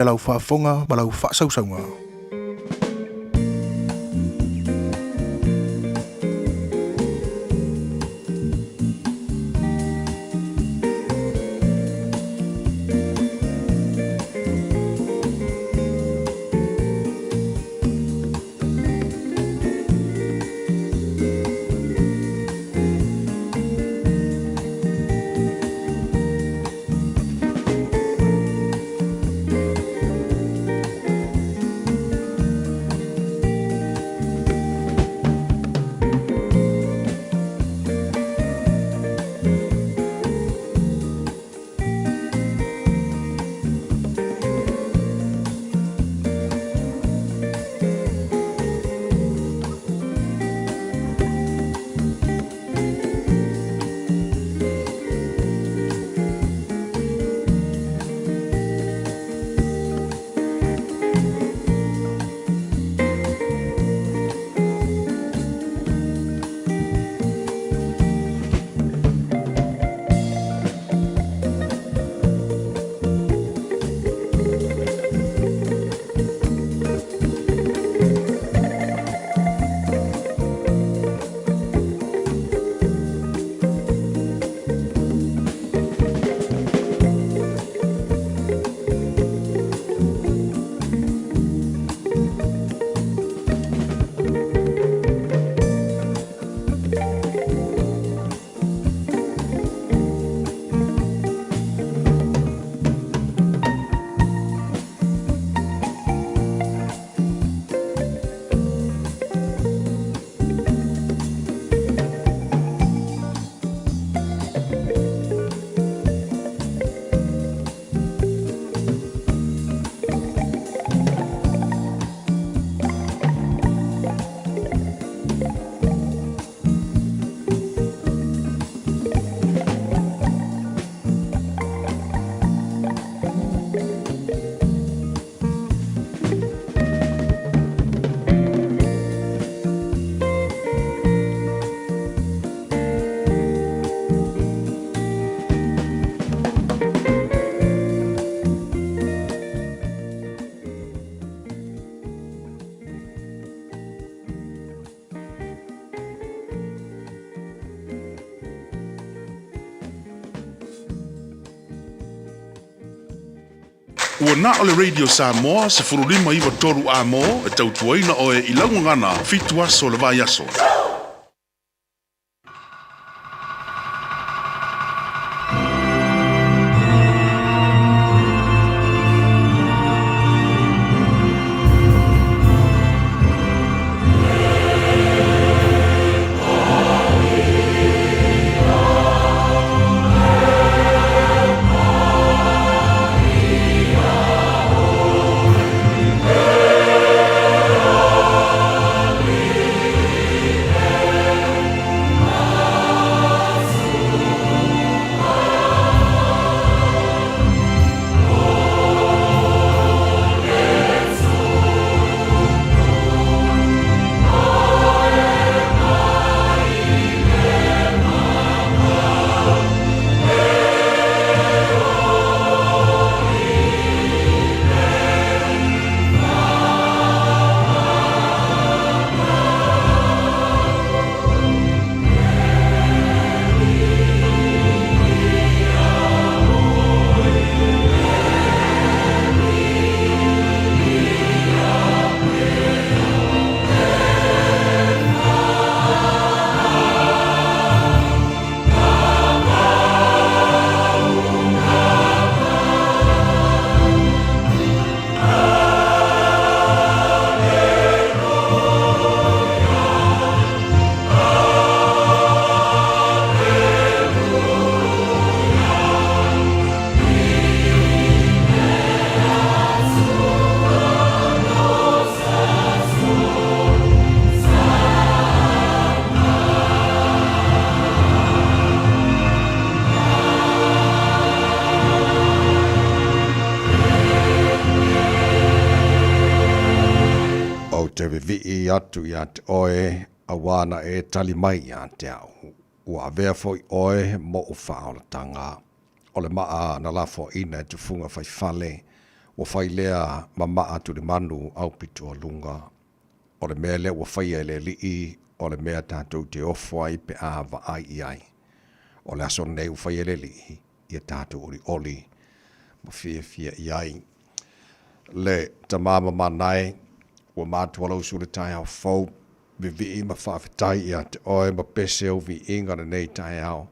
Lau faafofoga ma lau faasausauga. Ua na o le Radio Samoa 15 93 A-mo e tautuaina oe i lau gagana fitu aso o le vaiaso. Ou te wewii atu ia te oe, auā na e tali mai ia te au. Ua avea foi oe moʻu whaaolatanga. O le maa na lafoaina e tufuga faifale. Ua fai lea ma maa tulimanu aupito o luga. O le mea lea ua faia e le Alii, o le mea tatou te ofo ai pe a vaai i ai. O le aso lenei ua faia e le Alii, ia tatou olioli ma fiafia i ai. Le Tama mamana e, ua matua lou sulu taeao fou, vivii ma faafetai ia te oe ma pese ou viiga lenei taeao.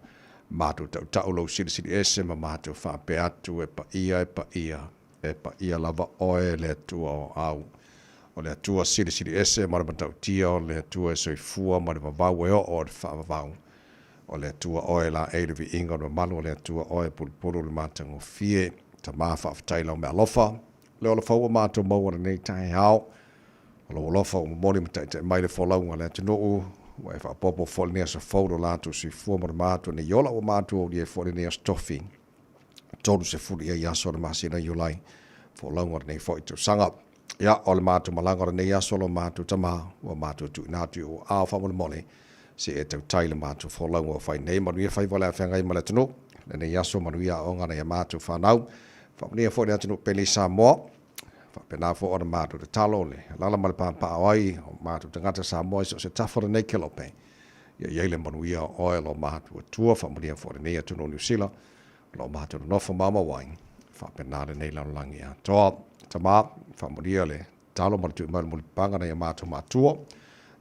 Matou tautau lou silisili ese ma matou faapea atu, e paia, e paia, e paia lava oe le Atua o au. O le Atua silisili ese ma le matautia, o le Atua e soifua ma le vavau e oo i le faavavau. O le Atua oe laei le viiga o le mamalu, o le Atua oe e pulupulu le matagofie. Tama, faafetai i lau meaalofa, le ola fou ua matou maua lenei taeao. O lou alofa ua momoli ma taitai mai le folauga a le atunuu, ua e faaopoopo foi lenei aso fou lo latou soifua ma le matua nei ola ua matua aulia ai foi lenei aso tofi. 30 i ai aso o le masina Iulai, folauga o lenei foi tausaga. Ia, o le matou malaga o lenei aso lo matou tama, ua matou tuuina atu i ou aao faamolemole, se e tautai le matou folauga ua fai nei. Manuia faiva o le a feagai ma le atunuu lenei aso, manuia aoga a nai a matou fanau, faamanuia foi le atunuu pele i Samoa. Faapena foi ona matou tatalo le alala ma le papaaao ai o matou tagata Samoa i so o se tafa o lenei kelope. Ia i ai le manuia o oe lo matou Atua, faamanuia foi lenei atunuu o Niu Sila, o lo o matou nonofo maumau ai. Faapena lenei lalolagi atoa. Tama, faamanuia le tatalo ma le tui mai o le mulipapaga nai a matou matua,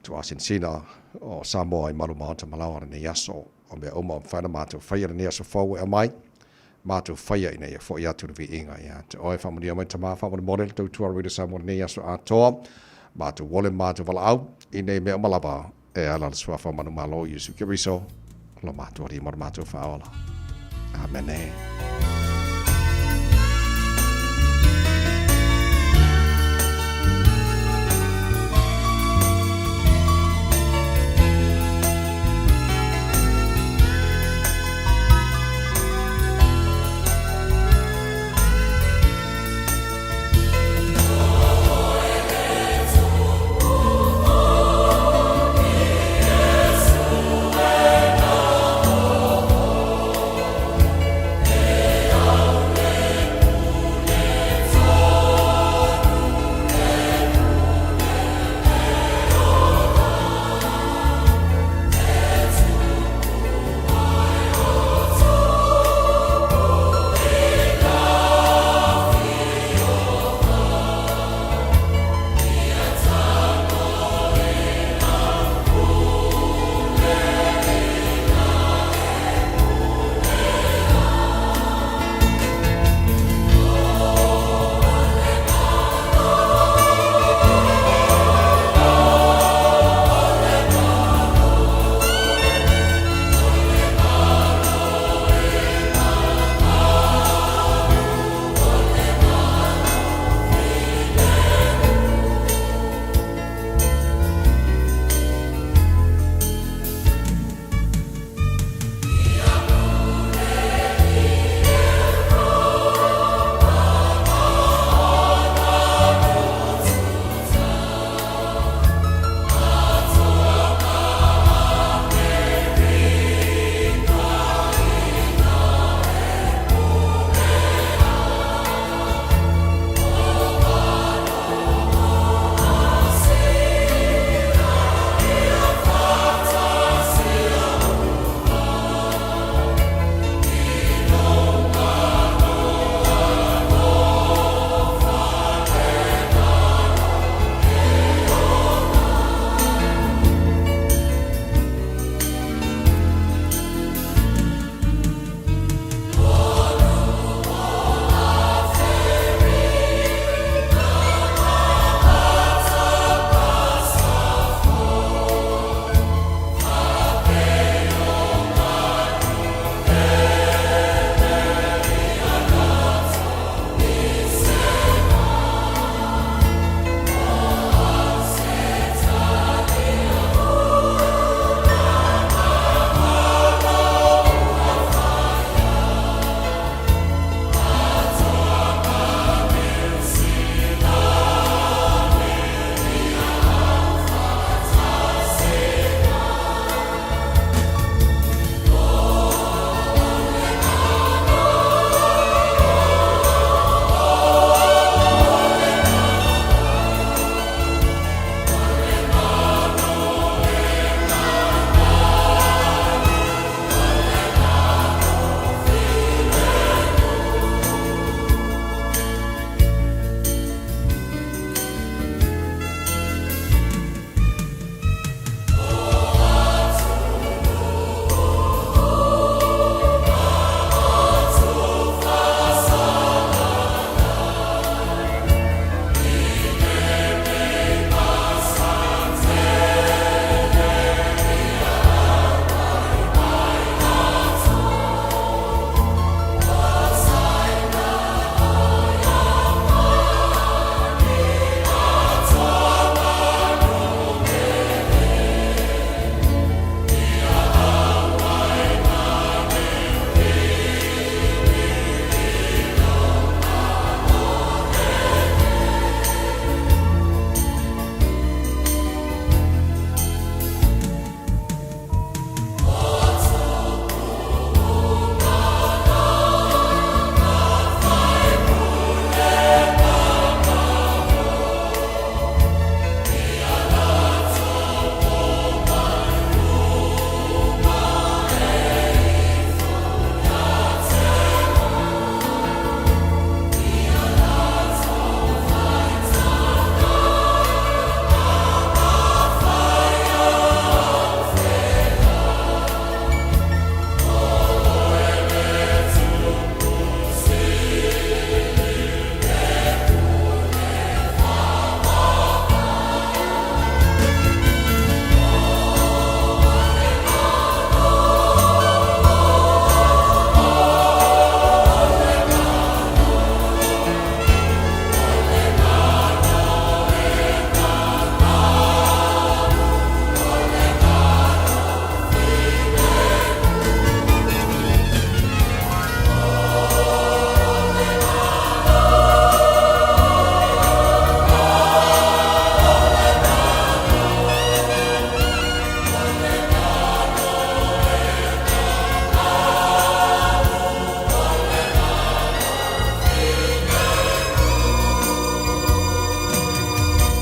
tuasinsina o Samoa i malu maota malaoa lenei aso. O mea uma o mafai ona matou faia lenei aso fou e aumai, matou faia ina ia foi atu le viiga ia te oe. Faamanuia mai Tama, faamolemole le tautua Radio Samoa lenei aso atoa. Matou ole ma matou valaau i nei mea uma lava e ala le suafa manumalo o Iesu Keriso, lo matou Alii ma lo matou Faaola. Amene.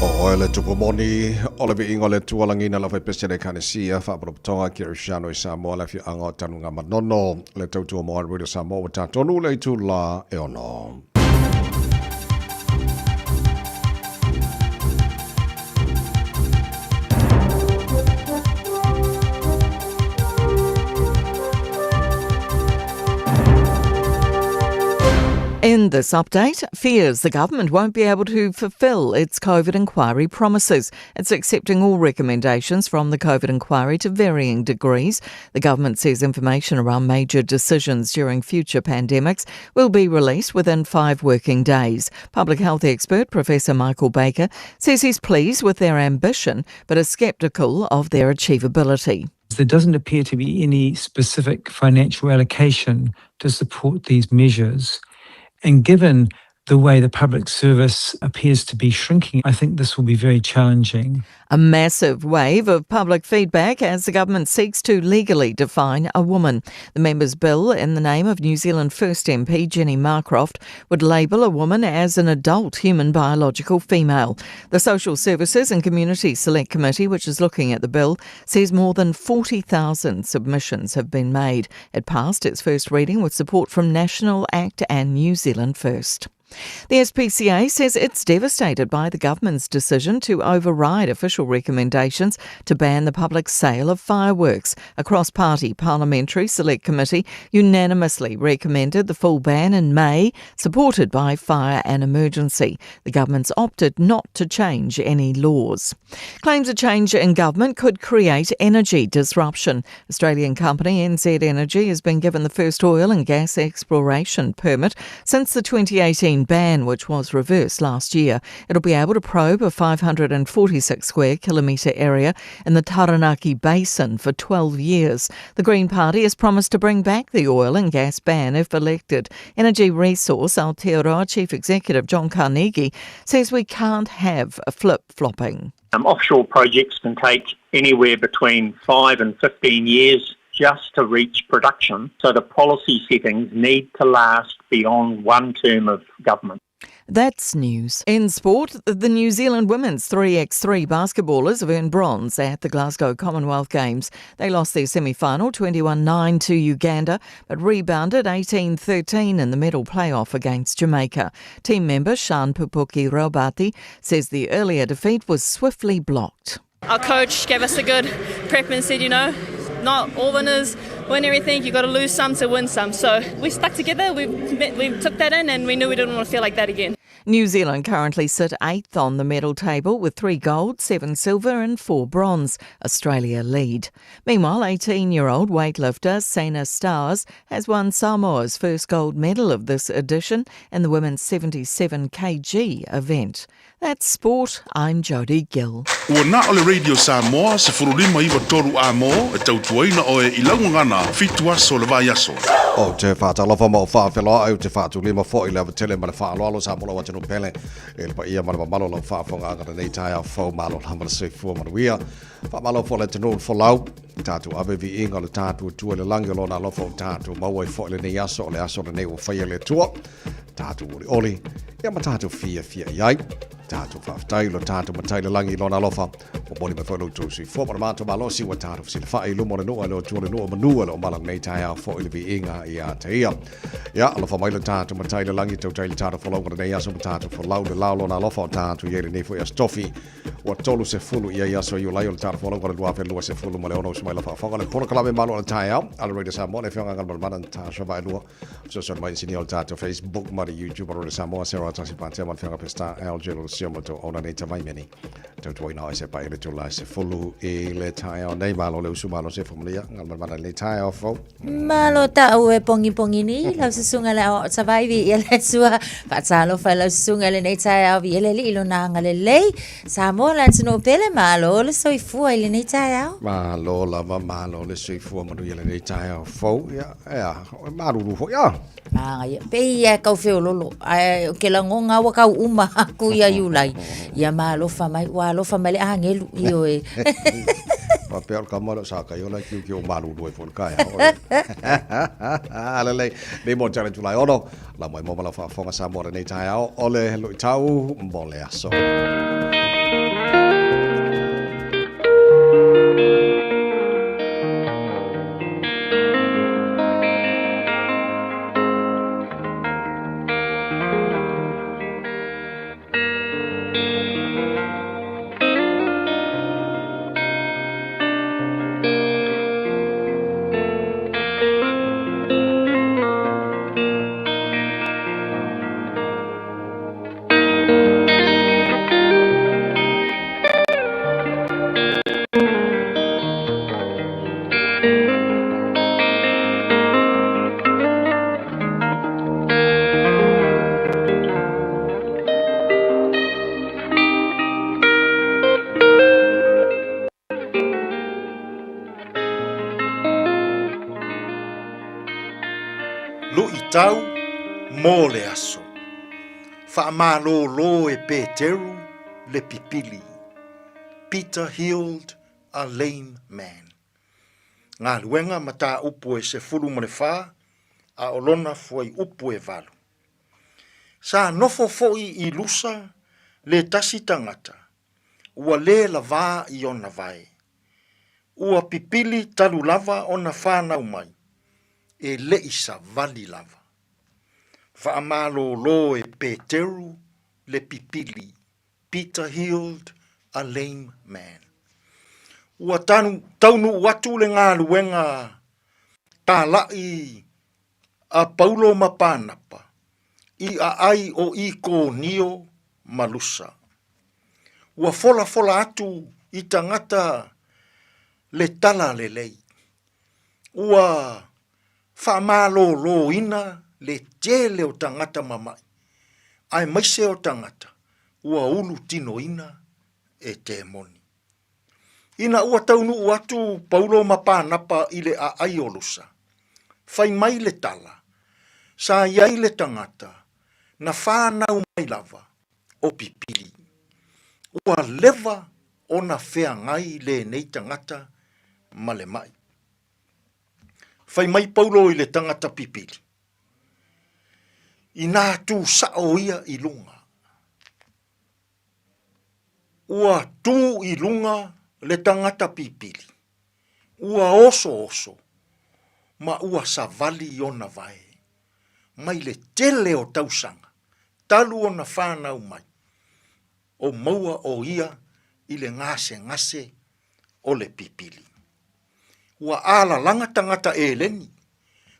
O oe le tupu moni, o le viiga o le Atua lagiina le aufaipese a le Ekalesia, Faapotopotoga Kerisiano i Samoa, le afioaga o Tanugamanono, le tautua mo Radio Samoa ua tatonu le itula e ono. In this update, fears the government won't be able to fulfil its COVID inquiry promises. It's accepting all recommendations from the COVID inquiry to varying degrees. The government says information around major decisions during future pandemics will be released within five working days. Public health expert Professor Michael Baker says he's pleased with their ambition but is sceptical of their achievability. There doesn't appear to be any specific financial allocation to support these measures. And given the way the public service appears to be shrinking, I think this will be very challenging. A massive wave of public feedback as the government seeks to legally define a woman. The members' bill, in the name of New Zealand First MP Jenny Marcroft, would label a woman as an adult human biological female. The Social Services and Community Select Committee, which is looking at the bill, says more than 40,000 submissions have been made. It passed its first reading with support from National Act and New Zealand First. The SPCA says it's devastated by the government's decision to override official recommendations to ban the public sale of fireworks. A cross party parliamentary select committee unanimously recommended the full ban in May, supported by Fire and Emergency. The government's opted not to change any laws. Claims a change in government could create energy disruption. Australian company NZ Energy has been given the first oil and gas exploration permit since the 2018 ban, which was reversed last year. It'll be able to probe a 546 square kilometre area in the Taranaki Basin for 12 years. The Green Party has promised to bring back the oil and gas ban if elected. Energy Resource Aotearoa Chief Executive John Carnegie says we can't have a flip-flopping. Um, offshore projects can take anywhere between 5 and 15 years just to reach production. So the policy settings need to last beyond one term of government. That's news. In sport, the New Zealand women's 3x3 basketballers have earned bronze at the Glasgow Commonwealth Games. They lost their semi final 21 9 to Uganda, but rebounded 18 13 in the medal playoff against Jamaica. Team member Shan Pupuki Robati says the earlier defeat was swiftly blocked. Our coach gave us a good prep and said, you know, not all winners win everything. You've got to lose some to win some. So we stuck together. We, we took that in and we knew we didn't want to feel like that again. New Zealand currently sit eighth on the medal table with three gold, seven silver, and four bronze. Australia lead. Meanwhile, 18 year old weightlifter Sena Stowers has won Samoa's first gold medal of this edition in the women's 77 kg event. That's sport. I'm Jodie Gill. Ua na o le Radio Samoa 159 a mo e tautuaina oe i laugagana fitu aso le vaiaso. Ou te whaatalofa ma o whaawheloa au te whaatulima fo i le awatele ma le whaaloalo sa mola watanu pele e le paia ma le mamalo lau whaafonga anga nei tae au fau malo lama le soifua manuia. Whaamalo fo le tanu folau tātou ave viiga o le tātou Atua i le lagi o lona alofa o tātou maua ai foi lenei aso o le aso lenei ua faia e le Atua tātou olioli ia ma tātou fiafia i ai tātou faafetai lo tātou matai le lagi i lona alofa momoli mai foi lo outou soifua ma le matou malosi ua tātou fesilafai i luma o le nuu a le Atua le nuu o manu o lo o mala lenei taeao foi le viiga ia te ia ia alofa mai lo tātou matai le lagi tautai le tātou folauga lenei aso ma tātou folau le lao lona alofa o tātou i ai lenei foi aso tofi Ua 30 ia i aso Iulai o le tala folau o le 2026 uso mai la faafofoga le polokalame malo o le taeao a le Radio Samoa le afioga Galumalemana Natasha Vaelua fesoasoani mai inisinia o le tatou Facebook ma le YouTube a Radio Samoa Sarah Tasi Patea ma le afioga Pestar LJ Lolosia mo le tauauna nei tavaimeni tautuaina o se pae le tula se fulu i le taeao nei malo le usu malo se fumalia Galumalemana nei taeao fou Malo ta'u e pongipongi ni lau susuga le aoao savai viia le Atua faatalofa i lau susuga i lenei taeao viia le Alii lona agalelei Samoa le atunuu pele malo le soifua i lenei taeao. Malo lava malo le soifua manuia lenei taeao fou ia ea e malulu foi a. Magaia pei ia e kau feololo ae o ke lagoga ua kau uma aku ia Iulai ia malofa mai ua alofa mai le agelu ioe. Faapea o le kama lea o Sakaiola e kiukiu o malulu ai foi le kaeao. Lelei, nei mo tale Julai ono, la mai mo ma lau faafofoga Samoa lenei taeao o le luitau mo le aso. Faitau mo le aso. Faamalōlō e Peteru le pipili. Peter healed a lame man. Galuega mataupu e 14 a o lona fuaiupu e valu. Sa nofo foi i Lusa le tasi tagata ua lē lavā i ona vae. Ua pipili talu lava ona fanau mai, e leʻi savali lava. Faamalōlō e Peteru le pipili, Peter healed a lame man. Ua tanu, taunuu atu le galuega tālaʻi a Paulo ma Pānapa i aʻai o Ikonio ma Lusa. Ua folafola atu i tagata le tala lelei. Ua faamalōlōina le tele o tagata mamaʻi, aemaise o tagata ua ulu tinoina e temoni. Ina ua taunuu atu Paulo ma Pānapa i le aʻai o Lusa, fai mai le tala, sa i ai le tagata na whānau mai lava o pipili. Ua leva ona feagai lenei tagata ma le maʻi. Fai mai Paulo i le tagata pipili, inā tū saʻo ia i luga. Ua tū i luga le tagata pipili, ua osooso ma ua savali i ona vae, mai le tele o tausaga talu ona whanau mai, o maua o ia i le gasegase o le pipili. Ua alalaga tagata Eleni,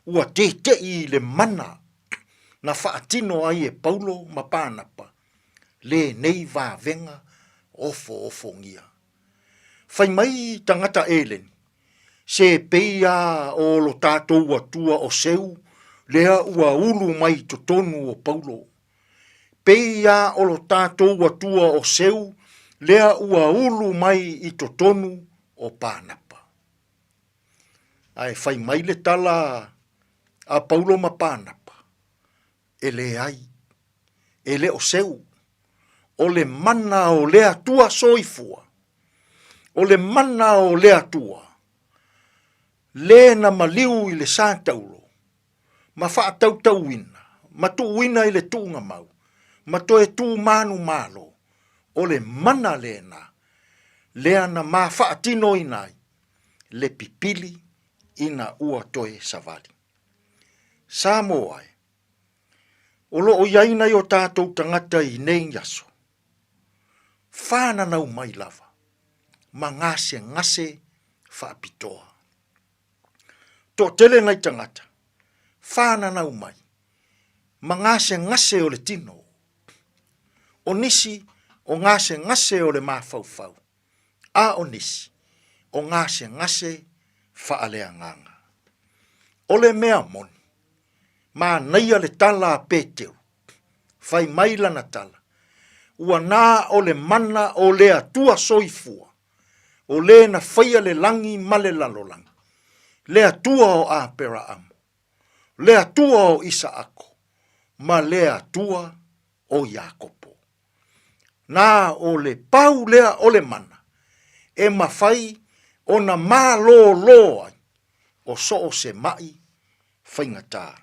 ua teteʻi i le mana na faatino ai e Paulo ma Pānapa lenei vavega ofoofongia. Fai mai tagata Eleni, Se pei a o lo tatou Atua o Seu lea ua ulu mai i totonu o Paulo. Pei a o lo tatou Atua o Seu lea ua ulu mai i totonu o Pānapa. Ae fai mai le tala a Paulo ma Pānapa, E leai, e le o Seu, o le mana o le Atua soifua, o le mana o le Atua, le na maliu i le sa taulo, ma faatautauina, ma tuuina i le tuugamau, ma toe tūmanumalo, o le mana lena, lea na ma faatinoina ai le pipili ina ua toe savali. Samoa e, o loo i ai nai o tatou tagata i nei aso, whānanau mai lava, ma gasegase faapitoa. Toatele nai tagata, whānanau mai, ma gasegase o le tino. O nisi o gasegase o le mafaufau, a o nisi o gasegase faaleagaga. O le mea moni, manaia le tala a Peteru, fai mai lana tala, ua na o le mana o le Atua soifua, o le na faia le lagi ma le lalolagi, le Atua o Aperaamo, le Atua o Isaako, ma le Atua o Iakopo. Na o le pau lea o le mana e mafai ona malōlō ai o so o se maʻi faigata.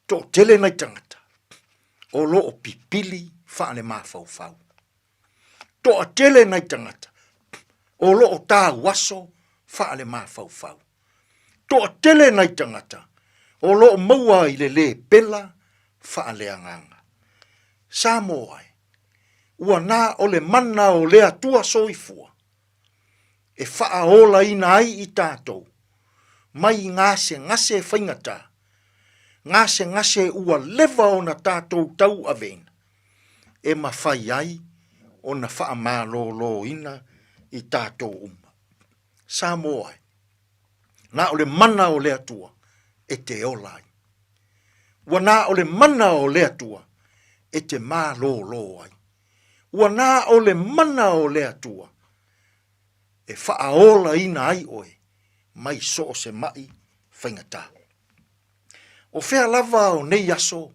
Toʻatele nai tagata o loo pipili faalemafaufau. Toʻatele nai tagata o loo tauaso faalemafaufau. Toʻatele nai tagata o loo maua i le lē pela faaleagaga. Samoa e, ua na o le mana o le Atua soifua e faaolaina ai i tatou mai i gasegase faigata, gasegase ua leva ona tatou tauaveina, e mafai ai ona faamalōlōina i tatou uma. Samoa e, na o le mana o le Atua e te ola ai. Ua na o le mana o le Atua e te malōlō ai. Ua na o le mana o le Atua e faaolaina ai oe mai so o se maʻi faigata. O fea lava o nei aso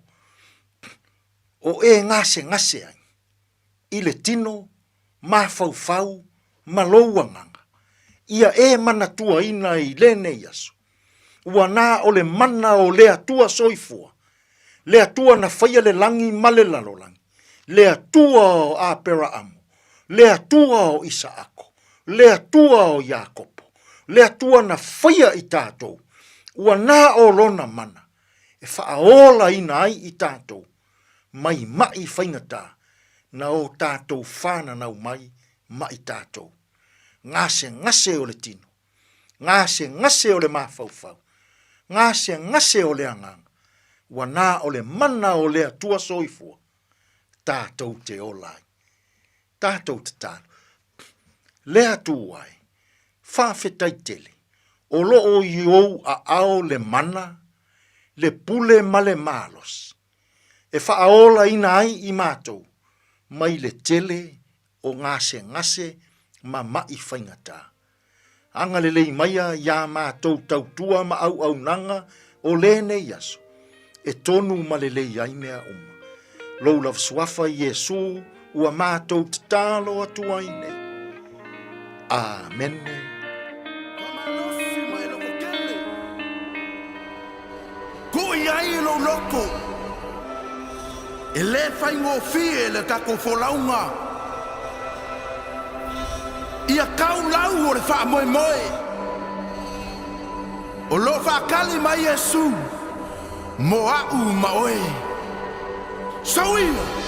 o e gasegase ai i le tino, mafaufau ma lou agaga, ia e manatuaina i lenei aso, ua na o le mana o le Atua Soifua, le Atua na faia le lagi ma le lalolagi, le Atua o Aperaamo, le Atua o Isaako, le Atua o Iakopo, le Atua na faia i tatou, ua na o Lona mana e faaolaina ai i tatou mai maʻi faigata na o tatou fananau mai maʻi tatou. Gasegase o le tino, gasegase o le mafaufau, gasegase o le agaga, ua na o le mana o le Atua Soifua tatou te ola ai. Tatou tatalo. Le Atua e, faafetai tele, o lo o i ou aao le mana, le pule ma le malosi, e faaolaina ai i matou mai le tele o gasegase ma maʻi faigata. Agalelei maia iā matou tautua ma auaunaga o lenei aso, e tonu ma lelei ai mea uma. Lou lava suafa Iesu ua matou tatalo atu ai nei. Amene. Faamalosi mai loko tele. Tuu i ai lou loto. E lē faigofie le tatou folauga. Ia tau lau o le faamoemoe. O lo o faatali mai Iesu mo a'u ma oe. Soia!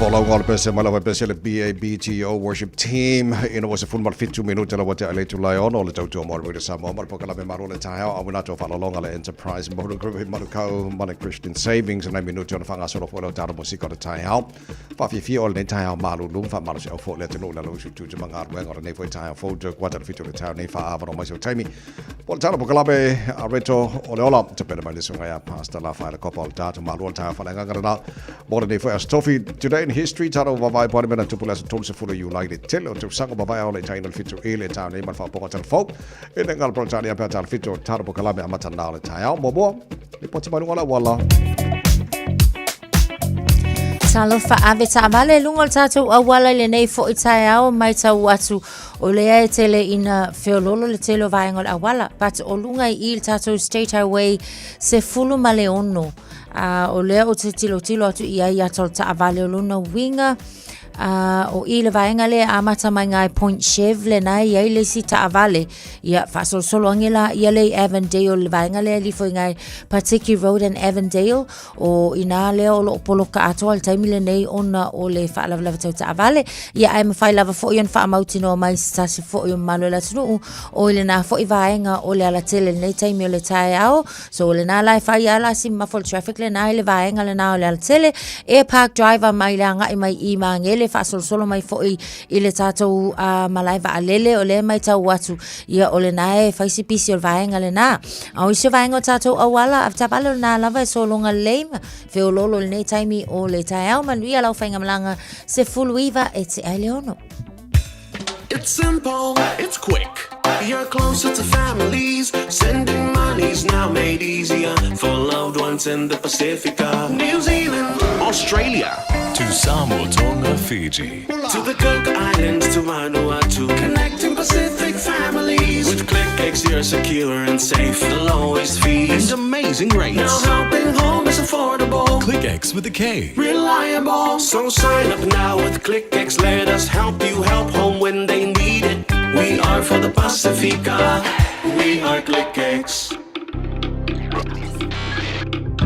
Folauga o le pese mai lava pese le BABTO Worship Team ina ua 17 minute la ua tea i le itula e ono o le tautua mo le Radio Samoa ma le polokalame Malu o le Taeao auina atu o faaaloaloga le Enterprise Motor Group i Manukau ma le Christian Savings nai minute ona faagasolo foi lea o tatou musika o le taeao. Faafiafia o lenei taeao malulu ma faamalosiau foi le atunuu i lalo usu tiute ma galuega o lenei foi taeao fou Dirk Wata le 7 o le taeao nei faaavanoa mai sau taimi. Po o le tala polokalame a Reto o le ola tapena mai le susuga ia Pastor Lafaele Kopa o le tatou Malu o le taeao faaleagaga lena mo lenei foi aso tofi. Today in history tatou vavae po o le mea na tupu i le aso 30 Iulai le tele o tausaga mavae ao le itaina le 7 i le taeao nei ma le faaopooga talafou i le gala Peretania pe a tala 7 o tatou polokalame amata na o le taeao. Muamua, lipoti mai luga o le auala. Talofa ave taavale i luga o le tatou auala i lenei foi taeao matau atu o lea e tele ina feololo le tele o vaega o le auala but o luga i i le tatou State Highway 16 uh, o lea ou te tilotilo atu i ai ata o le taavale o lona uiga uh, o i le vaega lea amata mai ngai Point Chev lena e i ai le isi taavale ia faasolosolo ange la ia le i Avondale le vaega lea e lifo i ngai Patiki Road and Avondale O inā lea o lo o poloka atoa i le taimi lenei ona o le faalavelave tau taavale. Ia ae mafai lava foi ona faamautinoa mai se tasi foi o mamalu o le atunuu o i lena foi vaega o le alatele i lenei taimi o le taeao. So o lena la e fai lava la si mamafa o le traffic lena i le vaega lena o le alatele. Air Park Drive mai le agai mai i Magele faasolosolo mai foi i le tatou malae vaalele o lea e matau atu ia o lena e fai si pisi o le vaega lena. A o isi o vaega o tatou auala, avetaavale o lena lava e sologa lelei ma feoloolo i lenei taimi o le taeao. Manuia lau faigamalaga 19 e tea i le 6. It's simple, it's quick. You're closer to families. Sending money's now made easier for loved ones in the Pacifica, New Zealand, Australia, To Samoa, Tonga, Fiji. To the Cook Islands, to Vanuatu, connecting Pacific families. With KlickEx, you're secure and safe. The lowest fees and amazing rates. Now helping home is affordable. KlickEx with a K. Reliable. So sign up now with KlickEx. Let us help you help home when they need it. We are for the Pacifica. We are KlickEx.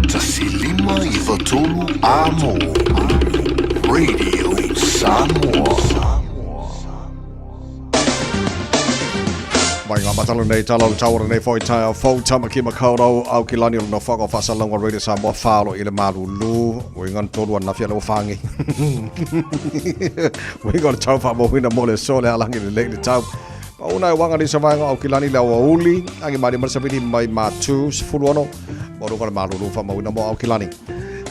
1593 Amo Radio Samoa. Mai ngā matalo nei tala o le tauora nei foi taeao fou Tamaki Makaurau au ki lani o le nofoaga o Faasalauga Radio Samoa whaalo i le malulu o inga tolu ananafi ale ua whangi o inga o le tau whaamauina mo le aso le alangi le lei le tau Pauna e wanga ni sa vaenga o kilani le aoauli angi mari mari sawini mai matu 16 mo runga le malulu whaamauina mo au kilani.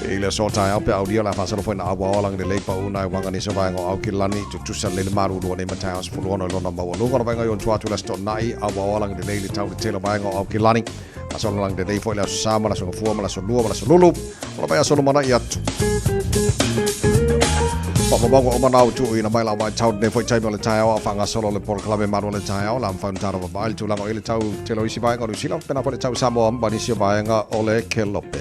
I le aso taeao pe aulia la whaasalo foi na awa olang le lei pauna e wanga ni sa vaenga o au kilani tutusa le le malulu o nei mataeao 16 i lona maualuga o le vaenga i on tuatu le aso to'ona'i awa olang le lei le tau le tele vaenga o au kilani. Aso lang le lei foi le aso sa ma le aso gafua ma le aso lua ma le aso lulu o le vai aso lumana'i atu. Whakamamaunga o manao tuuina mai la vaitau nei foi taimi o le taeao a whangasolo le polokalame malu o le taeao la mawhai taro vavaai le tulaga o i le tau tele o isi vaenga o Niu Sila pena foi le tau Samoa ma nisi o vaenga o le Kelope.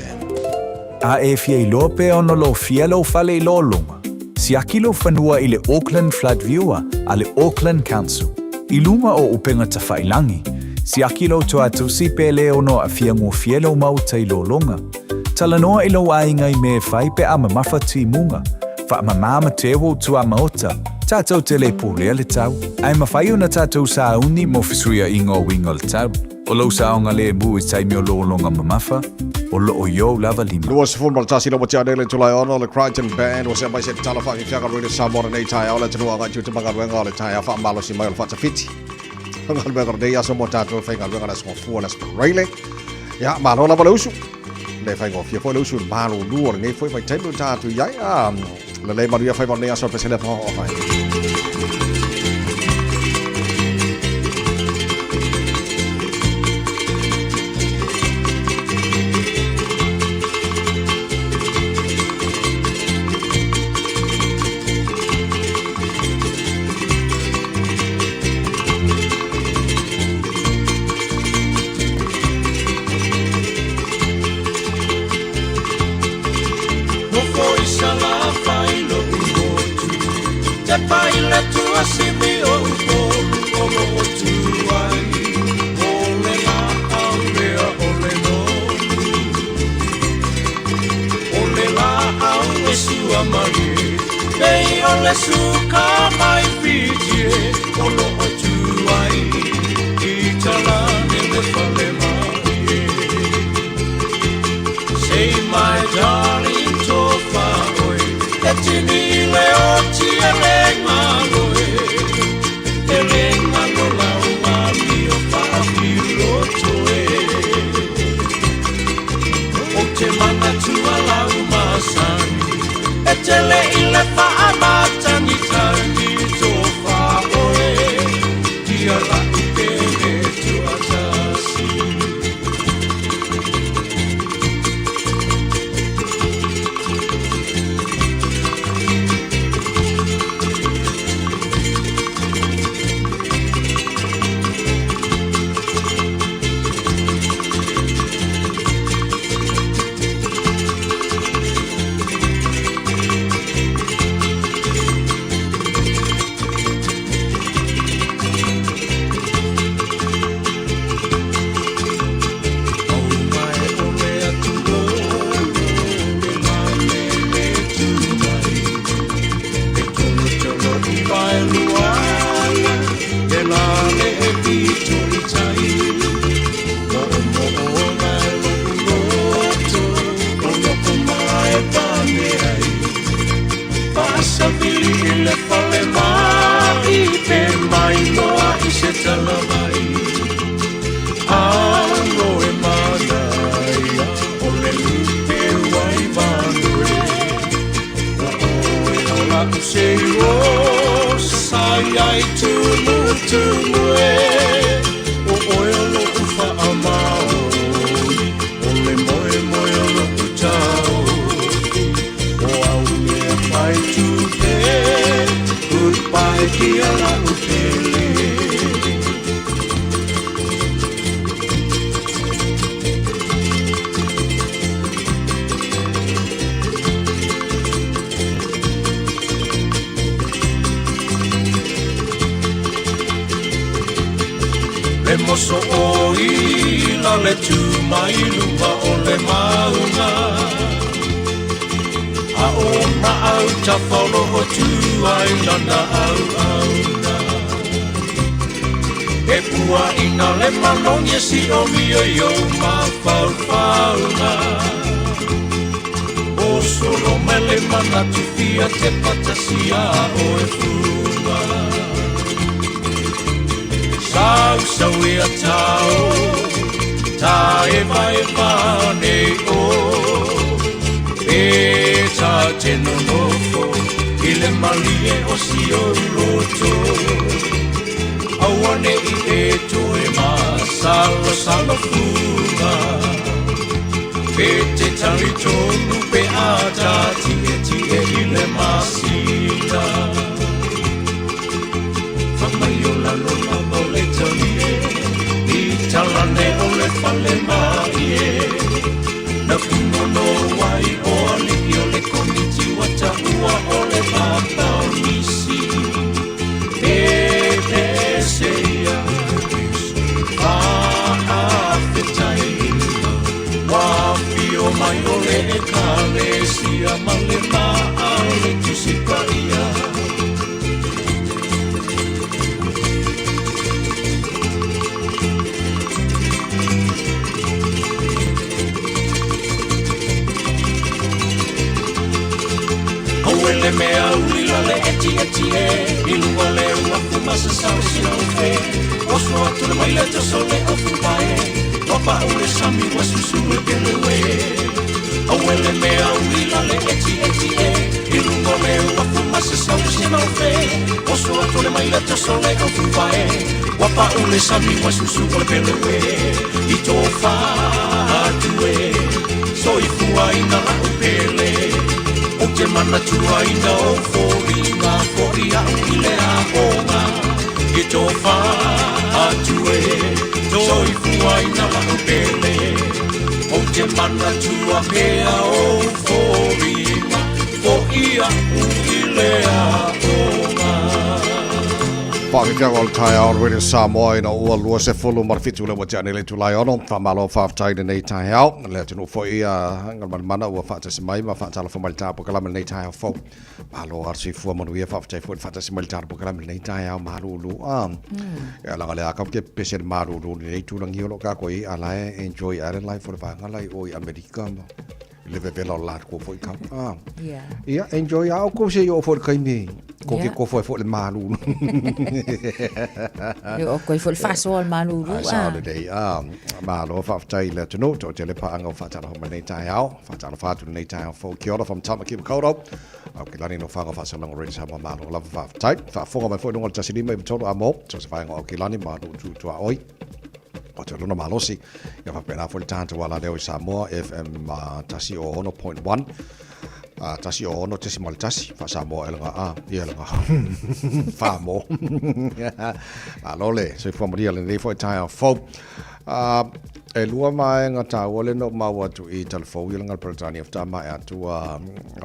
A e fia iloa pe ono lofia lou fale i lologa, siaki lou fanua i le Auckland Flood Viewer a le Auckland Council. I luga o upega tafailangi, siaki lou toatusi pe le ono aafia gofie lou maota i lologa. Talanoa i lou aiga i mea e fai pe a mamafa timuga. Faamamā ma teu ou tuamaota, tatou te le pulea le tau, ae mafai ona tatou sauni mo fesuiaiga o uiga o le tau. O lou saogalemu i taimi o lologa mamafa, o loo i ou lava lima. 21 le ua tea nei le itula e ono, le Crichton Band ua sea mai se tatalo faafiafiaga Radio Samoa lenei taeao le atunuu agai tiute ma galuega o le taeao faamalosi mai o le faatafiti o galuega o lenei aso mo tatou e faigaluega le aso Gafua le aso Faraile. Ia, malo lava le usu. Le faigofie foi le usu i le malulu o lenei foi vaitaimi o tatou i ai. Ah, lelei manuia faiva o lenei aso pesele whakahoa mai. Nofo i Salafai lo'u motu Tepa i le tuasivi o Upolu o loo tu ai O le lā'au lea o le nonu O le lā'au e sua malie Pei o le suka mai Fiji e o lo o tu ai i talane le fale mai e. Say my darling tofa oe e tini i le oti e le ngalo e. E le ngalo lau amio whaafiuloto e. O te manatua lau masani e tele i le whaamatangitani tofa oe. Tia lau pele tuatasi. Le moso o ila le tu mai luma o le maunga. A o na au tawhalo o tu ai lana au auna. E pua ina le malongi e si o mio i o mawhauwhaunga. O solo mele mana tuwhia te patasia o e funga. Sau sau e a tau, ta e vai nei o. E ta te nonofo, i le malie o si o loto. Aua ne i e toe ma salo salo funga. Pe te tali tonu pe a ta tie tie i le masina. Whamai o la lola mo le talie, i talane o le fale mai e. Na punono wai o ali o le komiti wa taua o le papa o nisi. E pese ia, whaafetai, wa whio mai o le ekalesia ma le maa o le tusipa ia. Auele mea uli la le eti eti e, i lunga le ua fuma sa sao sina o fe. Oso atu le mai le toso le o fupae, wapa o le sami wa susu e pele we. Auele mea uli la le eti eti e, i lunga le ua fuma sa sao sina o fe. Oso atu le mai le toso le o fupae, wapa o le sami wa susu o le pele we. I tō whātu e, soifua ina lau pele. O te manatua ina o fōringa, fōri au i le aonga. I tō whātu e, soifua ina lau pele. O te manatua pea o fōringa, fōri au i le aonga. Whakakau o le taeao o Radio Samoa ina ua 27 le ua tea nei le itula e ono. Faamalo faafetai i lenei taeao. Le atunuu foi a Galumalemana ua faatasi mai ma faatalofa mai i le tapuakalama i lenei taeao fou. Malo lava le soifua manuia, faafetai foi le faatasi mai i le tapuakalama i lenei taeao malulu. Ah, ia laga le akau ke pese le malulu i lenei tulagia o lo o kākou i ai, a la e enjoy ai le life o le vaega la i o i Amerika ma le vevela o le latou foi kau. Ah. Yeah. Ia, enjoy a oukou se i oo foi i le taimi ko ke kofo ai foi le malulu. E o koe foi le faasoa o le malulu. Ai sao lelei. Ah, malo faafetai i le atunuu, toatele paaga o faatalofa mai lenei taeao. Faatalofa atu lenei taeao fou. Kia ora from Tamaki Makaurau. Aukilani no whanga whaasalanga Radio Samoa malo lava faafetai. Faafofoga mai foi i luga o le 153 amo. So se vaega o Aukilani ma nuu tu tuaoi. O te lona malosi. Ia faapena foi le tatou alaleo i Samoa FM 106.1 106.1 faa-Samoa e laga a ia laga wha-mo. Malo le soifua manuia lenei foi taeao fou. E lua vaega taua lea na ou maua atu i Talafou ia laga le Peretania faatoa maea atu a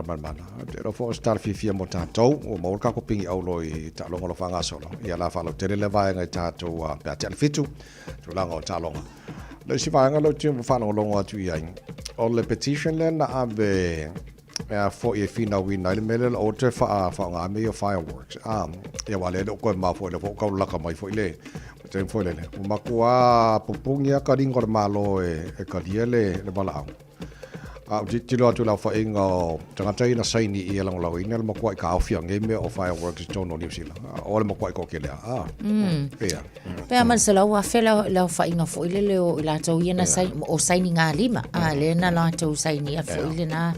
Malemana. Ou te iloa foi o se tala fiafia mo tatou ua maua le tatou pigi auro i taaloga o lo o faagasolo. Ia o le a faalautele lea vaega i tatou pe a tea le 7 tulaga o taaloga. Le isi vaega lea ou te faalogologo atu i ai, o le petition lea na ave e foi e finauina ai le mea lea o le toe faaaoga mea ia o fireworks. Ah, ia aua lea e le o toe mamao foi, lea foi ua tau lalata mai foi le taimi foi lele. Ua matua pupuni lava taliga o le Malo e talia le valaau. A ou tilotilo atu i le aofaiga o tagata ia na saini i e lagolagoina le matuai taofi o nei mea o fireworks i totonu o Niu Sila, o le matuai toatele lava. Ia. Pe a ma le 100,000 le aofaiga foi lele o i latou ia na saini, o sainigalima, a lea na latou sainia foi lena.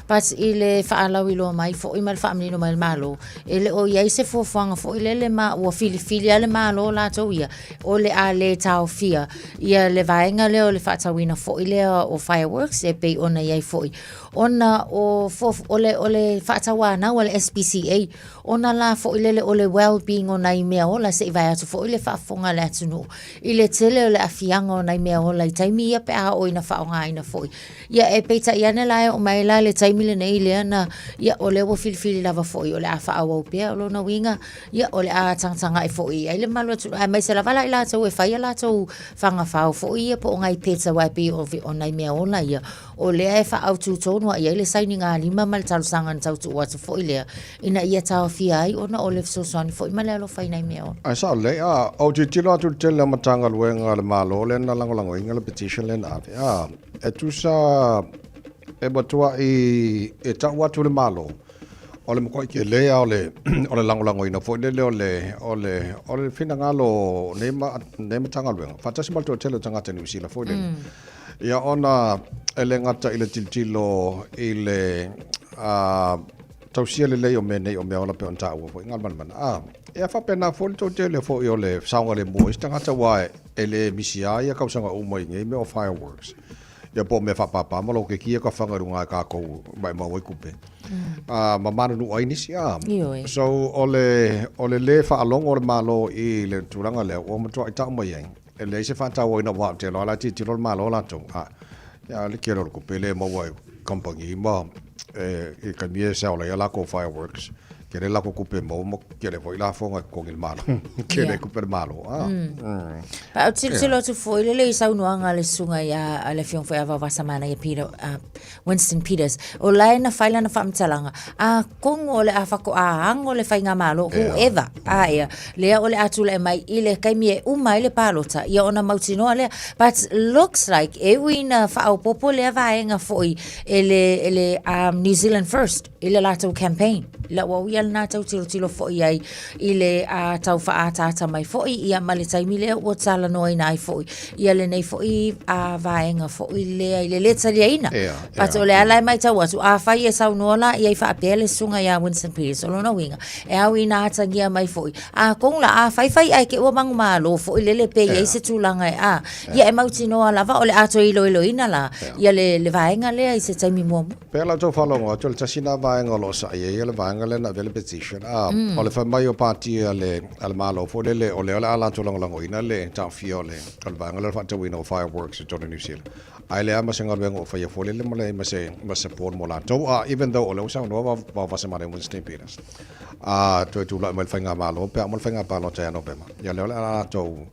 But i le faalauiloa mai foi ma le faamanino mai e le Malo, e le o i ai se fuafuaga foi lele ma ua filifili lava le Malo latou ia, o le a le taofia ia le vaega lea o le faatauina foi lea o fireworks e pei ona i ai foi ona o o le o le faatauanau a le SPCA ona la foi lele o le well being o nai mea ola se i vae atu foi le faafofoga a le atunuu i le tele o le aafiaga o nai mea ola i taimi ia pe a oo ina faaaogaina foi ia e peitai ane la e oo mai la le taimi lenei lea na ia o lea ua filifili lava foi o le a faaauau pea o lona uiga Ia, o le a tagatagai foi i ai le mamalu o le atunuu, aemaise lava la i latou e fai a latou fagafao foi ia po o nai pets aua e pei o nai mea ola ia, o lea e faaautu tonu lava i ai le sainigalima ma le talosaga na tau tuu atu foi lea, ina ia taofia ai ona o le fesoasoani foi ma le alofa i nai mea ola. Ae sao lelei, a, ou tilotilo atu i le tele o Matagaluega a le Malo lea na lagolagoina le petition lea na ave, a, e tusa e matuai e tau atu le Malo, O le matuai tele lava o le o le lagolagoina foi lele o le o le o le finagalo o nei ma nei Matagaluega faatasi ma le toatele o tagata Niu Sila foi lele. Ia ona e le gata i le tilotilo i le tausia lelei o mea nei o mea ola pei ona taua foi Galumalemana. A ia faapena foi le toatele foi o le saogalemu o isi tagata aua e le misi lava ia tausaga uma i nei mea o fireworks. Ia po o mea faapapa ma loketi ia ka whanga i runga i kākou maumau ai kupe. Ma manunu ai nisi. Ioe. So, o le, o le lē faalogo o le Malo i le tulaga lea, ua matuai tau mai ai, e leai se faatauaina aua ou te iloa la e tilotilo le Malo latou, ia le tele o le tupe lea e maua e kamupani ma e, i taimi e sell ai a latou fireworks, tele latou tupe e maua ma tele foi lafoga e totogi e le Malo, tele tupe a le Malo. A ou tilotilo atu foi lele i saunoaga a le susuga ia a le Afioga foi ia Vaovasamanaia Peter, Winston Peters, o la e na fai lana faamatalaga, atonu o le a faatoa ago le faigamalo, whoever, a ea, lea o le a tulai mai i le taimi e uma ai le palota, ia ona mautinoa lea. But looks like e ui ina faaopoopo lea vaega foi e le, e le New Zealand First, i le latou campaign. I lau au ia lena tau tilotilo foi i ai i le tau faaataata mai foi ia ma le taimi lea ua talanoaina ai foi ia lenei foi vaega foi lea i le lē taliaina. But o le ala e matau atu, afai e saunoa la i ai faapea le susuga ia Winston Peters, o lona uiga, e ao ina atagia mai foi, atonu la afai fai ae te i ua manumalo foi lele pe i ai se tulaga e a, ia e mautinoa lava o le a toe iloiloina la ia le vaega lea i se taimi muamua. Pea la outou faalogo atu, o le tasi lena vaega o lo o sa'i ai, o le vaega. vaega lea na avea le petition, a, o le fai mai o pati a le, a le Malo foi lele, o lea o le a latou lagolagoina le taofia o le, o le vaega lea o le faatauina o fireworks i totonu o New Zealand. Ae leai ma se galuega o faia foi lele ma leai ma se, ma se support mo latou. A, even though o lea ua saunoa Vaovasamanaia Winston Peters, a toe tulai mai le faigamalo pe a uma le faiga palota ia Novema, ia lea o le a latou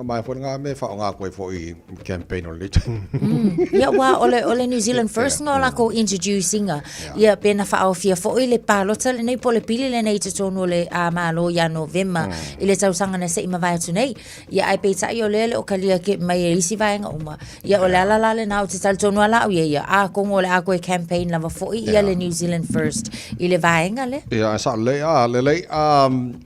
mai foi ngā mea e faaaoga atu ai foi i campaign o lenei taimi. Ia aua o le, o le New Zealand First nga o lakou introduce ina, ia pe na faaofia foi le palota lenei po o le pili lenei i totonu o le a Malo ia Novema i le tausaga na se i mavae atu nei. Ia ae peitai o lea e le o kalia ke mai e isi vaega uma. Ia o le ala la lena ou te talitonu lava la au ia ia, atonu o le a toe campaign lava foi ia le New Zealand First i le vaega lea. Ia, e sao lelei, a, lelei, um,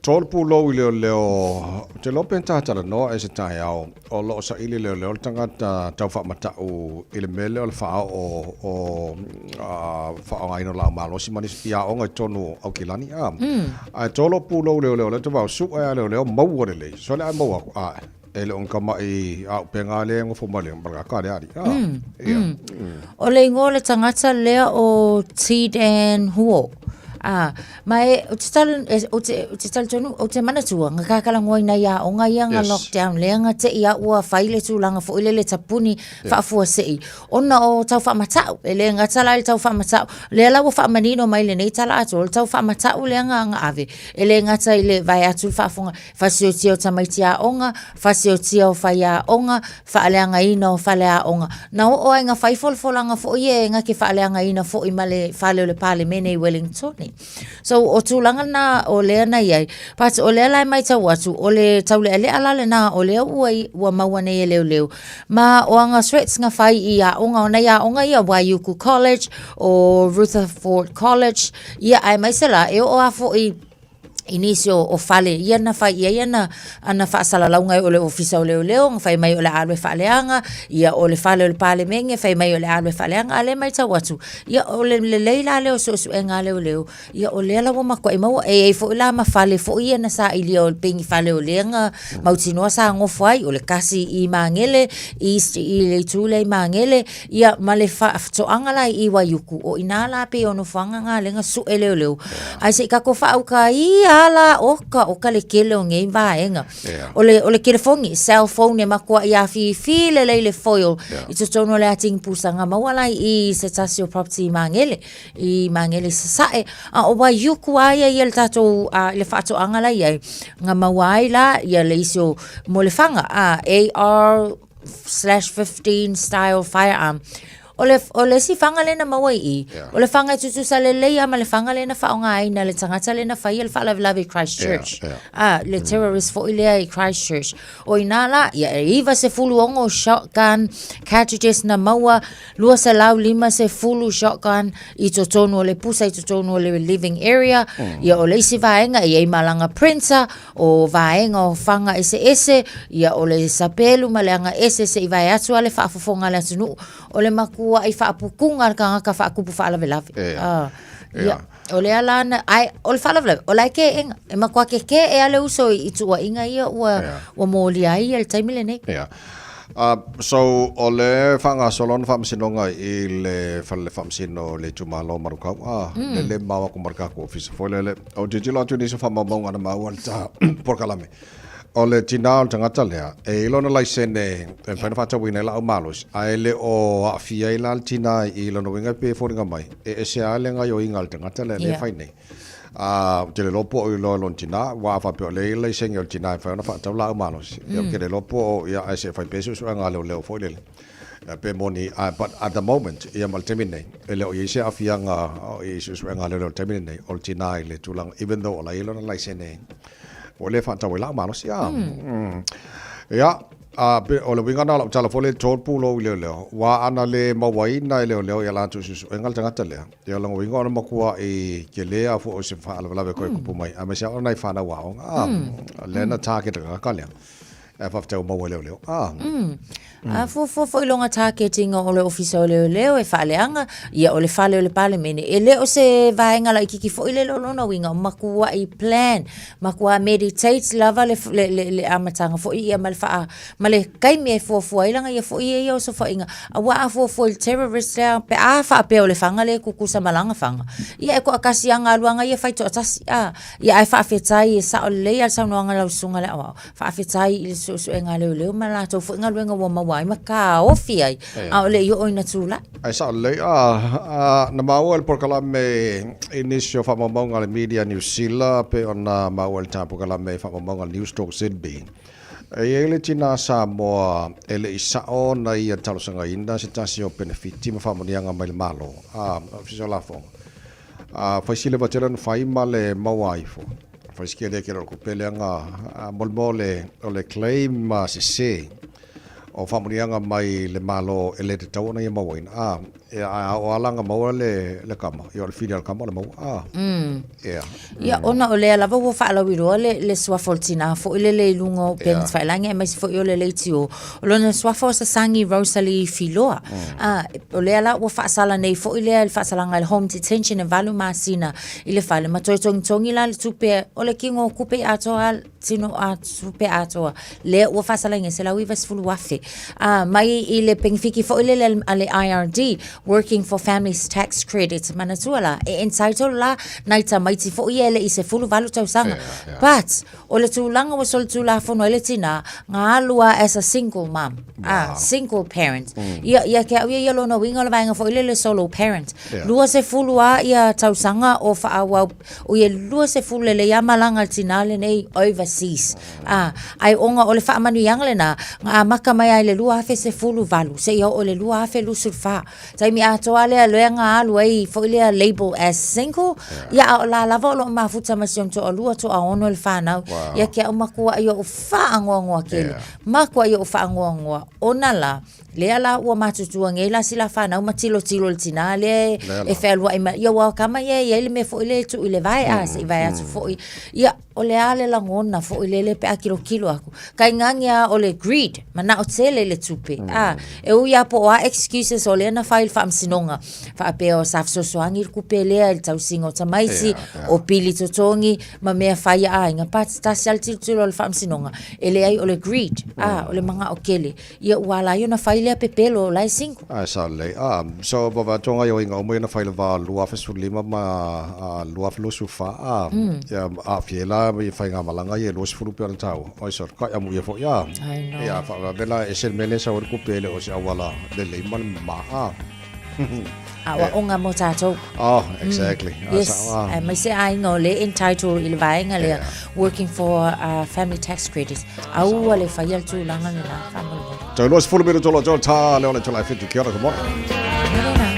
Tolu pulou i leoleo, ou te iloa pe ta talanoa e se taeao, o lo o saili leoleo le tagata tau faamatau i le mea lea o le faaoo o faaaogaina o laau malosi ma nisi i aoga i totonu o Aukilani. A, ae tolu pulou leoleo lea te vao sue a leoleo maua lelei. Sole ae maua aku, ae, e le o ni kamaʻi aupega lea e nofo ma le malaka le alii. A, ia. O le igoa o le tagata lea o Tidan Huo. A, ma e, ou te tali, e, ou te, ou te talitonu, ou te manatua, nga kakalagoaina i aoga ia nga lockdown lea nga te i au ua fai le tulaga foi lele tapuni faafuasei, ona o tau faamatau, e le gata la i le tau faamatau, lea la ua faamanino mai lenei tala atoa, o le tau faamatau lea nga nga ave, e le gata i le vae atu le faafofoga, fasiotia o tamaiti aoga, fasiotia o faiaoga, faaleagaina o faleaoga. Na oo ai nga fai folafolaga foi e nga ke faaleagaina foi ma le fale o le Palemene i Wellingtone. So o tulaga na o lea na iai, but o lea la e maitau atu, o le taulealea la lena o lea ua, ua maua nei e leoleo. Ma o aga threats nga fai i aoga, o nai aoga ia Waiuku College, o Rutherford College, ia aemaise la e oo a foi i nisi o, o fale ia na fai i ai ana, ana faasalalauga e o le Ofisa o Leoleo, na fai mai o le a alu e faaleaga, ia o le fale o le Palemene, fai mai o le a alu e faaleaga, a o lea e matau atu, ia o le lelei la lea o suesuega a leoleo, ia o lea la ua matuai maua. E i ai foi la ma fale foi ia na sailia o pei ni fale o lea na mautinoa sa nofo ai, o le tasi i Magele, East i le itu lea i Magele, Ia, ma le faatoaga la i Waiuku, o i ina la pei o nofoaga na lea na sue leoleo. Ae se i tatou faaukaia la, oka, oka le tele o nei vaega. O le, o le telefoni, cell phone e matuai afifi lelei le foil i totonu o le atigi pusa na maua la i se tasi o property i Magele, i Magele i Sasae. A o Waiuku lava ia ia le tatou, a, le faatoaga la i ai, na maua ai la ia le isi o, mo le faga, a, AR, /15 style firearm. O le, o le isi faga lea na maua i i, o le faga e tutusa lelei lava ma le faga lea na faaaogaina e le tagata lea na faia le faalavelave i Christchurch. Yeah, yeah. Ah, le terrorist foi lea i Christchurch. O ina la, ia e 96 shotgun cartridges na maua, 250 shotgun i totonu o le pusa, i totonu o le living area. Ia o le isi vaega, e i ai malaga printer, o vaega o faga eseese, ia o le sapelu ma le aga ese se i vae atu a le faafofoga a le atunuu, o le matuaʻi faaputuga a le tagata faakupu faalavelave. Ea. Ah, Ea. ia, o lea la na, ae o le faalavelave, o la e keʻena, e matua kekeʻe a le uso i, i tuuaiga ia ua, Ea. ua molia ai ia le taimi lenei. Ea. So, o le faagasolo ona faamasinoga i le fale faamasino i le itumalo o Manukau, a, le le mamao atu ma le tatou ofisa foi lele. Ou te tilotilo atu i nisi o faamaumauga na maua i le ta polokalame. O le tina o le tagata lea, e i ai lona laisene e mafai ona faatauina ai laau malosi, ae le o aafia ai la le tina i lona uiga e pei e foliga mai, e ese lava le gaoioiga a le tagata lea lea e fai nei. A, ou te le iloa po o iloa e lona tina, aua a faapea o lea e i ai le laisene o le tina e mafai ona faatau laau malosi, ia ou te le iloa po o, ia, ae se i fai pea suesuega a leoleo foi lele, pe moni, a, but at the moment, ia ma le taimi lenei, e le o i ai se aafiaga i suesuega a leoleo i le taimi lenei, o le tina i le tulaga, even though o la e i ai lona laisene foi lea e faatau ai laau malosi, a. Ia, A, pe, o le uiga na o lau tala foi lea i tolu pulou i leoleo, ua ana le mauaina e leoleo i a latou suesuega le tagata lea, ia o lona uiga o le matuaʻi tele lava foi o se faalavelave e toe tupu mai, aemaise lava o nai fanau aoga, a, lea na target e le tagata lea. Ae faafetai ua maua e leoleo. Ah. A fuafua foi loga target-ina o le Ofisa o Leoleo e faaleaga, ia o le fale o le Palemene, e le o se vaega laitiiti foi lele o lona uiga, matuai plan, matua meditate lava le, le, le, le amataga foi ia ma le faa, ma le taimi e fuafua ai laga ia foi ia ia osofaiga. Aua a fuafua i le terrorist lea, pe a faapea o le faga lea e tutusa ma lana faga, ia e toatasi lava galuega ia e fai toatasi, a. Ia ae faafetai e sao lelei lava le saunoaga a lau susuga i le aoao. Faafetai i le suesuega a leoleo ma latou foi galuega ua maua ai ma taofi ai, a o le i oo ina tulai. Ae sao lelei, a, na maua i le polokalame i nisi o faamaumauga a le media Niu Sila, pei ona maua i le ta polokalame i faamaumauga a le News Talk ZB. E i ai le tinā Samoa e le i sao ona ia talosagaina se tasi o penefiti ma faamanuiaga mai le Malo, a, Ofisa o Lafoga. A, fai sili tele ona fai ma le maua ifo. Fai si kele kele o le kupe lea nga mo le mo le o le claim ma sese o faamanuiaga mai le Malo e le tatau ona ia mauaina. A, e a o ala nga maua le le kama, ia o le fili a le kama o le maua. A, ia. Ia, ona o lea lava ua faalauiloa le, le suafa o le tinā foi lele i luga o upega tafailagi aemaise foi o le leitio. O lona suafa o Sasagi Rosalie Filoa. A, o lea la ua faasala nei foi lea i le faasalaga i le home detention e valu masina i le fale ma toe togitogi la le tupe o le kino kupe atoa tino a tupe atoa lea ua faasalaina e $190,000. A, mai i le penefiki foi lele a le IRD, Working for Families Tax Credit, manatua la, e entitle la nai tamaiti foi ia e le i 18 tausaga. But, o le tulaga ua solitulafono ai le tinā, na alu a as a single mum, a single parent. Ia, ia te au ia ia lona uiga o le vaega foi lele solo parent. 20 a ia tausaga o faaauau, o ia 20 lelei a malaga le tinā lenei overseas. A, ae ona o le faamanuiaga lena, na amata mai lava i le 2018 seia oo i le 2024. Taimi atoa lea lea na alu ai foi lea label as single, ia a o la lava o lo o mafuta ma si ona toalua, toaono le fanau. Ia te au matuai oʻu faanoanoa tele, matuai oʻu faanoanoa ona la, lea la ua matutua nei la sila fanau ma tilotilo i le tinā lea e fealuai mai. Ia aua o tama ia e i ai le mea foi lea e tuu i le vae, a se i vae atu foi. Ia, o le a le lagona foi lele pe a tilotilo atu. Tainane lava o le greed, manao tele i le tupe. A, e ui lava po o a excuses o lea na fai i le faamasinoga, faapea o sa fesoasoani le tupe lea i le tausiga o tamaiti, o pili totogi ma mea fai a aiga, but tasi lava le tilotilo a le faamasinoga, e leai o le greed, a, o le manao tele. Ia ua ala ai ona fai lea pepelo o la e single. Ae sa lelei. A, so vavaetoga i oiga uma ia na fai le va 2015 ma 2024, a, ia aafia ai la i faigamalaga ia e 20 pei ona taua. Oi sor, kai amu ia foi, a. I know. Ia, faavave la e ese le mea lea e sau ai le kupe e le o se auala lelei ma le mama, a. Aoaoga mo tatou. Oh, exactly. Mm. Yes, aemaise aiga o lea entitled i le vaega lea, working for family tax credit. Aua le faia le tulaga lena, faamolemole. Toe 20 minute o lo tā leo le tula e whitu. Kia ora, good morning. Morena.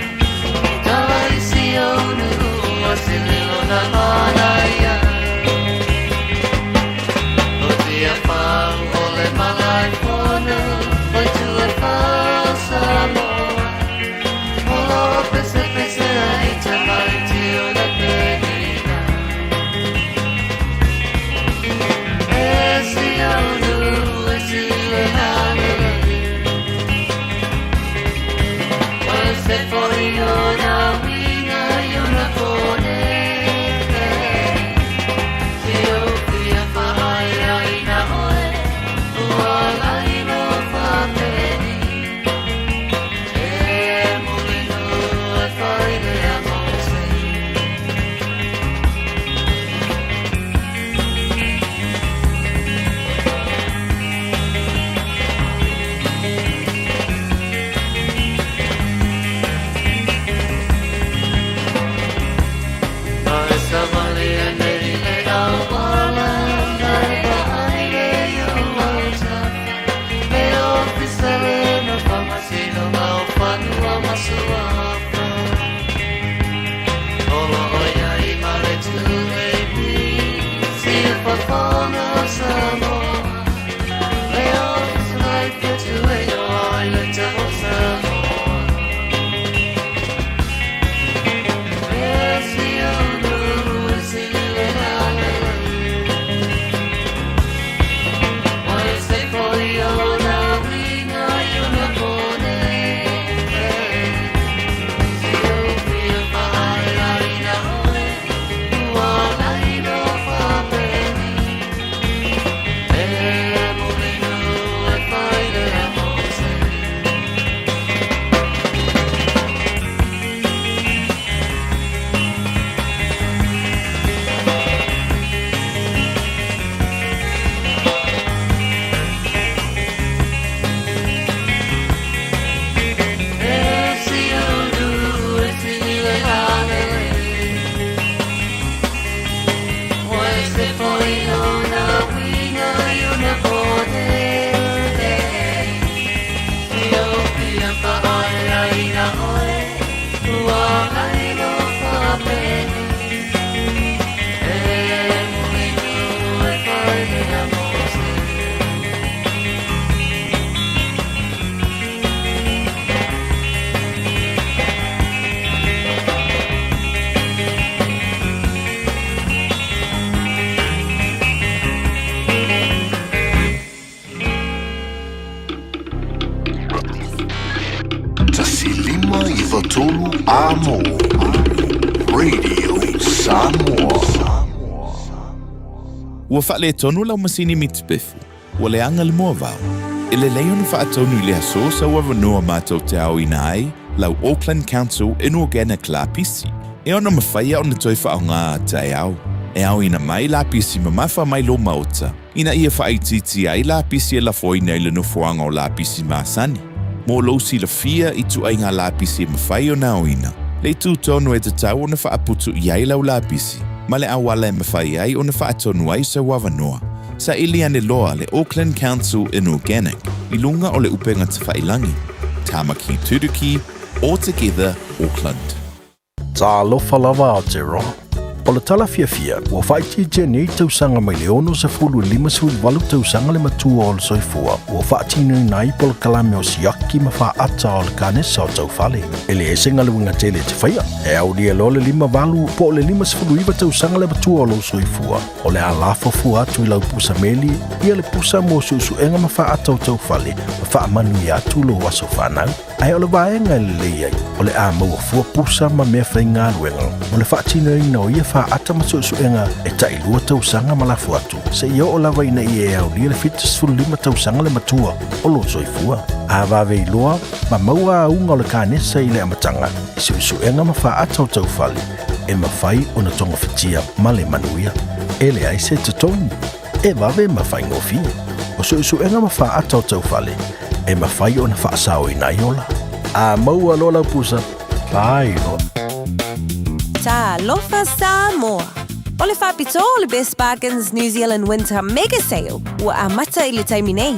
Amo Radio Samoa. Ua faaletonu lau masini miti pefu, ua leaga le moavao. E lelei ona faatonu i le aso sau avanoa matou te aoina ai lau Auckland Council Inorganic lapisi, e ono mafaia ona toe faaaoga a taeao. E aoina mai lapisi mamafa mai lou maota, ina ia faaitiitia ai lapisi e lafoina i le nofoaga o lapisi masani. Mo lou silafia ituaiga lapisi e mafai ona aoina, le itu tonu e tatau ona faaputu i ai lau lapisi, ma le auala e mafai ai ona faatonu ai sau avanoa. Saili ane loa le Auckland Council Inorganic i luga o le upega tafailangi, Tāmaki Turuki, All Together Auckland. Talofa lava Aotearoa. O le tala fiafia, ua faaitiitia nei tausaga mai le 60 i le 58 tausaga le matua o le soifua ua faatinoina ai polokalame o siaki ma faata o le kanesa o taufale. E leai se galuega tele e te faia, e aulia loa le 58 po o le 59 tausaga le matua o lou soifua, o le a lafo fua atu i lau pusa meli ia le pusa mo suesuega ma faata o taufale ma faamanuia atu lou aso fanau. Ae o le vaega e lelei ai, o le a maua fua pusa ma mea faigaluega mo le faatinoina o ia faata ma suesuega e tailua tausaga ma lafo atu, seia oo lava ina ia e aulia le 75 tausaga le matua o lou soifua. A vave iloa ma maua auga o le kanesa i le amataga i suesuega ma faata o taufale, e mafai ona togafitia ma le manuia. E leai se totogi. E vave ma faigofie. O suesuega ma faata o taufale, e mafai ona faasaoina ai ola. A maua loa lau pusa, fai loa. Talofa Samoa! O le faapitoa o le Best Bargains New Zealand Winter Mega Sale ua amata i le taimi nei.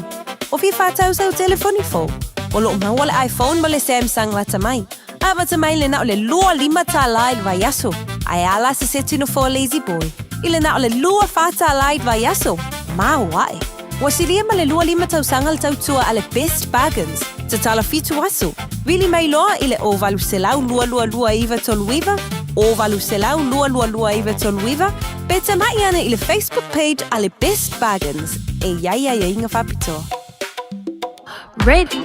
O fia faatau sau telefoni fou? O lo o maua le iPhone ma le Samsung lata mai. Amata mai le na o le 25 tālā i le vaiaso, ae a la se seti nofoa Lazy Boy i le na o le 24 tālā i le vaiaso, maoae. Ua silia ma le 25 tausaga le tautua a le Best Bargains, tatala fitu aso, vili mai loa i le 0800 222 939, 0800 222 939, pe tamai ane i le Facebook page a le Best Bargains e i ai aiaiga faapitoa.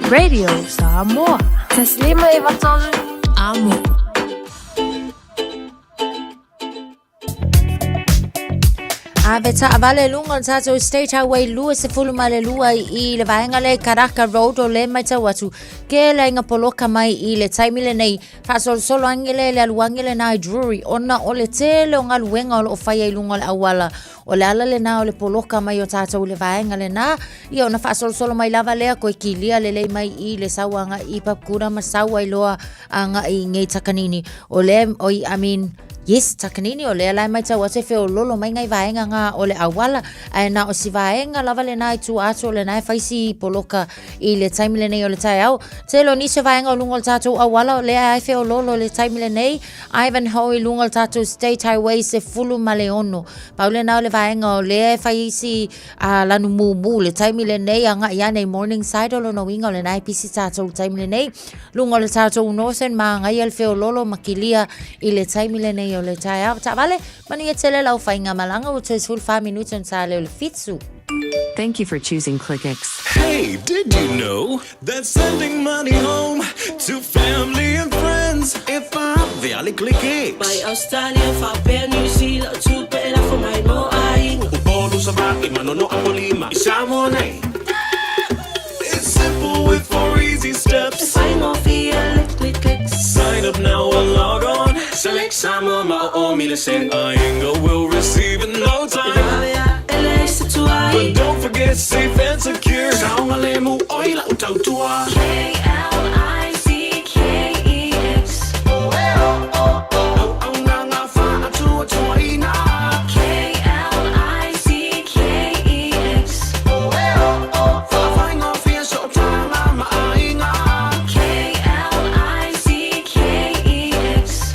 Radio Samoa. Taslima e vatolu. Amo. Ave taavale i luga o le tatou State Highway 22 i le vaega lea i Karaka Road o le matau atu ke le aiga poloka mai i le taimi lenei faasolosolo ange le le alu ange lena i Drury ona o le tele o galuega o lo o faia i luga o le auala O le ala lena o le poloka mai o tatou i le vaega lena, ia ona faasolosolo mai lava lea koe kilia lelei mai i le sau agai i Papakura ma sau ai loa agai i nei Takanini. O lea, oi, I mean, yes, Takanini, o lea la e matau atu e feololo mai ngai vaega ngā o le auala, ae na o si vaega lava lena i tua atu o lena e fai si poloka i le taimi lenei o le taeao. Tele o nisi o vaega o luga o le tatou auala o lea e feololo i le taimi lenei, Ivanhoe i luga o le tatou State Highway 16. Pau lena o le vaega o lea e fai isi uh, lanu mumu le taimi lenei agai ane i Morningside o lona uiga o lena e pisi tatou le taimi lenei. Luga o le tatou Northern māngaia le feololo ma kilia i le taimi lenei o le taeao. Taavale, manuia tele lau faigamalaga ua toe 14 minute ona sa lea o le fitu. Thank you for choosing ClickX. Hey, did you know that sending money home to family and friends e vave a le ClickX? Mai Australia faapea New Zealand o tupe e lafo mai mo aiga. Upolu, Savaii, Manono, Apolima i Samoa nei. It's simple with four easy steps. E faigofie le ClickX. Sign up now or log on. Select Samoa ma o o mile sen. Aiga will receive in no time. E vave a e leai se tuai. But don't forget safe and secure. Saogalemu oi lau tautua. K-L-I-C-K-E-X. Auaunaga faatuatuaina. K-L-I-C-K-E-X. Faafaigofie sootaga ma aiga. K-L-I-C-K-E-X.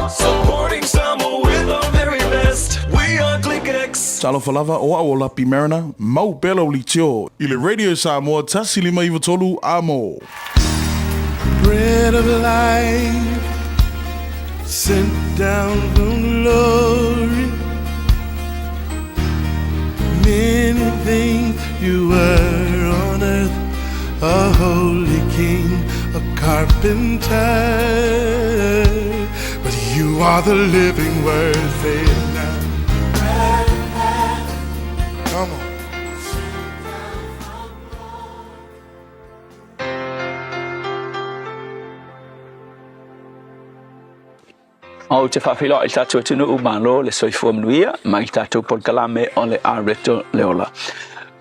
Supporting Samoa with our very best. We are ClickX. Talofa lava, o au o Lapi Mariner, mau pea lau leitio i le Radio Samoa 1593 Amo. Bread of life sent down from glory. Many things you were on earth, a holy king, a carpenter, but you are the living word. Say it now. Come on. Ou te faafeiloai i le tatou atunuu, malo le soifua manuia mai le tatou polokalame o le Areto le Ola.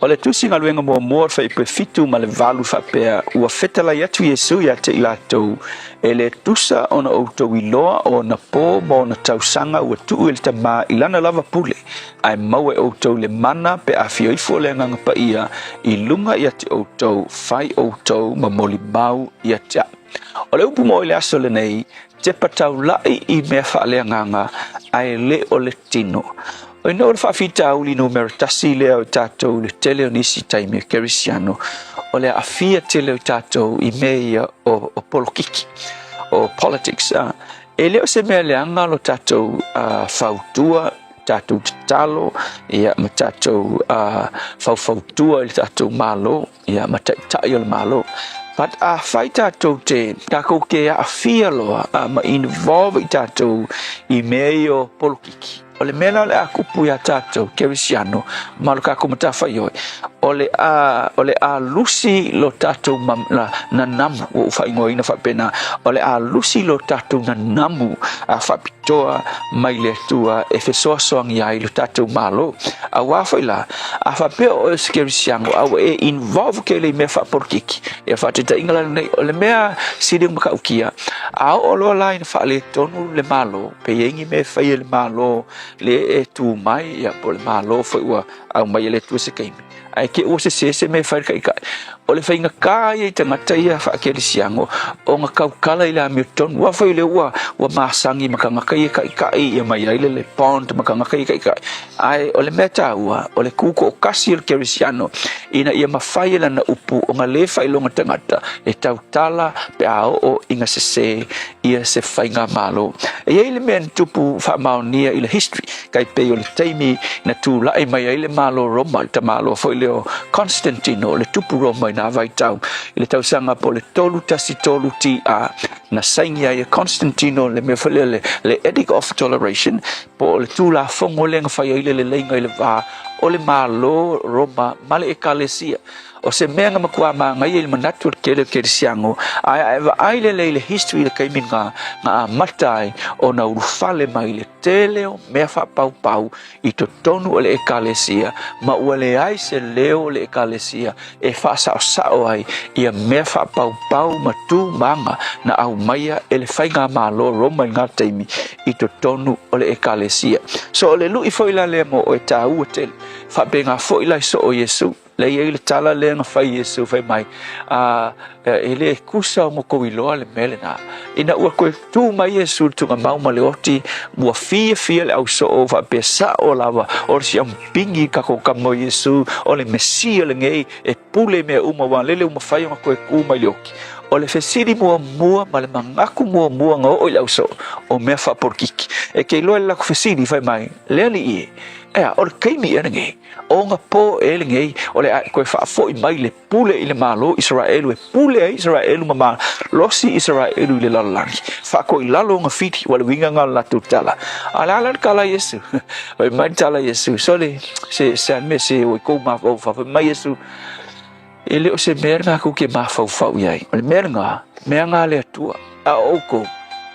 O le tusi galuega muamua o le Fuaiupu e 7 ma le 8 faapea, Ua fetalai atu Iesu ia te i latou, e le tusa ona outou iloa o ona pō ma ona tausaga ua tuu e le Tama i lana lava pule, ae maua e outou le mana pe a afio ifo le Agaga Paia i luga ia te outou, fai outou ma molimau ia te au. O le upu mo i le aso lenei, Tepa taulai i mea faaleagaga, ae le o le tino. O ina o le faafitauli numera tasi lea o tatou i le tele o nisi taimi o Kerisiano, o le aafia tele o tatou i mea ia o, o polokiki, o politics. A. E le o se mea leaga lo tatou uh, fautua, tatou tatalo, ia, ma tatou uh, faufautua i le tatou Malo, ia ma taitai o le Malo. But afai tatou te, takou ke aafia loa a ma involve i tatou i mea ia o polokiki. O le mea la o le a kupu iā tatou Kerisiano ma lo kakou matafaioi, o le a, o le a lusi lo tatou ma, la, nanamu, ua ou faaigoaina faapena, o le a lusi lo tatou nanamu a faapitoa mai le Atua e fesoasoani ai lo tatou Malo. Auā foi la, A faapea o oe o se kerisiano a ua e involve tele i mea faapolitiki, ia faataitaiga la lenei, o le mea sili ona matautia, a oo loa la ina faaletonu le Malo, pe i ai ni mea e fai e le Malo le e tu mai, ia po o le Malo foi ua aumai e le Atua se taimi, ae te i ua sese se mea e fai e le Taitai. O le faigata ia i tagata ia faakerisiano ona tautala i le amiotonu. Aua foi o lea ua, ua masani ma tagata ia taitai ia mai ai le, le bond ma tagata ia taitai. Ae o le mea taua, o le kū toʻatasi o le kerisiano ina ia mafai e lana upu ona lē faailoga tagata e tautala pe a oo ina sesē ia se faigamalo. E i ai le mea na tupu faamaonia i le history, kai pei o le taimi na tulaʻi mai ai le Malo Roma, le tamaloa foi lea o Constantino, le tupu Roma i nā vaitau, i le tausaga po o le 313 TA, na saini ai e Constantino le mea foi lea le, le Edict of Toleration, po o le Tulafono lea na fai ai le leleiga i le va o le Malo Roma ma le Ekalesia. O se mea na matua manaia i le manatu o le tele o kerisiano, ae a e vaai lelei i le history i le taimi na, na amata ai ona ulufale mai le tele o mea faapaupau i totonu o le Ekalesia, ma ua leai se leo o le Ekalesia e faasaosao ai ia mea faapaupau ma tu ma aga na aumaia e le faigamalo Roma i lena taimi i totonu o le Ekalesia. So o le lui foi la lea mo oe taua tele. Faapena foi la i soo Iesu. Lea i ai le tala lea na fai Iesu fai mai, a, e le kusa o kou iloa le mea lena. Ina ua koe tū mai Iesu le tugamau ma le oti, ua fiafia le ausoo faapea sao lava o le siampigi kako kama o Iesu, o le Mesia lenei e pule i mea uma, ua lele ua mafai ona koe kū mai le oki. O le fesili muamua ma le manatu muamua na oo i le ausoo, o mea faapolokiki. E ke iloa i le latou fesili fai mai, Le alii e, ea, o le taimi ea lenei, o na pō ē lenei, o le a e toe faafoʻi mai le pule i le Malo Isaraelu e pule ai Isaraelu ma malosi Isaraelu i le lalolagi, faatoa i lalo ona fili, ua le uiga lena o le latou tala. A o le a la le tala a Iesu? Fai mai le tala a Iesu, sole, se, se a le mea se o i kou mafaufau. Fai mai Iesu, E le o se mea lena kou te mafaufau i ai. O le mea lena, mea na a le Atua. A o oukou,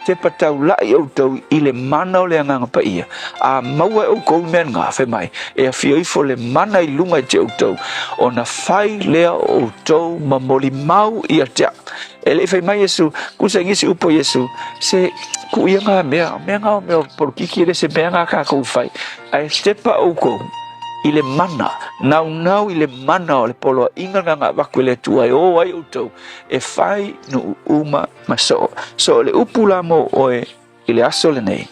tepa taulaʻi outou i le mana o le Agaga Paia, a maua e oukou le mea lena, fai mai, e afio ifo le mana i luga i te outou, ona fai lea o outou ma molimau ia te au. E le i fai mai Iesu, kusa i nisi upu a Iesu, se kuu ia ngā mea, mea ngā o mea o polokiki e le se mea ngā kākou i fai, ae tepa oukou i le mana, naunau i le mana o le poloaiga lena na avatu e le Atua e o ai outou e fai nuu uma ma soo. So o le upu la mo oe i le aso lenei,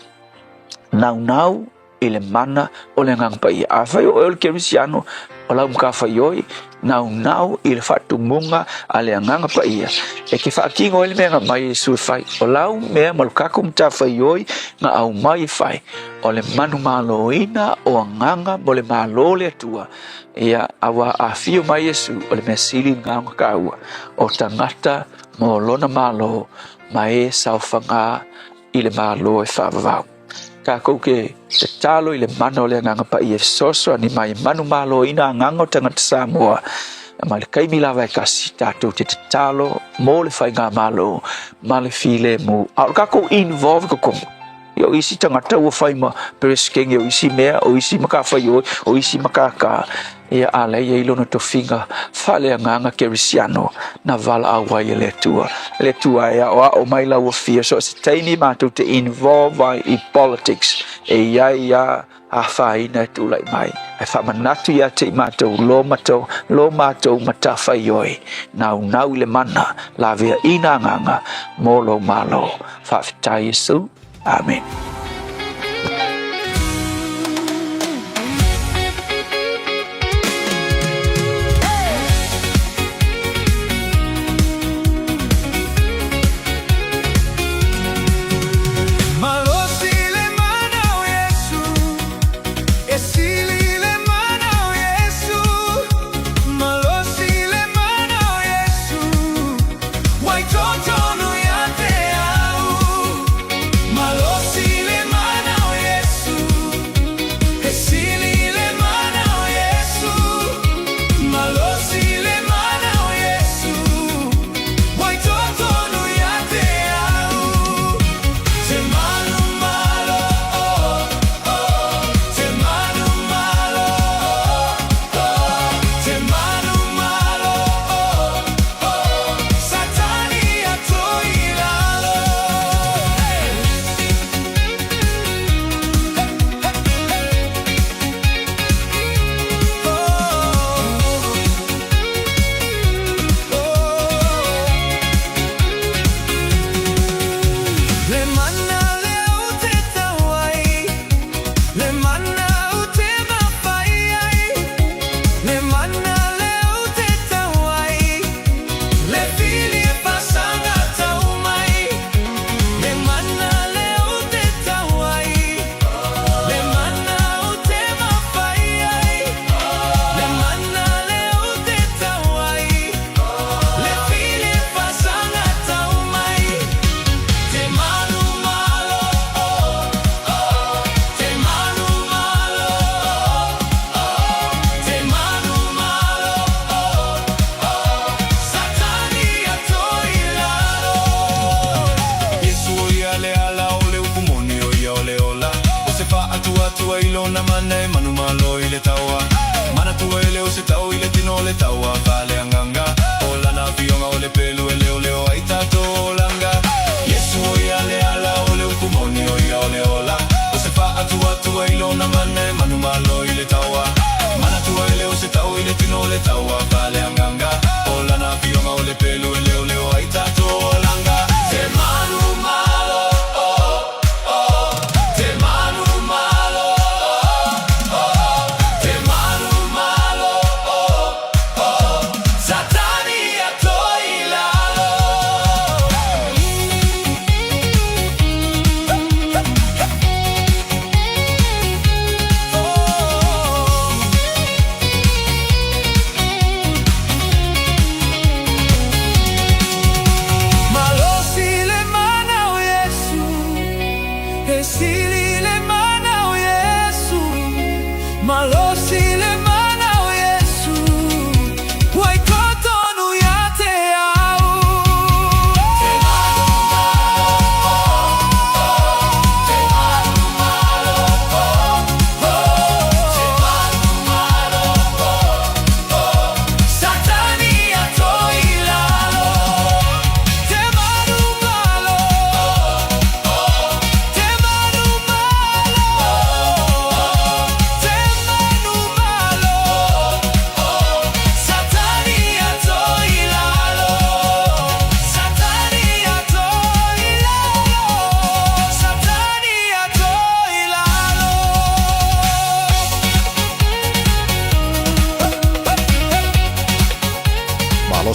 naunau i le mana o le Agaga Paia. Afai o oe o le kerisiano, o lau matafaioi, Naunau i le faatumuga a le Agaga Paia e te faatino ai le mea na aumai e Iesu e fai. O lau mea ma lo tatou matafaioi na aumai e fai, o le manumaloina o agaga mo le Malo o le Atua. Ia, auā a afio mai Iesu, o le mea sili lena ona taua, o tagata mo lona Malo ma e saofaga i le Malo e faavavau. Takou te tatalo i le mana o le Agaga Paia e fesoasoani mai e manumaloina agaga o tagata Samoa, ma i le taimi lava e tasi tatou te tatalo mo le faigamalo ma le filemu. A o le tatou involve i totonu, ia o isi tagata ua fai ma Peresetene o isi mea, o isi matafaioi, o isi matata, Ia, a lea e i ai lona tofiga faaleagaga kerisiano na valaau ai e le Atua. Le Atua e aoao mai lau afio so o se taimi matou te involve ai i politics e i ai a afaina e tulai mai. Ae faamanatu ia te i matou lo matou, lo matou matafaioi, naunau i le mana, laveaina agaga mo lou Malo. Faafetai Iesu. Amen.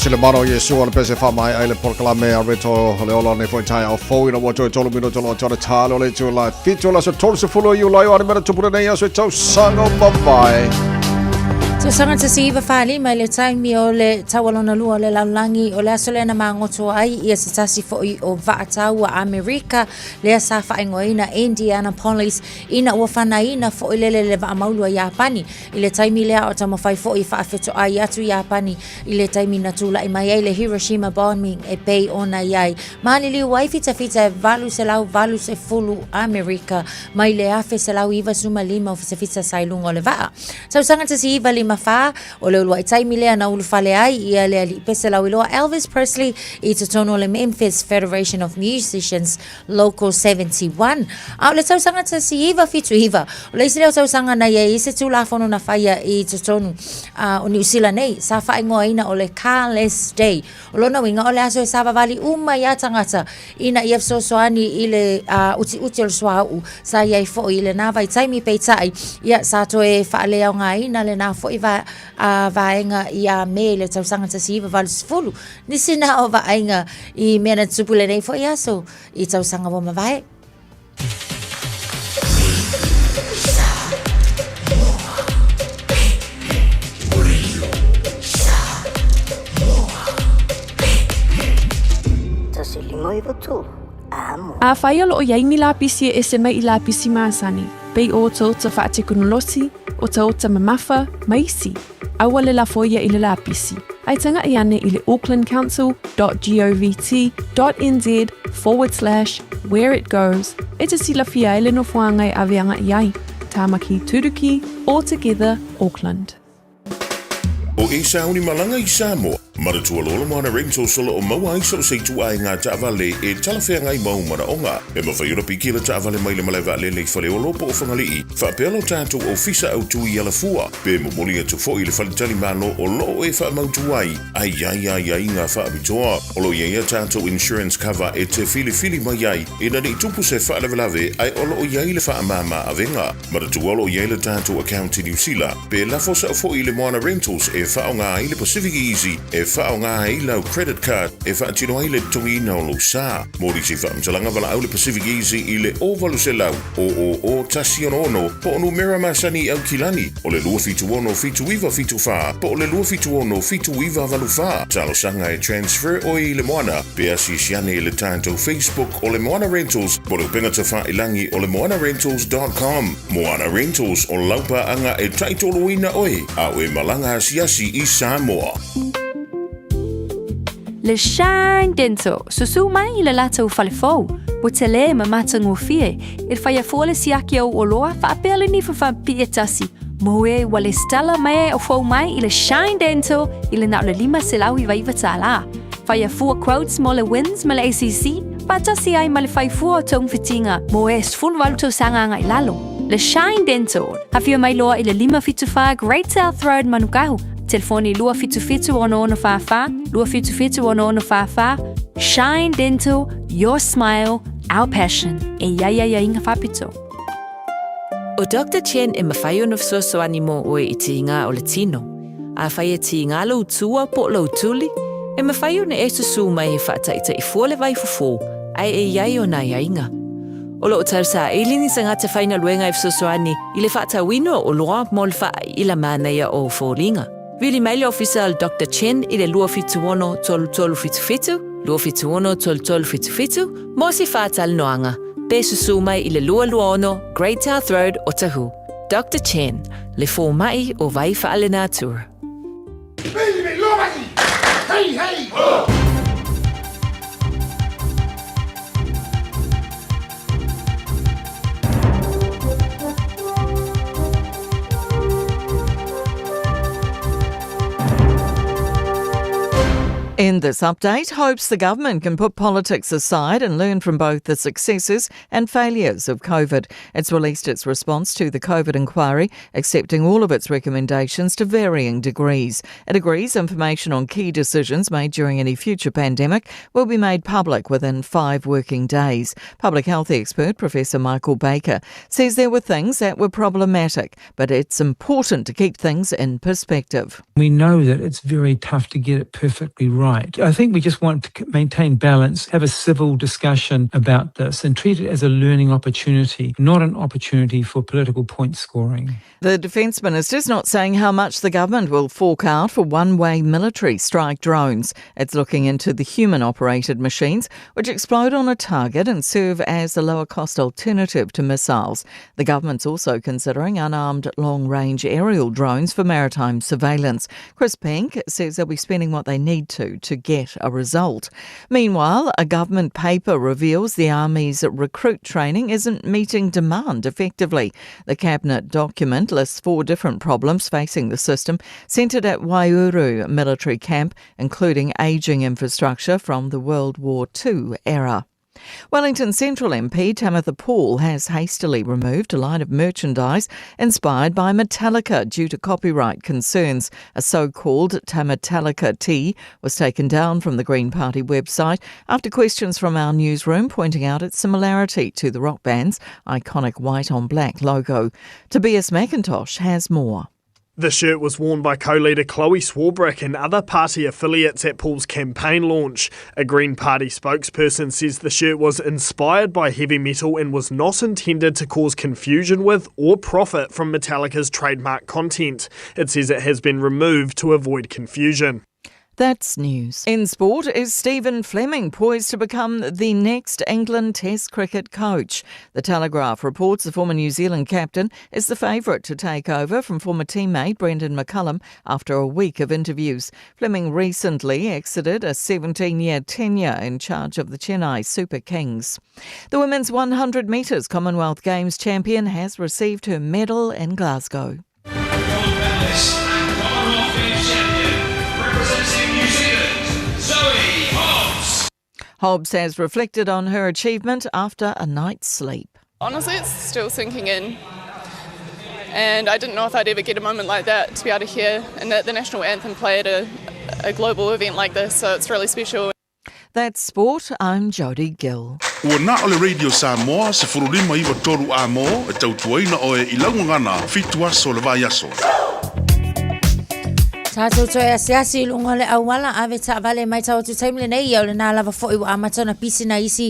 Bless le mana o Iesu o le pese whaamae ai le polokalame a Reto le ola nei foi taeao fou ina ua toe tolu minuto loa tau le talo o le itu la fitu o le aso 30 o Iulai o ane mea na tupu lenei aso i tausaga o mavae. Tausaga 1945 i le taimi o le Taua Lona Lua o le Lalolagi, o le aso lea na magoto ai ia se tasi foi o vaa taua Amerika lea sa faaigoaina Indianapolis ina ua fanaina foi lele le vaa maulu a Iapani. I le taimi lea o taumafai foi e faafetoai atu Iapani i le taimi na tulai mai ai le Hiroshima bombing e pei ona i ai maliliu ai fitafita e 880 Amerika mai le 1195 o fitafita sa i luga o le vaa. Tausaga 1954, o le uluai taimi lea na ulufale ai ia le alii pese lauiloa Elvis Presley i totonu o le Memphis Federation of Musicians Local 71. A o le tausaga 1979, o le isi lea o tausaga na i ai se Tulafono na faia i totonu o Niu Sila nei, sa faaigoaina o le Carless Day. O lona uiga, o le aso e savavali uma ai a tagata ina ia fesoasoani i le utiuti o le suauu sa i ai foi i lena vaitaimi, peitai, ia, sa toe faaleaogaina lena foi vaega ia Me i le tausaga 1980. Nisi na o vaaiga i mea na tutupu i lenei foi aso i tausaga ua mavae. Afai o lo o i ai ni lapisi e ese mai i lapisi masani, pei o otaota faatekonolosi, otaota mamafa, ma isi, Aua le lafo ia i le lapisi, ae tagaʻi ane i le aucklandcouncil.govt dot nz forward slash where it goes e te silafia ai le nofoaga e ave agaʻi ai. Tāmaki Turuki, All Together Auckland. O e sauni malaga i Samoa, Manatua loa le Moana Rentals o lo o maua ai so o se ituaiga taavale e talafeagai mau manaoga. E mafai ona piki le taavale mai le malae vaalele i Faleolo po o Fagalii, faapea lo tatou ofisa autu i Alafua, pe momoli atu foi i le faletalimalo o lo o e faamautu ai a i ai aiaiga faapitoa. O lo o i ai a tatou insurance cover e te filifili mai ai ina ne i tupu se faalavelave ae o lo o i ai le faamama avega. Manatua o lo o i ai le tatou account i Niu Sila, pe lafo sao foi i le Moana Rentals e faaaoga ai le Pacific Easy e faaaoga ai lau credit card e faatino ai le totogiina o lou sa. Mo nisi faamatalaga valaau le Pacific Easy i le 0800 000 166 po o numera masani i Aukilani o le 276 7974 po o le 276 7984. Talosaga e transfer oe i le Moana pe asiasi ane i le tatou Facebook o le Moana Rentals po o le upega tafailangi o le moanarentals dot com. Moana Rentals, o lau paaga e taitoloina oe a o e malaga asiasi i Samoa. Le Shine Dental, susu mai i le latou fale fou, ua tele ma matagofie, e faia fua le siaki o oloa faapea le nifa faapipii e tasi, mo e ua lesitala mai o fou mai i le Shine Dental i le na o le $599 tālā. Faia fua quotes mo le WINZ ma le ACC, faatasi ai ma le fai fua o togafitiga mo e 18 tausaga agai lalo. Le Shine Dental, afio mai loa i le 574 Great South Road Manukau, telefoni 277 6644, 277 6644, Shine Dental, your smile, our passion. E i ai aiaiga faapito. ʻO Doctor Chen e mafai ona fesoasoani mo ʻoe i tīgā o le tino. Afai e tīgā lou tua po o lou tuli, e mafai ona e susū mai he faataʻitaʻi fua le vaifofo ae e i ai ona aiaiga. O lo o tausaili ni tagata faigaluega e fesoasoani i le faatauina o oloa mo le faaiʻila manaia o foliga. Vili mai le ofisa o le Doctor Chen i le 276 3377, 276 3377, mo se faatalanoaga, pe susū mai i le 226 Great South Road, Otahuhu. Doctor Chen, le fōmaʻi o Vai Faalenatura. In this update, hopes the government can put politics aside and learn from both the successes and failures of COVID. It's released its response to the COVID inquiry, accepting all of its recommendations to varying degrees. It agrees information on key decisions made during any future pandemic will be made public within five working days. Public health expert Professor Michael Baker says there were things that were problematic, but it's important to keep things in perspective. We know that it's very tough to get it perfectly right. I think we just want to maintain balance, have a civil discussion about this, and treat it as a learning opportunity, not an opportunity for political point scoring. The Defence Minister's not saying how much the government will fork out for one way military strike drones. It's looking into the human operated machines, which explode on a target and serve as a lower cost alternative to missiles. The government's also considering unarmed long range aerial drones for maritime surveillance. Chris Penk says they'll be spending what they need to to get a result. Meanwhile, a government paper reveals the Army's recruit training isn't meeting demand effectively. The cabinet document lists four different problems facing the system, centred at Waiouru military camp, including ageing infrastructure from the World War II era. Wellington Central MP Tamatha Paul has hastily removed a line of merchandise inspired by Metallica due to copyright concerns. A so-called Tametallica tee was taken down from the Green Party website after questions from our newsroom pointing out its similarity to the rock band's iconic white on black logo. Tobias McIntosh has more. The shirt was worn by co leader Chloe Swarbrick and other party affiliates at Paul's campaign launch. A Green Party spokesperson says the shirt was inspired by heavy metal and was not intended to cause confusion with or profit from Metallica's trademark content. It says it has been removed to avoid confusion. That's news. In sport, is Stephen Fleming poised to become the next England Test cricket coach? The Telegraph reports the former New Zealand captain is the favourite to take over from former teammate Brendan McCullum after a week of interviews. Fleming recently exited a 17 year tenure in charge of the Chennai Super Kings. The women's 100 metres Commonwealth Games champion has received her medal in Glasgow. Hobbs has reflected on her achievement after a night's sleep. Honestly, it's still sinking in. And I didn't know if I'd ever get a moment like that to be able to hear and the, the national anthem play at a, a global event like this, so it's really special. That's sport. I'm Jodie Gill. Ua na o le Radio Samoa, 1593 a mō, e tautuaina oe i lau gagana, fitu aso le vaiaso. Tātou toe asiasi i luga o le auala, ave taavale mai tau atu taimi lenei, ia o lenā lava foi ua amata ona pisi nai isi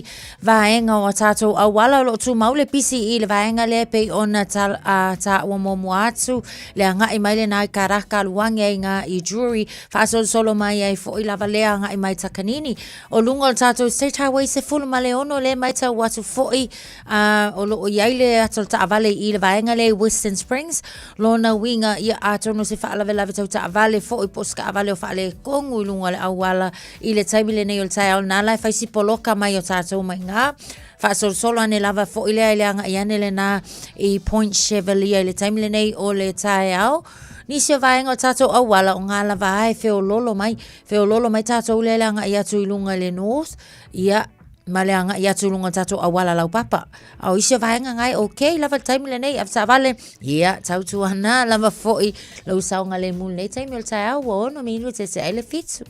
vaega o a tātou auala. O lo o tumau le pisi i le vaega lea e pei ona ta, a, tāua muamua atu, le agai mai lenā i Karaka alu age ai ngā i Drury, faasolosolo mai ai foi lava lea agai mai Takanini. O luga o le tātou State Highway 16 lea e matau atu foi, A, o lo o i ai le ata o le taavale i le vaega lea i Western Springs. Lona uiga, ia, atonu se faalavelave tau taavale foi po o se kaavale o faaletonu i luga o le auala i le taimi lenei o le taeao lena la e fai si poloka mai o tatou mai iga. Faasolosolo ane lava foi lea i le agai ane lena i Point Chevalier i le taimi lenei o le taeao. Nisi o vaega o tatou auala o ngā lava a e feololo mai, feololo mai tatou lea i le agai atu i luga i le North, ia, ma le agai atu i luga o le tatou auala laupapa. A o isi o vaega nga e okay lava le taimi lenei, ave taavale, ia, tautuana lava foi lou saogalemu i lenei taimi o le taeao ua ono minute seseai le fitu.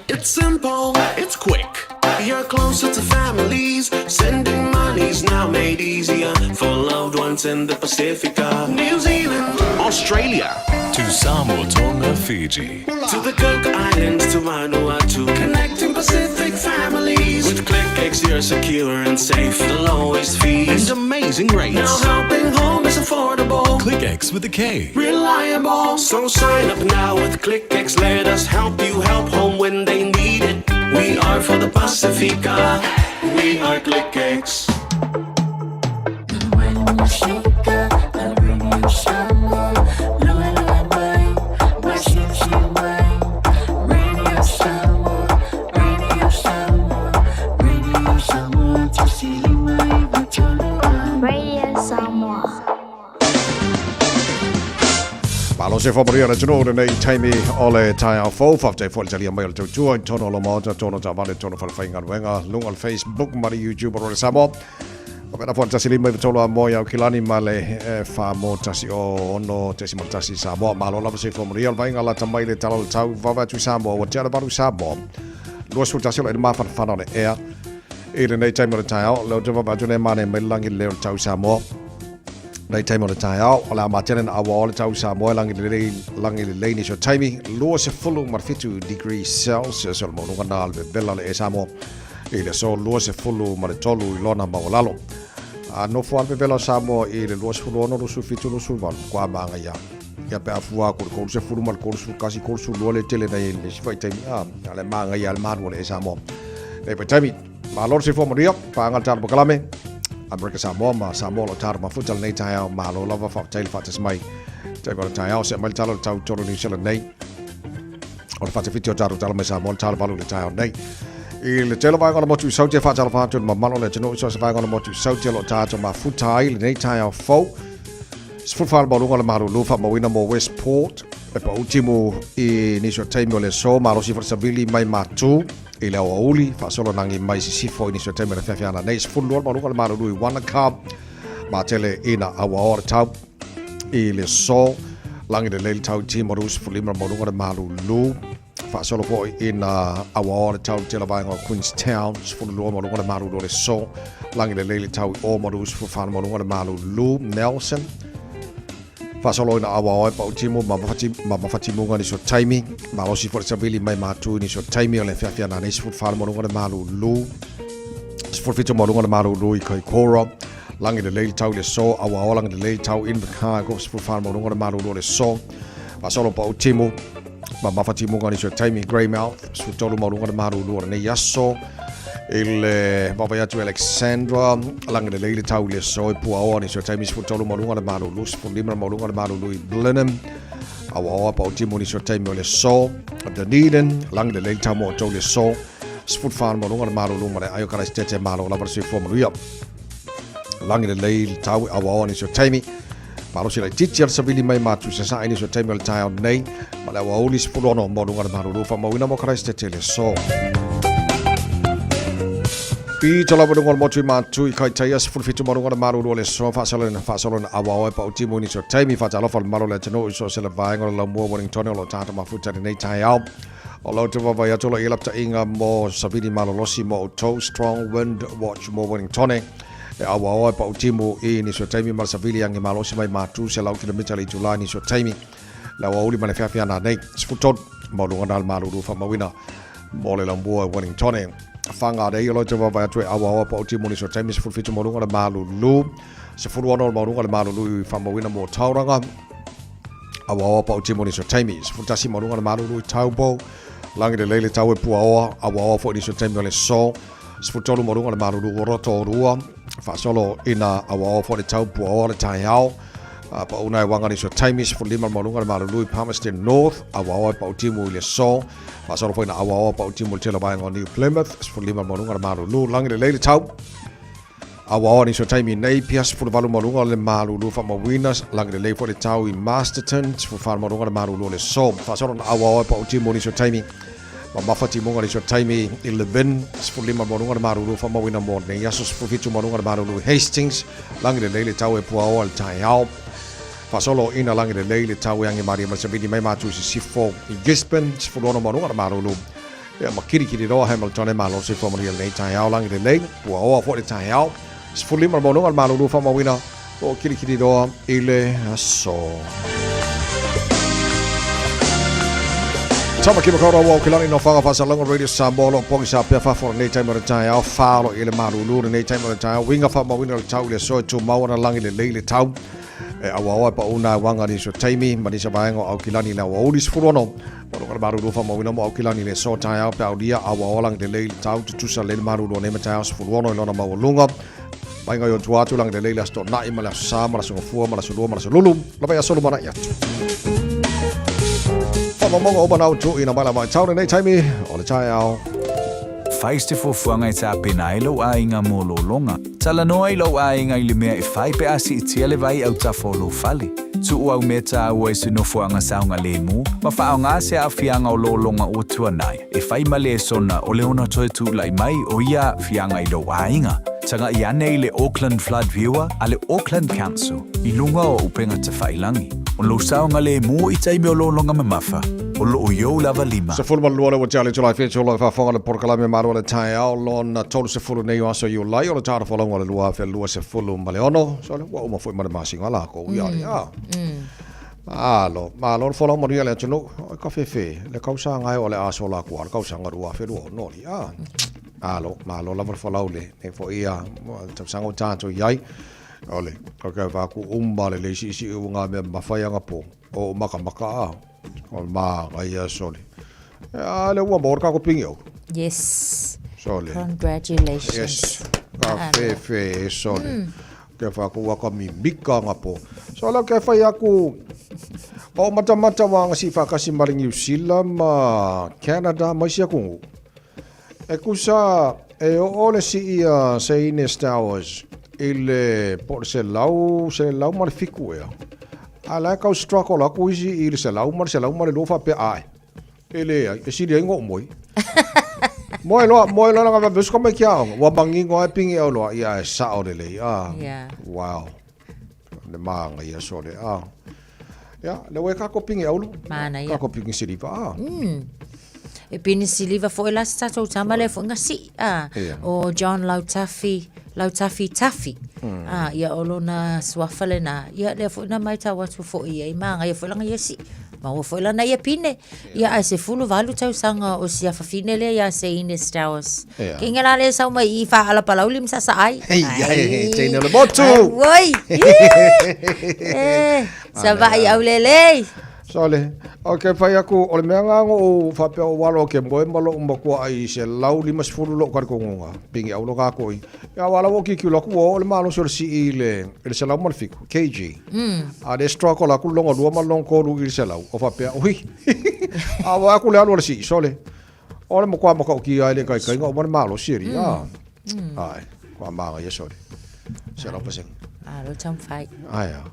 It's simple, it's quick. You're closer to families. Sending money's now made easier for loved ones in the Pacifica, New Zealand, Australia, To Samoa, Tonga, Fiji. To the Cook Islands, to Vanuatu. Connecting Pacific families. With ClickX, you're secure and safe. The lowest fees and amazing rates. Now helping home is affordable. ClickX with a K. Reliable. So sign up now with ClickX. Let us help you help home when they need it. We are for the Pacifica. We are ClickX. Radio Samoa. Malo se whamaria le tunu o lenei taimi o le taeao fou. Whafetai foi le talia mai o le tautua i tono o lo maota, tono taavale, tono whalewhai lunga o le Facebook ma le YouTube o Rore Samoa. Whakana foi le tasi lima i vatolo a moe au kilani ma le eh, wha mō tasi o ono tesi mo tasi Samoa. Malo lava se whamaria o le vainga lata mai le tala o le tau wawe atu Samoa. Ua tea le valu Samoa. 21 o le mawhanawhana o le ea. I lenei taimi o le taeao, leo te wawe atu nei mane mai langi le leo le tau Samoa. Nei taimi o le taeao, o le a matele na aua o le tau Samoa e langi lelei, langi lelei nisi o taimi, 27 degrees Celsius o le maualuga na le vevela le e Samoa i le aso 23 i lona maualalo. A nofo a le vevela o Samoa i le 26, 27, 28, kua māngaia. Ia pe a fua aku le 30 ma le 31, 32 le tele nei le isi vaitaimi, a, le māngaia le malu o le e Samoa. Nei vaitaimi, Malo le soifua manuia, paga le tala pakalame, Amerika Samoa ma Samoa lo tara mafuta lenei taeao, malo lava faafetai le faatasi mai. Taimi o le taeao, se mai le tala o le tau tolu New Zealand nei. O le faatafiti o tatou tala mai Samoa le tala valu le taeao nei. I le tele vaega o le motu i Sauti e faatalofa atu i le mamalu o le atunuu i so o se vaega o le motu i Sauti o lo o tatou mafuta ai lenei taeao fou. 14 le maualuga o le malulu faamauina mo Westport e pau timu i nisi o taimi o le aso malosi foi le savili mai Matu i le aoauli faasolo nagi mai Sisifo i nisi o taimi o le afiafi nei. 12 le maualuga o le malulu i Wanaka matele ina auaoa le tau i le aso lagi lelei le tau timu o le 15 le maualuga o le malulu faasolo foi ina auaoa le tau tele vaega o Queenstown 12 maualuga o le malulu o le aso lagi lelei le tau i Ōmaru 14 maualuga o le malulu Nelson faasolo ina auaoa e pau timu ma mafati, ma mafatimuga nisi o taimi malosi foi le savili mai matu nisi o taimi o le afiafi nei 14 maualuga o le malulu 17 maualuga o le malulu i Kaikoura lagi lelei le tau i le aso auaoa lagi lelei le tau Invercargill 14 maualuga o le malulu o le aso faasolo pau timu ma mafatimuga nisi o taimi Greymouth 13 maualuga le malulu o lenei aso i le vaavaai atu Alexandra lagi lelei le tau i le aso i Puaoa nisi o taimi 13 maualuga le malulu 15 le maualuga le malulu i Blenheim auaoa pau timu nisi o taimi o le aso Dunedin lagi lelei le tau mo outou i le aso 14 le maualuga le malulu ma le aio Karaisitete malo lava le soifua manuia lagi lelei le tau i auaoa nisi o taimi Malosi laitiiti a le savili mai matu sasae nisi o taimi o le taeao nei ma le aoauli 16 maualuga le malulu faamauina mo Karaisitete le aso. Pito lava luga o le motu i matu i Kaitaia 17 maualuga le malulu o le aso faasalona faasalona auaoa e pautimu i nisi o taimi faatalofa le mamalu o le atunuu i so o se le vaega o le laumua Wellington o lo o tatou mafuta i lenei taeao. O lau te vaavaai atu o lo o i ai lapataiga mo savili malolosi mo outou Strong Wind Watch mo Wellington. E auaoa e pau timu i nisi o taimi ma le savili age malosi mai matu 100 kilomita le itula i nisi o taimi. Le aoauli ma le feafea nanei. 13 maualuga na le malulu faamauina mo le laumua i Wellington. Whangarei o lau te vaavaai atu e auaoa pau timu i nisi o taimi 17 maualuga le malulu. 16 le maualuga le malulu i faamauina mo Tauranga. Auaoa pau timu i nisi o taimi. 11 maualuga le malulu i Taupo. Lagi lelei le tau e puaoa. Auaoa foi i nisi o taimi o le aso. 13 maualuga le malulu o Rotorua. Faasolo ina auaoa foi le tau puaoa le taeao. Pauna e waga nisi o taimi 15 le maualuga le malulu i Palmerston North. Auaoa e pau timu i le aso. Faasolo foi ina auaoa pau timu i le tele vaega o New Plymouth. 15 le maualuga le malulu. Lagi lelei le tau. Auaoa nisi o taimi nei, pia 18 maualuga le malulu faamauina. Lagi lelei foi le tau i Masterton. 14 maualuga le malulu o le aso. Faasolo ina auaoa e pau timu nisi o taimi. Mamafa timuga nisi o taimi i Levin, 15 maualuga le malulu faamauina mo lenei aso, 17 maualuga le malulu i Hastings, lagi lelei le tau e puaoa i le taeao. Faasolo ina lagi lelei le tau e agimalie mai savili mai matu i sisifo i Gisborne, 16 maualuga le malulu ia ma Kirikiriroa, Hamilton e malosi faamanuia lenei taeao, lagi lelei, puaoa foi le taeao, 15 maualuga le malulu faamauina o Kirikiriroa i le aso. Tamaki Makaurau o Kilani no whanga whasalonga Radio Samoa lo pongi sa pea whafo lenei taimi o le taeao whalo i le malulu lenei taimi o le taeao winga whamauina le tau i le aso e tūmau ana langi le lei le tau e auaoa e pauna e wanga nisi o taimi ma nisi o vaega o Aukilani le aoauli 16 Maualuga le malulu faamauina mo Aukilani le aso taeao pe aulia auaoa langi le lei le tau tutusa le malulu o nei ma taeao 16 i lona maualuga mai ngai o tua atu langi lelei le aso toonai ma le aso sa ma le aso gafua ma le aso lua ma le aso lulu lava i aso lumanai atu. Whakamauga o manau tuuina mai la mai tau lenei taimi o le taeao. Fai se fuafuaga e tapena ai lou aiga mo lologa. Talanoa i lou aiga i le mea e fai pe a siitia le vai autafa o lou fale. Tuu au mea taua i se nofoaga saogalemu ma faaaoga se aafiaga o lologa ua tuanai e fai ma lesona o le ono toe tulai mai o ia aafiaga i lou aiga. Tagai ane i le Auckland Flood Viewer a le Auckland Council i luga o upega tafailagi. O lou saogalemu i taimi o lologa mamafa, o loo i ou lava lima. 12 le ua tali July 7 o lo o faafofoga le polokalame Malo o le Taeao lona 30 nei o aso Iulai o le tala folauga o le 2026. So ua uma foi ma le masina lakou ia le a. Malo, malo le folau manuia le atunuu. Oi ka fefe, le kausaga e o le aso la kua, le kausaga 2026 li a. Malo, malo lava le folau le, nei foi ia, tausaga o tātou i ai. O le, o ke wha ku umba le le isi isi u ngā mea mawhai anga pō. O maka maka a. O ma ngai ia sole. A le ua mo ka ko pingi au. Yes. Sole. Congratulations. Yes. Ka fe fe sole. Ke wha ku waka mi mika nga po. So la ke whai aku o mata mata wa nga si whakasi mari New Zealand ma Canada mai si aku. E kusa e o ole si ia se ine Stowers i le po le se lau ma le fiku ea. A la kau struggle aku isi i le 100 ma le 102 faapea ae. E le ai, e sili ai ngoo moi. Moe loa, moe loa langa vavesu ka mai ki aoga. Ua mangingo ai pingi au loa, ia e sao lelei. Ah, Yeah. Wow. Le maanga ia sole. Ah. Ia, le ue kako pingi aulu. Mana ia. Kako pingi siliva. Ah. E pini siliva foi la se tatou tama lea foi ngasi. Ah, Ia. o John Lautafi, Lautafi Tafi. Ah, ia o lona suafa lena. Ia lea foi na maitau atu foi ia i maanga ia foi langa ia si. Maua foi lana ia pine. Ia ae 18 tausaga o si afafine lea ia Seine Stowers. Ia. Ke inga la le sau mai i whaala palauli msasa ai. Hei, hei, hei, teine o le motu. Oi. Eh, sa vai au lelei. Sole, o ke whai aku, o le mea ngā ngo o whapea o walo ke moe ma lou makua ai se lau 50 lou karikongonga, pingi au lo kākoi. Ia wala wo ki kiula ku o le malo se o le si i le, i le 107, kg. A le struggle aku longa lua ma longa kolu i le 100, o whapea, ui. A wa aku le alu o le si, sole. O le makua maka o ki ai le kai kai ngā o le malo si eri, a. Ai, kua maanga ia sole. 100%. Malo taumafai. Ai a.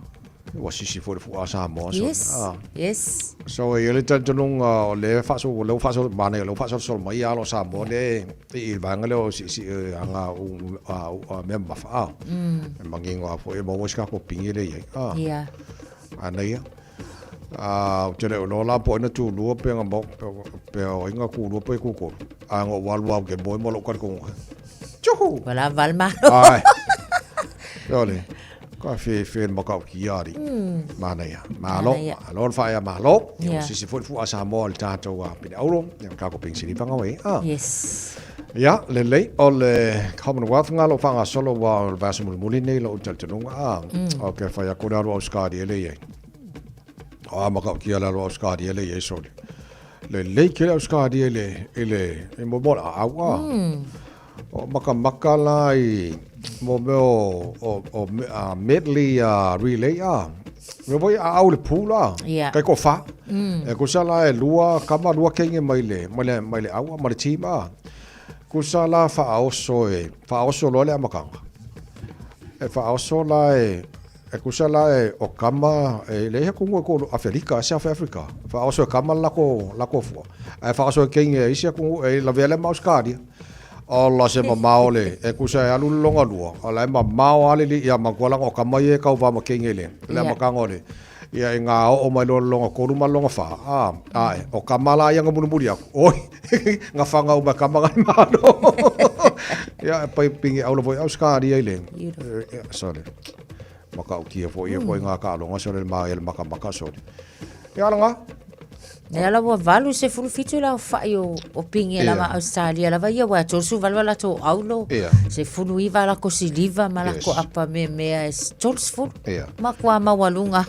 Ua sisi foi le fu'a Samoa so. Yes. Ah. Yes. So e le talitonuga o le faaso o lea ua faaso manaia o lea ua faasolosolo mai alo o Samoa le i le vaega lea o siisii aga u a u a mea mamafa a. E manino lava foi e maua si tatou pigi lea i ai a. Yeah. Manaia. A ou te le o iloa la po o ai na tulua pe na pe o ai na tulua pe tutolu. Ae na ou alu lava ou te moe ma lou talitonuga. Tjuhu! Ua lava le malo. Ai. Ole. Ka fefe le matautia alii. Manaia. Malo. Manaia. Malo le faaea malo. Ia ua Yeah. sisi foi le fu'a Samoa i le tatou pine auro. Ia ma tatou penisiliva gaoe. Ah. Yes. Ia, lelei, o le Commonwealth nga lo faagasolo ua o le vaiaso mulimuli nei lou talitonuga. Ah. O ke fai aku le alu Auscaria le i ai. O a matautia le alu Auscaria le i ai sole. Lelei tele Auscaria i le, i le, i mo mo le aau. Ah. O makamaka la i mo mea o, o, o a medley a relay a. Mea foi a au le pū la. Yeah. Kai ko wha. E kusa la e lua, kama lua kenge mai le, mai le, mai le aua, mai le team a. Kusa la whaaoso e, whaaoso loa le amakanga. E whaaoso la e, e kusa la e o kama, e le hea kungu e ko Aferika, South Africa. Whaaoso e kama lako, lako fua. E whaaoso e kenge e isi a kungu, e lavea le Australia. Ola se mamao le, e kusa e alu le longa lua. Ola e mamao ale li, ia makualanga o kama i e kau wama kenge le. Le Yeah. amakanga o le. Ia e ngā o mai loa le longa kolu ma le longa wha. Ah, ae, o kama la ia ngā mulimuli aku. Oi, ngā whanga o mai kama ngai malo. Ia, e pai pingi aula foi au skari ai le. Beautiful. Eh, sorry. Maka o kia foi, ia foi ngā kaalonga, sorry, le maa ia le maka maka, sorry. Ia ala ngā? Lea la ua 87 la aofa'i o, o pigi Ia. lava Australia lava ia ua 38 a latou aulo, Ia. 19 lako siliva ma lako Yes. apa meamea e 30. Ia. Makuā maualuga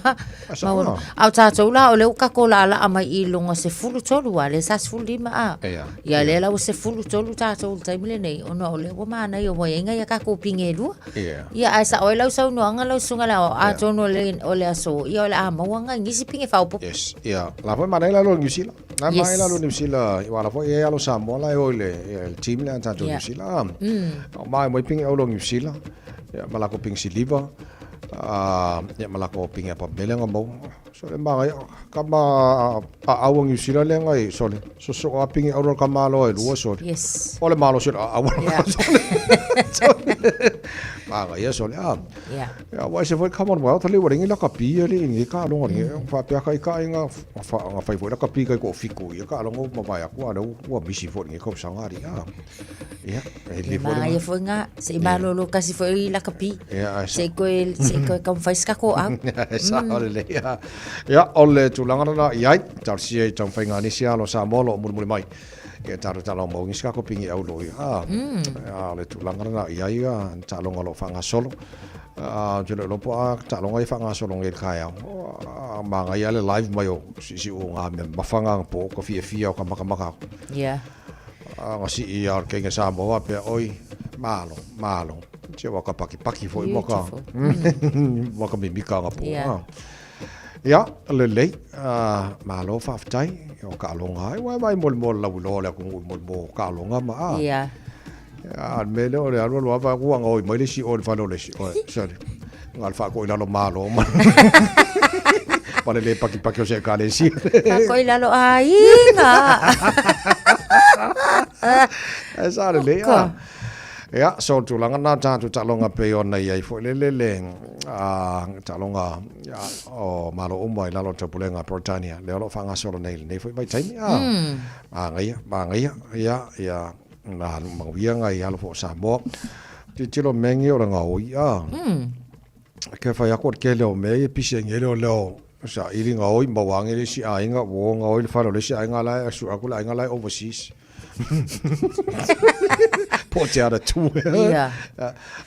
Asa, maualuga. ah. A o tatou la o lea ua tatou laalaa mai i luga 13 a lea sa 15 a. Ia. Ia lea la ua 13 tatou i le taimi lenei ona o lea ua manaia ua iai nai a tatou pigi e lua. Ia. Ia ae sa'o ai lau saunoaga lau susuga le aoao atonu o le, o le aso ia o le a maua nai nisi pigi faaopoopo. Yes. Ia. La foi manaia la lo alo New Zealand. Na Yes. mai la alo New Zealand, i wala foi e alo Samoa la e o i le le team le a tatou New Zealand. O mai mai pingi au lo New Zealand. Ia ma lako pingi siliva. Ah, ia ma lako pingi apa mele nga mau. So le manga ia ka ma a au New Zealand le ngai so le so so a pingi au lo ka malo e lua so le. Yes. O le malo so a au. Manga ia so le a. Yeah. Ia wa se foi Commonwealth le ua ringi la ka pi le ingi ka longa ringi fa pea kai ka inga fa nga fai foi la ka pi kai ko fiku ia ka longa ma vai aku ala ua misi foi ringi ko sanga ri a. Ia e le foi. Ia foi nga se i malolo kasi foi i lakapi. Ia ai Se i koe se i koe taumafai se kako au. Sa o le lei ia. Ia o le tulaga lena i ai talosia i taumafaiga a nisi alo Samoa o lo o mulimuli mai. Ia tatou tala o mau se kako pingi au loi. A a o le tulaga lena i ai ia taaloga o lo o faagasolo. A ou te le iloa po o a taaloga ia e faagasolo nei i le taeao. A manaia le live mai o siusiu o ngā mea mamafa ngā po o ka fiafia o ka makamaka aku. Yeah. A nga sii a o le keinga Samoa faapea, oi, malo, malo. Se ua ka pakipaki foi mo ka, mo ka mimika nga po. Yeah. Ia, lelei, malo faafetai o taaloga ai. Ua vai molimoli lauiloa le atunuu i molimo o taaloga ma a. Yeah. A le mea lea o le alu alu lava ua gaoi mai le isi o le fale o le isi. Oe, sorry. Nga le faatoʻi lalo malo ma. Ma le le pakipaki o se ekalesia. Faatoʻi lalo aiga. E sa lelei a. Ia, so tulaga na tatou taaloga pei ona i ai foi le lele a taaloga o Malo uma i lalo o Taupulega a Peretania. Lea o lo o faagasolo nei i lenei foi vaitaimi. A, manaia, manaia, ia, ia, na manuia ngai alo foi o Samoa. Tilotilo mengi o le gaoi, a. Ke whai ako ke leo mea ia pisi e leo leo sa ili gaoi maua ange le isi aiga ua gaoi le fale o le isi aiga la e asu aku le aiga la e overseas. Po te ara tu. Yeah.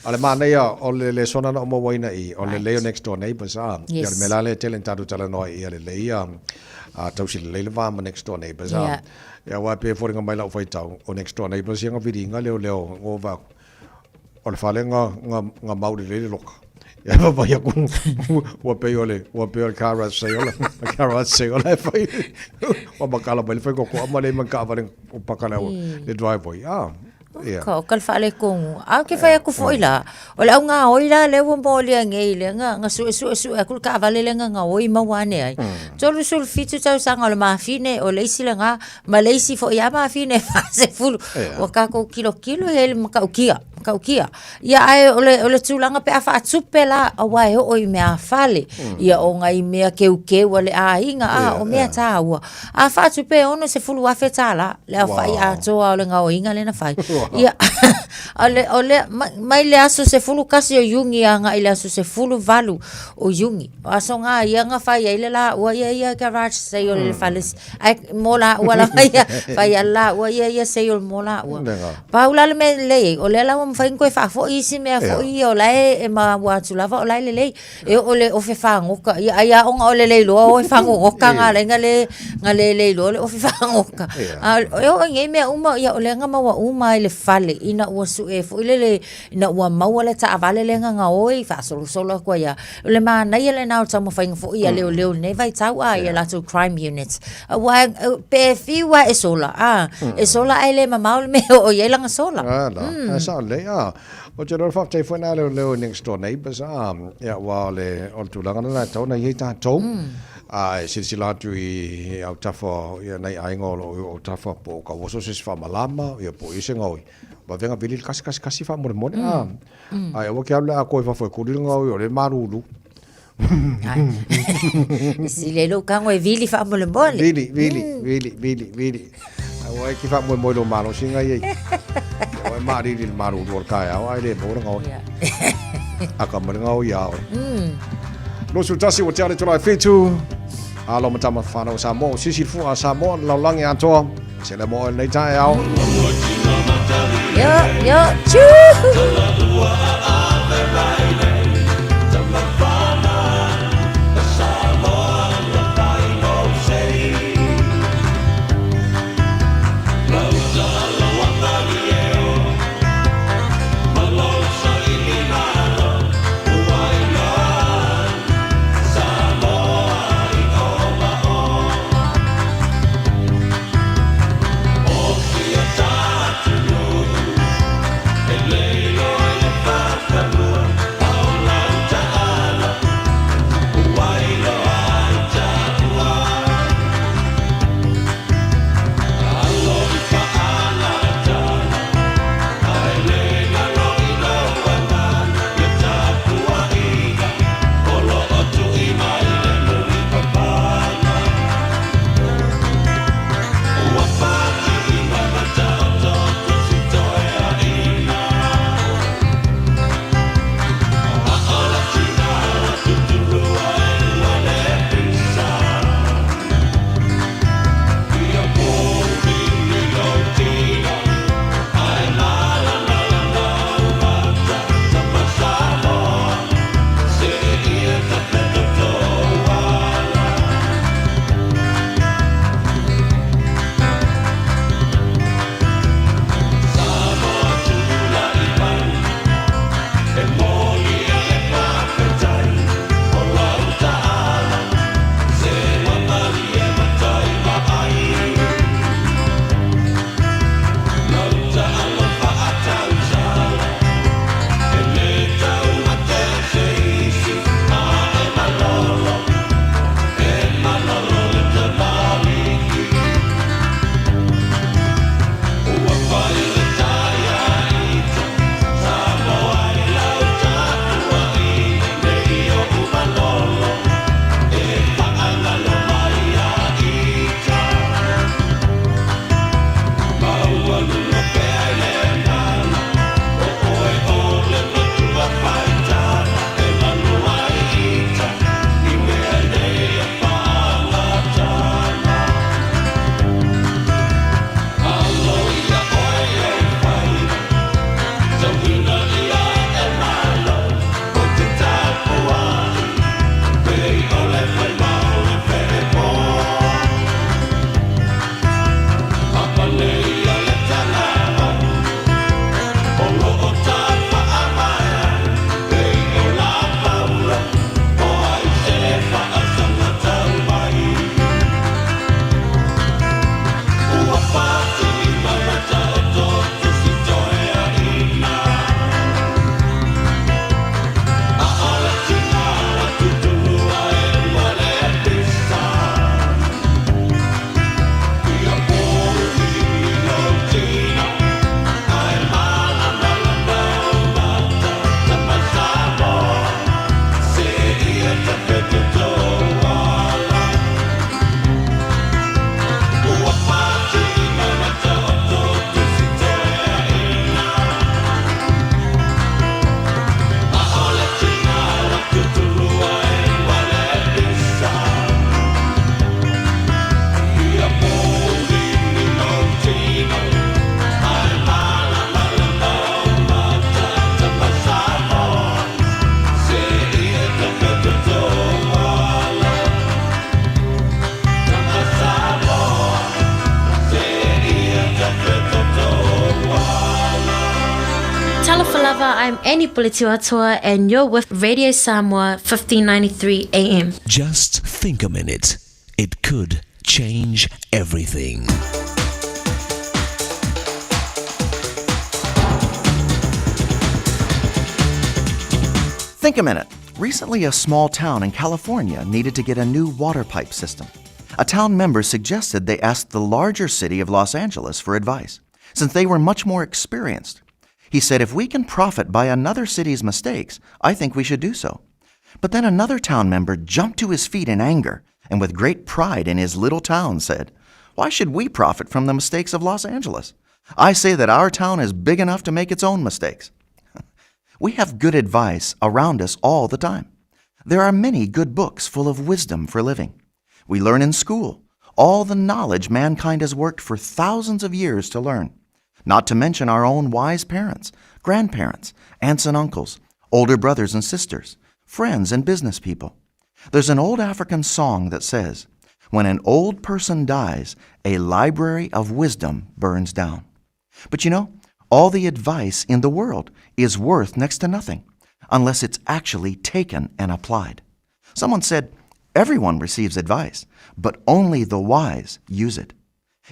A le manaia o le lesona na o mauaina i, o le lei o next door neighbors a. Yes. Ia le mea la le tele na tatou talanoa ai ia lelei a, a tausi lelei le va ma next door neighbors a. Yeah. Ia aua e pei e foliga mai lau faitau, o next door neighbors ia nga viliga leo leo ngo va aku. O le fale nga, nga, nga mau lelei le loka. Ia vaavaai aku, ua pei o le, ua pei o le car garage sale, garage sale e fai, ua makala mai le faikokoa ma leai ma ni taavale o paka le, le driveway. Ah, ia. Ka, o ka le faaletonu. A ke fai aku foi la, o le au gaoi la lea ua molia nei lea nga, nga suesuesue atu le taavale lea nga gaoi maua ane ai. 37 tausaga o le mafine, o le isi lena, ma le isi foi lava mafine e 40. Ua tatou tilotilo i ai i le matautia, matautia. Ia ae o le, o le tulaga pe a faatupe la, aua e oo i meafale, ia o nai mea keukeu a le aiga, a, o mea taua. A faatupe e $60,000 le aofai atoa o le gaoiga lea na fai. Ia, o le, o le, mai le aso 11 o Iuni agai i le aso 18 o Iuni. O aso ngā ia nga fai ai le laua ia ia garage sale le fale ai mo laua lava ia fai a laua ia ia sale mo laua. Pau la le mea lelei ai, o lea la ua mafai ona toe faafoi isi mea foi ia o la e e maua atu lava o la e lelei. E oo i le ofe fagota ia ai lava ona o le leiloa o e fagogota nga ala ai na le na le leiloa le ofe fagota. A e oo i nei mea uma ia o lea na maua uma ai le fale ina ua sue foi lele Ina ua maua le taavale lea na gaoi, faasolosolo atu ai lava. O le manaia lena o le taumafaiga foi a leoleo i lenei vaitau a i a latou crime units. Aua pe fiu lava e sola, a, e sola ae le mamao le mea e oo i ai lana sola. A la, ae sao lelei, a. Ou te iloa o le faafetai foi lena a leoleo i next door neighbours, a, ia aua o le, o le tulaga lena e tatau ona i ai tatou. A e silasila atu i autafa, ia nai aiga o lo o i autafa po o tauoso se isi faamalama, ia po o i ai se gaoi. Vavega vili le kasi kasi kasi faamolemole a. Ae aua ke alu le atoa i fafo e kuli le gaoi o le malulu. Sili ai lou tago e vili faamolemole. Vili, vili, vili, vili, vili. Aua e ke faamoemoe i lou malosi ngai ai. Aua e maalili le malulu o le taeao ae le maua le gaoi. Aka mai le gaoi iā oe. 21 ua tea le itula e 7. Alo ma tama whanau o Samoa, o sisi le fua a Samoa, le lalolagi atoa. Sele mo oe lenei taeao. Yo, yo, choo! I'm Annie Puletiwatoa and you're with Radio Samoa 1593 AM. Just think a minute. It could change everything. Think a minute. Recently, a small town in California needed to get a new water pipe system. A town member suggested they ask the larger city of Los Angeles for advice, since they were much more experienced. He said, If we can profit by another city's mistakes, I think we should do so. But then another town member jumped to his feet in anger and with great pride in his little town said, Why should we profit from the mistakes of Los Angeles? I say that our town is big enough to make its own mistakes. We have good advice around us all the time. There are many good books full of wisdom for living. We learn in school all the knowledge mankind has worked for thousands of years to learn, not to mention our own wise parents, grandparents, aunts and uncles, older brothers and sisters, friends and business people. There's an old African song that says, When an old person dies, a library of wisdom burns down. But you know, all the advice in the world is worth next to nothing unless it's actually taken and applied. Someone said, Everyone receives advice, but only the wise use it.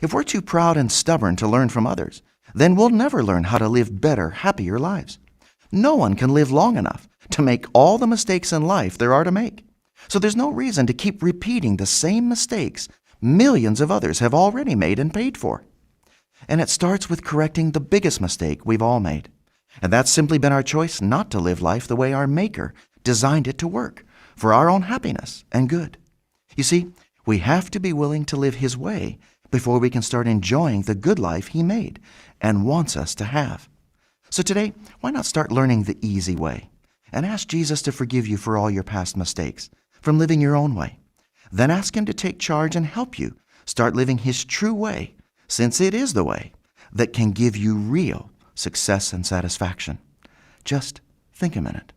If we're too proud and stubborn to learn from others, then we'll never learn how to live better, happier lives. No one can live long enough to make all the mistakes in life there are to make. So there's no reason to keep repeating the same mistakes millions of others have already made and paid for. And it starts with correcting the biggest mistake we've all made. And that's simply been our choice not to live life the way our Maker designed it to work for our own happiness and good. You see, we have to be willing to live His way before we can start enjoying the good life He made and wants us to have. So today, why not start learning the easy way and ask Jesus to forgive you for all your past mistakes from living your own way? Then ask Him to take charge and help you start living His true way, since it is the way that can give you real success and satisfaction. Just think a minute.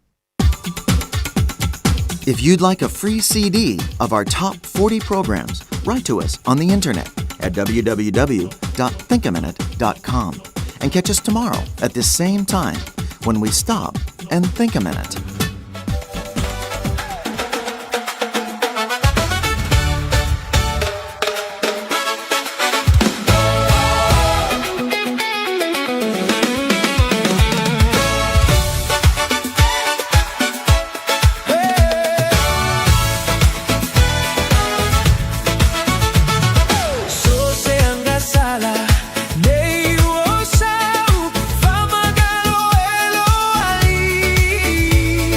If you'd like a free CD of our top 40 programs, write to us on the internet at www.thinkaminute.com and catch us tomorrow at this same time when we stop and think a minute. So se angasala nei o sau famagalo elo ali.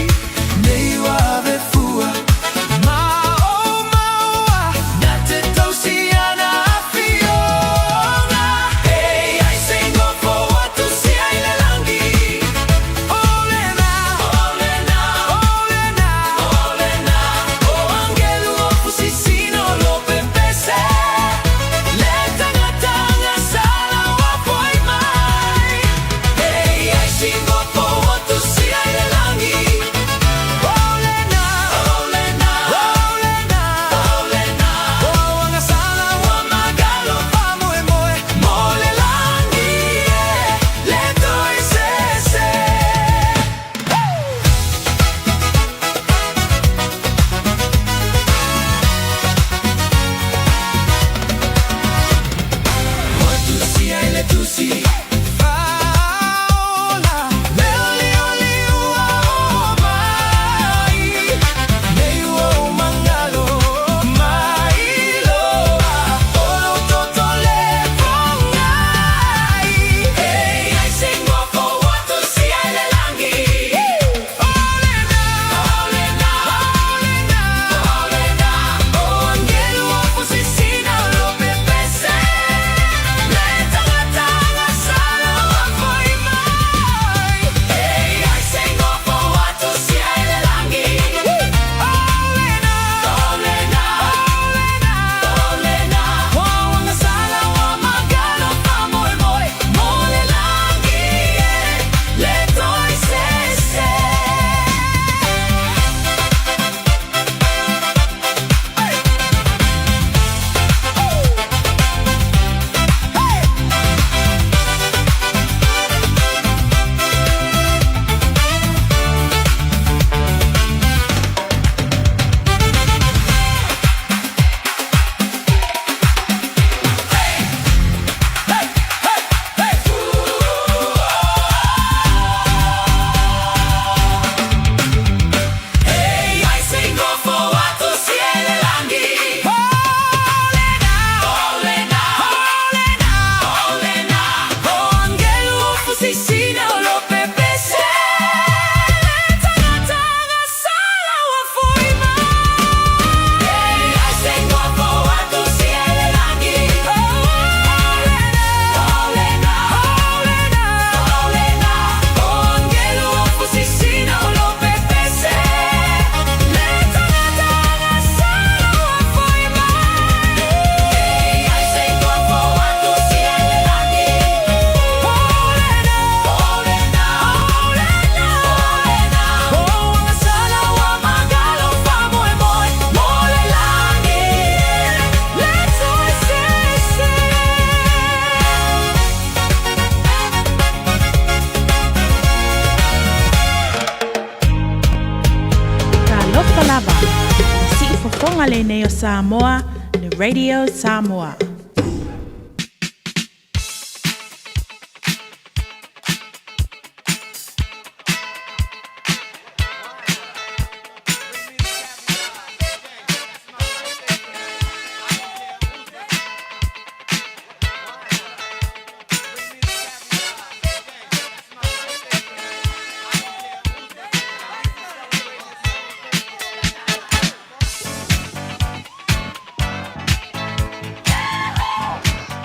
lava. Le siufofoga lenei o Samoa, le Radio Samoa.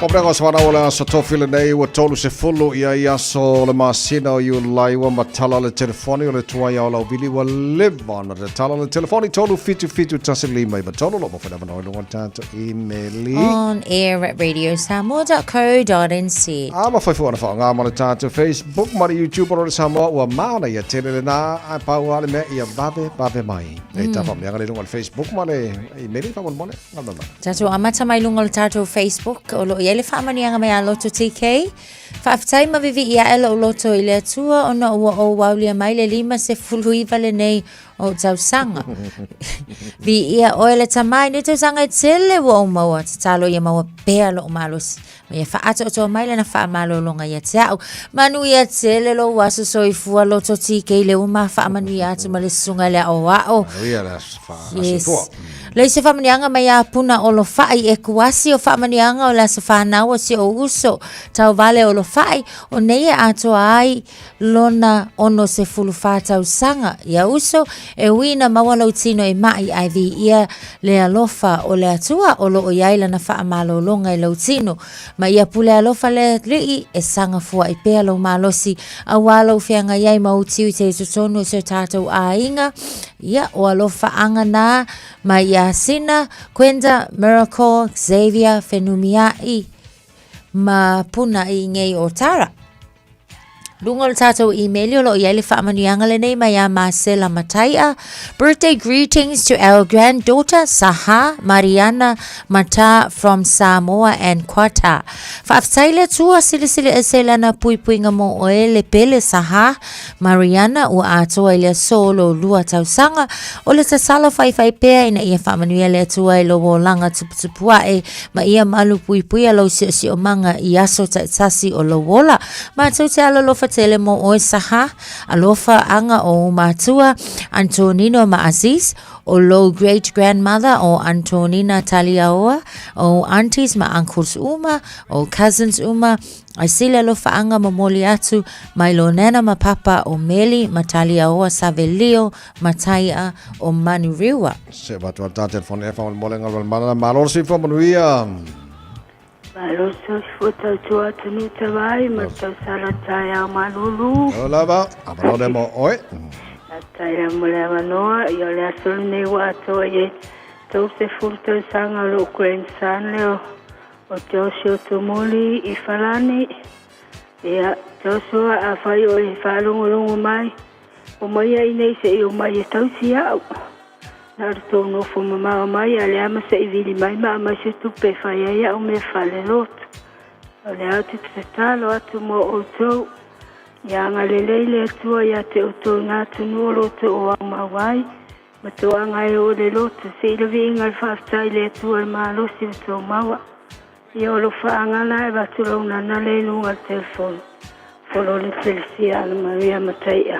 Papelega o Savanau o le aso tofi lenei ua 30 ia i aso o le masina o Iulai ua matala le telefoni o le tuai ao lauvili ua leva ona tatala le telefoni 377 159 lo mawhena vanau i lunga tātou imeli. On air at radiosamoa.co.nz. A ma whai whana wha ngā ma le tātou Facebook ma le YouTube o le Samoa ua mana ia tele le nā ai pau ale mea ia vave vave mai. E tā whamnianga le lunga le Facebook ma le imeli wha mone ngā mama. Tatou amata mai luga o le tatou Facebook o loo i ai le faamanuiaga mai a Loto TK. Faafetai ma vivi'i ae lou loto i le Atua ona ua ou aulia mai le 59 lenei o ou tausaga. Viia oe le Tama i nei tausaga e tele ua ou maua, tatalo ia maua pea lou malosi. Ma ia faaatoatoa mai lana faamalologa ia te au. Manuia tele lou aso soifua Loto TK le uma faamanuia atu ma le susuga i le aoao. Manuia le aso Yes. Le se faamanuiaga mai ia Puna o Lofa'i e kuasi o faamanuiaga o le aso fanau o si ou uso tauvale o Lofa'i o nei e atoa ai lona 64 tausaga. Ia uso, e ui ina maua lou tino i ma'i ae viia le alofa o le Atua o loo i ai lana faamalologa i lou tino. Ma ia pule alofa le Alii e saga fua'i pea lou malosi auā lou feagai ai ma ou tiute i totonu o si o tatou aiga. Ia, o alofaaga nā mai iā Sina, Kwenda, Miracle, Xavier, Fenumia'i ma Puna i ngei o Tara. Luga o le tatou imeli o loo i ai le faamanuiaga lenei mai iā Marcella Mataia. Birthday greetings to our granddaughter Saha Mariana Mata from Samoa and Qatar. Faafetai le Atua silisili ese i lana puipuiga mo oe le pele Saha Mariana ua atoa i le aso o lou lua tausaga. O le tatalo faifai pea ina ia faamanuia le Atua i lou olaga tuputupu ae ma ia malu puipuia lou siosiomaga i aso taitasi o lou ola. Matou te alolofa tele mo oe Saha, alofa aga o ou matua, Antonino ma Aziz, o lou great grandmother o Antonina Taliaoa, o ou aunties ma uncles uma, o ou cousins uma, Ai sili alofaaga momoli atu mai lo nana ma papa o Meli ma Taliaoa Savelio ma Taia o Manuriua. Se avatu a le ta telefone e faamolemole galualemana malo le soifua manuia. Malo soifua tautua atunuu tavai ma tausala taeao malulu. O lava, avanoa lea mo oe. Faafetai lava mo le avanoa. Ia o le aso lenei ua atoa i ai 30 tausaga o lou grandson lea O Joshua Tumuli i Falani. Ia, Joshua, afai oe e faalogologo mai, omaia inei se'i omai e tausi a'u. Na o le tou nofo mamao mai a le ama se'i vili mai ma aumai se tupe e fai ai a'u mea faalelotu. O lea ou te tatalo atu mo outou. Ia agalelei le Atua ia te outou i ngā atunuu o lo outou o aumau ai. Ma toaga e oo le loto, se i le viiga le faafetai i le Atua le malosi o tou maua. Ia o alofaaga la e avatu lau nana le i luga le telefoni. Folo le Telesia Ana Maria Mataia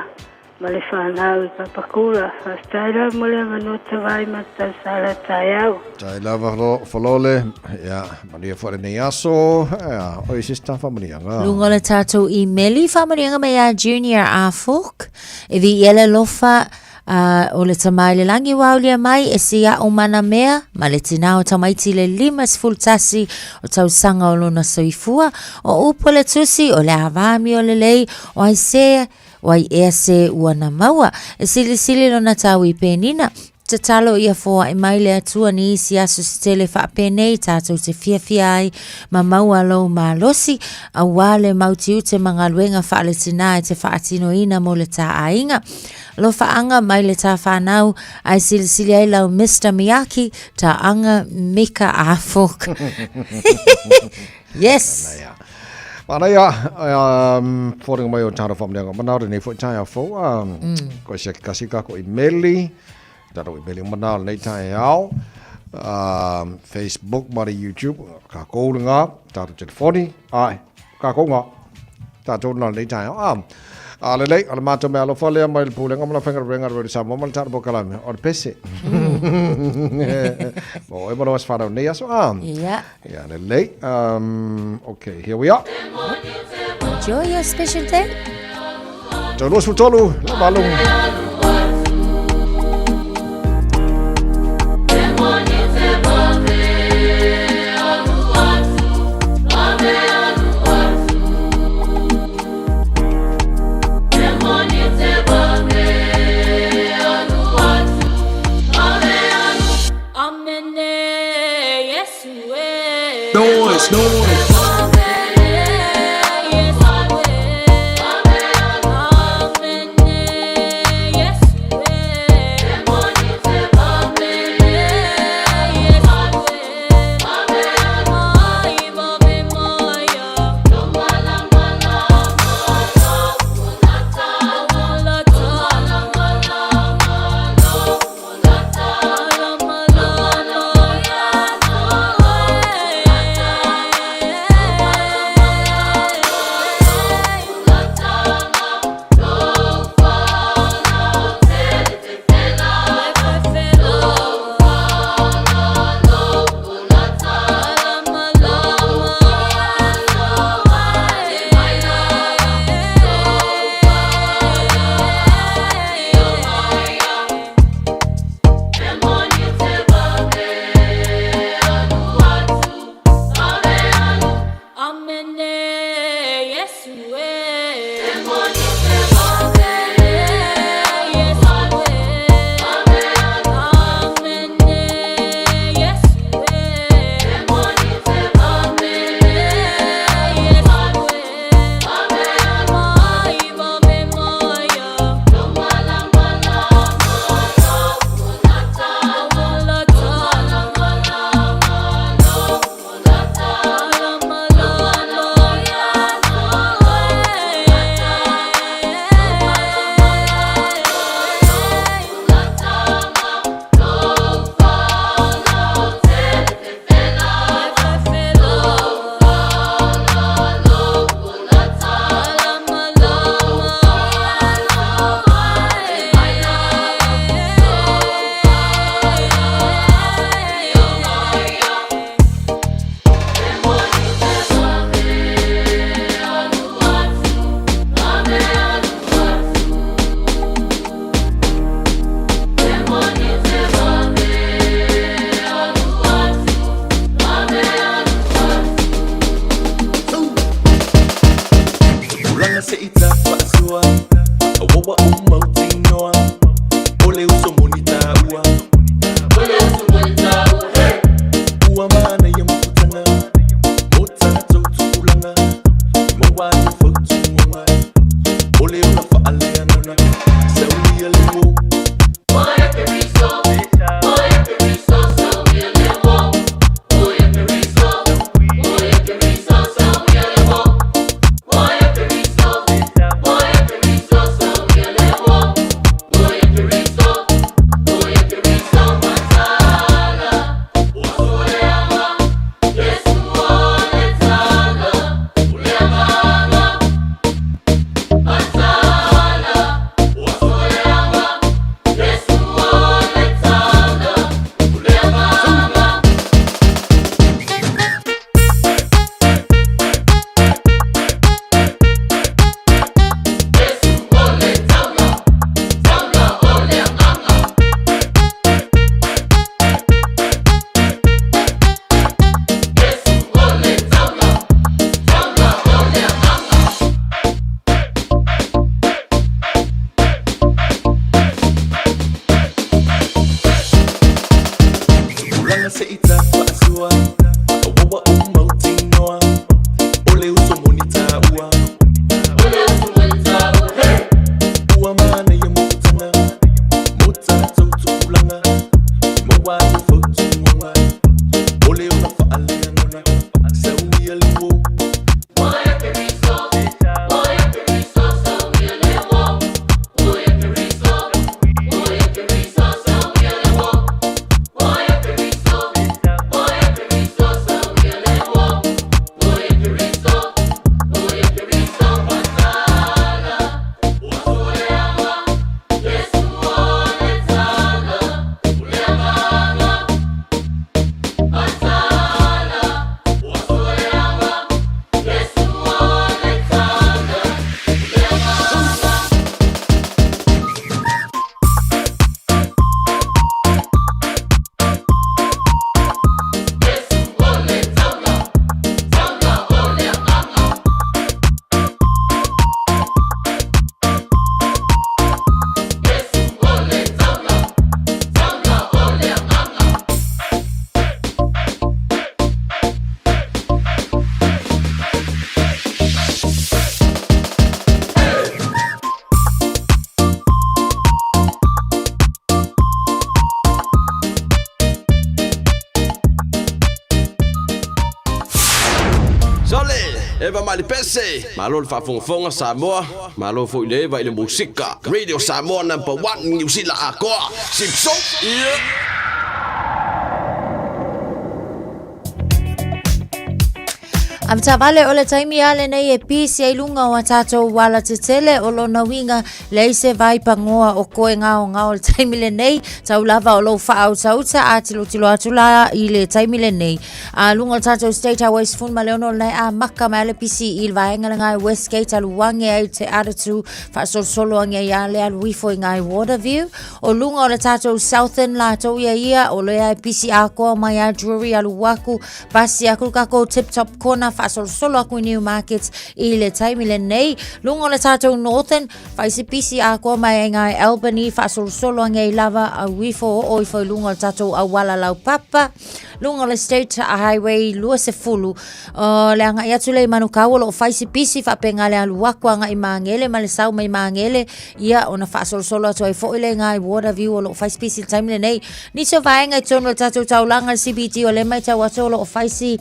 ma le fanau i Papakura. Faafetai lava mo le avanoa tavai ma le tausala taeao. Tai lava Folole, ia, manuia foi lenei aso, ia, oi sister faamanuiaga. Luga o le tatou imeli, faamanuiaga mai ia Junior Afok, e viia le alofa A o le Tama i le Lagi ua aulia mai e si a'u mana mea ma le tinā o tamaiti le 51 o tausaga o lona soifua, o upu a le Tusi o le ava amio lelei o ai se o ai ea se ua na maua. E silisili lona tau i Penina. Tatalo ia foaʻi mai le Atua ni isi aso se tele faapenei tatou te fiafia ai ma maua lou malosi, auā le mau tiute ma galuega faaletinā e te faatinoina mo le tā aiga. Alofaaga mai le tā whanau ai silisili ai lau Mister Miyaki tā anga Mika Afok. Yes! Manaia, fōringa mai o tāna whamneanga. Mana ore nei fo taia fo, ko se kasi ka ko i meli, Tatou imeli uma na o lenei taeao. Facebook ma le YouTube, kākou lena, tatou telefoni, ae, kākou ngā. Tatou na lenei taeao. Ah, a lelei, o le matou mea alofa lea mai le Pulega ma le Faigaluega a le Radio Samoa ma le tatou polokalame, o le pese. Mo oe ma lou aso fanau nei aso, ah. Ia. Ia, lelei. Okay, here we are. Enjoy your special day. Tau 23, la malu. Noise, noise. Eva mai le pese. Malo le faafogafoga Samoa. Malo foi le Eva i le musika. Radio Samoa number 1 Niu Sila atoa. Sipso. Yeah. Avetaavale o le taimi a lenei e pisi ai luga o a tātou ala tetele o lona uiga leai se vai pagoa o koe gaogao i le taimi lenei tau lava o lou faautauta a tilotilo atu la i le taimi lenei a luga o le tātou State Highway 16 lenei a maka mai le pisi i le vaega le ngai Westgate alu ange ai te Aratu faasolosolo ange ai a le alu ifo i ngai Waterview o luga o le tātou Southern latou ia ia o lea e pisi atoa mai a Drury alu aku pasi aku le kākou Tip Top Corner faasolosolo aku i Newmarket i le taimi lenei luga o le tātou Northern Faisi pisi atoa mai ai ngā Albany faasolosolo ange ai lava au ifo oo ifo i luga o le tatou auala laupapa luga o le State Highway 20 o le agai atu lea i Manukau o lo o faisi pisi faapena le alu atu agai i Magele ma le sau mai Magele ia ona faasolosolo atu ai foi lea i ngā Waterview o lo o faisi pisi i le taimi lenei. Nisi o vaega i totonu o le tatou taulaga le CBD o lea e matau atu o lo o faisi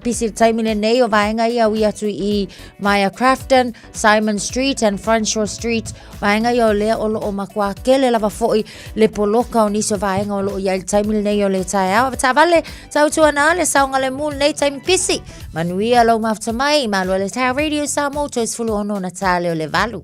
pisi i le taimi lenei o vaega ia ui atu i Maya Crafton, Simon Street and Francois Street, vaega ia o lea o lo o matua kele lava foi le poloka o nisi o vaega o lo o i ai le taimi lenei o le taeao. Avetaavale, tautuana le saogalemu lenei taimi pisi. Manuia lou mafuta mai, malo le taeao Radio Samoa, toe 16 ona tā leo le valu.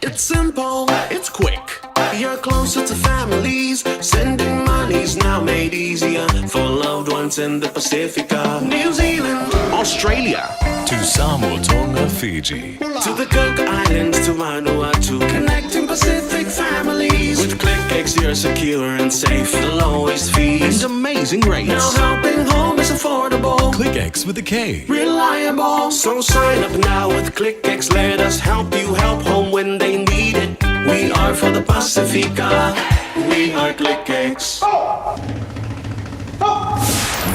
It's simple, it's quick. You're closer to families. Sending money's now made easier for loved ones in the Pacifica, New Zealand, Australia, To Samoa, Tonga, Fiji. to the Cook Islands, to Vanuatu. Connecting Pacific families. With ClickX, you're secure and safe. The lowest fees And amazing rates. Now helping home is affordable. Click X with a K. Reliable. So sign up now with ClickX. Let us help you help home when they need it. We are for the Pacifica. We are ClickX.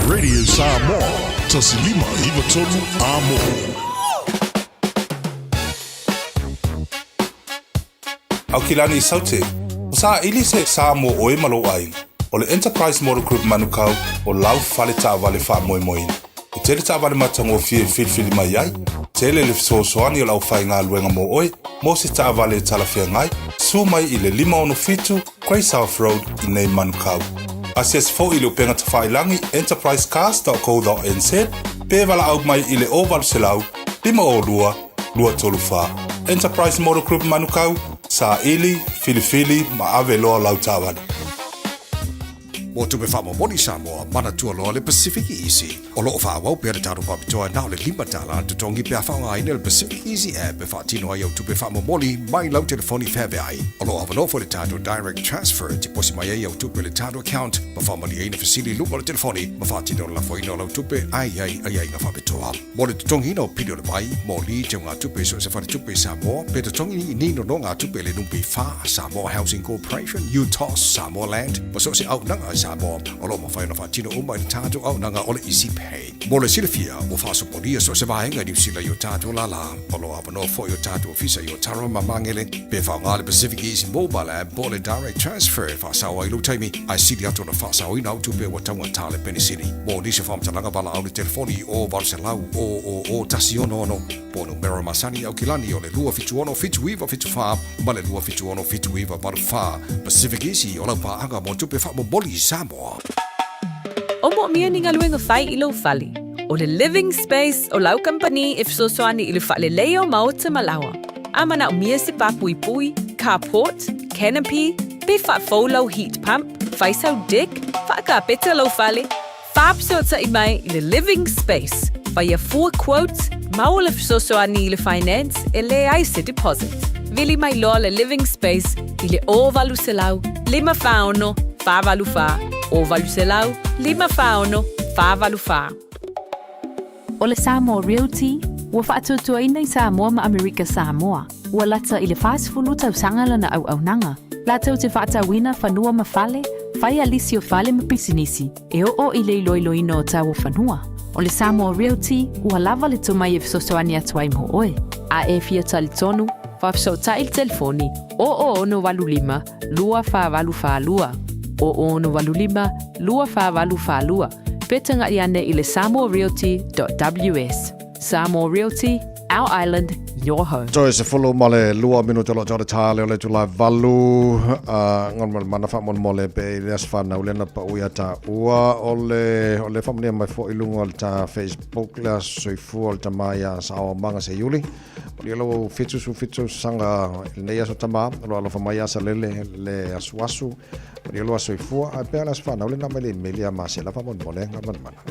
Radio Samoa, 159 Amo. Aukilani i Saute, ua saili se sa mo oe ma lou aiga. O le Enterprise Motor Group Manukau o lau fale taavale faamoemoeina. E tele taavale matagofie e filifili mai ai, tele le fesoasoani o le aufaigaluega mo oe mo se taavale e talafeagai, susu mai i le 567 Grey South Road i nei Manukau. Asiasi foi i le upega tafailagi enterprisecars.co.nz pe valaau mai i le 0800 502 234. Enterprise Motor Group Manukau, saili, filifili ma ave loa lau taavale. Mo tupe faamomoli Samoa, manatua loa le Pacific Easy. O lo o faaauau pea le tatou faapitoa na o le $5 le totogi pe a faaaogaina le Pacific Easy app e faatino ai au tupe faamomoli mai lau telefoni feaveai. O lo o avanoa foi le tatou Direct Transfer e tiposi mai ai au tupe i le tatou account ma faamalieina fesili i luga o le telefoni ma faatino le lafoina o lau tupe a i ai aiaiga faapitoa. Mo le totogiina o pili o le vai, moli, teugatupe i so o se faletupe i Samoa, pe totogi ni nonogatupe i le NPF, Samoa Housing Corporation, UTOS, Samoa Land, ma so o se auaunaga a Samoa, o lo o mafai ona faatino uma i le tatou auaunaga o le Easy Pay. Mo le silafia, ua faasopolia so o se vaega i Niu Sila i o tatou lālā. O lo o avanoa foi o tatou ofisa i Otara ma Magele, pe faaaoga le Pacific Easy Mobile App po o le Direct Transfer e faasao ai lou taimi, ae sili atu ona faasaoina au tupe ua taugata le penisini. Mo nisi o faamatalaga valaau le telefoni i o 800 000 166 po o numera masani i Aukilani o le 276 7974 ma le 276 7984. Pacific Easy o lau paaga mo tupe faamomoli i Samoa. O moomia ni galuega fai i lou fale. O le Living Space o lau kamupani e fesoasoani i le faaleleia o maota ma laoa. A manaomia se pāpuipui, carport, canopy, pe faafou lau heat pump, fai sau deck, faakapeta lou fale, faafesootai mai i le Living Space, faia fua quote, maua le fesoasoani i le finance e leai se deposit. Vili mai loa le Living Space i le 0800 546 484, 0800 546 484. O le Samoa Realty, ua faatuatuaina i Samoa ma Amerika Samoa, ua lata i le 40 tausaga lana auaunaga, latou te faatauina fanua ma fale, fai a lisi o fale ma pisinisi, e oo i le iloiloina o tau o fanua. O le Samoa Realty, ua lava le tomai e fesoasoani atu ai mo oe. A e fia talitonu, faafesootai i le telefoni 0685 2482, 0685 2482, pe tagai ane i le samoarealty.ws. Samoa Realty, our island, your home. Toe 12 minute o lo tau tā leo le tula valu ngon mal mana fa mon mole pe i le asfana ule na pa uia ta ua o le o le famania mai fo ilunga o le ta Facebook le soifua o le tamaia sa o manga se iuli o le lo fitu su fitu sanga le aso tama lo alofa mai asa lele le asuasu o le lo soifua a pe le asfana ule na mai le melia ma se la fa mon mole nga mana.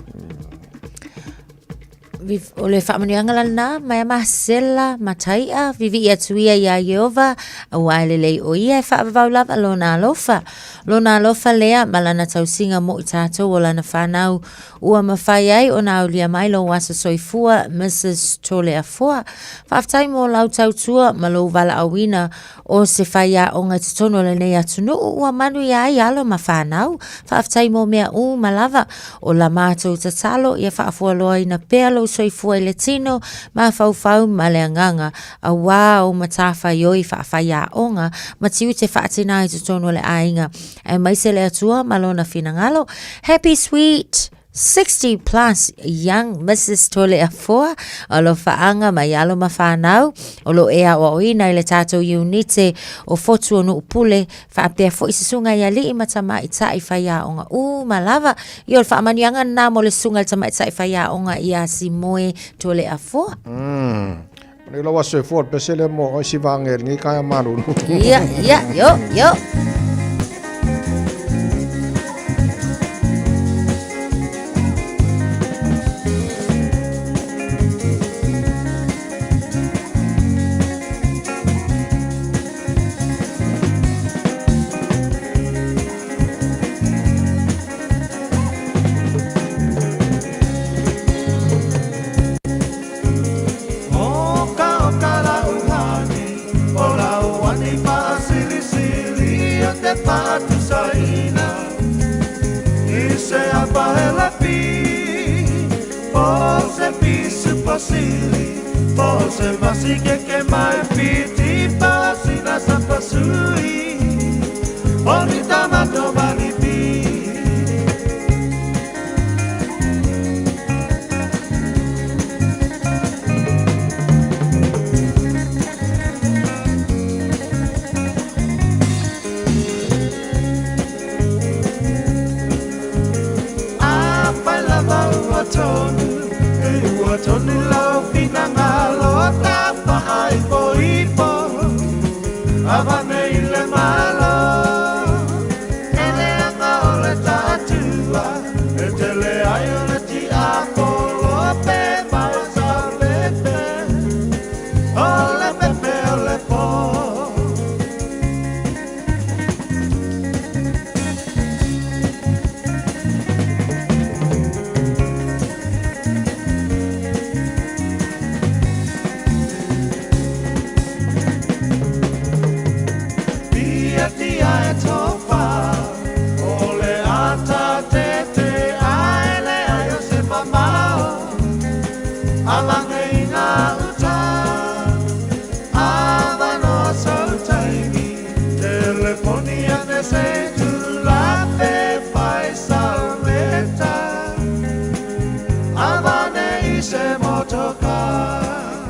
O le faamanuiaga lena mai a Masela ma Tai'a, vivii atu ia iā Ieova, auā e lelei ʻo ia e faavavau lava lona alofa. Lona alofa lea ma lana tausiga mo i tatou o lana fanau, ua mafai ai ona aulia mai lou aso soifua, Mrs. Toleafoa. Faafetai mo lau tautua ma lou valaauina O se faiaoga i totonu o lenei atunuu ua manuia ai alo ma fanau. Faafetai mo mea uma lava. O la matou tatalo ia faafualoaina pea lou soifua i le tino, mafaufau ma le agaga, auā ou matafaioi faafaiaoga ma tiute faatina i totonu o le aiga, aemaise le Atua ma Lona finagalo. Happy sweet! 60 plus young Mrs Toleafoa, alofaaga mai alo ma fanau, o lo o e aoaoina i le tatou iunite o Fotu o Nuupule, faapea foi susuga i alii ma tamaitai faiaoga uma lava. Ia o le faamanuiaga lena mo le susuga i le tamaitai faiaoga ia Simoe Toleafoa. Nei lau aso e fua le pese lea mo isi vaange lenei kaea malulu. Ia, ia, yo, yo.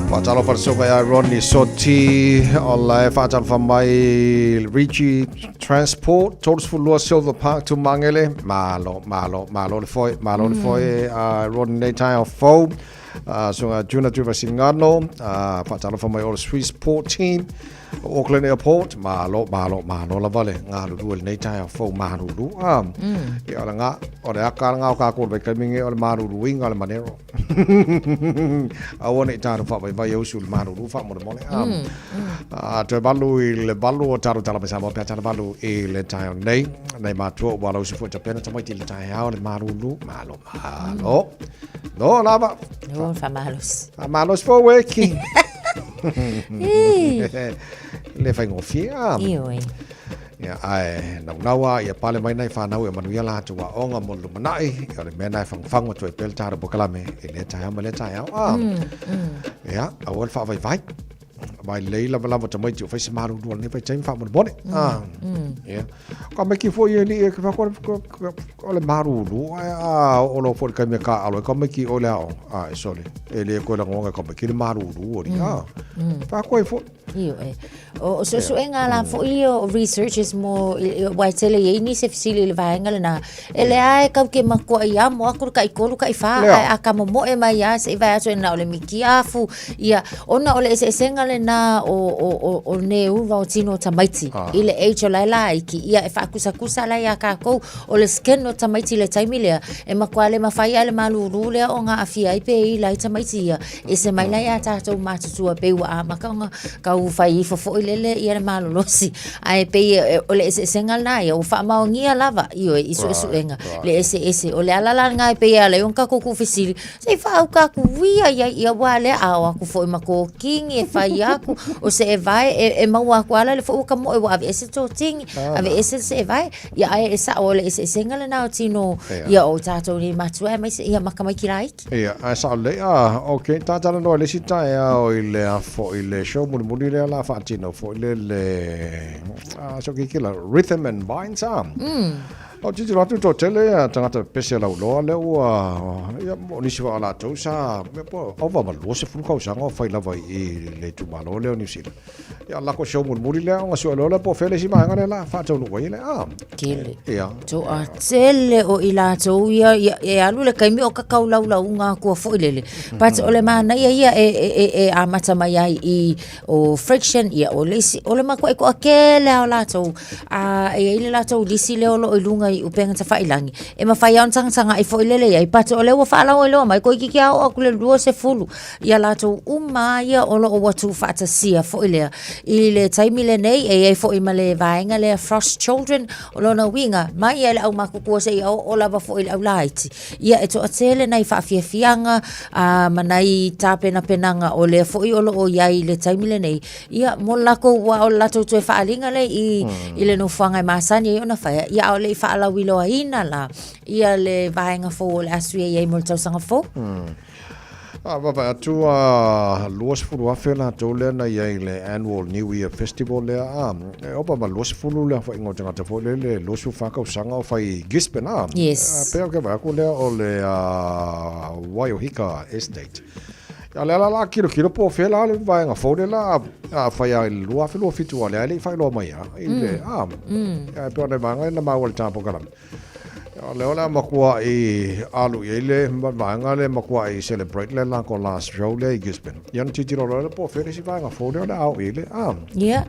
Faatalofa le suka ia Rodney Soti o la e faatalofa mai Ricci Transport 32 Silver Park Tumangele malo malo malo le foi malo le foi Rodney nei taeao fou Suga Juna Tuivasingano faatalofa mai o le Swiss Port Team Auckland Airport, malo, malo, malo lava le galulue i lenei taeao fou malulu. Ah, Ia, o le ngā, o le aka le ngā o kākou le vaitaimi nge, o le maluluiga o le manero. Aua ne i tātou faavaivai e usu i le malulu faamolemole. Ah, ah, toe valu i le valu o tātou tala mai Samoa pe a tala valu i le taeao nei. Nei mātua ua lausi foi tapena tamaiti i le taeao le malulu. Malo, malo. No lava. No, faamalosi. Faamalosi fou e ki. Le faigofie a. Ioe. Ia, ae naunau a ia pale mai nai whanau e manuia latou aoga mo le lumanai, ia o le mea na e fagufagu atu ai pea le tatou polokalame i lea taeao ma lea taeao. A. Ia, aua le faavaivai. Mai lelei lavalava o tamaiti o fai se malulu o lenei vaitaimi faamolemole. Ah. Ia. Ka maiki foi e alii e ke whakua o le malulu ae a oo loa foi i le taimi e taaalo ai ka maiki o le aoga. Ae sole, e le koe lagoga e ka maiki le malulu alii. Ah. Whakua ai foi. Ioe. O suesuega la foi ia o researchers mo aua e tele i ai nisi e fesili i le vaega lena, e leai e kau ke makuaʻi ia mo aku le taitolu taifa, ae a ka momoe mai lava se i vae atu e na o le mitiafu, ia, ona o le eseesega lena o, o, o, o neura o tino o tamaiti i le age o la e laiti, ia e faakusakusa la iā kākou, o le skin o tamaiti i le taimi lea, e matua le mafai lava le malūlū lea ona aafia ai pe ila ai tamaiti ia, Ese mai la iā tātou matutua pei ua amata ona tau fai ifo foi lele ia le malolosi. Ae pei o le eseesega lena ia, ua faamaonia lava, ioe, i suesuega, le eseese. O le ala la lena e pei e ala ai ona tatou tuufesili, se i faauka atu ia i ai, ia aua lea a o atu foi ma totini e fai atu, o seevae e maua atu lava la le foi ua tamoe ua aveese totini, aveese le seevae. Ia ae e sao o le eseesega lena o tino ia o tatou nei matua aemaise ia ma tamaiti laiti. Ia, ae sao lelei, a, ok, ta talanoa i le isi taeao i le a foi le show mulimuli lea la faatino foi le le, a, so kikila, Rhythm and Vines, a. O tilotilo atu toatele ia tagata pepese lauloa lea ua, ia, o nisi foi o latou sa, ia, po ova ma le 20 tausaga o fai lava i le itumalo lea o Niu Sila. Ia, lako show mulimuli lea ona sue loa lea po o fea le isi vaega lea la faataunuu ai le a. Tele. Ia. Toatele o i latou ia, ia e alu le taimi o ka taulaulauga atua foi lele. But o le manaia ia e, e, e, e amata mai ai i o Friction, ia o le isi, o le matuai toatele lava o latou, a e i ai le latou lisi lea o lo o i luga i upega tafailagi, e mafai lava ona tagatagai foi lele i ai, but o lea ua faalauiloa mai, toeitiiti lava oo atu i le 20 ia latou uma lava ia o lo o ua tuufaatasia foi lea. I le taimi lenei, e i ai foi ma le vaega lea Frost Children, o lona uiga, mai lava i le aumatutua seia oo lava foi i le aulaiti. Ia, e toatele nai faafiafiaga a, ma nai tapenapenaga o lea foi o lo o i ai i le taimi lenei, ia, mo le latou, aua o le latou toe faaaliga lea i, i le nofoaga e masani ai ona faia, ia, a o le i faalauiloaina la ia le vaega fou o le a suia i ai mo le tausaga fou. A vaavaai atu a 20,000 latou lea na i ai i le annual New Year Festival lea a, e ova ma le 20 le aofaiga o tagata foi lele 24 tausaga o fai i Gisborne a. Yes. A pei o ke vaai atu lea o le Waiohika Estate. A o le ala la kilokilo po o fea la le vaega fou lea la a fai a i le 2027 aua o lea e le i faailoa mai a i le a. Ae pei o nai vaega ia na maua i le ta polokalame. O lea o le a matuai alu i ai le vaega lea e matuai celebrate le latou last show lea i Gisborne. Ia ona tilotilo loa lea po o fea le isi vaega fou lea o le a oo i ai le a. Ia.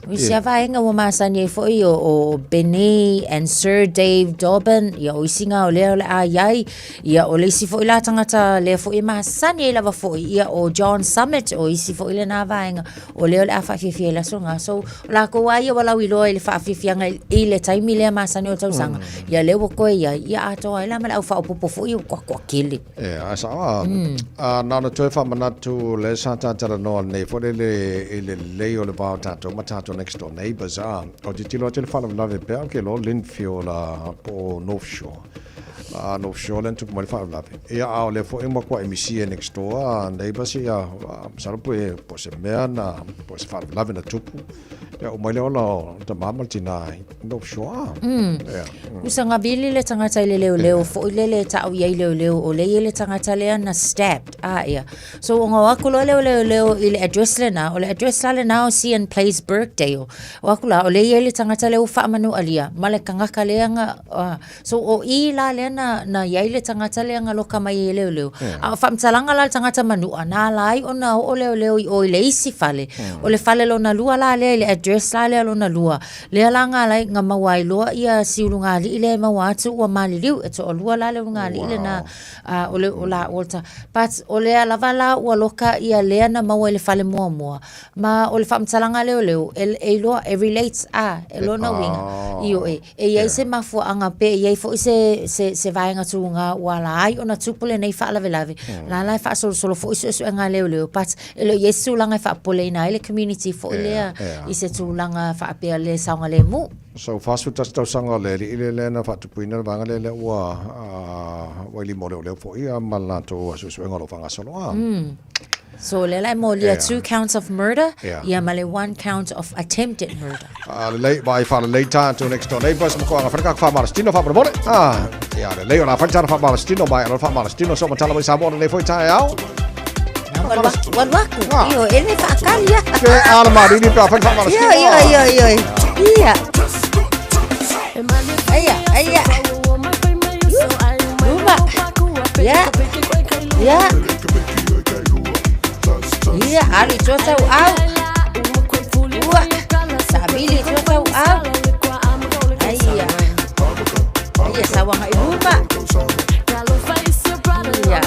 O isi lava vaega ua masani ai foi o, o Benny and Sir Dave Dobbyn, ia o isi na o lea o le a i ai. Ia o le isi foi la tagata lea foi e masani ai lava foi, ia o John Summit, o isi foi lena vaega o lea o le a faafiafia i le aso lena. So, o latou lava ia ua lauiloa i le faafiafiaga i le taimi lea masani o le tausaga, ia lea ua toe i ai, ia atoa ai la ma le au faaopoopo foi ua toatele. Ia, ae sao lava. A na ona toe faamanatu lea sa ta talanoa nei foi lele i le lelei o le va o tatou ma tatou next door neighbours, a, ou te tilotilo atu i le faalavelave pea ou te iloa Lindfield po o North Shore. A North Shore lea na tupu mai le faalavelave. Ia, a o lea foi ua matuai misia next door neighbours ia, masalo po o se mea na, po o se faalavelave na tupu. Ia, uma ai le ola o le tama ma le tina i North Shore. Ia. Usa gavili le tagata i le leoleo foi lele e ta'u i ai leoleo o lea e i ai le tagata lea na stabbed a ia. So ona o atu loa lea o leoleo i le address lena, o le address la lena o Sian Place Birkdale. O atu la o lea e i ai le tagata lea ua faamanualia ma le tagata lea na So o i la lea na, na i ai le tagata lea na loka mai ai e leoleo. Yeah. A o faamatalaga la a le tagata manua, na ala ai ona oo leoleo i o i le isi fale. O le fale lona lua la lea i le address la lea lona lua. Lea la na ala ai, na maua ai loa ia si ulugalii lea e maua atu ua maliliu. E toalua la le ulugalii wow. lena o le o la Walter. But o lea lava la ua loka ia lea na maua i le fale muamua. Ma o le faamatalaga a leoleo, e, e iloa, e relate a, e lona uiga. Ioe. E i ai se mafuaaga pe i ai foi se, se, se vaega tuga ua ala ai ona tupu lenei faalavelave, mm. la la e faasolosolo foi suesuega a leoleo, but e le o i ai se tulaga e faapopoleina ai le community foi lea yeah, yeah. i se tulaga faapea le saogalemu. So, 41 tausaga o le alii lea lea na faatupuina le vaega lea lea ua ua i lima o leoleo foi ma le latou suesuega o lo o faagasolo. So lea la e molia Yeah. two counts of murder Yeah. ia ma le one count of attempted murder. A lelei, vaai faalelei tatou next door neighbours ma koaga fale kaka faamalositino faamolemole. Ah, ia lelei o le a fai le tala faamalositino ma e ala faamalositino so matala mai Samoa lenei foi taeao. Walu aku. Io e le faakali ia. Ke ala malili pe a fai le faamalositino. Io io io io. Ia. Aia, aia. Luma. Ia. Ia. Ia, alu i tua tau au. Ua. Savili i tua tau au. Aia. Aia, sauaga i luma. Ia.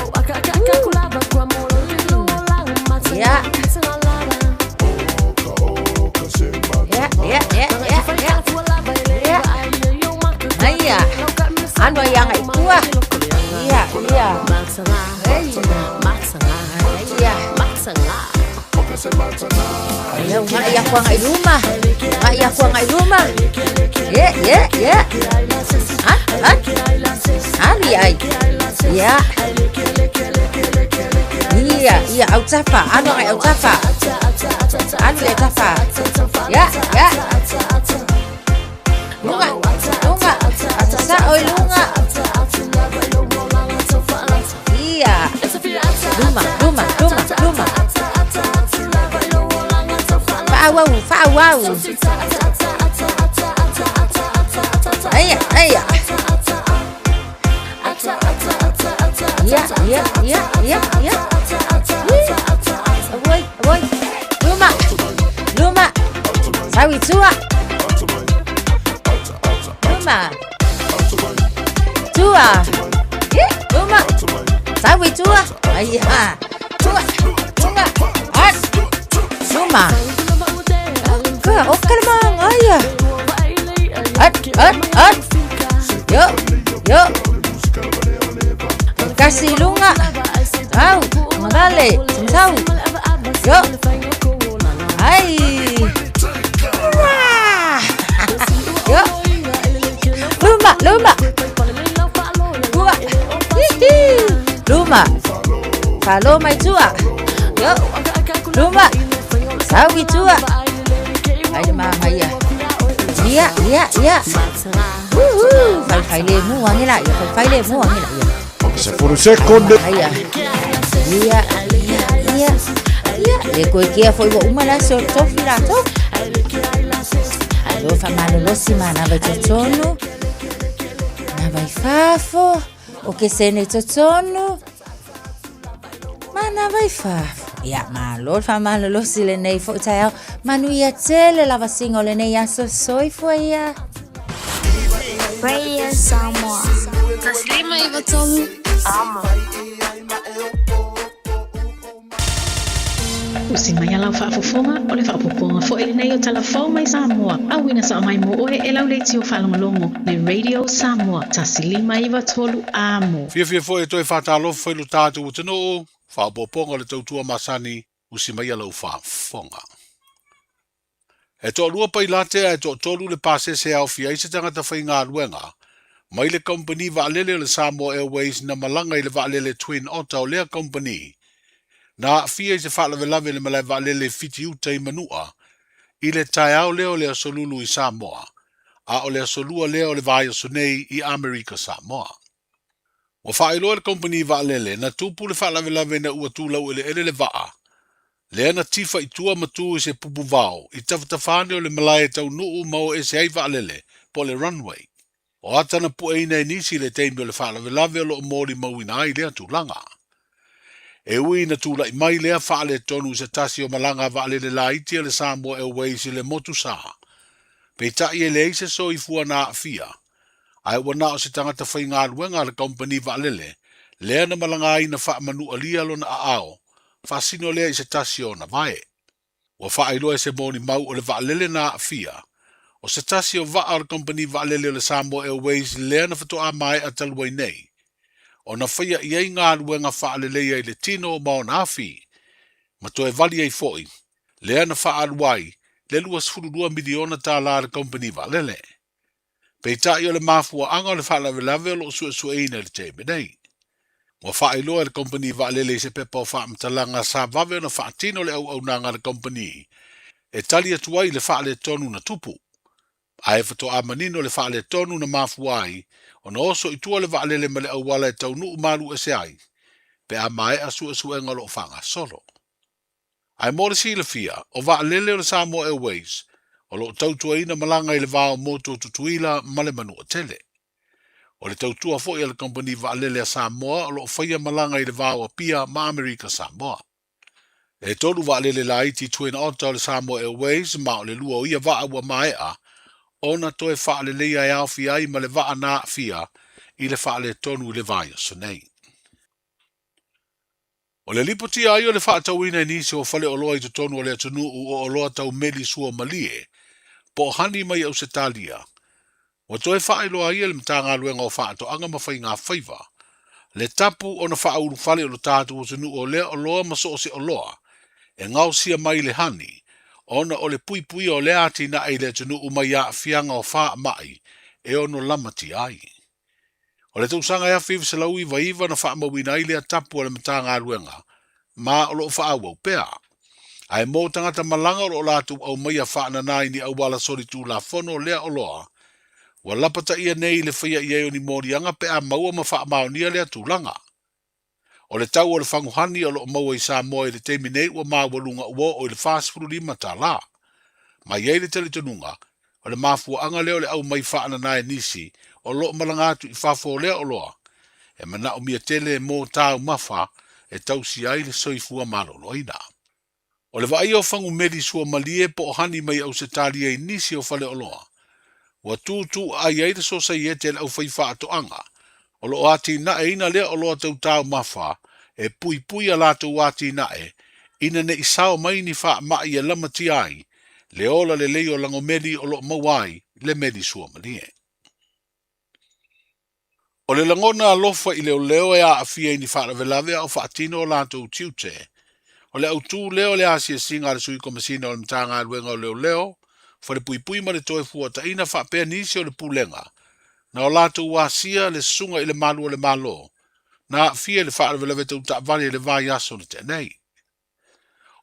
Ia. Ia, ia, ia, ia, ia. Ia. Aia. Anu ai aga i tua. Ia, ia. Ei. Aia. Ia, ugai aku aga i luma. Ugai aku aga i luma. Ia, ia, ia. Ah, ah. Alu ia ai. Ia. Ia, ia, autafa. Anu aga i autafa. Anu i autafa. Ia, ia. Luga, luga. Atasa'o i luga. Ia. Luma, luma, luma, luma. Fa'auau, fa'auau. Aia, aia. Ia, ia, ia, ia, ia. Auai, auai. Luma, luma. Sau i tua. Luma. Tua. Ia, luma. Sau i tua. Aia. Tua. Luma. At. Luma. Ka, o ka le magaia. At, at, at. Yo, yo. Kasi i luga. Au, magale, tau. Yo. Ai. Ua. Yo. Luma, luma. Ua. Hihi. Luma. Falo mai tua. Yo. Luma. Sau i tua. Ai le magaia. Ia, ia, ia. Uhu. Faifai le mua age la ia. Faifai le mua age la ia. Sefulu sekonde. Aia. Ia, ia, ia. Ia, le koe kea foi ua uma la se o le tofi latou. Alo faamalolosi manava i totonu. Manava i fafo. O ke sene i totonu. Manava i fafo. Ia, malo le faamalolosi lenei foi taeao. Manuia tele lavasiga o lenei aso soifua ia. Radio Samoa. 153 Amo. Usi mai a lau faafofoga, o le faaopoopoga foi lenei o Tala Fou mai Samoa, auina sao mai mo oe e lau leitio faalogologo le Radio Samoa 153 Amo. Fiafia foi e toe faatalofa foi lo tatou atunuu, faaopoopoga o le tautua masani, usi mai a lau faafofoga. E toalua pailate ae toatolu le pasese e aofia ai se tagata faigaluega mai le kamupani vaalele o le Samoa Airways na malaga i le vaalele Twin Otter o lea kamupani na aafia i se faalavelave i le malae vaalele i Fitiuta i Manua i le taeao lea o le Aso Lulu i Samoa, a o le Aso Lua lea o le vaiaso nei i Amerika Samoa. Ua faailoa e le kamupani vaalele na tupu le faalavelave ina ua tu laueleele le vaa lea na tifa i tua ma tu i se pupu vao i tafatafa ane o le malae e taunuu ma o ese ai vaalele, po o le runway. O ata na pueina e nisi i le taimi o le faalavelave o lo o molimauina ai lea tulaga. E ui ina tulai mai lea faaletonu i se tasi o malaga a vaalele laiti a le Samoa Airways i le motu sa, peitai e leai se soifua na aafia, ae ua na o se tagata faigaluega a le kamupani vaalele lea na malaga ai na faamanualia lona aao faasino lea i se tasi o ona vae. Ua faailoa e se molimau o le vaalele na aafia, o se tasi o vaa o le kamupani vaalele o le Samoa Airways lea na faatoa maea talu ai nei ona faia i ai galuega faaleleia i le tino ma ona afi, ma toe vali ai foi lea na faaalu ai le $22 miliona a le kamupani vaalele. Peitai o le mafuaaga o le faalavelave o lo o suesueina i le taimi nei. Ua faailoa e le Kamupani Vaalele i se pepa o faamatalaga sa vave ona faatino le auaunaga a le kamupani e tali atu ai i le faaletonu na tupu. Ae faatoa manino le faaletonu na mafua ai ona oso i tua le vaalele ma le auala e taunuu malu ese ai pe a maea suesuega o lo o faagasolo. Ae mo le silafia, o vaalele o le Samoa Airways o lo o tautuaina malaga i le va o motu o Tutuila ma le Manuatele. O le tautua foi a le Kamupani Vaalele a Samoa o lo o faia malaga i le va o Apia ma Amerika Samoa. E tolu vaalele laiti Twin Otter o le Samoa Airways ma o le lua o ia vaa ua maea ona toe faaleleia e aofia ai ma le vaa na aafia i le faaletonu i le vaiaso nei. O le lipotia ai o le faatauina i nisi o faleoloa i totonu o le atunuu o oloa tau meli sua malie po o hani mai Ausetalia, ua toe faailoa ai e le Matagaluega o Faatoaga ma Faiga Faiva le tapu ona faaulufale o lo tatou atunuu o lea oloa ma so o se oloa e gaosia mai le hani ona o le puipuia o lea atinae i le atunuu mai aafiaga o faamai e ono lamatia ai. O le tausaga e 1999 na faamauina ai lea tapu a le Matagaluega, ma o lo o faaauau pea. Ae mo tagata malaga o lo o latou aumaia faanana i ni auala solitulafono lea oloa, ua lapataia nei i le faia i ai o ni moliaga pe a maua ma faamaonia lea tulaga. O le tau o le fagu hani o lo o maua i Samoa i le taimi nei ua maualuga ua oo i le $45. Ma e i ai le talitonuga, o le mafuaaga lea o le aumai faanana e nisi o lo o malaga atu i fafo o lea oloa e manaomia tele mo taumafa e tausia ai le soifua maloloina. O le vaaia o fagu meli sua malie po o hani mai Ausetalia i nisi o faleoloa, ua tuutuuaai ai le Sosaiete a le Aufaifaatoaga o lo o atinaeina lea oloa tau taumafa e puipui a latou atinae ina ne i sao mai ni faamai e lamatia ai le ola lelei o lagomeli o lo o maua ai le meli sua malie. O le lagona alofa i leoleo e aafia i ni faalavelave a o faatino o latou tiute, o le autu lea o le asiasiga a le Sui Komesina o le Matagaluega o Leoleo, Falepuipui ma le Toefuataiga faapea nisi o le Pulega na o latou asia le Susuga i le Malu o le Malo na aafia i le faalavelave tau taavale i le vaiaso na tea nei.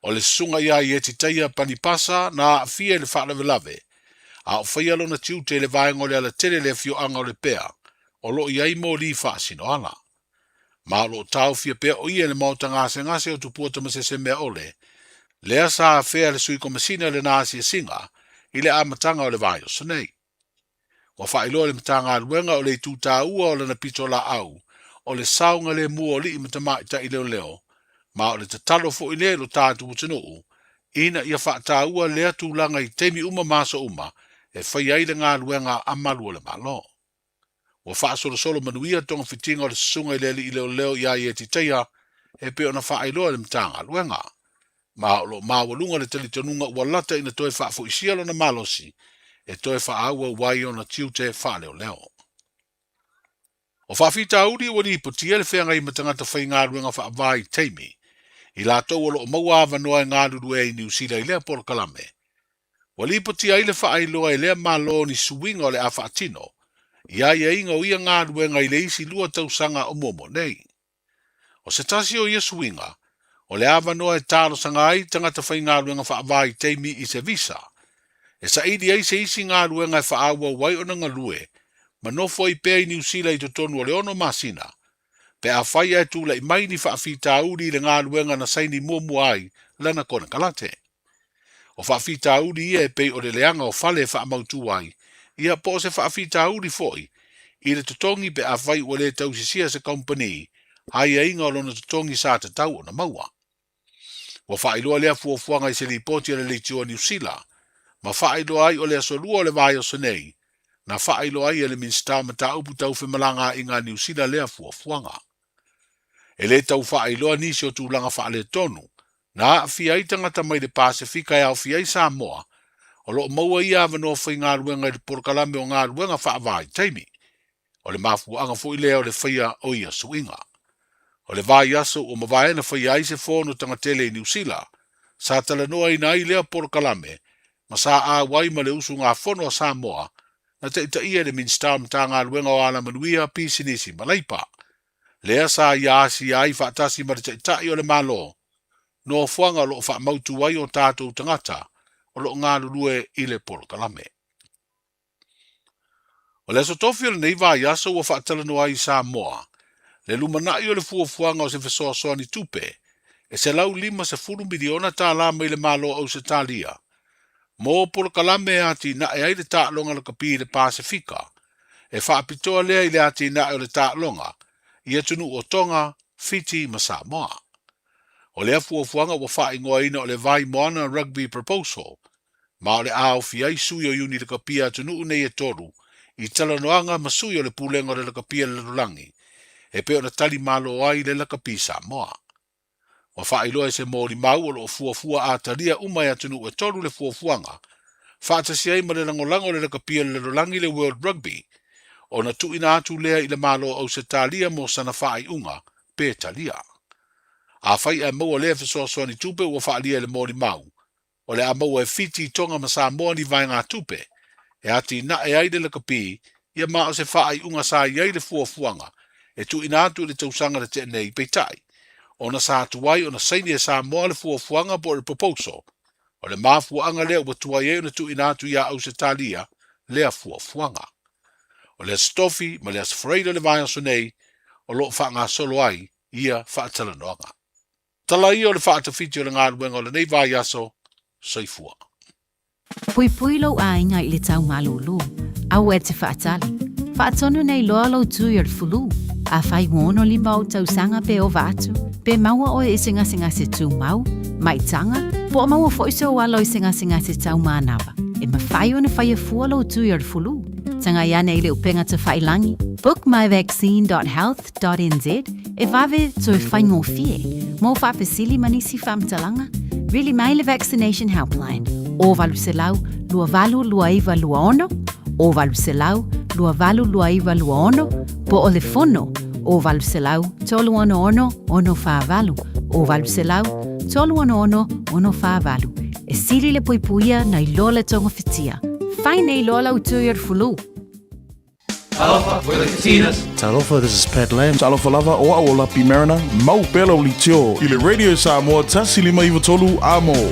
O le Susuga ia Ietitaia Panipasa na aafia i le faalavelave a o faia lona tiute i le vaega o le alatele i le afioaga o Lepea o lo o i ai moli faasinoala. Ma o lo o taofia pea o ia i le maota gasegase o Tupua Tamasesemeaole, lea sa afea e le Sui Komesina i lana asiasiga i le amataga o le vaiaso nei. Ua faailoa e le Matagaluega o le itu taua o lana pitolaau o le saogalemu o alii ma tamaitai leoleo, ma o le tatalo foi lea i lo tatou atunuu ina ia faataua lea tulaga i taimi uma ma aso uma e faia ai le galuega a malu o le Malo. Ua faasolosolo manuia togafitiga o le Susuga i le Alii Leoleo ia Ietitaia e pei ona faailoa e le Matagaluega. Ma o lo o maualuga le talitonuga ua lata ina toe faafoisia lona malosi e toe faaauau ai ona tiute faaleoleo. O faafitauli ua lipotia le feagai ma tagata faigaluega faavaitaimi i latou o lo o maua avanoa e galulue ai i Niu Sila i lea polokalame. Ua lipotia ai le faailoa e lea Malo ni suiga o le a faatino i aiaiga o ia galuega i le isi lua tausaga o muamua nei. O se tasi o ia suiga, o le avanoa e talosaga ai tagata faigaluega faavaitaimi i se visa, e saili ai se isi galuega e faaauau ai ona galue ma nofo ai pea i Niu Sila i totonu o le ono masina, pe afai ae tulai mai ni faafitauli i le galuega na saini muamua ai lana konekarate. O faafitauli ia e pei o le leaga o fale e faamautu ai, ia po o se faafitauli foi i le totogi pe afai ua le tausisia se kamupani aiaiga o lona totogi sa tatau ona maua. Ua faailoa lea fuafuaga i se lipoti a le Leitio a Niu Sila ma faailoa ai o le aso Lua o le vaiaso nei na faailoa ai e le Minisita o Mataupu Tau Femalagaaiga a Niu Sila lea fuafuaga. E le tau faailoa nisi o tulaga faaletonu Na aafia ai tagata mai le Pasefika e aofia ai Samoa, o lo o maua ia avanoa faigaluega i le polokalame o galuega faavaitaimi. O le mafuaaga foi lea o le faia o ia suiga. O le vaiaso ua mavae na faia ai se fono tagatele i Niu Sila, sa talanoaina ai lea polokalame ma sa auai ma le usugafono a Samoa na taitaia e le Minisita o Matagaluega o Alamanuia, Pisinisi ma Leipa. lea sa ia asia ai faatasi ma le Taitai o le Malo, nofoaga o lo o faamautu ai o tatou tagata o lo o galulue i le polokalame. O le Aso Tofi o lenei vaiaso ua faatalanoa ai i Samoa le lumanai o le fuafuaga o se fesoasoani tupe e $150 miliona tala mai le Malo o Ausetalia mo polokalame e atinae ai le taaloga lakapi i le Pasefika, e faapitoa lea i le atinae o le taaloga i atunuu o Tonga, Fiti ma Samoa. O lea fuafuaga ua faaigoaina o le Vaimoana Rugby Proposal, ma o le a aofia ai sui o iuni lakapi a atunuu nei e tolu i talanoaga ma sui o le Pulega o le Lakapi a le Lalolagi e pei ona tali malo ai le Lakapi Samoa. Ua faailoa e se molimau o lo o fuafua a talia uma e atunuu e tolu le fuafuaga, faatasi ai ma le lagolago o le Lakapi a le Lalolagi le World Rugby, ona tuuina atu lea i le Malo o Ausetalia mo sana faaiuga pe talia. Afai ae maua lea fesoasoani tupe ua faaalia e le molimau, o le a maua e Fiti, Tonga ma Samoa ni vaegatupe e atinae ai le lakapi ia ma o se faaiuga sa i ai le fuafuaga e tuuina atu i le tausaga na tea nei. Peitai, ona sa tuai ona saini e Samoa le fuafuaga po o le proposal, o le mafuaaga lea ua tuai ai ona tuuina atu iā Ausetalia lea fuafuaga. O le Aso Tofi ma le Aso Faraile o le vaiaso nei o lo o faagasolo ai ia faatalanoaga. Tala ia o le faatawhiti o le galuega o lenei vaiaso. Soifua. Puipui lou aiga i le tau malūlū, aua e te faatali. Faatonu nei loa lou tui o le fulu. Afai ua 65 ou tausaga pe ova atu, pe maua oe i se gasegase tumau, maitaga, po o maua foi sou alo i se gasegase tau manava, e mafai ona faia fua lou tui o le fulu. Tagai ane i le upega tafailangi, bookmyvaccine.health .nz e vave toe faigofie mo faafesili ma nisi faamatalaga, vili mai le Vaccination Helpline o 800 282926 o 800 282926 po o le fono o 800 366 648 o 800 366 648. E sili le puipuia nai lo le togafitia. Fai nei loa lau tui o le fulu. Talofa, we're the Katinas. Talofa, this is Pat Lam. Talofa lava, o au o Lapi Mariner, mau pea lau leitio i le Radio Samoa 1593 Amo.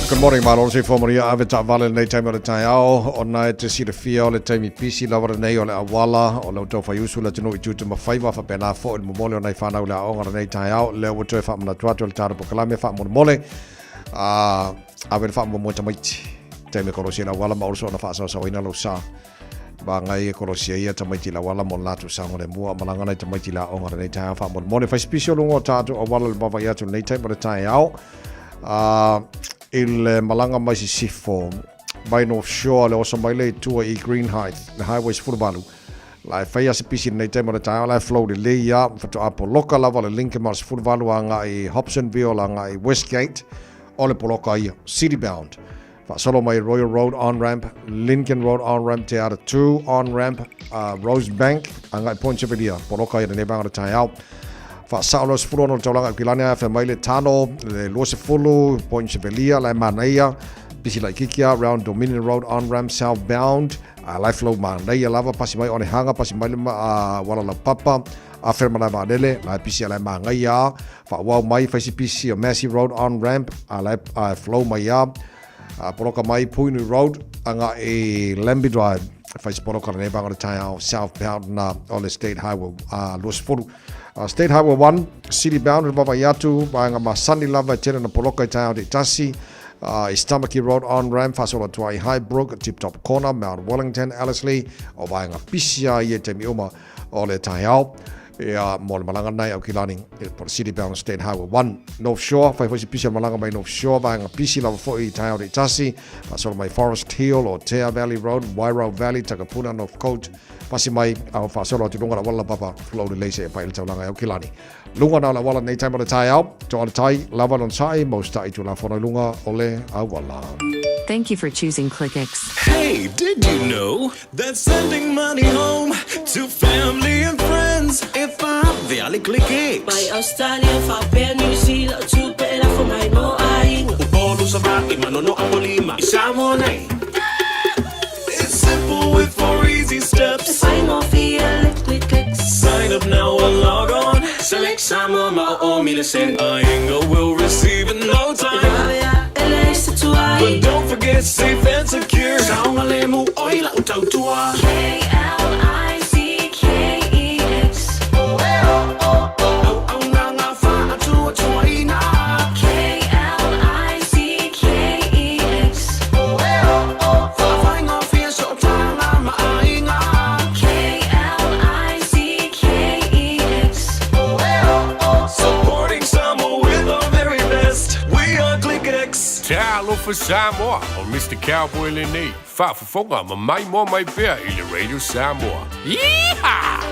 Good morning, malo se fo maria ave ta vale nei taimi o le taeao o nae te silafia o le taimi pisi lava lenei o le awala o le tau whaiusu le tino i tū te mawhaiwa whapena fo i le momole o nei whanau le aonga lenei taeao lea ua toe whaamanatu atu o le tāra pokalame whaamolemole a ave le whaamomoe tamaiti taimi korosia le awala ma oroso ona whaasawasawaina lau sa Maangai e korosia ia tamaiti la wala mo latu sango le mua malanga nei tamaiti la onga lenei taeao faamolemole. Fai sipisi o luga o tatou auala le vaavaai atu lenei taimi o le taeao i le malaga mai sisifo mai North Shore le oso mai le i tua i Greenhithe le Highway 18 la e fai a sipisi lenei taimi o le taeao la e flow lelei ia faatoa poloka lava le Lincoln ma le 18 agai i Hobsonville agai i Westgate o le poloka ia city bound Faasolo mai Royal Road on-ramp, Lincoln Road on-ramp, Te Ara 2 on-ramp, Rosebank, agai Point Chevalier, poloka i lenei vaega o le taeao. Faasao le 16 o le taulaga Aukilani ae fai mai le Tano, le 20, Point Chevalier, la e manaia, pisi laitiiti a, round Dominion Road on-ramp, southbound, life low manaia lava, pasi mai Onehanga, pasi mai le Wala Laupapa, afe malae vaalele, la e pisi a la e manaia a, Whaawau mai whai pisi o Massey Road on ramp a la a flow mai a poroka mai Puinui Road anga e Lambie Drive whai poroka le banga le taiao southbound na o le State Highway a 20 State Highway 1 city bound le vava i atu vaenga ma Sunny lava e tele na poroka i taiao te tasi East Tamaki Road on ramp whasola tua i Highbrook Tip Top Corner Mount Wellington Ellerslie o vaenga pisia i e te uma o le taiao Ia, mo le malaga nei au ki Lani, i po le City Bound State Highway 1. North Shore, whai foi se pisi o malaga mai North Shore, vaenga pisi lava foi i taiao te tasi, whasolo mai Forest Hill o Tea Valley Road, Wairau Valley, Takapuna, North Coast, pasi mai au whasolo atu lunga la wala papa, flow le leise e pai le taulanga au ki Lani. Lunga na la wala nei taima le taiao, to ale tai, lava lon sai, most tai tu la fono lunga o le auala. Thank you for choosing ClickX. Hey, did you know that sending money home to family and friends? Click X. Mai Australia faapea New Zealand o tupe e lafo mai mo aiga. Upolu, Savaii, Manono, Apolima, i Samoa nei. It's simple with four easy steps. E faigofie le click X. Sign up now or log on. Select Samoa ma o o mile sen. Aiga will receive in no time. E vave ae e leai se tuai. But don't forget safe and secure. Saogalemu oi lau tautua. K-L-I-C-K-E-X. Auaunaga faatuatuaina. K-L-I-C-K-E-X. Faafaigofie sootaga ma aiga. K-L-I-C-K-E-X. Supporting Samoa with our very best. We are Click X. Talofa Samoa, o Mr. Cowboy lenei, faafofoga ma maimoa mai pea i le Radio Samoa. Yeehaw!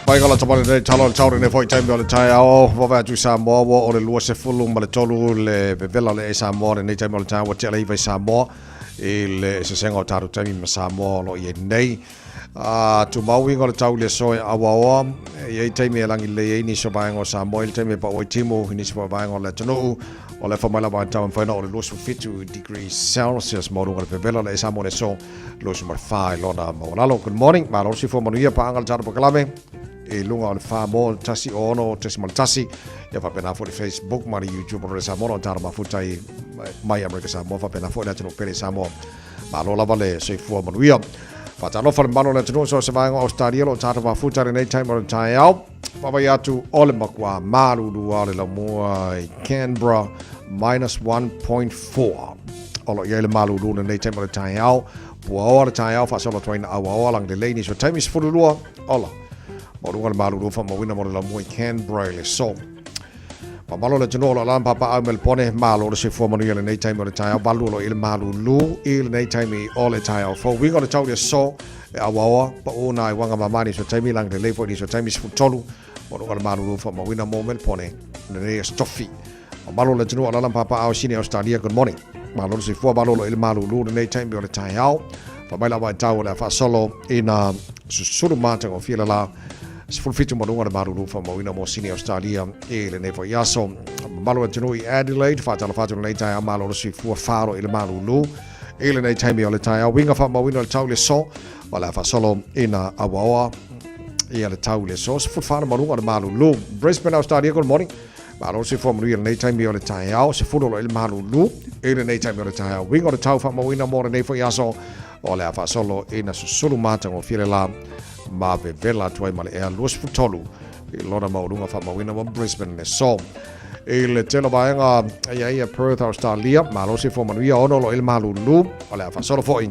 Mai ka lata male nei talo le taure nei foi taimi o le taeao wawe atu i Samoa ua o le 23 le vevela le e Samoa le nei taimi o le taeao ua tea le iva i Samoa i le eseesega o tatou taimi ma Samoa o lo o i ai nei. A tumau uiga o le tau i le aso e auaoa, e i ai taimi e lagi lelei ai nisi o vaega o Samoa i le taimi e pau ai timu i nisi foi o vaega o le atunuu. O le afa mai lava tau e mafai ona oo i le 27 degrees Celsius maualuga le vevela le e Samoa i le aso 24 i lona maualalo. Good morning, malo le soifua manuia paaga le tatou polokalame i luga o le 4.16.1 ia faapena foi le Facebook ma le YouTube o le Samoa o tatou mafuta i mai Amerika Samoa faapena foi le atunuu pele i Samoa. Malo lava le soifua manuia. Faatalofa le mamalu o le atunuu so o se vaega o Ausetalia o lo o tatou mafuta i lenei taimi o le taeao. Vaavaai atu o le makuā malulu lava o le laumua i Canberra minus 1.4. O lo o i ai le malulu i lenei taimi o le taeao. Puaoa le taeao faasolo atu ai ina auaoa lagi lelei nisi o taimi 12 ola. Maualuga le malulu faamauina mo le laumua i Canberra i le aso. Mamalo le atunuu o lo o alala ma papaau Melebone, malo le soifua manuia i lenei taimi o le taeao, valu o lo o i le malulu i lenei taimi o le taeao fou. Uiga o le tau i le aso e auaoa, pau nā i uaga mama nisi o taimi, lagi lelei foi nisi o taimi 13, maualuga le malulu faamauina mo Melebone lenei aso tofi. Mamalo le atunuu o alala ma papaau Sydney Australia, good morning. Malo le soifua, valu o lo o i le malulu i lenei taimi o le taeao. Fai mai la vaitau o le a faasolo ina susulu matagofie le la 17 ma luga le malulu faamauina mo Sydney Australia i lenei foi aso. Mamalu o le atunuu i Adelaide, faatalofa atu lenei taeao malo le soifua falo i le malulu i lenei taimi o le taeao. Uiga faamauina o le tau i le aso o le a faasolo ina auaoa ia le tau i le aso 14 ma luga le malulu. Brisbane Australia, good morning. Malo le soifua manuia i lenei taimi o le taeao, 10 o lo o i le malulu i lenei taimi o le taeao. Uiga o le tau faamauina mo lenei foi aso o le a faasolo ina susulu matagofie le la ma vevela atu ai ma le ea 23 i lona maualuga faamauina mo Brisbane le aso. I le tele o vaega e i ai a Perth, Australia, malo le soifua manuia, 6 o lo o i le malulu o le a faasolo foi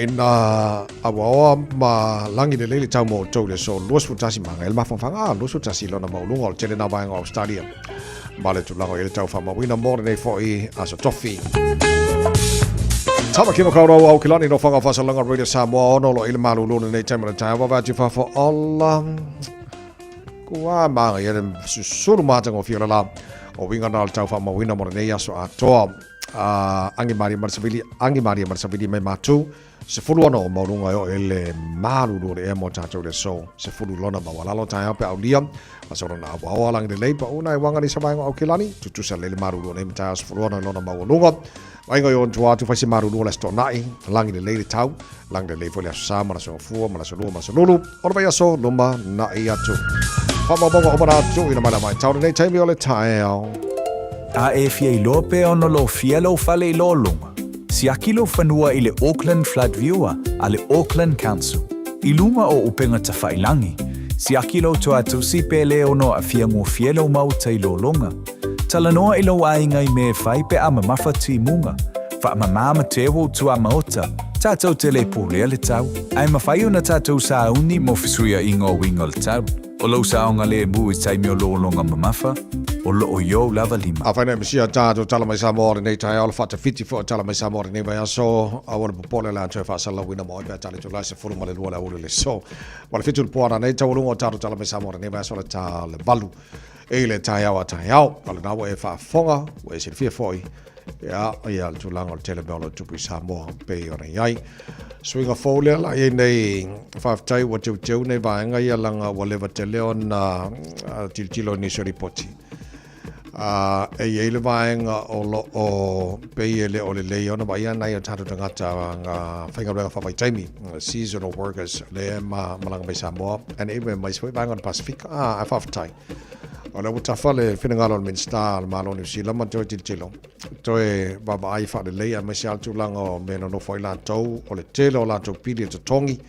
ina auaoa ma lagi lelei le tau mo outou i le aso 21 ma le mafanafana 21 lona maualuga o le tele na vaega o Australia ma le tulaga o i ai le tau faamauina mo lenei foi aso tofi. Tāmaki Makaurau Aukilani no whanga whasalanga Radio Samoa ono lo i le malulu lenei taimi o le taeao wawe atu fafo ola kua maga ia le susulu matagofie o le la o winga na o le tau faamauina mo lenei aso atoa. Angi Maria Marsavili, Angi Maria Marsavili mai mātou, 16 maualuga e oo i le malulu o le ea mo tātou le aso, 10 lona maualalo taeao pe aulia, masolo na auaoa lagi lelei pa una e wanga ni sa vaenga o Aukilani, tutusa lele malulu o nei ma taeao 16 lona maualuga, vaenga i on tua atu whai se malulu o le aso to'ona'i, lagi lelei le tau, lagi lelei foi le aso sa ma le aso gafua ma le aso lua ma le aso lulu, o le vaiaso luma na'i atu. Whaamaumauga o mana atu ina mai la mai tau lenei taimi o le taeao. A e fia iloa pea ona lofia lou fale i lōloga, siaki lou fanua i le Auckland Flood Viewer a le Auckland Council. I luma o upega tafailangi, siaki lou toatusi pe le ono aafia gofie lou maota i lōloga. Talanoa i lou aiga i mea e fai pe a mamafa timuga. Faamamā ma te ua tuamaota, tatou te le pulea le tau, ae mafai ona tatou sauni mo fesuiaiga o uiga o le tau. O lou saogalemu i taimi o lologa mamafa, o loo i ou lava lima. Afai nei mesia tatou tala mai Samoa o lenei taeao, le faatafiti foi o tala mai Samoa o lenei vaiaso, aua le popole le a toe faasalalauina mo oe pe a tali atu lai 12 le aoauli o le aso. Ma le 7 le po ananei, taualuga o tatou tala mai Samoa o lenei vaiaso le ta le 8. I le taeao a taeao, o lena ua e faafofoga, ua e silafia foi, ia, ia le tulaga o le tele mea o lo o tupu i Samoa pei ona i ai. Suiga fou lea la i ai nei, faafetai ua teuteu nei vaega ia laga ua leva tele ona tilotilo i nisi o lipoti. E i ai le vaega o lo o pei e le o lelei ona vaaia nai o tatou tagata faigaluega faavaitaimi, seasonal workers, lea e malaga mai Samoa, and even mai isi foi vaega o le Pasefika. Ae faafetai. O lea ua tafa le finagalo o le Minisita o le Malo o Niu Sila ma toe tilotilo, toe vaavaai faalelei aemaise lava le tulaga o mea e nonofo ai latou, o le tele o latou pili e totogi,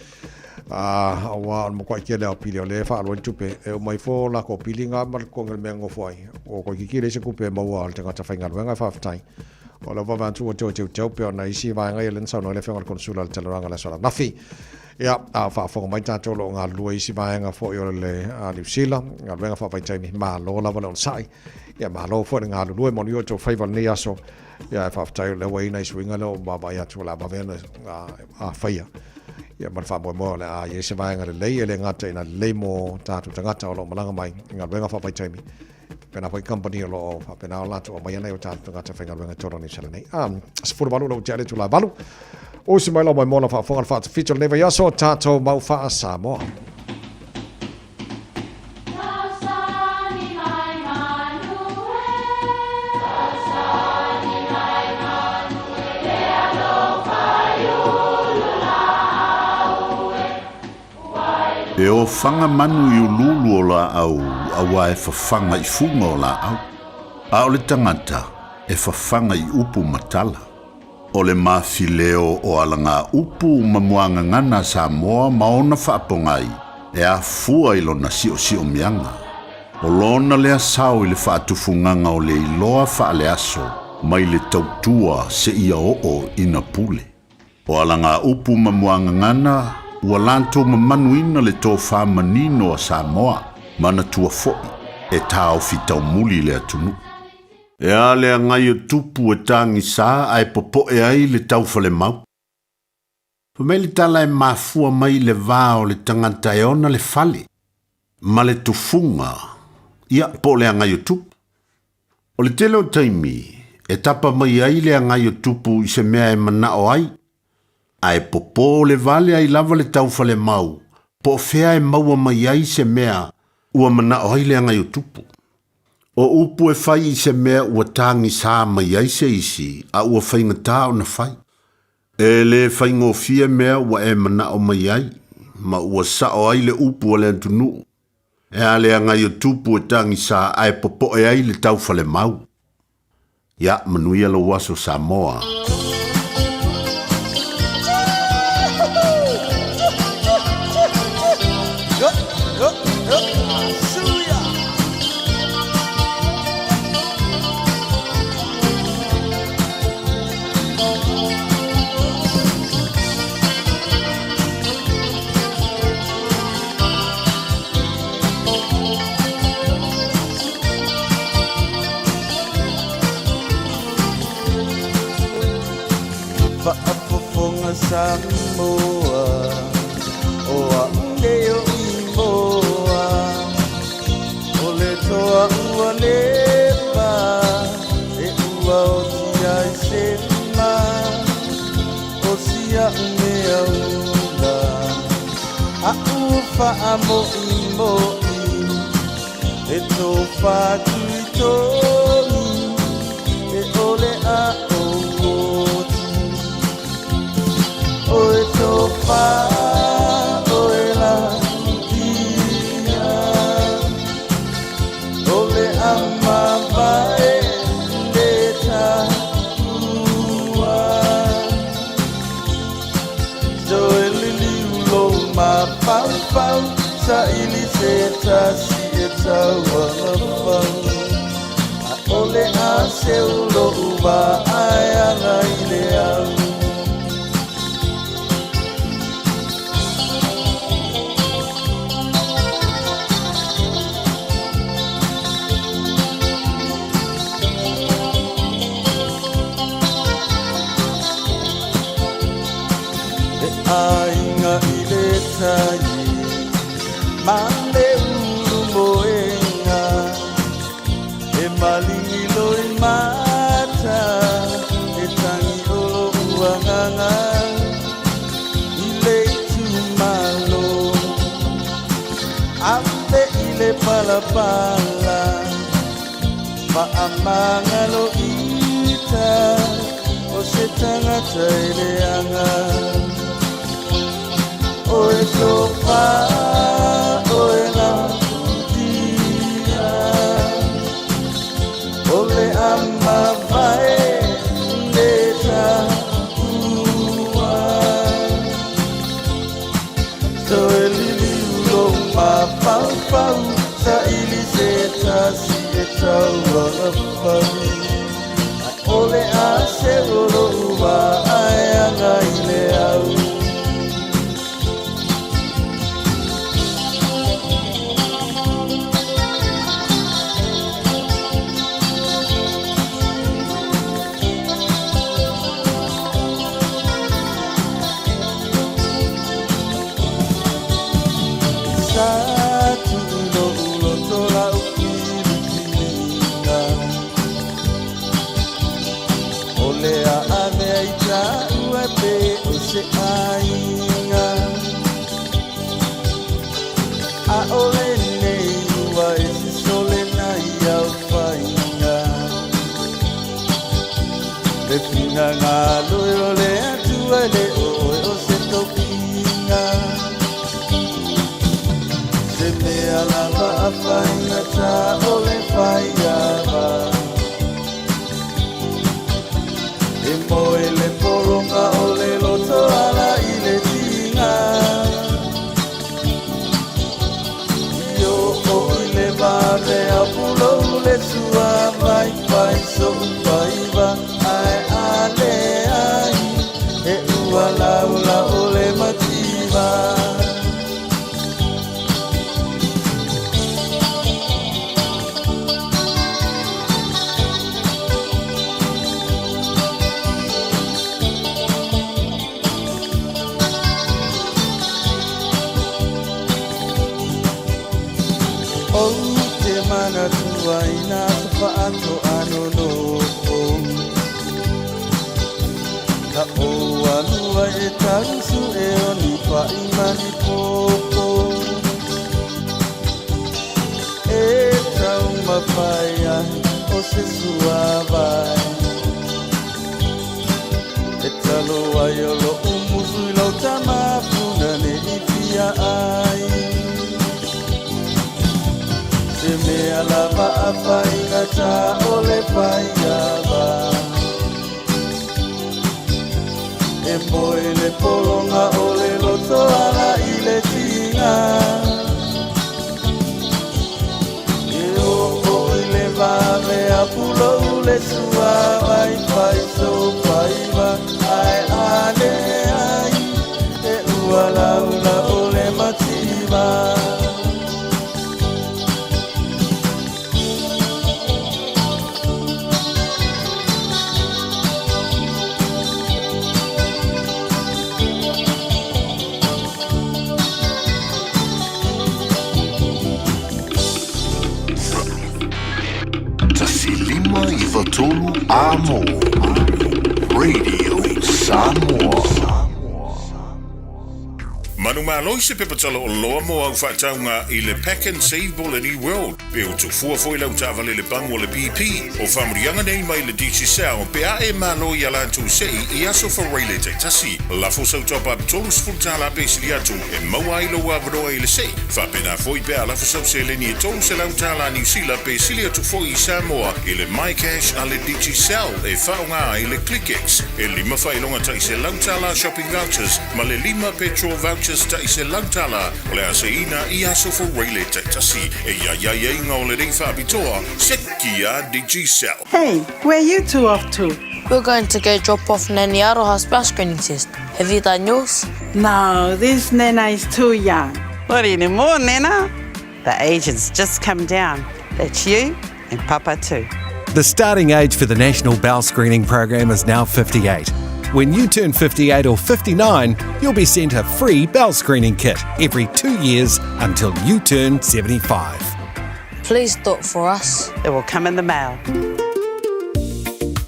aua o le matuai tele lava o pili o lea e faaalu ai le tupe, e uma ifo latou pili na ma le totogi o le mea e nonofo ai, ua toeitiiti leai se tupe e maua a le tagata faigaluega. Faafetai. O lau vaavaai atu ua toe teuteu pei ona isi vaega ia lea na saunoa ai le Afioga i le Konesula i le talanoaga i le aso ananafi. Ia, a o faafofoga mai tatou o lo o galulue i isi vaega foi o le Niu Sila, galuega faavaitaimi, malo lava le onosai. Ia, malo foi le galulue, manuia o outou faiva i lenei aso. Ia, ae faafetai o lea ua i ai nai suiga lea ua vaavaai atu o le a vave ona faia. Ia, ma le faamoemoe o le a i ai se vaega lelei e le gata ina lelei mo tatou tagata o lo o malaga mai i galuega faavaitaimi, faapena foi kamupani o lo o faapena ona latou aumaia nai o tatou tagata faigaluega i totonu o Niu Sila nei. 18 lau tea le itula e 8. Usi mai lau maimoa lau faafofoga le faatafita o lenei vaiaso, tatou mau faa-Samoa. E ofaga manu i uluulu o laau auā e fafaga i fuga o laau, a o le tagata e fafaga i upu ma tala. O le mafileo o alagaupu ma muagagana a Samoa ma ona faapogai e afua i lona siosiomiaga. O lona lea sao i le faatufugaga o le iloa faaleaso mai le tautua seia oo ina pule. O alagaupu ma muagagana ua latou mamanuina le tofa manino a Samoa, manatua foi e taofi taumuli le atunuu. E a le agai o tupu e tagisa ae popoe ai le taufalemau? Fai mai le tala e mafua mai i le va o le tagata e ona le fale ma le tufuga, ia, po o le agai o tupu. O le tele o taimi e tapa mai ai le agai o tupu i se mea e manao ai, ae popō le vale ai lava le taufalemau po o fea e maua mai ai se mea ua manao ai le agai o tupu. O upu e fai i se mea ua tagisā mai ai se isi a ua faigata ona fai. E le faigofie mea ua e manao mai ai ma ua sao ai le upu a le atunuu. E a le agai o tupu e tagisa ae popoe ai le taufalemau. Ia, manuia lou aso Samoa. Faafofoga Samoa o a'u nei o Imoa O le toa ua leva e ua oti ai se ma O si a'u mea ula a'u faamo'imo'i E tofa tuitogi e ʻole a ou oti O e tofa ʻoe la ia O le a mavae le taua Toe liliu lou mafaufau Saili se tasi e tauanafau ʻAʻole a seu loʻu vaai ana i le au. E aiga i le tai ma le ulu moega. palapala Faamagalo ita O se tagata e leaga O e tofa o e lafutia O le amavae le taua Toe liliu lou mafaufau Saili se tasi e tauagafau Ae o le a seu o lou vaa e aga i le au. Sa tuu i lou loto lau filifiliga O le a avea i taua pe o se aiga Aʻole nei ua e sisole nai au faiga Le finagalo e o le Atua e le o oe o se tofiga Se mea lava a faigata o le faiava E moe le pologa o le loto ala i le tiga I oo i le vave a pulou le sua vaivai so'u faiva ae a leai he ua laula o le mativa. Ou te manatua i nā aso faatoa nonofo Ka ou alu ai e talusu e o ni paʻi ma ni pōpō E taumafai ai o se suāwai E talo ai o loʻu musu i lau tama puna ne i fia ai Se mea lava a faigata o le faiava E moe le pologa o le loto ala i le tiga E oo i le vave a pulou le sua vaivai sou faiva ae a leai he ua laula o le mativa. 105 93 Amo Radio Samoa. Manumalo i se pepa tala oloa mo au faatauga i le Pack and Save po o le New World, pe ua tufua foi lau taavale i le pagu a le BP. O faamanuiaga nei mai le Digicel pe a e malo i a latou sei i aso Faraile taitasi. Lafo sau top up $30 pe sili atu e maua ai lou avanoa i le sei. Faapena foi pe a lafo sau seleni e $300 Niu Sila pe sili atu foi i Samoa i le MyCash a le Digicel e faaaoga ai le ClickX. E lima faailoga tai $100 shopping vouchers ma le lima petrol vouchers tai $100 o le a seiina i aso Faraile taitasi. E i aiaiga o lenei faapitoa, seki a Digicel. Hey, where are you two off to? We're going to go drop off Nanny Aroha's bowel screening test. Have you done yours? No, this Nana is too young. Not anymore, Nana. The age has just come down. That's you and Papa too. The starting age for the National Bowel Screening Program is now 58. When you turn 58 or 59, you'll be sent a free bowel screening kit every 2 years until you turn 75. Please do it for us. It will come in the mail.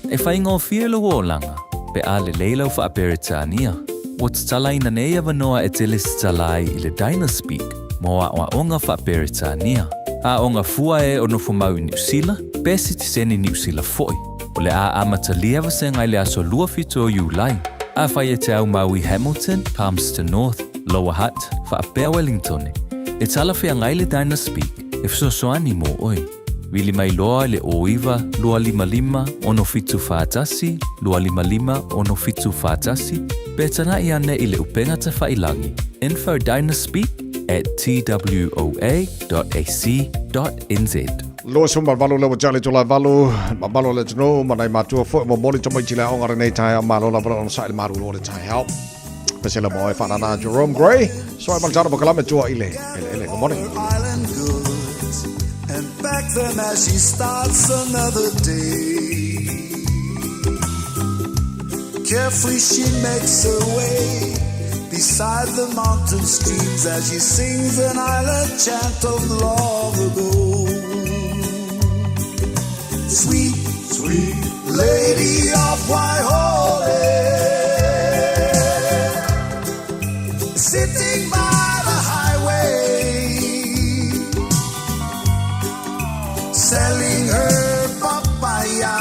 E faigofie lou olaga, pe a lelei lau Faa-Peretania. Ua tatalaina nei avanoa e te lesitala ai i le Dynaspeak mo aoaoga Faa-Peretania. Aoga fua e o nofomau i Niu Sila, pe sitiseni Niu Sila fo'i. O le a amatalia vasega i le aso 27 o Iulai. Afai e te aumau i Hamilton, Palmerston North, Lower Hutt, faapea Wellingtone, e talafeagai le Dynaspeak e fesoasoani mo oe. Vili mai loa i le 09 255 6741 255 6741 pe tagai ane i le upega tafailangi info dynaspeak at twoa.ac.nz. 28 le ua tali tula valu, mamalu le atunuu ma nai matua foi momoli tamaiti le aoga lenei taeao malo lava le onosai le malulu o le taeao. Pesela mo e whanana Jerome Gray. Soai Malitana mo kalame tua i le ele ele. Good morning. Island goods and back them as she starts another day. Carefully she makes her way beside the mountain streams as she sings an island chant of long ago. Sweet, sweet lady of Waihole, sitting by the highway, selling her papaya,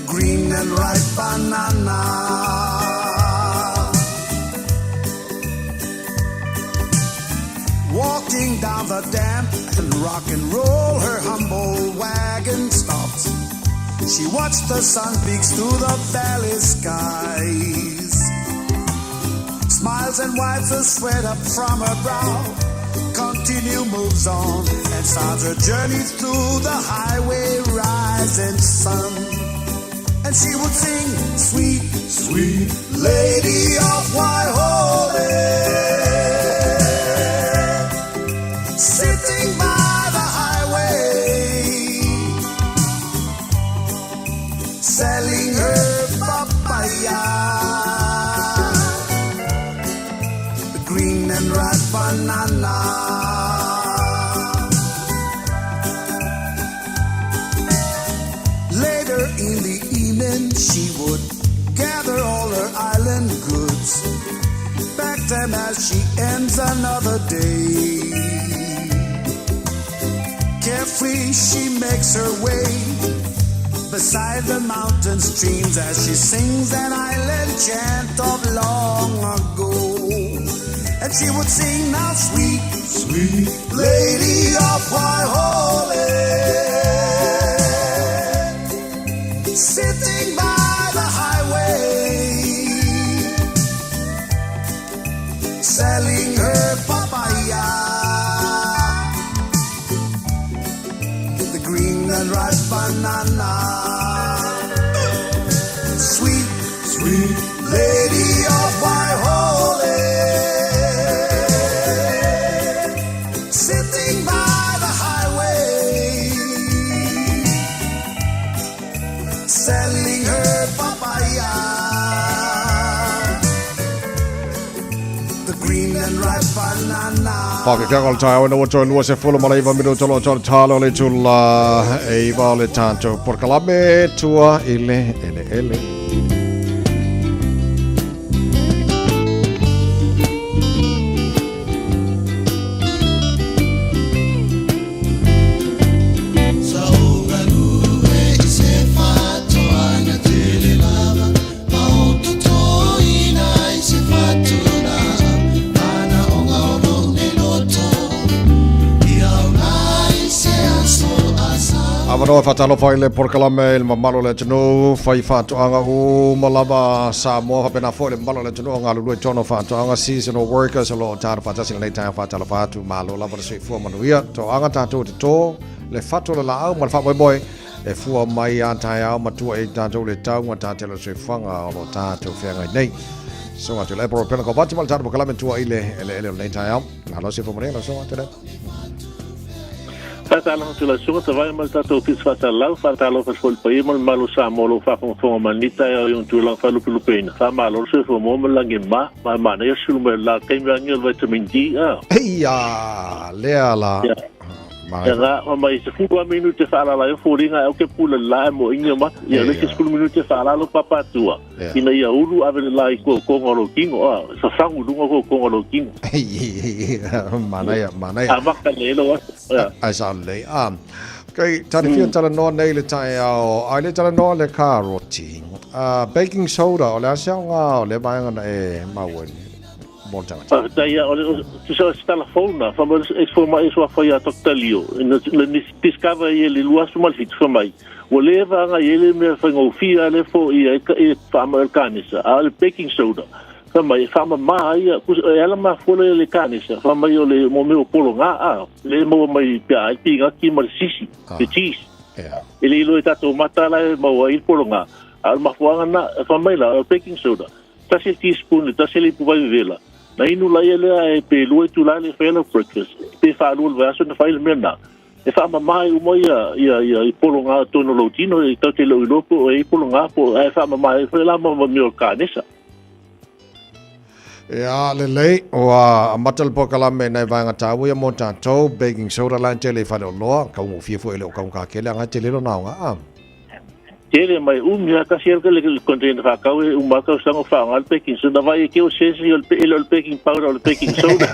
green and ripe banana. Walking down the damp and rock and roll, her humble wagon stops. She watched the sun peeks through the valley skies. Smiles and wipes the sweat up from her brow. Continue moves on and starts her journey through the highway rising sun. And she would sing, sweet, sweet lady of Waihole, sitting by the highway, selling her papaya, the green and ripe banana. Later in the evening, she would gather all her island goods, pack them as she ends another day. Carefully, she makes her way beside the mountain streams as she sings an island chant of long ago. And she would sing now, sweet, sweet lady of Waihole, sitting by the highway, selling her papaya, the green and ripe banana. Sweet, sweet lady of Waihole, sitting by the highway, selling her papaya, the green and ripe banana. Whakakanga o le taeao ina ua toe 29 minuta o lo talo le tula e iwa o le tātou porokalame tua i le eleele. Avanoa e faatalofa i le polokalame i le mamalu o le atunuu, fai faatoaga uma lava Samoa faapena foi le mamalu o le atunuu o galulue i totonu o faatoaga seasonal workers o lo o tatou faatasi i lenei taeao faatalofa atu malo lava le soifua manuia toaga tatou te tō le fatu o le laau ma le faamoemoe e fua mai a taeao ma tua i tatou le tauga tatele o le soifuaga o lo o tatou feagai nei. Susuga Tuilaepa Ropena Kovati ma le tatou polokalame tua i le eleele o lenei taeao. Malo se fua manuia lau susuga Tuilaepa. Faatalofa atu lau susuga Tavae ma le tatou Ofisa Faasalalau, faatalofa atu foi i le paia ma le mamalu o Samoa o lo o faafogafoga mai i lenei taeao i ona tulaga faalupelupeina. Faamalo le soifua maua ma le lagi e mama, ma e manaia le sulu mai o le la taimi agi o le vitamin D a. Eia, lea la. Ia nga ma mai se fulu a minute faalala ai o foliga ae au ke pula le la ae moʻiga mata. Ia le isi 10 minute faalala o papa atua ina ia ulu ave le la i kokoga o lou tino, a fafagu i luga o kokoga o lou tino. Manaia, manaia. Amata lelei lou aso. Ia. Ai sao lelei. Ah, okay, tane fia talanoa nei le taeao, ai le talanoa le karoti. Ah, baking soda, o le a se aoga o le vaega na e maua nei mo le tagata? Faafetai ia, o le, tusa o se tala fou na, fa mai e fou mai e suafa ia Dr. Leo, na, na discover ia le 27 fa mai, ua leva aga i ai le mea faigofie lava lea foia ai e faamai o le kanesa, a o le baking soda, fai mai e faamama ai ia, e ala mafua lea le kanesa, fai mai o le mo mea o pologa, a, lea e maua mai pe a ai pinati ma le sisi, le cheese. E le iloa i tatou mata la e maua ai le pologa, a o le mafuaaga lena, fai mai la, o le baking soda, tasi le teaspoon le tasi le ipu vai vevela, na inu laia lea e pe lua itula le fai ai lau breakfast, pe faalua i le vaiaso na fai le mea lena. E faamama ai uma ia, ia, ia, i pologa tonu o lou tino, e tatou te le o iloa po o e ai pologa po, ae faamama ai foi la ma mea o le kanesa. Ia, lelei, ua amata le polokalame i nai vaega taua ia mo tatou, baking soda la e tele i faleoloa, taugofie foi e le o taugata tele, a na e tele lona aoga, a. Tele mai umi lava tasi ai le container faatau e uma lava tausaga o faaaoga le baking soda. Vaai e ke o sesi o le e le o le baking powder o le baking soda.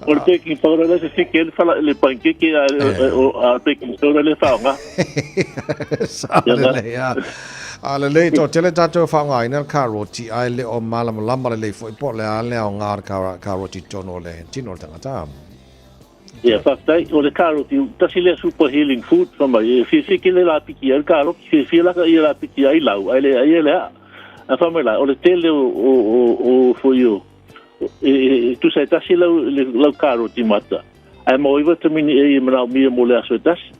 O le baking powder lea se fike ai le fala le pancake a o le baking soda lea faaaoga. Sao lelei a. A lelei toatele tatou e faaaogaina le karoti ae le o malamalama lelei foi po o le a le aoga o le karoti i totonu o le tino o le tagata. Ia, faafetai. O le karoti, tasi lea super healing food, fai mai, e fiafia tele lapiti ai le karoti, fiafia la ia lapiti ai lau, ae le ai e le aa. Ae fai mai la, o le tele o, o, o, o foi o, e, e, e tusa e tasi lau, le, lau karoti mata, ae maua ai vitamini A e manaomia mo le aso e tasi.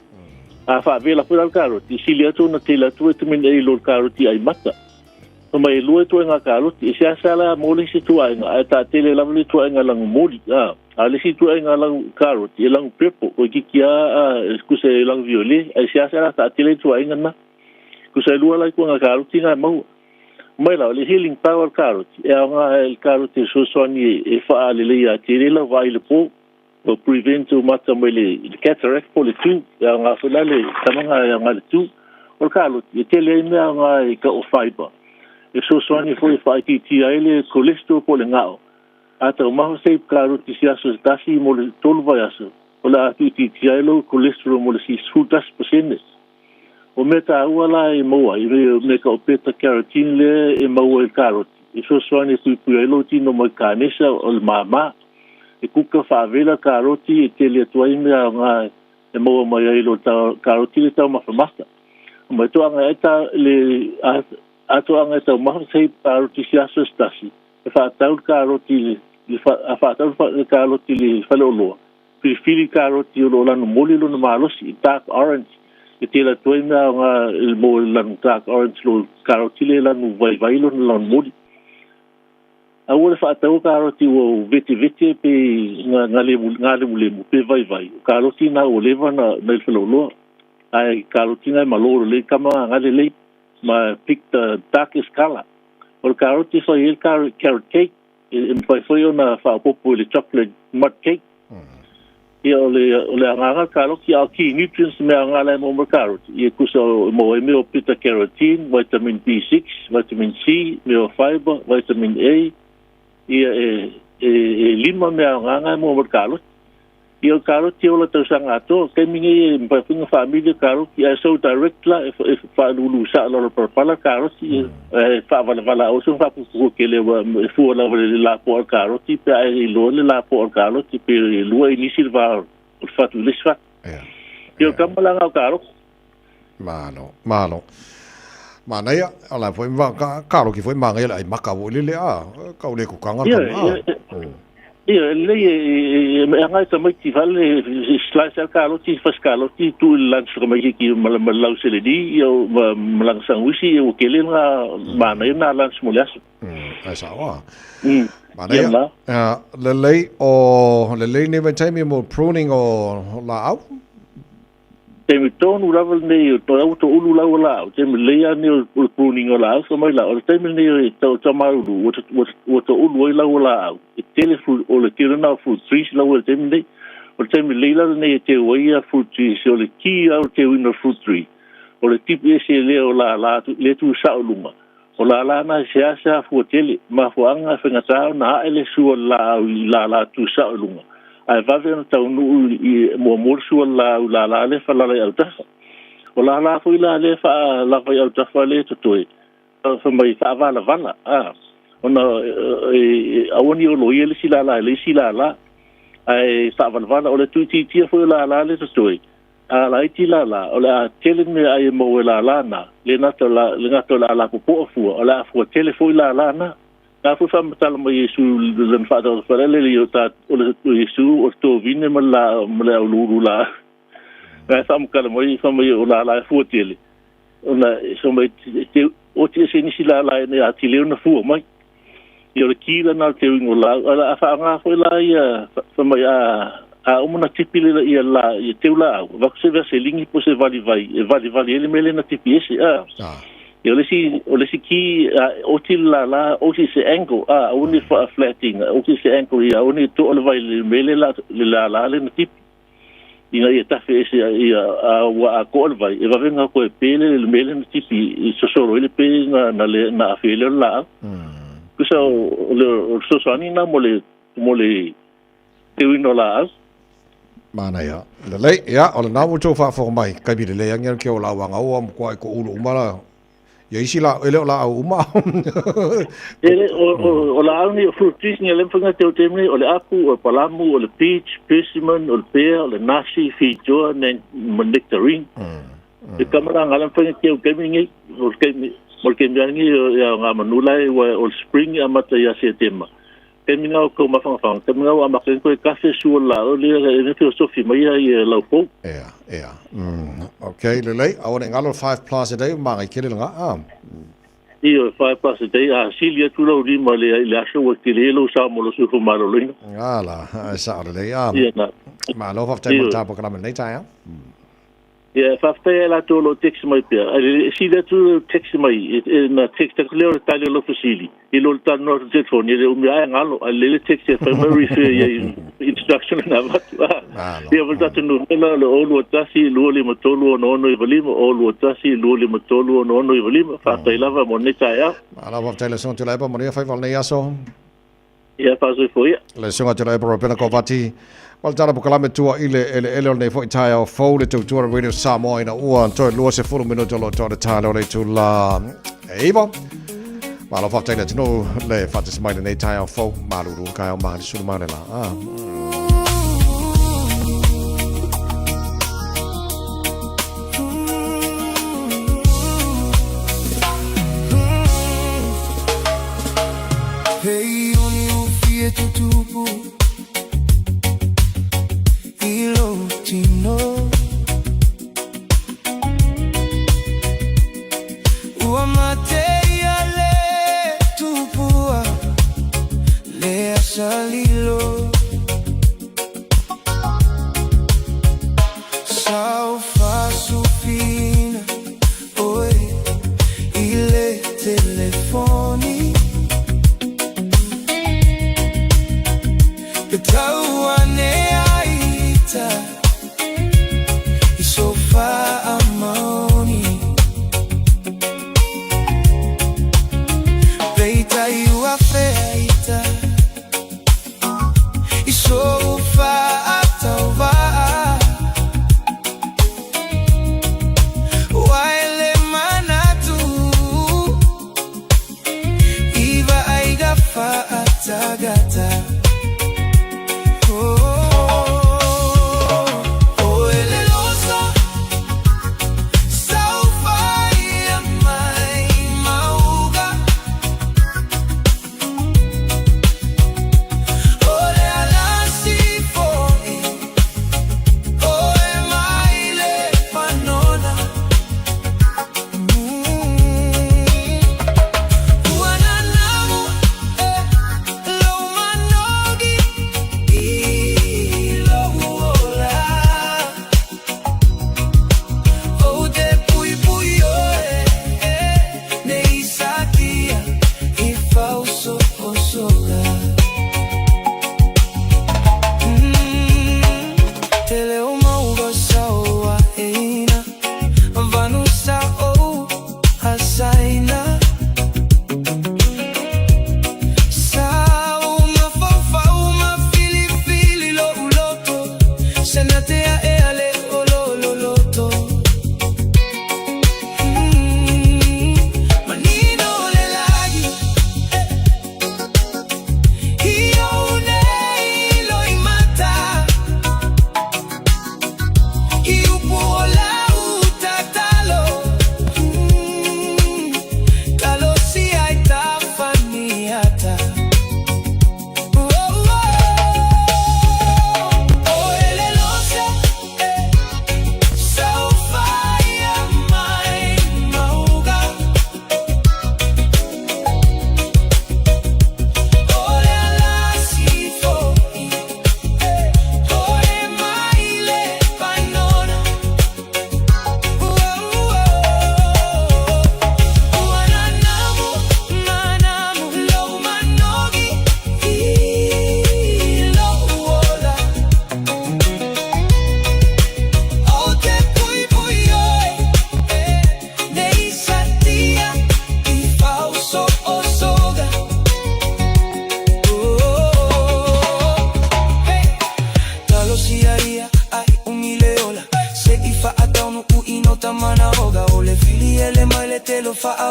A faavela foi la le karoti, e sili atu ona tele atu vitamini A i lo le karoti ai mata. Fai mai e lua ituaiga karoti, e seasea la mo le isi ituaiga, ae taatele lava le ituaiga lagomoli, a. A o le isi ituaiga lanu karoti, e lanu purple, toeitiiti lava a, tusa e lanu violet, ae seasea la taatele ituaiga na. Tusa e lua la ituaiga karoti na e maua. Mai la, o le healing power o le karoti, e aoga le karoti e fesoasoani e faaleleia atili ai lau vaai i le po, o prevent ou mata mai le cataract po o le tū, e aoga foi la le tamaga e aoga i le tū. O le karoti, e tele ai mea aoga i ka o fiber, e fesoasoani foi e faaitiitia ai le cholesterol po o le gao. A taumafa se ipu karoti i se aso se tasi mo le tolu vaiaso, o le a tuuitiitia ai lou cholesterol mo le 11 pasene. O mea taua la e maua ai, o mea tau beta carotene lea e maua i le karoti, e fesoasoani e puipui ai lou tino mai kanesa o le māmā. E kuka faavela karoti e tele atu ai mea aoga e maua mai ai i lo karoti le taumafa mata. Mai toaga ai ta le a toaga e taumafa se ipu karoti i se aso se tasi, E whaatau le karoti i le, a whaatau le karoti i le faleoloa, filifili le karoti o lo o lanu moli lona malosi, dark orange, e tela atu ai mea aoga mo le lanu dark orange lo karoti le lanu vaivai lona lanu moli. Aua le whaataua karoti ua vetevete pe nga lemulemu pe vaivai. O karoti na ua leva na i le faleoloa. Ae karoti na e malo lelei kama nga lelei ma pick the darkest colour. O le karoti e fai ai le carrot cake, e mafai foi ona faaopoopo i le chocolate mud cake. Ia, o le, o le agaga le karoti, a o key nutrients mea aoga la e maua mai le karoti, ia tusa o maua ai mea o beta carotene, vitamin B6, vitamin C, mea o fiber, vitamin A, ia e, e, e lima mea aoga na e maua mai le karoti. Ia o le karoti e ola tausaga atoa, taimi nei e mafai foi ona faamili le karoti ae so direct la e faalulu sao lalo palapala le karoti ae faavalavala aua se faapupuku tele aua e fua lava i le lapoa o le karoti pe a e iloa le lapoa o le karoti pe lua inisi le va o le fatu i le isi fatu. Ia o le kama la lena o karoti. Malo, malo. Manaia, ala foi ma ka karoki foi manaia le ai maka foi lele a kau le kukanga le kama. Ia, lelei e agai tamaiti fale slice al karoti, fas karoti tu i le lunch tamaiti ma ma lau seleni ia ma ma lana sangwisi ia ua tele lena manaia lena lunch mo le aso. Ai sao a. Manaia. Lelei o lelei nei vaitaimi mo pruning o laau. Taimi tonu lava lenei o toe ua toulu lau o laau, taimi lelei lava lenei o le pruning o laau, fai mai la, o le taimi lenei e taumalulu ua toulu ai lau o laau, e tele fruit, o le tele lena o fruit trees lau i le taimi lenei. O le taimi lelei la lenei e teu ai ia fruit trees, o le ki lava o le teuina o le fruit tree, o le tipi ese lea o lala lea tu sao i luga. O lala na e seasea fua tele, mafuaaga e faigata ona ae le sua o le laau i lala tu sao i luga, ae vave ona taunuu i muamua le sua o le laau i lala lea falala i autafa. O lala foi la lea faalava i autafa lea e totoe, fai mai faavalavala, a, ona e aua ne i oloia le isi lala i le isi lala, ae faavalavala. O le tuuitiitia foi o lala lea e totoe, A laiti lala, o le a tele meaai e maua e lala na, le gata o le gata o le a lapopoa fua, o le a fua tele foi lala na. Na foi faamatala mai Iesu i lana faataoto faalele, o ta, o le Iesu o le tovine ma le la, ma le auluulu la. Na e faamatala mai, fai mai o lala e fua tele, ona fai mai te oti ese nisi lala ina ia atili ai ona fua mai. Ia o le ki lana o le teuina o laau, ae o le a faaaoga foi la ia, fai mai a, a uma ona tipi le ia la, ia teu laau, avatu se vaseline po o se valivai e valivali ai le mea lea na tipi ese, a. Ia o le isi, o le isi ki, a oti le lala, oti i se angle, a, aua ne i faa-flat ina, oti i se angle ia aua ne i toa le vai i le mea lea la, le lala lea na tipi. Ina ia tafe ese ia a ua atoa le vai, e vave ona toe pe le mea lea na tipi i sosolo ai le pe na na le na afe ai lea o le laau. Tusa o le fesoasoani lena mo le mo le teuina o laau. Manaia. Lelei, ia, o lena ua outou faafofoga mai, taimi lelei agi ana ke o laau aga ua matua i toulu uma la Ia isi laau, e le o laau uma. E le, o, o, o laau nei o fruit trees ni a le mawhai ngā te o te mea, o le apu, o le palamu, o le peach, persimmon, o le pear, o le nasi, feijoa, ma nectarine. E kama la ngā le mawhai ngā te o kemi ngi, o le kemi, mo le kemi angi o ia ngā manu lai, ua o le spring i amata ia Setema. Kemi ngā o kau mawhangawhanga, kemi ngā o amaka koe kafe sua la o le e ne filosofi mai ia i lau pou. Ea, ea. Ok, lelei, aua ne i galo le 5 plus a day, magai tele lena, a. Ioe, 5 plus a day, a sili atu lau lima i le aso ua tele ai lou sa mo lou soifua maloloina. A la, e sao lelei, a. Ia na. Malo faafetai mo le tapokalame i lenei taeao. Ia, faafetai ia latou o lo o text mai pea. E sili atu le text mai, na text atu lea o le tali o lau fesili, i lo le talanoa atu i le telefoni, e le umi lava e galo, ae lelei le text e fai mai refer i ai instruction na avatu. Ia, ma le tatou numera o le 021 253 6695, 021 253 6695. Faafetai lava mo lenei taeao. Malo faafetai i le Susuga Tuilaepa, manuia faiva o lenei aso. Ia, faasoifua ia. Le Susuga Tuilaepa Robena Kovati, ma le tala pokalame tua i le eleele o lenei foi taeao fou le tautua le Radio Samoa ina ua toe 20 minuto o lo o toa le taeao le itula e 9. Malo faafetai le atunuu le faatasi mai lenei taeao fou, malulu le taeao ma le sulu ma le la. Ah. Hey, oni o fie tutupu i lou tino. Ua mate ia le tupua le asa lilo. Sau faasufina oe i le telefoni. Pe tau ane ai ita i so faamaoni. Peitai ua fea ita.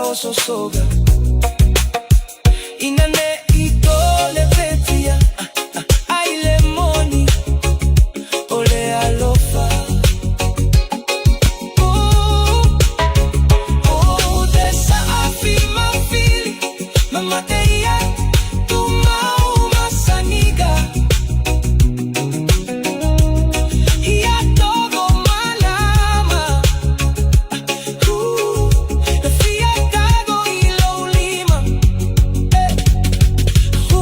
faososoga Ina ne i to le petia ai le moni o le alofa Oh, oh, te saafi mafili Mamateia tu mau masaniga Ia togo malama Na fia tago i lou lima O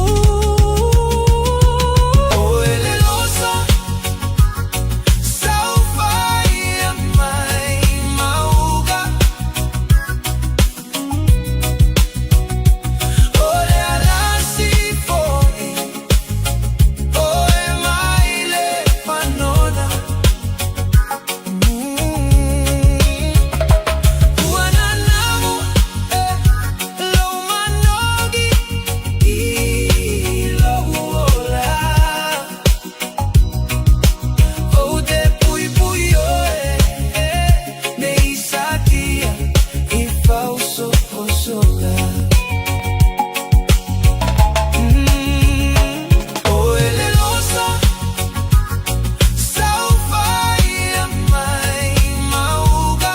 ele losa Saufaia mai mauga O le alasi foi O e mai le panona Ua nanamu lou manogi i lou ola Ou te puipui oe nei satia i fausosoga O ele losa Saufaia mai mauga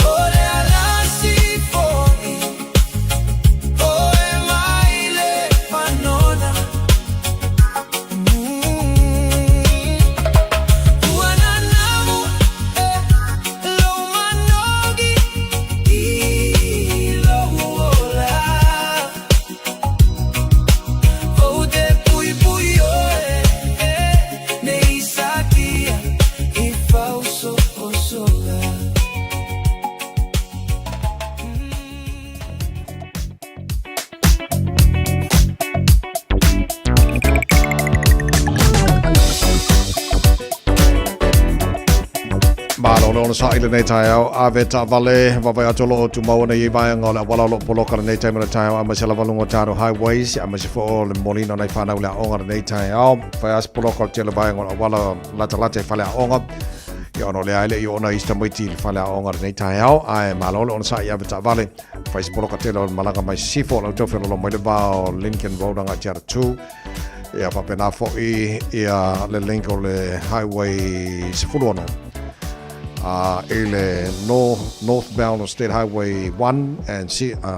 O le alasi foi O e mai le panona Ua nanamu lou manogi i lou ola Ou te puipui oe nei satia i fausosoga Malo le onosai i lenei taeao, ave taavale, vaavaai atu o lo o tumau ana i ai vaega o le auala o lo o poloka lenei taimi o le taeao, aemaise lava luga o tatou highways, aemaise foi o le molina o nai fanau i le aoga lenei taeao. Fai lava si poloka o le tele o vaega o le auala latalata i faleaoga, ia ona o lea e le i oo nai isi tamaiti i le faleaoga lenei taeao, ae malo le onosai i ave taavale. Fai si poloka tele o le malaga mai sisifo o le tou feoloolo mai le va o Lincoln Road agai Te Aratū. Ia faapena foi ia le link o le Highway 16 i le north, northbound of State Highway 1 and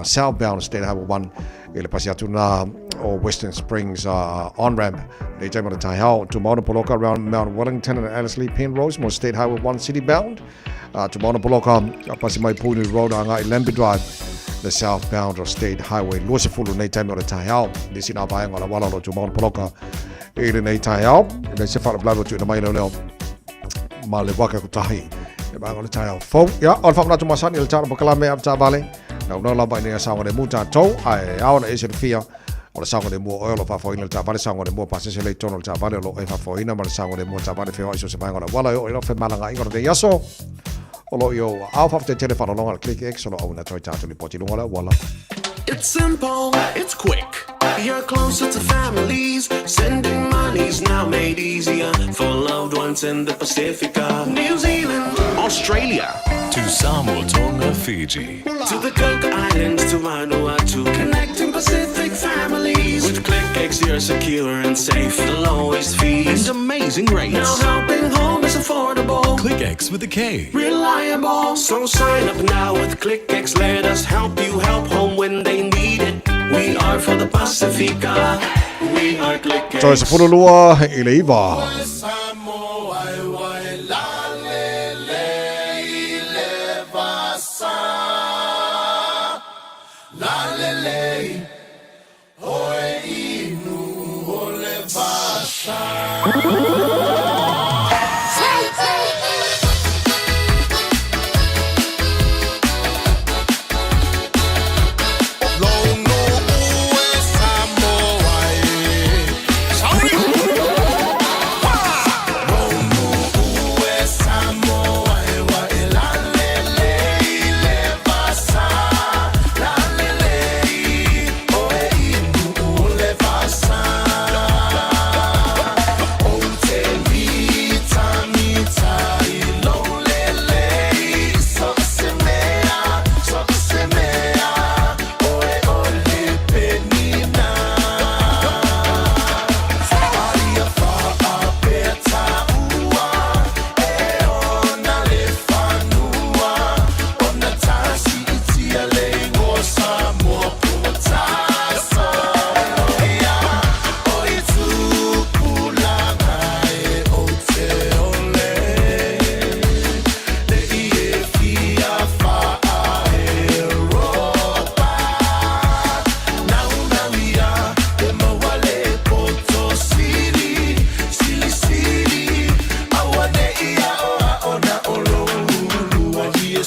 southbound of State Highway 1 i le pasi atu nā o Western Springs on-ramp. Nei taima le taihao, to Mauna Poloka around Mount Wellington and Ellerslie Penrose mo State Highway 1 city bound. To Mauna Poloka, pasi mai Pūnui Road a ngai Lambie Drive, the southbound of State Highway 20 nei taimi o le taeao. Nisi nā vaenga o le wala o lo tu Mauna Poloka i lenei taeao. Nei se whaalavelave o tuina mai leo leo ma le waka kotahi. E vaenga o le taeao fou. Ia, o le whaamanatu masani le tāna pakalame a vale. Nau nau lava i nei a saoga le mu tātou, ae ao na e se fia o le saoga le mua oe o lo faafoeina le taavale saoga le mua pasese le i totonu o le taavale o lo o e faafoeina ma le saoga le mua taavale feoai so se vaega o le auala e oo i lau femalagaaiga o lenei aso o lo o i ou aao. Faafetai tele faalologa le Click X o lo o auina atu ai tatou lipoti i luga o le auala. It's simple, it's quick. You're closer to families. Sending money's now made easier for loved ones in the Pacifica, New Zealand, Australia, To Samoa, Tonga, Fiji. To the Cook Islands, to Vanuatu, connecting Pacific families. With ClickX, you're secure and safe. The lowest fees and amazing rates. Now helping home is affordable. KlickEx with a K. Reliable. So sign up now with KlickEx. Let us help you help home when they need it. We are for the Pacifica. We are Toe KlickEx. 28 i le 9.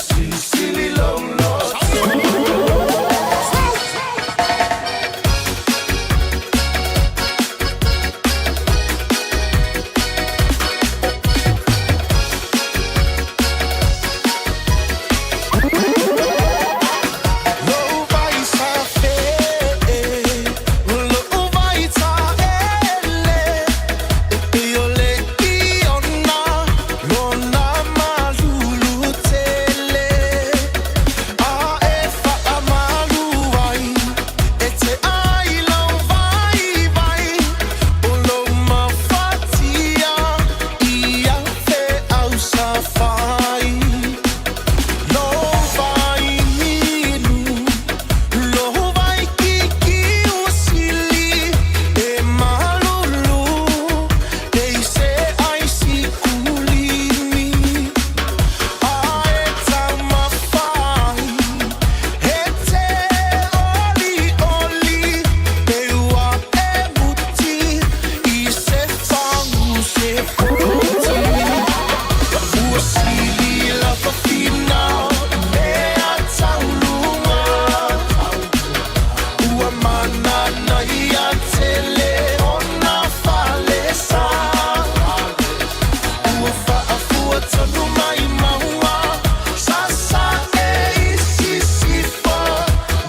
Silisili lou loto. Lou vai safe, lou vai taele, e o le iona, lona malulu tele. A e whaamalu ai, e te ai lau vai vai, o lou mafatia, ia fe au sa whai. Lo vai minu, lo vai kiki o sili, e malulu, e i se ai si kulimi. A e taumawhai, e te oli oli, e ua e muti, i se whangu se poti. Ua sili la fafina, mea taulunga. Ua manana ia tele ona falesa. Ua faafua tonu mai maua, sasa e isisifa.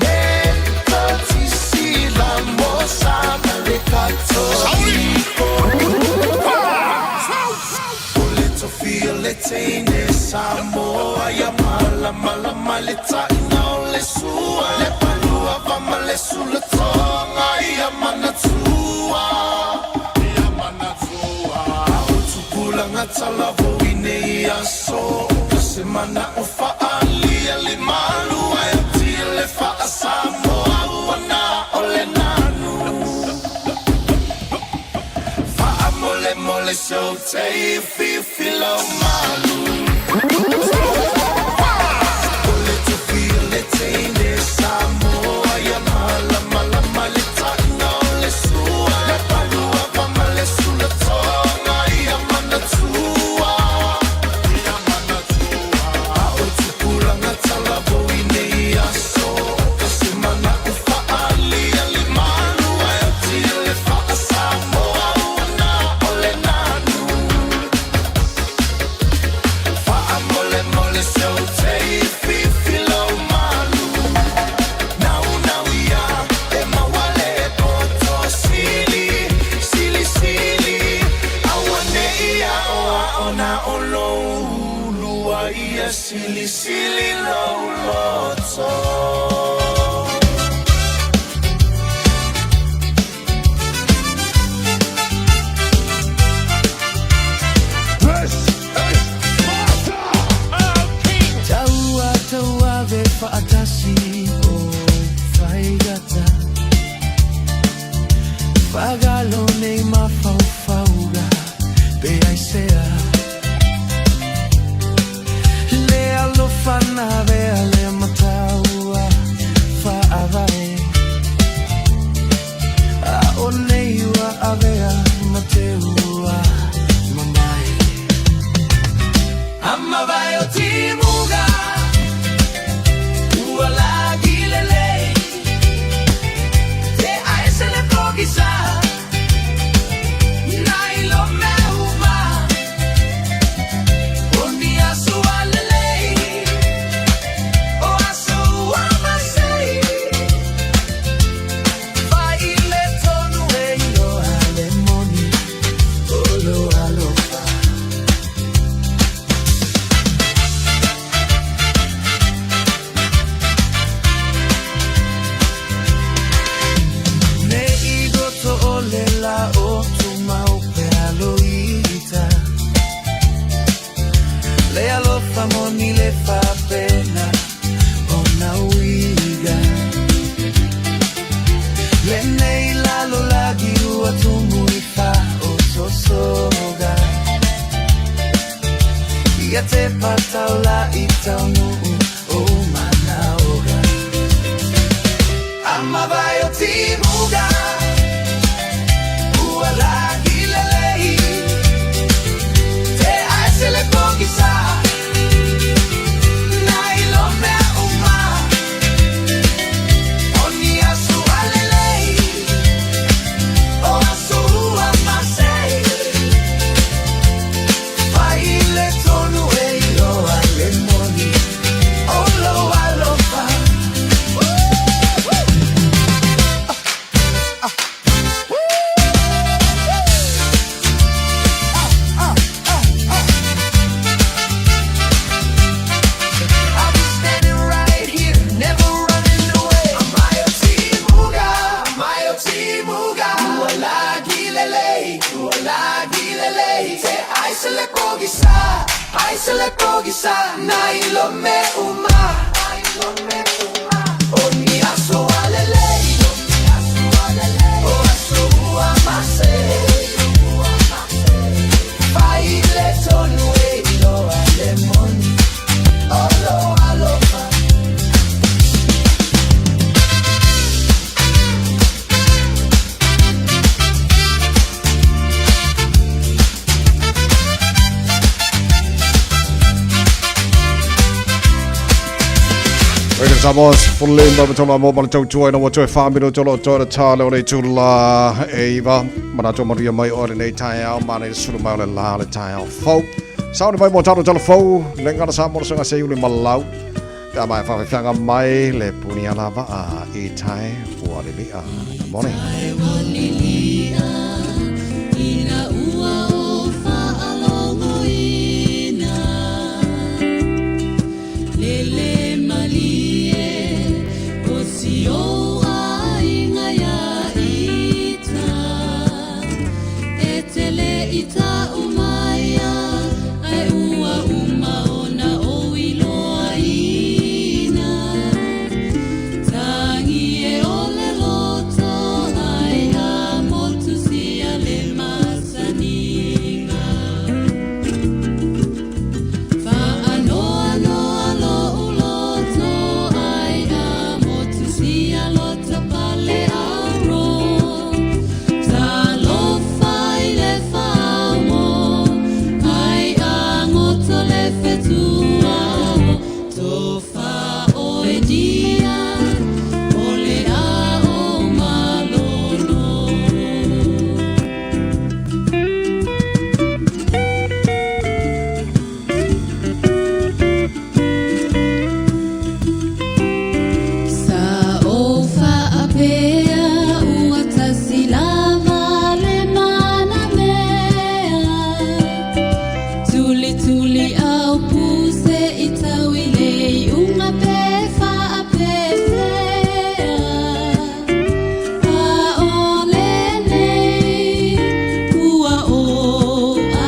Me tatisi la mosa ma le katoliko. O le tofia le teine Samoa ia malamalama le taina o le sua. Le palua vama le sulatoga ia manatua. Ia manatua. A o tupulaga talavou i nei aso. O se mana o faalia le malu ae tia le faasamoa ua na o le nanu. Faamolemole sou tei fifi lau malu. O le tofia le teine Samoa ia malamalama le taina o le sua. Le palua vama le sulatoga ia manatua. Ia manatua. A o tupulaga talavou i nei aso. O se mana o faalia le malu ae tia le faasamoa ua na o le nanu. Faamolemole sou tei fifi lau malu. Nau nau ia e maua le poto sili, sili sili. Aua ne ia o a ona o lou lua ia sili sili lou loto. Taua taua ve whaatasi o whaigata. Whagalo nei mafaufauga pe ai sea. Le alofa na vea le mataua whaavae. A o nei ua avea ma te ua mamae. Amavae o timuga, ua la pogisa na ilo me uma O ni aso alelei O aso ua mase Fai le tonu e ilo ale moni Olo alofa. Radio Samoa, fully ma tolo mo ma tau tua ina wa toe wha mino tolo tolo tā le o le tula e iwa mana tō maria mai o le nei tai ao mana i sulu mai o le la le tai ao fau Sao ni mai mo taro tolo fau le ngana sa mo songa se uli malau Ka mai whawhiwhanga mai le puni ala waa i tai ua le lia. Good morning. Ina ua o whaalogoina Lele malie o si o ainga ia ita E tele ita umaia Ai ua uma ona o iloa ina Tangi e ole loto ai a motu sia le masaninga Whaanoa noa lo uloto ai a motu sia lota pale aro Talofa i le whaamo ai a ngoto le whetua Tofa oe dia o le a o malolo. Sa o whaapea ua tasi lava le mana mea Tuli tuli au puse i tau i le unga pe whaapefea A o lenei ua o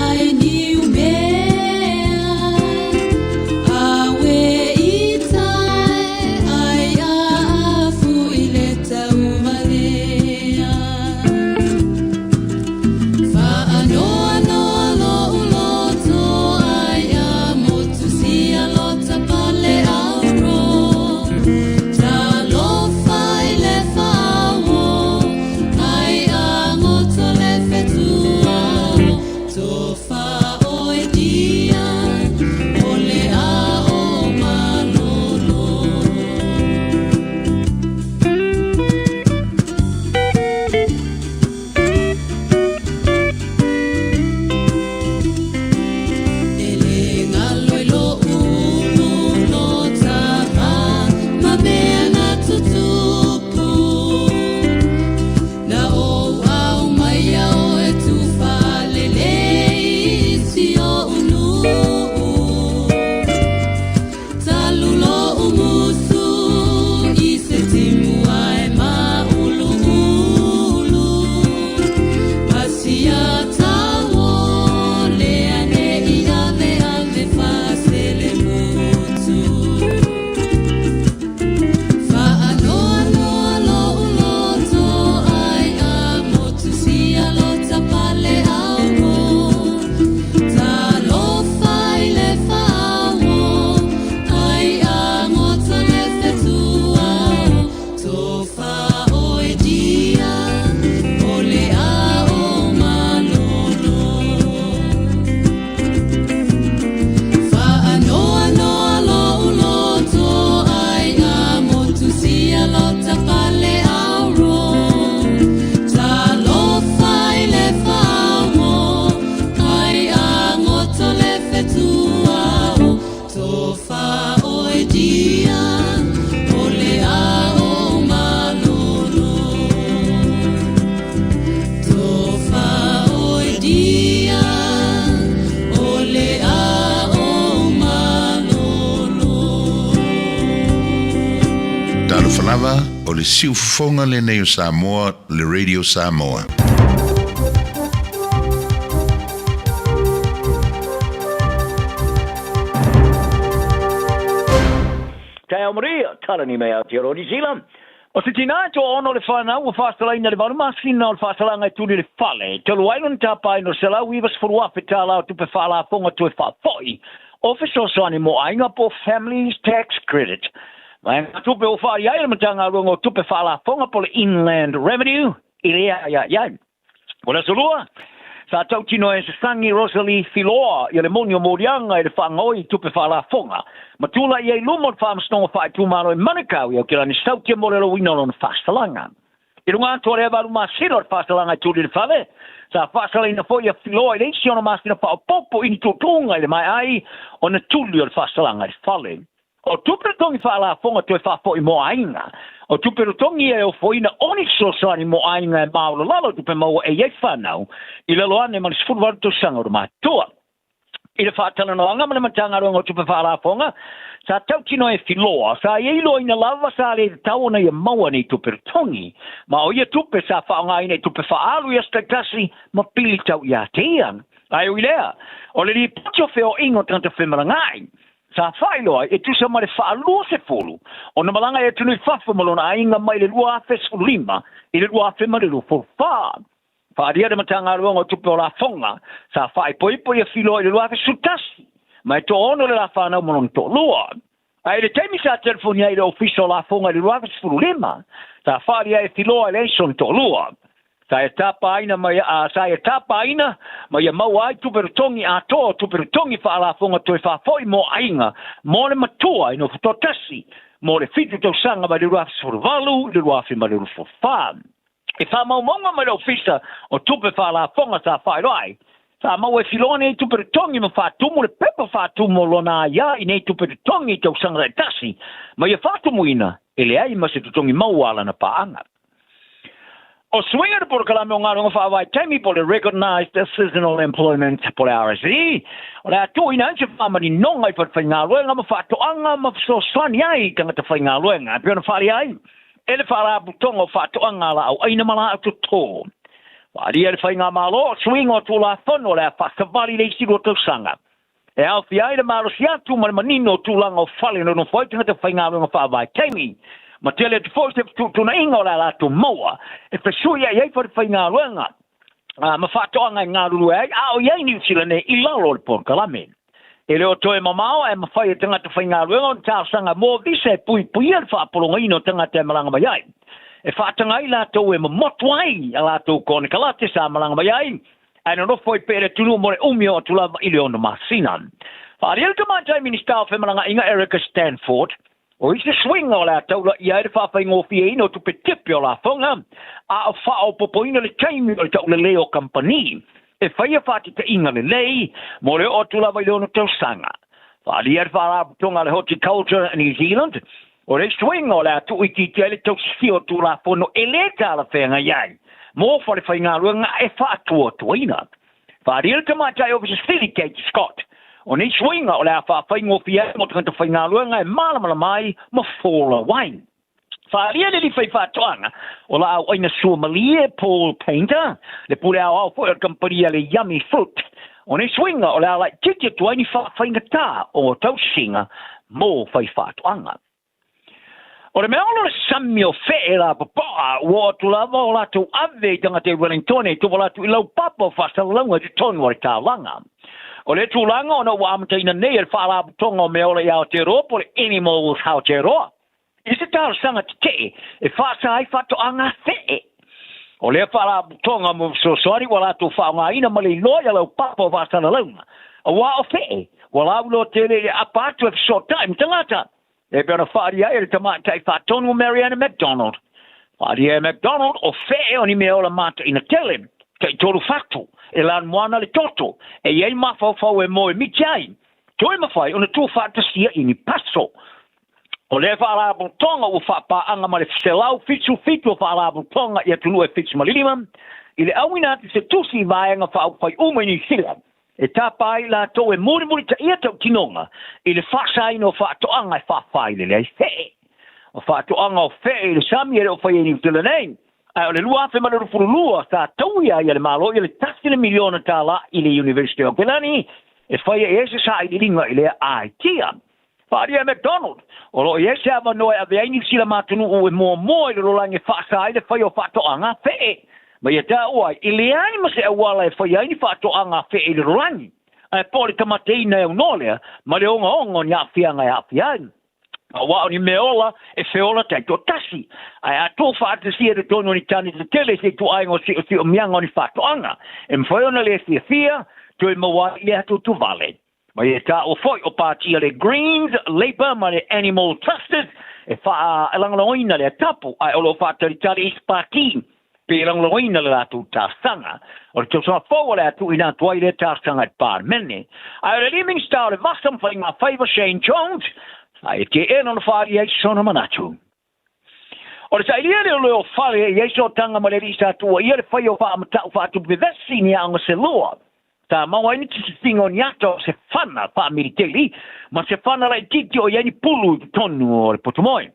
ai niu mea Awe i tai ai a afu i le taumalea Whaanoa noa lo uloto ai a motu sia lota pale auro Talofa i le whao ai a ngoto le whetua Tofa oe dia o le a o malolo. Ele ngalo i lo ulu lo tama ma mea na tutupu Na o au mai ao e tufalele i si o unu Talulo umusu i se timu ai ma ulu ulu Pasia tau le ane i ave ave fasele mutu Whaanoa noa lo uloto ai a motu sia lota pale auro Talofa i le whaao ai a ngoto le whetua Tofa oe dia o le a o malolo Whaanoa noa lo uloto ai a motu sia lota pale auro Talofa i le whaamo ai a ngoto le whetua Tofa oe dia o le a o malolo Tofa oe dia o le a o malolo. Talofa lava, o le siufofoga lenei o Samoa, le Radio Samoa. Taeao Maria, Talani mai Aotearoa Niu Sila. O se tinā e toaono le fanau ua faasalaina i le valu masina o le faasalaga e tuli i le fale, talu ai lona tapaina o le $190,000 tala o tupe faalafoga toe faafoi o fesoasoani mo aiga po o Families Tax Credit. Vaegatupe ua faaali ai e le Matagaluega o Tupe Faalafoga po o le Inland Revenue i le aiaiai. O le Aso Lua, sa tautino e Sasagi Rosalie Filoa ia le moni o moliaga i le faagaoi i tupe faalafoga ma tulai ai i luma o le Faamasinoga Faaitumalo i Manukau i Aukilani Sautia mo le alouina o lona faasalaga. I luga atu o lea 8 masina o le faasalaga e tuli i le fale, sa faasalaina foi ia Filoa i le isi 6 masina faaopoopo i ni tuutuuga i le maea ai ona tuli o le faasalaga i le fale. O tupe totogi faalafoga toe faafoi mo aiga. O tupe totogi ia e ofoina o ni fesoasoani mo aiga e maolalalo tupe maua e i ai fanau i lalo ane ma le 18 tausaga o le matua. I le faatalanoaga ma le Matagaluega o Tupe Faalafoga, sa tautino e Filoa, sa ia iloaina lava sa le tatau ona ia maua nei tupe totogi, ma o ia tupe sa faaaogaina i tupe faaalu i aso taitasi ma pili tau ia te ia. Ae ui lea, o le lipoti o feoaiga o tagata femalagaai, sa faailoa ai e tusa ma le 20 ona malaga i atunuu i fafo ma lona aiga mai le 2015 i le 2024. Faaalia le Matagaluega o Tupe o Lafoga, sa faaipoipo ia Filoa i le 2011, ma e toaono le la fanau ma lona toalua. Ae i le taimi sa telefoni ai i le Ofisa o Lafoga i le 2015, sa faaalia e Filoa e leai sona toalua. Sa ia tapaina ma sa ia tapaina ma ia maua ai tupe totogi atoa o tupe totogi faalafoga toe faafoi mo aiga mo le matua i nofo toatasi mo le 7 tausaga mai le 2018 i le 2024. E faamaumauga mai le Ofisa o Tupe Faalafoga sa faailoa ai, sa maua e Filoa nei tupe totogi ma faatumu le pepa faatumu o lona aiā i nei tupe totogi i tausaga taitasi, ma ia faatumuina e leai ma se totogi maua a lana paaga. O suiga le polokalame o galuega faavaitaimi po o le Recognised Seasonal Employment po o le RSE, o le a tuuina ai se faamaninoga i falefaigaluega ma faatoaga ma fesoasoani ai i tagata faigaluega e pei ona faaalia ai e le Faalapotopotoga o Faatoaga a Laau Aina ma Laau Toto. Faaalia e le Faigamalo o suiga o Tulafono o le a faasavali i le isi 2 tausaga e aofia ai le malosi atu ma le manino o tulaga o fale nonofo ai tagata faigaluega faavaitaimi, ma tele atu foi se fetuutuunaiga o le a latou maua e fesuiai ai falefaigaluega ma faatoaga e galulue ai a o i ai Niu Sila nei i lalo o le polokalame. E le o toe mamao ae mafai e tagata faigaluega ona talosaga mo visa e puipuia le faapologaina o tagata e malaga mai ai. E faataga ai latou e momotu ai a latou konekarate sa malaga mai ai, ae nonofo ai pea i le atunuu mo le umi o atu lava i le 6 masina. Faaalia le Tamaitai Minisita o Femalagaaiga Erica Stanford, o isi suiga o le a taulaia ai le faafaigofieina o tupe tipi o lafoga, a o faaopoopoina le taimi o le taulelei o kamupani e faia faataitaiga lelei mo le oo atu lava i le 6 tausaga. Faaalia le Faalapotopotoga a le Horticulture New Zealand, o le suiga o le a tuuitiitia ai le tausisia o Tulafono e le talafeagai ai mo falefaigaluega e faatuatuaina. Faaalia le Tamaitai Ofisa Sili Kate Scott, o nei suiga o le a faafaigofie ai mo tagata faigaluega e malamalama ai ma folau ai. Faaalia le alii faifaatoaga o laau aina suamalie Paul Painter, le pule aoao foi o le kamupani a le Yummy Fruit, o nei suiga o le a laitiiti atu ai ni faafaigata o tausiga mo faifaatoaga. O le meaola o le sami o Fe'e lapopoa ua oo atu lava o latou ave i tagata i Wellingtone e tovola atu i laupapa o faasalalauga i totonu o le taulaga. O lea tulaga ona ua amataina nei e le Faalapotopotoga o Meaola i Aotearoa po o le Animals Aotearoa i se talosaga tetee e faasa ai faatoaga a Fe'e. O lea faalapotopotoga mo fesoasoani ua latou faaaogaina ma le iloa i laupapa o faasalalauga, auā o Fe'e ua lauiloa tele i le apa atu e fesootai ma tagata, e pei ona faaalia ai e le tamaitai faatonu Mariana McDonald. Faaalia e McDonald o Fe'e o ni meaola mataina tele, tai-tolu fatu, e lanumoana le toto, e i ai mafaufau e moe miti ai, toe mafai ona tuufaatasia i ni paso. O lea faalapotopotoga ua faapaaga ma le 177 o faalapotopotoga i atunuu e 75 i le auina atu se tusi i vaega faaupufai uma i Niu Sila e tapa ai latou e mulimulitaia tautinoga i le faasaina o faatoaga e faafailele ai Fe'e. O faatoaga o Fe'e i le sami e le o faia i Niu Sila nei, ae o le 2022 sa tauia ai e le Malo ia le $1 miliona i le University o Aukilani e faia i ai se sailiiliga i lea aitia. Faaalia e McDonald, o lo o i ai se avanoa e ave ai Niu Sila ma atunuu e muamua i le lalolagi e faasa ai le faia o faatoaga a fee. Ma ia taua ai, e leai ma se auala e faia ai ni faatoaga a fee i le lalolagi. Ae po o le tamateina e aunoa lea ma le ogaoga o ni aafiaga e aafia ai. Aua o ni mea ola e feola taitoatasi, ae a tuu faatasia i totonu o ni tane tetele i se ituaiga o siosiomiaga o ni faatoaga, e mafai ona le fiafia, toe maua ai le atuatuvale. Ma ia taua foi o pati a le Greens, Labour ma le Animal Trusters e faalagolagoina lea tapu, ae o lo o faatalitali isi pati pe lagolagoina le latou talosaga. O le tausaga fou o le a tuuina atu ai lea talosaga i le Palemene. Ae o le alii Minisita o le Vasa ma Faiga Faiva Shane Jones, sa e teena ona faaalia ai sona manatu. O le sailia leoleo fale e i ai sootaga ma le alii sa tuuaia le faia o faamatau faatupe vevesi i ni aoga se lua. Sa maua ai ni tisitiga o ni ata o se fana faamiliteli ma se fana laitiiti o i ai ni pulu i totonu o le potomoe.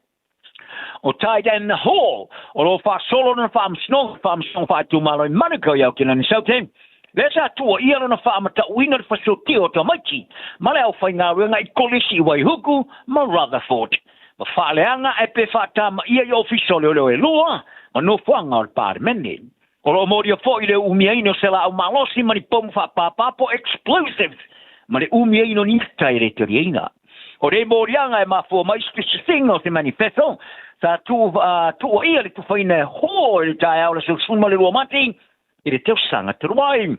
O Taidan Hall, o lo o faasolo lona faamasinoga, faamasinoga faaitumalo i Manukau i Aotearoa Southern, lea sa tuuaia lona faamatauina le fasiotia o tamaiti ma le aufaigaluega i kolisi i Waihuku ma Rutherford, ma faaleaga ae pe faatamaia i ofisa o leoleo e lua ma nofoaga o le Palemene. O lo o molia foi le umiaina o se laau malosi ma ni pomu faapāpā po o explosives ma le umiaina o ni ata e le taliaina. O nei moliaga e mafua mai i se tusitusiga o se manifesto sa tuuaia le tufaina e Hall i le taeao o le aso 12 Mati i le tausaga talu ai.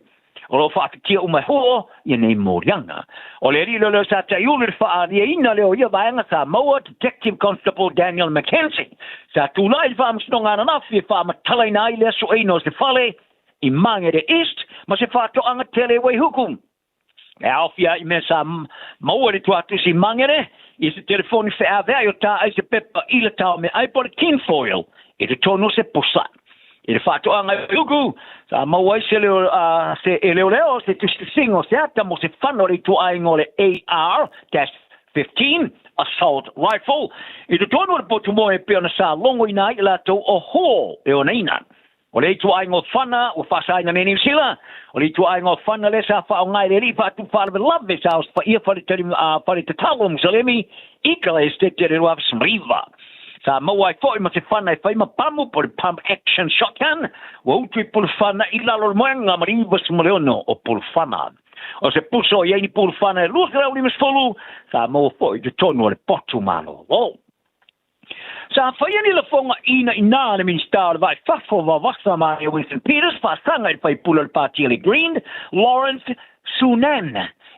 O lo o faafitia uma e Hall ia nei moliaga. O le alii leoleo sa taiulu i le faaliaina lea o ia vaega sa maua Detective Constable Daniel McKenzie sa tulai i le faamasinoga ananafi e faamatalaina ai le asoeina o se fale i Mangere East ma se faatoaga tele i Waihuku. E aofia ai i mea sa maua i le tuatusi i Mangere i se telefoni feaveai o tā ai se pepa ila taomeaai po o le tinfoil i totonu o se pusa. I le faatoaga i Waiuku, sa maua ai se leo, se e leoleo se tusitusiga o se ata mo se fana o le ituaiga o le AR-15 Assault Rifle i totonu o le potu moe e pei ona sa logoina ai i latou o Hall e onaina. O le ituaiga o fana ua faasaina nei Niu Sila, o le ituaiga o fana lea sa faaaoga e le alii faatupu faalavelave sa osofaia fale tali, fale tatalo o Musalemi i ka Esetete i le 2019. Sa maua ai foi ma se fana e fai ma pamu po o le pump action shotgun ua utu i pulufana i lalo o le moega ma le 96 o pulufana. O se puso o i ai ni pulufana e 250 sa maua foi i totonu o le potu malolo. Sa faia ni lafoga inaina a le Minisita o le Vai Fafo Vavasa Maria Winston Peters faasaga i le faipule o le Pati a le Green, Lawrence Sunan,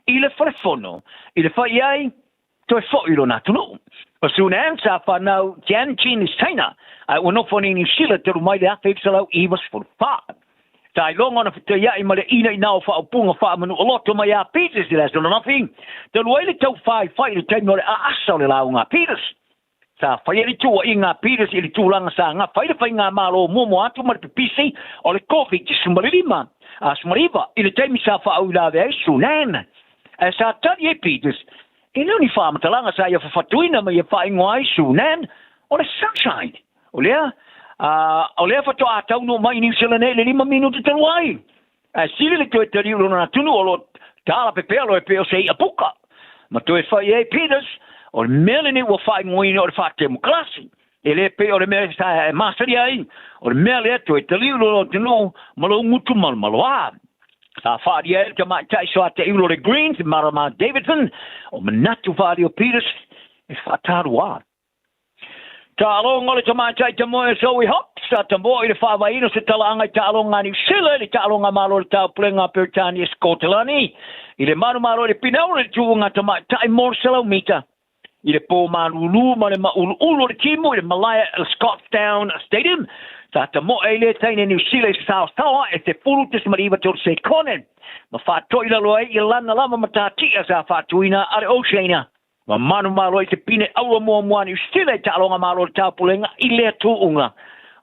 i le falefono i le fai ai toe foi i lona atunuu. O Sunan sa fanau Tianjin i Saina, ae ua nofo nei i Niu Sila talu mai le 1994. Sa iloga ona fetaiai ma le inaina o faaupuga faamanuoloto mai ia Peters i le aso ananafi, talu ai le taufaifai i le taimi o le aasa o le lauga a Peters. Sa faia le tuuaiga a Peters i le tulaga sa gafa ai le faigamalo muamua atu ma le pipisi o le Koviti-19 a 19 i le taimi sa faauilavea ai Sunan. Ae sa tali ai Peters, e le o ni faamatalaga sa ia fafatuina ma ia faaigoa ai Sunan o le Sunshine. O lea, o lea faatoa taunuu mai i Niu Sila nei i le lima minuti talu ai. Ae sili le toe taliu i lona atunuu o lo o talape pea loa e pei o se i'a puka. Ma toe fai ai Peters, o le mea lenei ua faaigoaina o le faatemokarasi. E le pei o le mea sa e masani ai, o le mea lea toe taliu i lona atunuu ma lou gutu malomaloa. Sa faaalia ai le tamaitai soataiulu o le Greens, Marama Davidson, o manatu faaalia o Peters e faatalua. Taaloga o le tamaitai tamoe o Zoe Hobbs sa tamoa i le faavaeina o se talaaga i taaloga a Niu Sila i le taaloga malo i le Taupulega a Peretania Sikotelani i le manumalo i le pinau i le tuuga tamaitai mo le 100 mita i le pō malūlū ma le maʻuluʻulu o le timu i le malae o le Scotstoun Stadium. Sa tamoe ai lea taine Niu Sila i se saosaoa e 10.93 sekone ma faatoi lalo ai i lana lava matatia sa faatuina a le Oceania. Ma manumalo ai se pine auro muamua a Niu Sila i taaloga malo o le Taupulega i lea tuuga.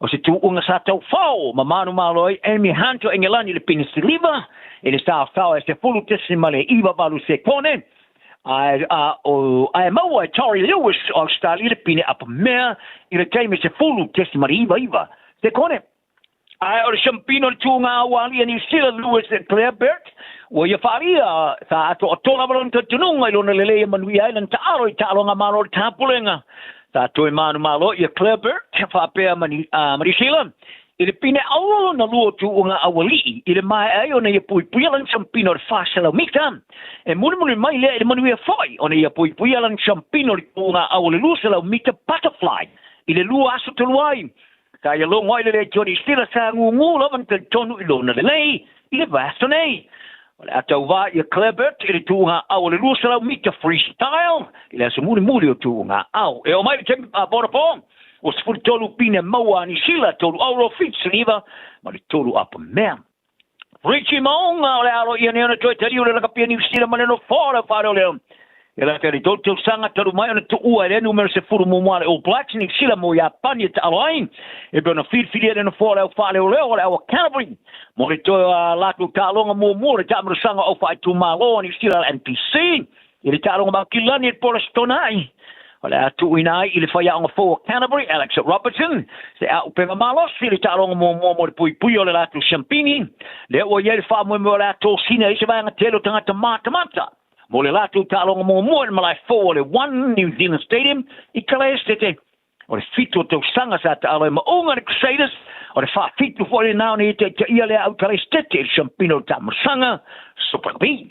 O se tuuga sa taufao ma manumalo ai Amy Hunt o Engelani i le pine siliva i le saosao e 10.98 sekone, ae, a, o, ae maua e Tori Lewis o Australia le pine apamea i le taimi 10.99 sekone. Ae o le siampina o le tuuga aualii a Niu Sila Lewis Clareburt, ua ia faaalia, sa atoatoa lava lona talitonuga i lona lelei e manuia ai lana taalo i taaloga malo o le Tapulega. Sa toe manumalo ia Clareburt faapea ma Niu Sila i le pine auro lona lua o tuuga aualii i le maea ai ona ia puipuia lana siampina o le 400 mita. E mulimuli mai lea i le manuia foi ona ia puipuia lana siampina o le tuuga au o le 200 mita butterfly i le 2 aso talu ai. Sa ia logo ai le leitio Niu Sila sa gugū lava na talitonu i lona lelei i le vaiaso nei. O le a tauvā ia Clareburt i le tuuga au o le 200 mita freestyle i le aso mulimuli o tuuga au. E oo mai le taimi faaponapo, ua 13 pine maua a Niu Sila, 3 auro, 7 siliva ma le 3 apamea. Richie Maunga o le alo ia nei ona toe taliu le lakapi a Niu Sila ma le nofoa o le au faaleoleo. E lata i le 3 tausaga talu mai ona tuua e le numera 11 a le All Blacks Niu Sila mo Iapani e taalo ai. E pei ona filifilia le nofoa o le au faaleoleo o le au a Canterbury mo le toe latou taaloga muamua o le taamilosaga o au faaitumalo a Niu Sila le NPC i le taaloga ma Aukilani i le Polasitonai. O le a tuuina ai i le faiaoga fou a Canterbury, Alex Robertson, se aupega malosi i le taaloga muamua mo le puipuia o le latou siampini. Lea ua i ai le faamoemoe o le a tosina ai se vaega tele o tagata matamata mo le latou taaloga muamua i le malae fou o le One New Zealand Stadium i Kalaesetete. O le 7 o tausaga sa taalo ai maʻuga le Crusaders, o le faafitu foi lenā ona ia taitaia le au Kalaesetete i le siampina o le taamilosaga Super Rugby.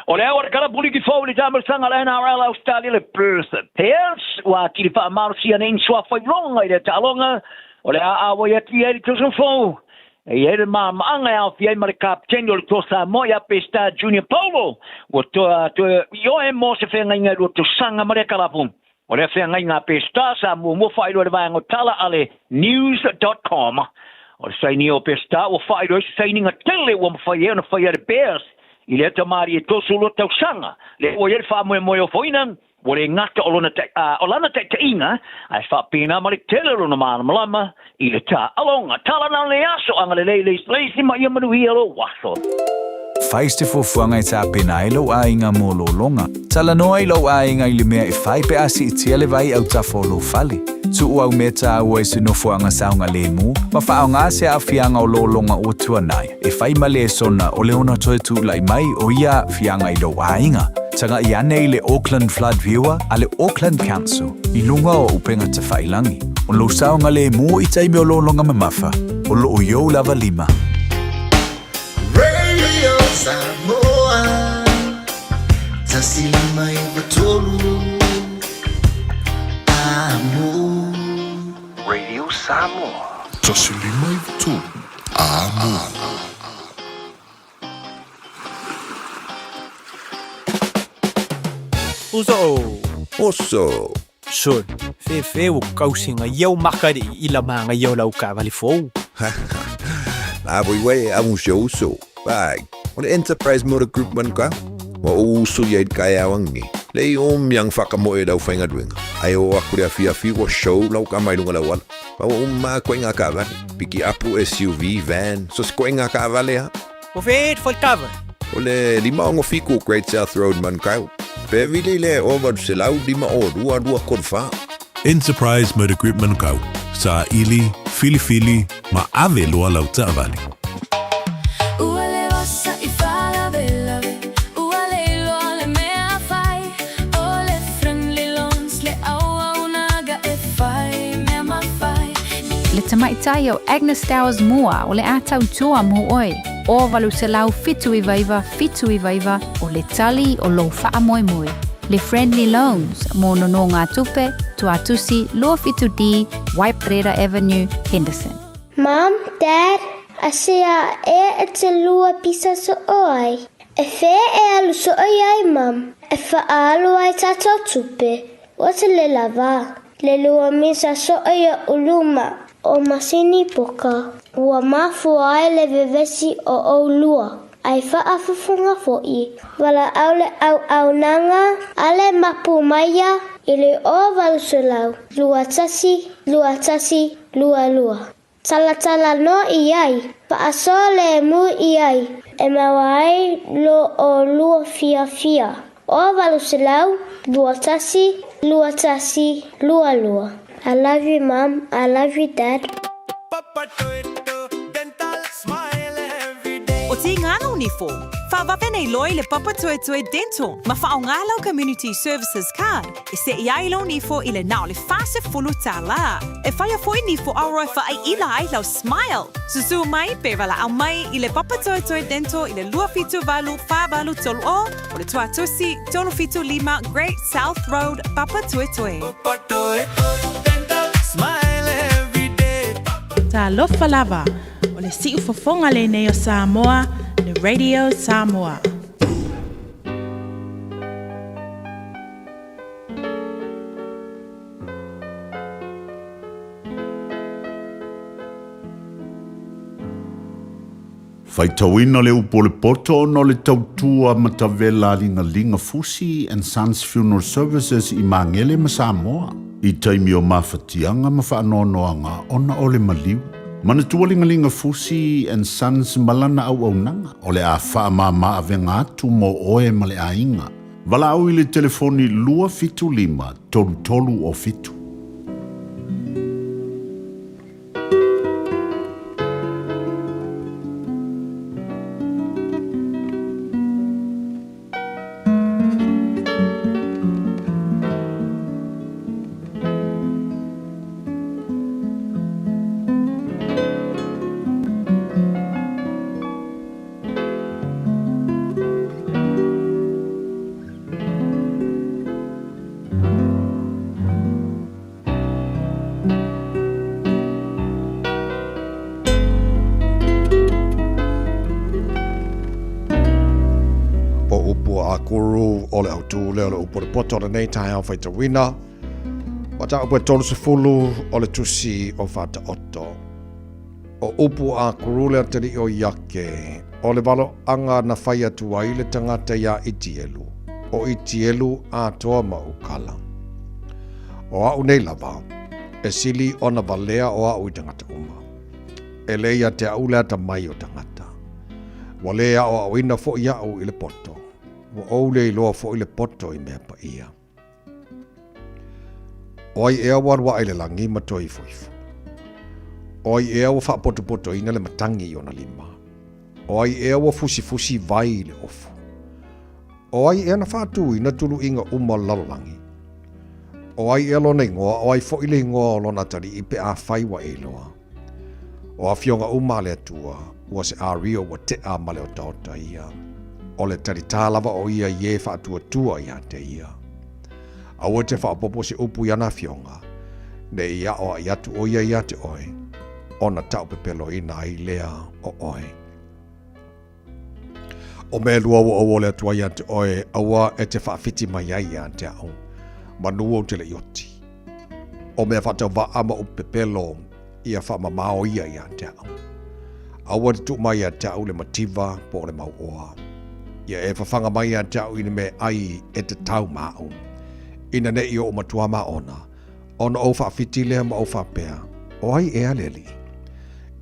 O le au a le kalapu liki fou i le taamilosaga a le NRL Australia le Perth Pairs ua atili faamalosia nei ni suafa iloga i lea taaloga o le a auai atu i ai le tausaga fou. E i ai le malamalamaaga e aofia ai ma le kapeteni o le Toa Samoa ia Peseta Junior Paulo ua toe ioe mo se feagaiga e 2 tausaga ma lea kalapu. O lea feagaiga a Peseta sa muamua faailoa i le vaega o tala a le News.com. O le sainia o Peseta ua faailoa ai se sainiga tele ua mafai ai ona faia e le Bears i lea tamalii e 32 tausaga. Lea ua i ai le faamoemoe ofoina ua le gata o lona o lana taitaiga ae faapena ma le tele o lona malamalama i le taaloga. Tala na o lenei aso, agalelei leisileisi ma ia manuia lou aso. Fai se fuafuaga e tapena ai lou aiga mo lologa. Talanoa i lou aiga i le mea e fai pe a siitia le vai autafa o lou fale. Tuu au mea tāua i se nofoaga saogalemu ma faaaoga se aafiaga o lologa ua tuanai e fai ma lesona o le ono toe tulai mai o ia aafiaga i lou aiga. Taga'i ane i le Auckland Flood Viewer a le Auckland Council i luga o upega tafailagi. O lou saogalemu i taimi o lologa mamafa, o loo i ou lava lima. Radio Samoa 153 Amo. Radio Samoa. 153 Amo. Uso. Oso. Sol, fefe ua kausiga ia o makaliʻi i la maga ia o lau taavale fou. La voi way a un se uso. Vai. O le Enterprise Motor Group Manukau. Ua ou uso ia i le taeao ananei. Leai o miang whakamoe lau whaingaluenga. Ai o aku le afiafi ua show lau ka mai lunga lau ala. Ma ua uma koe ngā kaavale. Piki apu SUV, van, so se koe ngā kaavale ha. O fe e fale taavale. O le 567 Great South Road Manukau. Pe vili le o 800 5 o 2 2 3 4. Enterprise Motor Group Manukau. Saili, filifili, ma ave loa lau taavale. Ua le osa i faalavelave, ua le iloa le mea fai, o le Friendly Loans le auaunaga e fai mea ma fai. Le tamaitai o Agnes Towers Moore o le a tautua mo oe. O 800 799 79 o le tali o lou faamoemoe. Le Friendly Loans mo nonōga tupe, Tuatusi, 27D, Waiparera Avenue, Henderson. Mom, Dad, asia e e te lua pisa so o ai. E fe e alu so o ai, Mom. E whaalu ai tātou tupe. Ua te le lava. Le lua misa so o ia uluma o masini poka. Ua mafua ai le vevesi o o lua. Ai whaafufunga fo'i. Wala au le au au nanga, ale mapu maia, i le o 800. 21 21 22. Talatala no i ai, faaso le mu i ai, e maua ai lo o lua fiafia. O 800, 21 21 22. I love you, Mom. I love you, Dad. O Tīngana o Nifo, whaavave nei loa i le Papatoetoe Dental ma whaonga lau Community Services Card e seʻi ai lou nifo i le na o le 40 tālā. E whaia foi nifo aoa e whaaiila ai lau smile. Susū mai pe valaau mai i le Papatoetoe Dental i le 278 483 o o le Tuatusi 375 Great South Road, Papatoetoe. Talofa lava, o le siufofoga lenei o Samoa, le Radio Samoa. Faitauina le upu o le poto ona o le tautua matavela a Ligalinga Fusi and Sons Funeral Services i Magele ma Samoa i taimi o mafatiaga ma faanoanoaga ona o le maliu. Manatua Ligalinga Fusi and Sons ma lana auaunaga o le a faamama avega atu mo oe ma le aiga. Valaau i le telefoni 275 33 o 7. Po upu a Guru o le autū lea o le upu o le poto o lenei taeao faitauina. Mataupu e 30 o le tusi o Faataoto. O upu a Guru le atalii o Iake, o le valoaga na fai atu ai le tagata iā Itielu, o Itielu atoa ma Ukala. O a'u nei lava, e sili ona valea o a'u i tagata uma. E lē ia te a'u le atamai o tagata. Ua lē aʻoaʻoina foʻi a'u i le poto. Ua ou le iloa foʻi le poto i mea paia. O ai ea ua alu aʻe i le lagi ma toe ifoifo? O ai ea ua faapotopotoina le matagi i ona lima? O ai ea ua fusifusi vai i le ofu? O ai ea na faatūina tuluʻiga uma o le lalolagi? O ai ea lona igoa, o ai foʻi le igoa o lona atalii pe afai ua e iloa? O afioga uma a le Atua, ua se ario ua teʻa ma le otaota ia. O le talitā lava o ia i e faatuatua iā te ia. Aua e te faaopoopo se upu i ana afioga, ne i aʻoaʻi atu ʻo ia iā te ʻoe, ona taʻupepeloina ai lea o ʻoe. O mea lua ua ou ole atu ai iā te ʻoe, aua e te faawhiti mai ai iā te a'u, manu ou te leʻi oti. O mea faatauvaʻa ma upu pepelo, ia faamamao ia iā te a'u. Aua e te tuu mai iā te a'u le mativa po o le mauoa. Ia e fafaga mai iā te a'u i le mea ʻai e tatau ma a'u. Ina neʻi oʻu matua ma ona, Ona ou faawhiti lea ma ou faapea, O ai ea le alii?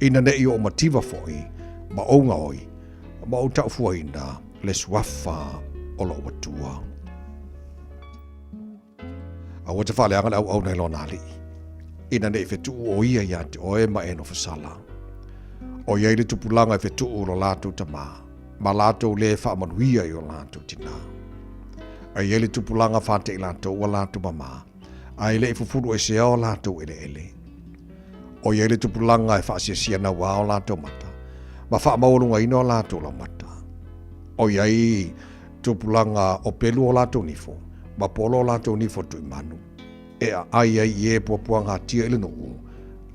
Ina neʻi oʻu mativa foʻi, ma ou gaoi, ma ou taʻufuaina le suafa o loʻu Atua. A ua te faaleaga le auauna i lona alii, ina neʻi fetuʻu ʻo ia iā te ʻoe ma e nofosala. ʻOiai le tupulaga e fetuʻu lo latou tamā, ma latou lē faamanuia i o latou tinā. A i ai le tupulaga faateʻi latou ua latou mamā, a e le i fufulu esea o latou eleele. ʻOiai le tupulaga e faasiasia nauā o latou mata, ma faamaualugaina o latou laumata. ʻOiai tupulaga o pelu o latou nifo, ma polo o latou nifo tuimanu, e aʻai ai i e puapuagatia i le nuu,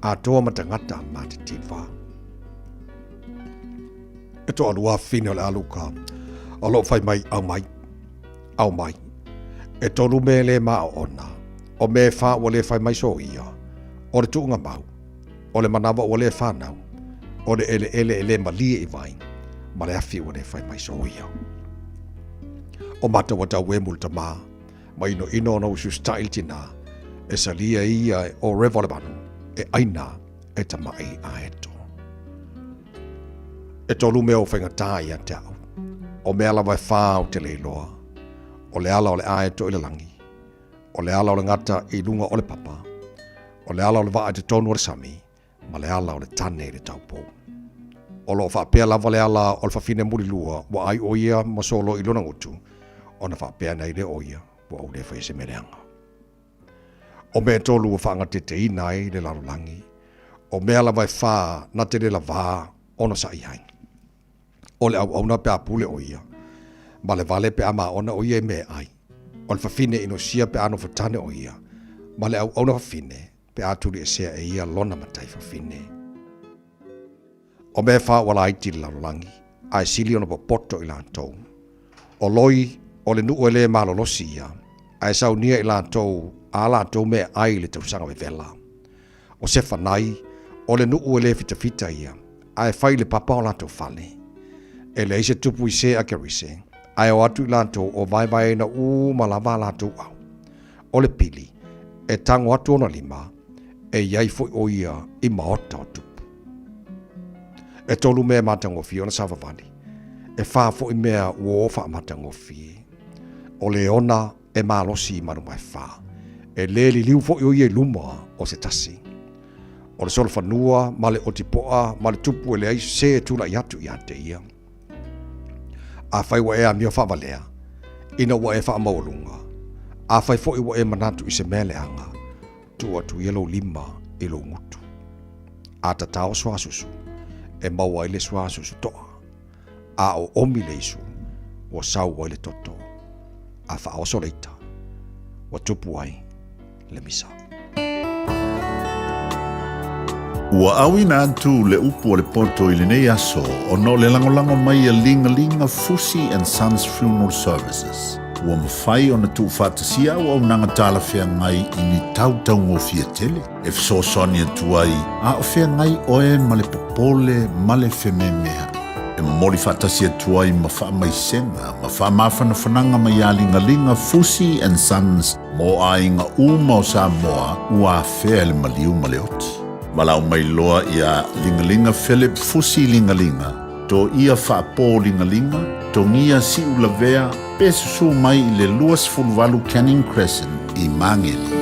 atoa ma tagata matitiva. E toalua afine o le aluka o loo fai mai au mai, au mai. E tolu mea e lē maoona, o mea e whā ua lē fai mai so ia, o le tuʻuga mau, o le manawa ua lē whanau, o le eleele e lē malie i vai, ma le afi ua lē fai mai so ia. O matou ua tau emu le tamā, ma inoino ona ua susitaʻi le tinā, e salia ia e o rewa o le manu, e ʻaina e tamaʻi a eto. E tolu mea ua faigata ia te a'u, o mea lava e whā o te leiloa, o le ala o le aeto i le lagi, o le ala o le gata i luga o le papa, o le ala o le vaa i totonu o le sami, ma le ala o le tane i le taupou. O lo o faapea lava le ala o le fafine mulilua ua ai o ia ma solo i lona gutu, ona faapea nei lea o ia ua ou le faia se mea leaga. O mea e tolu ua faagateteina ai le lalolagi, o mea lava e fa na te le lavā ona sa'i ai. O le auauna pe a pule o ia, ma le vale pe a maona o ia i mea e ai. O le fafine inosia pe a nofo tane o ia, ma le auauna fafine pe a tuliesea e ia lona matai fafine. O mea e fa ua laiti le lalolagi, ae sili ona popoto i latou. O loi, o le nuu e le malolosi ia, ae saunia i latou ā latou mea e ai i le tausaga vevela. O Sefanai, o le nuu e le fitafita ia, ae fai i le papa o latou fale. E leai se tupu i se a Kerise, ae o atu i latou o vaevaeina uma lava a latou au. O le pili, e tago atu ona lima, e i ai foi o ia i maota o tupu. E tolu mea e matagofie ona savavali, e fa foi mea ua o faamatagofie. O le ona e malosi i manumaefa, e le liliu foi o ia i luma o se tasi. O le solofanua ma le otipoa ma le tupu e leai se e tulai atu ia te ia. Afai ua e amio faavalea, ina ua e faamaualuga, afai foi ua e manatu i se mea leaga, tuu atu ia lou lima i lou gutu. A tatao suasusu, e maua ai le suasusu toa. A oomi le isu, ua sau ai le toto. A faaoso le ita, ua tupu ai le misa. Ua auina atu le upu a le poto i lenei aso ona o le lagolago mai a Ligalinga Fusi and Sons Funeral Services. Ua mafai ona tuufaatasia auaunaga talafeagai i ni tau taugofie tele e fesoasoani atu ai a o feagai oe ma le popole ma le fememea'i. E momoli faatasi atu ai ma faamaisega ma faamafanafanaga mai iā Ligaliga Fusi and Sons mo aiga uma o Samoa ua afea e le maliu ma le oti. Valaau mai loa iā Ligaliga Philip Fusi Ligaliga, Toia Faapō Ligaliga, Togia Siulavea pe susū mai i le 28 Canning Crescent i Māngere.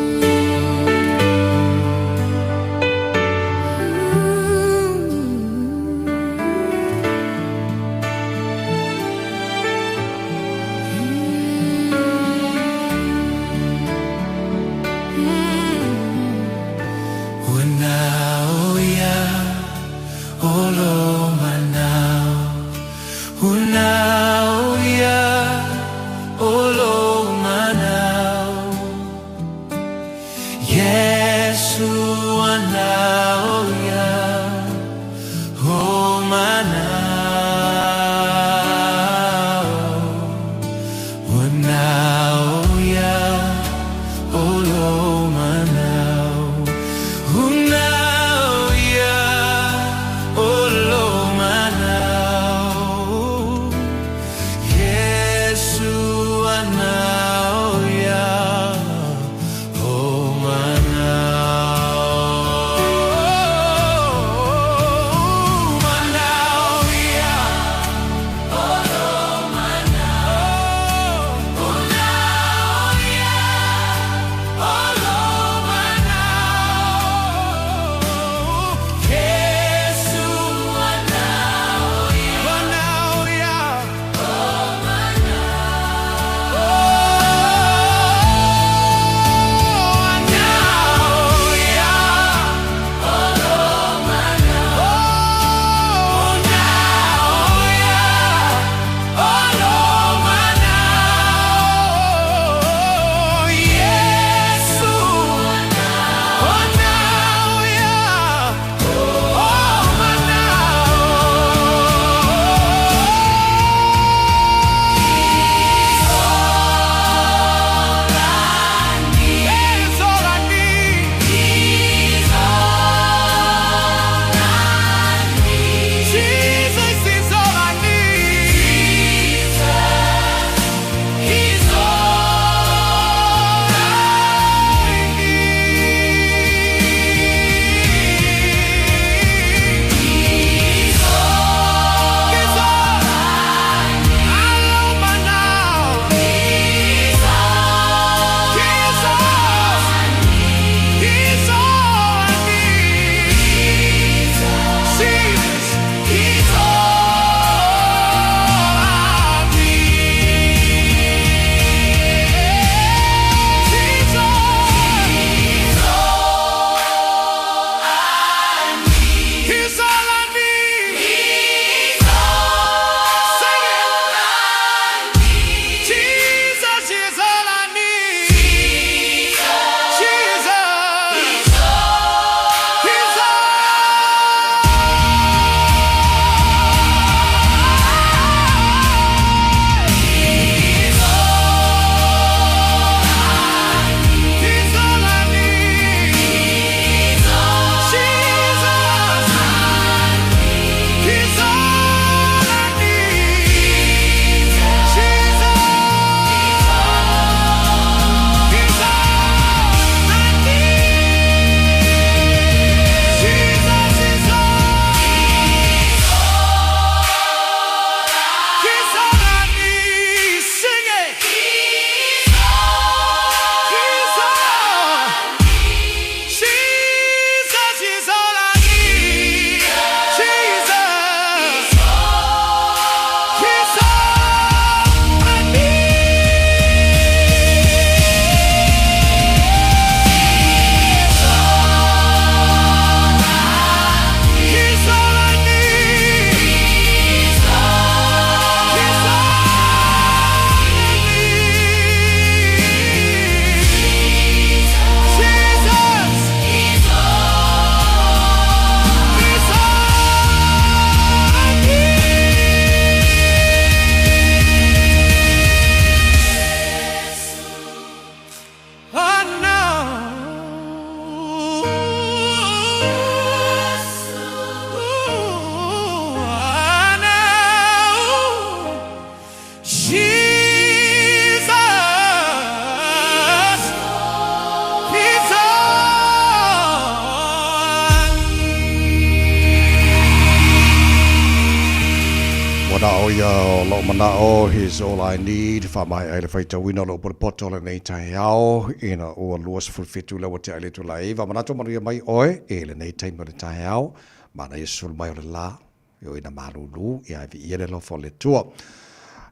manao ia o lou manao, he's all I need, faamaea ai le faitauina o lou polepoto o lenei taeao, ina ua 27 lea ua tea i le itula e 9. Manatu manuia mai oe i lenei taimi o le taeao, manaia sulu mai o le la, e oi na malūlū, ia e viia le alofa o le Atua.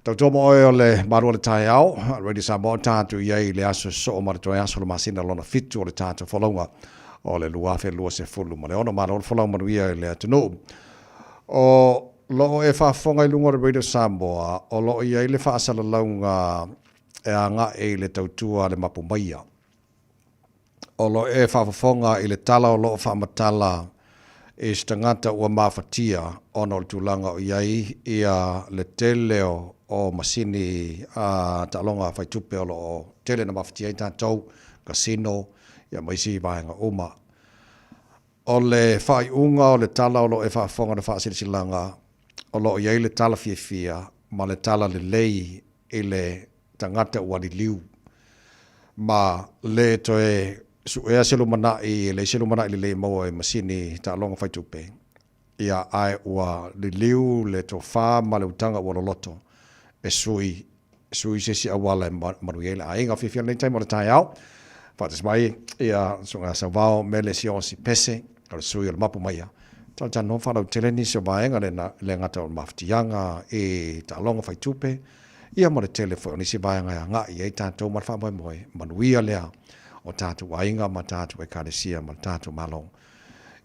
Tautua mo oe o le malu o le taeao, Radio Samoa tatou i ai i le aso soo ma le toe aso o le masina lona fitu o le tatou folauga o le 2026. Malo le folau manuia i le atunuu. O loo e faafofoga i luga o le Radio Samoa, o loo i ai le faasalalauga e agaʻe i le tautua a le mapu maia. O lo e faafofoga i le tala o loo faamatala i se tagata ua mafatia ona o le tulaga o i ai ia le tele o masini a taaloga faitupe o loo tele na mafatia ai tatou, casino ia ma isi vaega uma. O le faaiuga o le tala o lo o e faafofoga i le faasilasilaga, o lo o i ai le tala fiafia ma le tala lelei i le tagata ua liliu, ma le toe suea se lumanai, e leai se lumanai lelei e maua i masini taaloga faitupe, ia, ae ua liliu le tofa ma le utaga ua loloto e sui sui se isi auala e manuia ai le aiga. Fiafia lenei taimi o le taeao, faatasi mai ia Susuga Sauvao Mele Siaosi Pese, o le sui o le Mapu Maia. Talatalanoa faalautele nisi o vaega le, le gata o le mafatiaga i taaloga faitupe, ia ma le tele foi o nisi vaega e agai i ai tatou ma le faamoemoe manuia lea o tatou aiga ma tatou ekalesia ma le tatou Malo.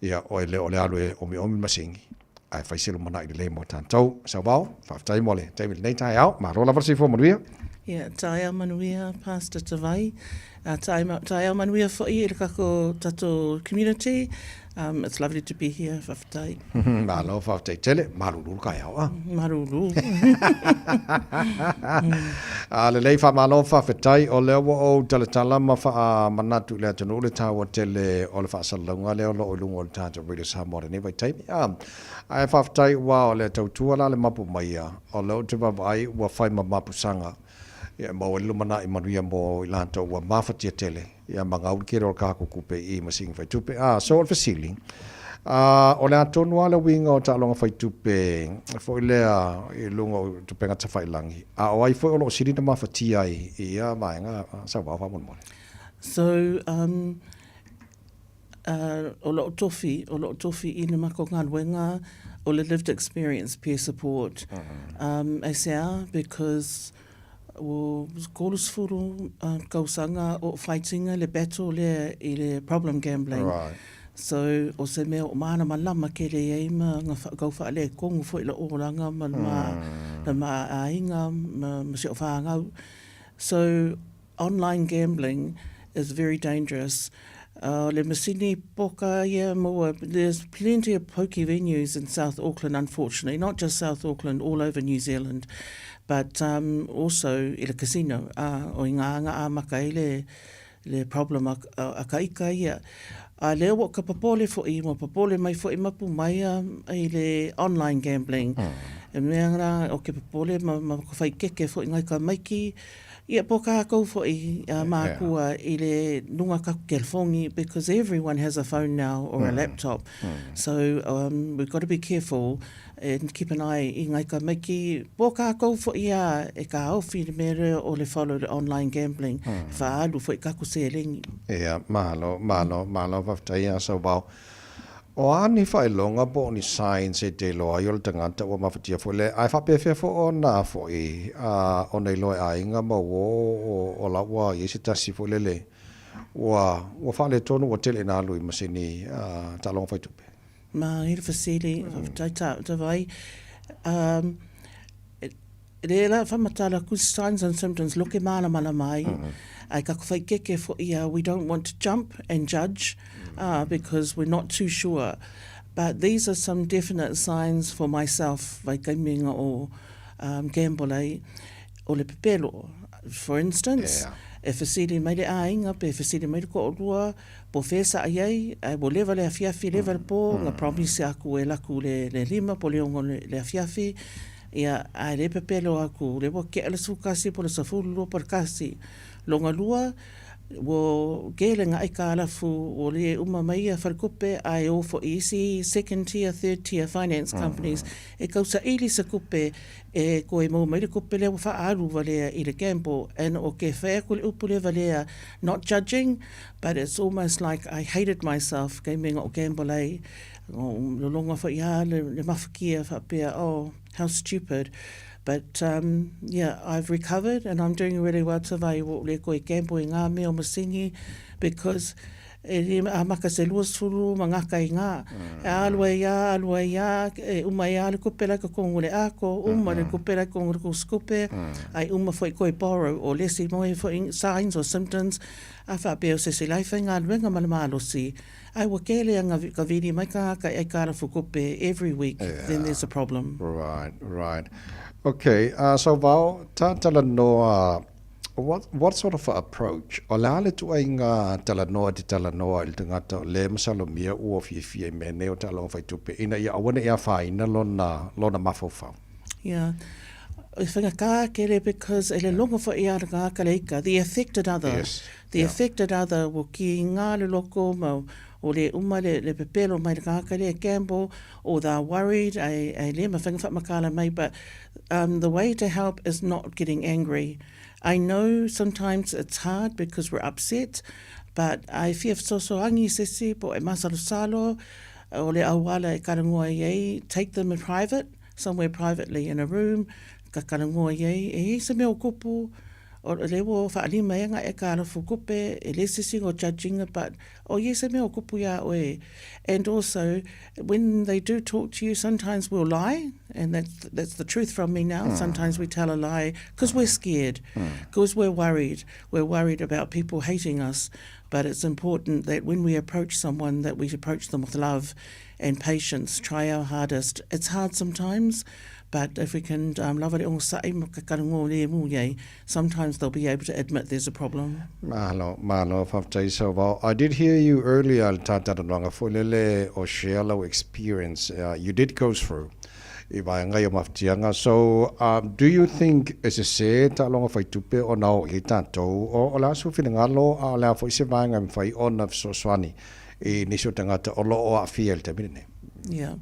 Ia, e le o le alu e omiomi masini, ae fai se lumanai lelei mo tatou. Sauvao, faafetai mo le taimi i lenei taeao. Malo lava le soifua manuia. Ia, taeao manuia Pastor Tavai. Uh, taeao manuia foi i le kako tatou community. Um, it's lovely to be here. Faafetai. Malo, faafetai tele. Malulu le taeao, a? Malulu. A lelei faamalo faafetai o lea ua ou talatala ma faamanatu i le atunuu le taua tele o le faasalalauga lea o lo o i luga o le tatou Radio Samoa i lenei vaitaimi. A, ae faafetai ua o le tautua la le mapu maia o lea ou te vaavaai ua fai ma mapusaga ia e maua ai le lumanai manuia mo i latou ua mafatia tele ia ma gauli tele o le kakou kupe i masini faitupe. A, so o le fesili, a, o le a tonu lava le uiga o taaloga faitupe foi lea i luga o tupega tafailangi, a o ai foi o lo o sili ona mafatia ai i ia vaega sauvao faamolemole? So, um, uh, o loo tofi, o loo tofi i le makou galuega o le lived experience peer support. Um, aisea, because Ua 30 tausaga o fighting le battle lea i le problem gambling. Right. So, o se mea o malamalama tele i ai ma nga kau faaletonu foi la olaga ma le ma, le ma aiga ma, ma si o whāngau. So, online gambling is very dangerous. Uh, le masini poka ia maua, there's plenty of pokie venues in South Auckland, unfortunately, not just South Auckland, all over New Zealand, but um, also i le casino, uh, o i ngā anga āmaka i le, le problem a, a, a ka ika ia. A lea ua ka popole fo'i, ua popole mai fo'i mapu mai a, i le online gambling. E mea rā, o ke popole ma, ma ka whai keke fo'i ngai ka maiki, Ia, po kākou fo'i a mākua i le lunga ka kelefongi because everyone has a phone now or a laptop. So um, we've got to be careful and keep an eye i ngai ka maiki. Po kākou fo'i a e ka ofi le mea lea o le follow le online gambling. E whaalu fo'i kaku selengi. Ia, malo, malo, malo, faafetai ia Sauvao. O a ni faailoga po o ni signs e te iloa ai o le tagata ua mafatia foi le, ae faapefea foi ona foi a ona iloa e aiga ma uo o, o la ua i ai se tasi foi lele ua, ua faaletonu ua tele ina alu i masini a taaloga faitupe. Ma i le fesili, faafetai ta, Tavai. Um, Le la whamatala ku signs and symptoms loke malamalama ai. Ai ka whai keke fo ia, we don't want to jump and judge because we're not too sure. But these are some definite signs for myself vai kaiminga o um, gamble ai, o le pepelo. For instance, yeah. e fesili mai le āinga, pe fesili mai le ko'olua, po whesa ai ai, ai wo leva le afiafi, leva le po, nga promise aku e laku le, le lima, po le ongo le, le afiafi, Ia, ae le pepelo aku, le ua kea le sukasi po le safulu lua po le kasi. Longa lua, Ua kele nga aikalafu ua le uma mai ia faletupe ae o foi i isi second tier, third tier finance companies e tausaili se tupe e toe maua mai le tupe lea ua faaalu valea i le gamble. And o ke fai atu le upu lea valea, not judging, but it's almost like I hated myself kei mea na ou gamble ai, lologa foi a le mafakia faapea, oh, how stupid. But um, yeah, I've recovered and I'm doing really well Tavai ua ou le koe gamble i ngā mea o masini because e le amaka se 20 ma ngaka i ngā. E alu ai a, alu ai a, e uma ai a le kupe lai ka kongo le ako, uma le kupe lai kongo le kupe, ai uma foi koe borrow o lesi moe foi signs or symptoms, a whaapea o se se lai whaingaluenga ma le malosi. Ai ua kele anga ka vili mai ka ka ai kara fukupe every week, yeah. then there's a problem. Right, right. Okay, uh, so Val, ta talanoa, what, what sort of approach? O le a le tuaiga talanoa te talanoa i le tagata o le masalomia ua fiafia i mea nei o taaloga faitupe ina ia aua ne i afaina lona, lona mafaufau. Yeah. E whakakā kere because e le logo fo i ara ngā kaleika, the affected other. Yes. The yeah. affected other wo ki ngā le loko ma o le uma le, le pepelo mai le ngā le gamble or they're worried ai, ai le ma whanga whamakala mai but um, the way to help is not getting angry. I know sometimes it's hard because we're upset but ai fia so angi sesi po e masalo salo o le auala e karangoa i ai, take them in private, somewhere privately in a room, ka karangoa i ai, e i se mea o kupu, o le ua whaalima e nga e ka arafu kupe, e le sisi ngo judging, but o ye se mea o kupu ia oe. And also, when they do talk to you, sometimes we'll lie, and that's, that's the truth from me now. Sometimes we tell a lie because we're scared, because we're worried. We're worried about people hating us. But it's important that when we approach someone, that we approach them with love and patience, try our hardest. It's hard sometimes, but if we can um, love it sometimes they'll be able to admit there's a problem. Malo, malo, whaftai so well. I did hear you earlier, tātaranoanga fōlele o share lau experience uh, you did go through i vaenga i o mafatiaga. So, um, do you think e sesē taaloga faitupe ona oo i ai tatou, o, o le a sou finagalo, a o le a foi se vaega e mafai ona fesoasoani i nisi o tagata o lo o aafia i le taimi lenei? Yeah.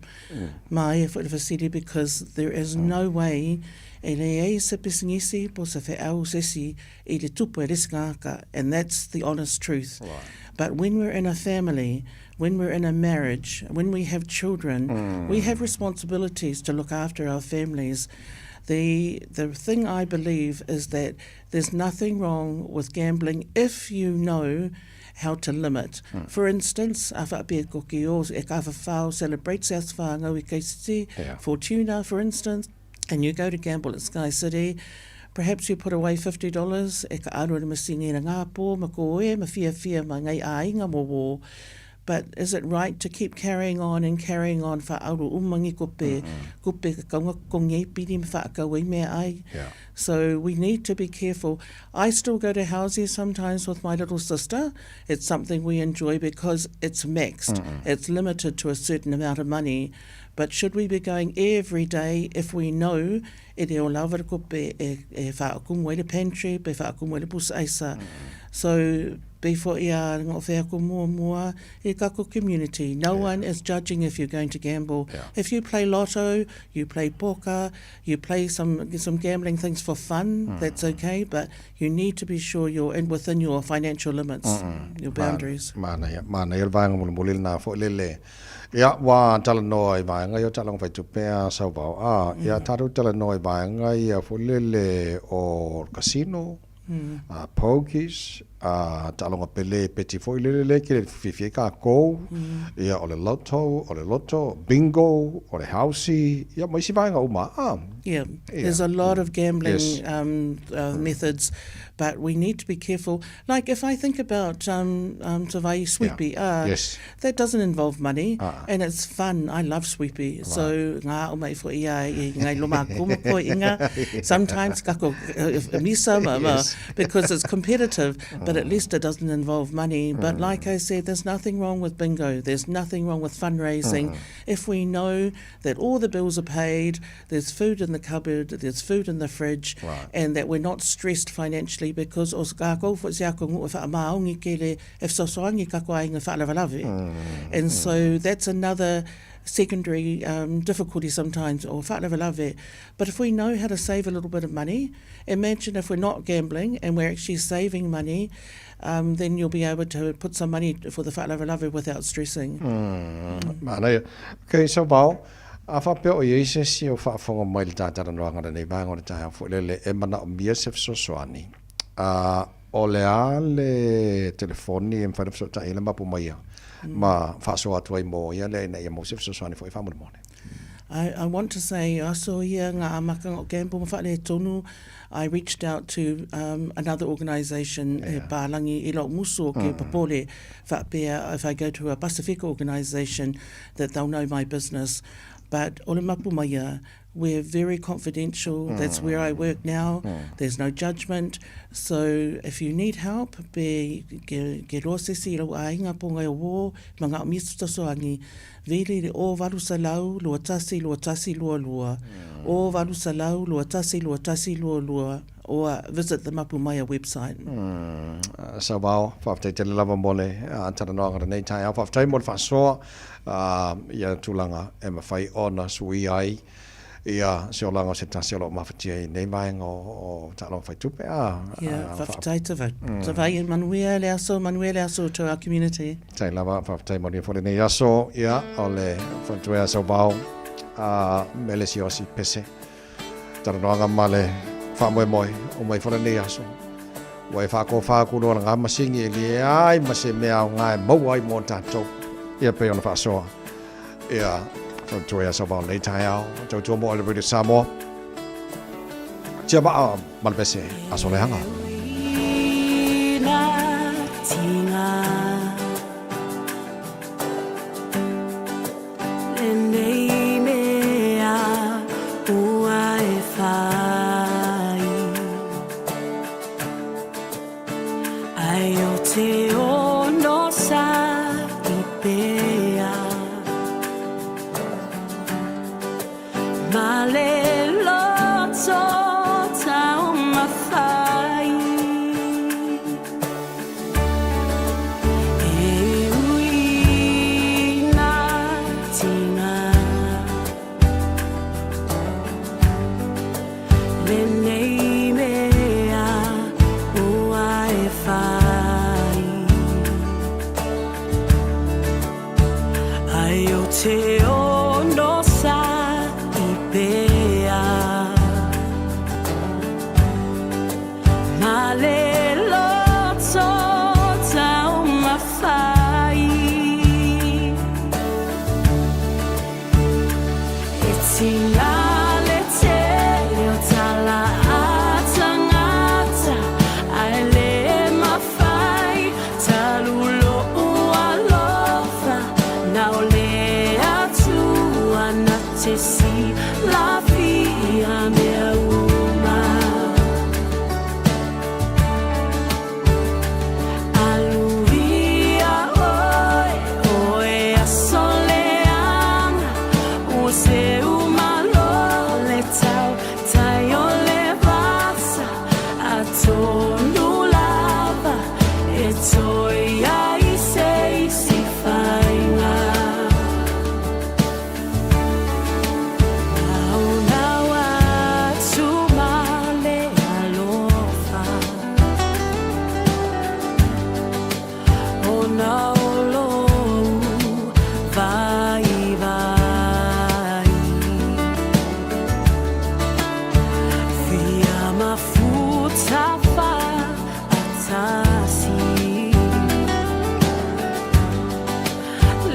Māia foi le fesili because there is no way e leai se pisinisi po se wheau sesi i le tupu e le isi ngaka and that's the honest truth. Right. But when we're in a family, when we're in a marriage, when we have children, we have responsibilities to look after our families. The, the thing I believe is that there's nothing wrong with gambling if you know how to limit. For instance, a whaapea koki o e ka whawhao celebrate South Whāngau i Keisiti, Yeah. Fortuna, for instance, and you go to gamble at Sky City, perhaps you put away $50 e ka aru le masingi na ngā pō, ma ko e, ma whia whia, ma ngai āinga mō wō. But is it right to keep carrying on and carrying on wha aru umangi kupe, kupe ka kaunga kongi e piri ma whaakau e mea ai. Yeah. So we need to be careful. I still go to houses sometimes with my little sister. It's something we enjoy because it's maxed. It's limited to a certain amount of money. But should we be going every day if we know e le o lava le kope e, e whaakumu ai le pantry, pe whaakumu ai le pusa aisa. So before ia ngo whea ko mua mua i kako community. No yeah. one is judging if you're going to gamble. Yeah. If you play lotto, you play poker, you play some some gambling things for fun, that's okay, but you need to be sure you're in within your financial limits, your boundaries. Manaia, manaia le vaega mulimuli lenā foi lele. Ia, ua talanoa i vaega ia o taaloga faitupe a Sauvao. A, ia tatou talanoa i vaega ia foi lele o le casino, a pokies, a taaloga pele peti foi lele le ke le fiafia ai kākou, ia o le lotto, o le lotto, bingo, o le housey, ia ma isi vaega uma. A, Yeah, there's a lot of gambling yes. um, uh, methods, but we need to be careful. Like if I think about um, um, Savai'i Sweepy, yeah. uh, yes. that doesn't involve money uh. and it's fun. I love Sweepy. Right. So ngā o mai fo ia i ngai loma kuma ko inga. Sometimes kako uh, misa ma, yes. because it's competitive, mm. But at least it doesn't involve money. But like I said, there's nothing wrong with bingo. There's nothing wrong with fundraising. If we know that all the bills are paid, there's food in the cupboard, there's food in the fridge, right. and that we're not stressed financially because o kākou fo se ako ngu wha maongi ke le e fesoasoani ka koa inga whaalavalave. And so that's another secondary um, difficulty sometimes or whaalavalave. But if we know how to save a little bit of money, imagine if we're not gambling and we're actually saving money, um, then you'll be able to put some money for the whaalavalave without stressing. Mm. Manaia. Okay, so Val, a faapea o i ai se isi o faafofoga mai le tatalanoaga lenei vaega o le taeao foi lele e manaomia se fesoasoani, a o le a le telefoni e mafai ona fesootai ai le mapu mai ia ma faasoa atu ai mo ia lea ina ia maua se fesoasoani foi faamolemole. I, I want to say, aso ia ngā amakanga o Gamble ma whaale I reached out to um, another organisation yeah. e pālangi i lau musu o ke mm. papole whaapea if I go to a Pasifika organisation that they'll know my business. But ole mapu maia, we're very confidential. Mm. That's where I work now. Mm. There's no judgment. So if you need help, be ke, ke roa sesi i lau āinga po ngai o wō, ma ngā misu tasoangi, vili le o valu salau, lua tasi, lua tasi, lua lua. Mm. O valu salau, lua tasi, lua tasi, lua lua. Or visit the Mapu Maia website. Mm. Sauvao, whaafetai tele lava mo le talanoaga lenei taeao. Faafetai mo le faasoa ia tulaga e mafai ona suia ai ia se olaga o se tasi o lo o mafatia i nei vaega o taaloga faitupe. A, Ia, faafetai Tavai. Tavai e manuia le aso, manuia le aso to our community. Tai lava, faafetai manuia foi lenei aso, ia, o le faletua Sauvao, a Mele Siaosi Pese. Talanoaga ma le faamoemoe o mai foi lenei aso. Ua e faatofā aku loa lagā masini e leai ma se mea aoga e maua ai mo tatou. Ia pei ona faasoa. Ia, fautua ia Sauvao lenei taeao. Tautua mo le Radio Samoa. Tia maa ma le pese aso leaga. Lenei mea ua e whai Ai o te ono sa i pea Ma le loto taumafai E ui nā tinga Lenei mea ua e whai Ai o te ono sa i pea Ma le loto taumafai E tinga le tele o tala a tangata Ae le mafai talu lo'u alofa Na o le Atua na te silafia mea uma. Aluia oe, oe aso leaga, ua seu malo le tau tai o le vasa, atonu lava e toe ai se isi faiga.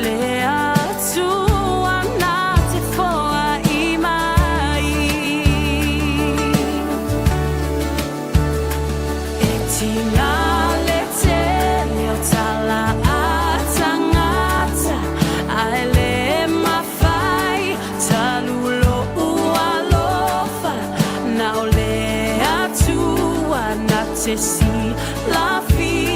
Le Atua na te foai mai E tinga le tele o tala a tangata Ae le mafai talu lo'u alofa Na o le Atua na te silafia.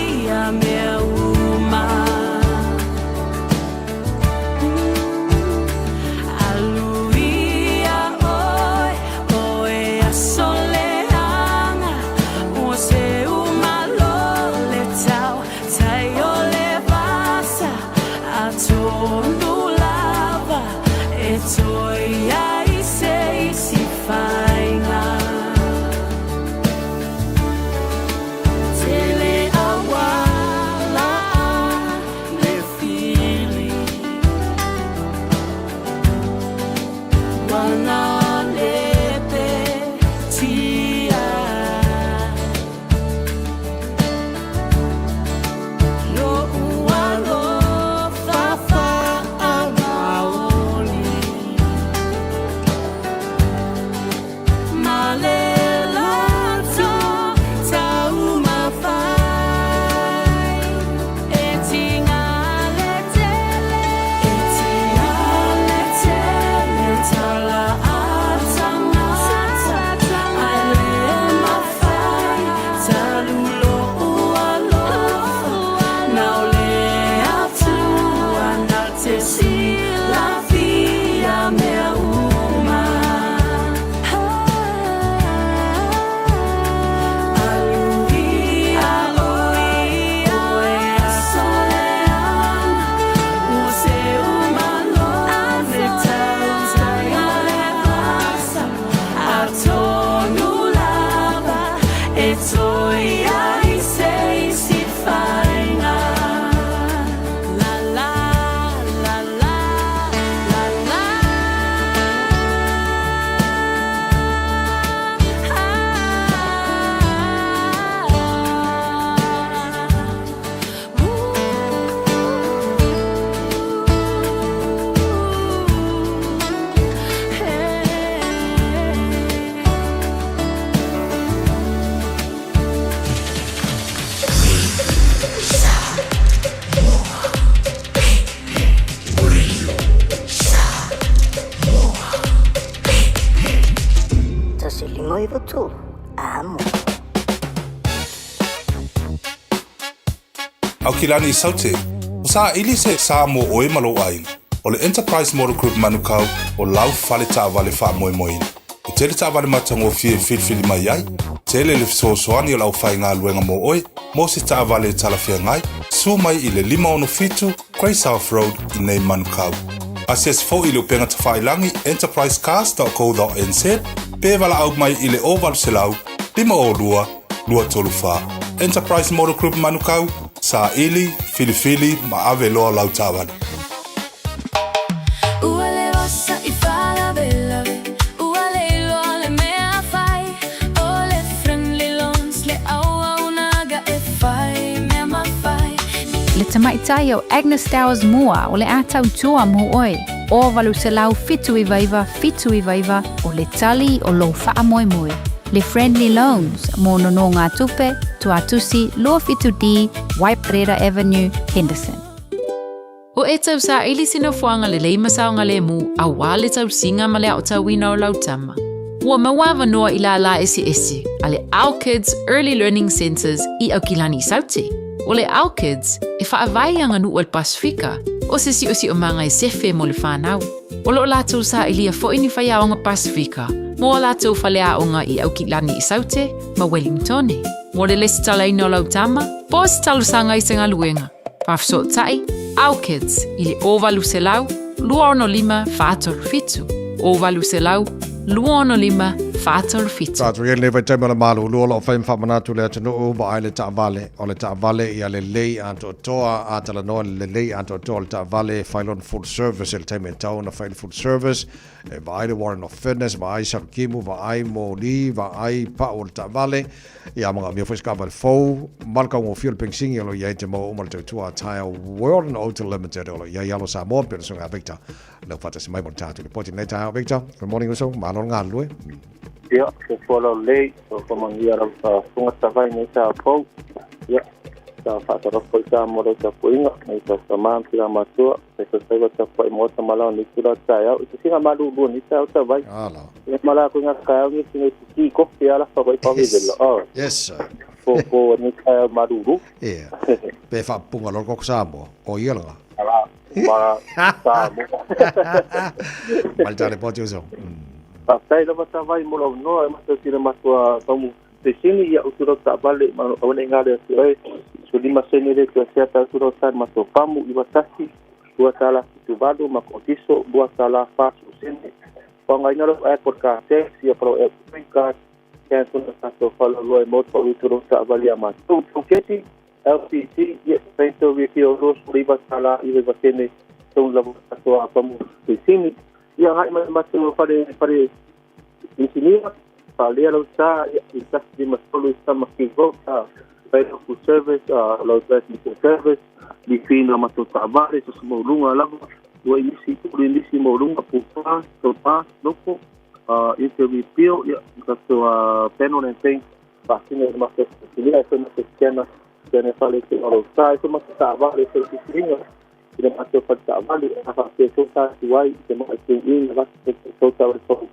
Atonu lava e toe ai se isi faiga. Tele auala le fili Wana lepe tia Lo'u alofa faamaoni Ma le loto taumafai E tiga le tele E tiga le tele tala a tagata Ae le mafai talu lo'u alofa Na o le Atua na te silafia mea uma. Alu ia oe, oe aso leaga, ua seu malo le tausaga le vasa, atonu lava e toe i ai se isi faiga. La la la la la la. 1 5 9 3, amo. Aukilani i Saute, ua saili se sa mo oe ma lou aiga. O le Enterprise Motor Group Manukau o lau fale taavale faamoemoeina. E tele taavale matagofie e filifili mai ai, tele le fesoasoani o le aufaigaluega mo oe mo se taavale e talafeagai, susu mai i le 567 Grey South Road i nei Manukau. Asiasi foi i le upega tafailagi enterprisecars.co.nz pe valaau mai i le 0800 502 234. Enterprise Motor Group Manukau, saili, filifili ma ave loa lau taavale. Ua leva sa'i faalavelave, ua le iloa le mea fai, o le Friendly Loans le auaunaga e fai mea mafai. Le tamaitai o Agnes Towers Moore o le a tautua mo oe. O 800 799 79 o le tali o lou faamoemoe. Le Friendly Loans mo nonogatupe, Tuatusi 27D, Waiparera Avenue, Henderson. Ua e tausaili se nofoaga lelei ma saogalemu aua le tausiga ma le aotauina o lau tama. Ua maua avanoa i lālā eseese a le Our Kids Early Learning Centres i Aukilani i Saute. O le Our Kids, e faavae i aganuu a le Pasefika, o se siosiomaga e sefe mo le fanau. O lo o latou sailia foi ni faiaoga Pasefika mo a latou faleaoga i Aukilani i Saute ma Wellingtone. Mo le lesitalaina o lau tama, po o se talosaga i se galuega, faafesootai Our Kids i le 0800 265 437, 0800 265 437. Tatou i lenei vaitaimi o le malulu o lo o fai ma faamanatu le atunuu vaai le taavale. O le taavale ia lelei atoatoa, a talanoa i le lelei atoatoa o le taavale, fai lona full service i le taimi e tatau ona fai le full service, e vaai le warrant of fitness, vaai salukimu, vaai moli, vaai pau o le taavale, Ia manaomia foi se taavale fou ma le taugofie o le penisini o lo o i ai te maua uma le tautua a Tyre World and Auto Limited o lo o i ai alo Samoa pei ona susuga a Victor lea ua faatasi mai mo le tatou lipoti lenei taeao. Victor, good morning uso, malo le galulue. Ia, soifua laulelei, soifua manuia lau faafofoga tavai nei taeao fou. Ia, sa faatalofa foi Samoa i lau tapuaiga, nai tau tama ma tina matua, faifaiva tapuai maota ma lao nei tula taeao. I te singa malulu nei taeao tavai. Ala. Ia ma la ko ngā taeao ni singa i te kofi ala fa wai pawi vela. Oh. Yes, sir. Po po ni taeao malulu. Ia. Pe faapupuga loa le koko Samoa, o ia lega. Ala, ma Samoa. Ma le tale poti uso. Faafetai lava tavai mo lau noa e matou tile matua taumu pesini ia utu lau taavale ma aua nei gale atu ai 15 sene le toe sea tau atu lau sa matou pamu 91 $2.78 ma kotiso $2.40 sene. Faaaogaina lou app o le car tax ia ma lou app green card cancel na tatou faleoloa e maua le paʻu i tolu taavale ia matou. Tauketi LPG ia painter refill $29 99 sene tonu lava tatou apamu tuisini. Ia agai mai matou fale fale inisinia faalea lau sa ia i 153 Summerfield Road fai lau full service lau transmission service lifiina matou taavale soso maualuga lava ua inisi tolu inisi maualuga pupa taupa loko interview pio ia tatou panel and paint faasino i matou inisinia e fai matou scanner scanner fale te o lau sa e fai matou taavale e fai filifiliga i le matou fale taavale a faapea foi sa atu ai i te mai i na vatu tou taavale fou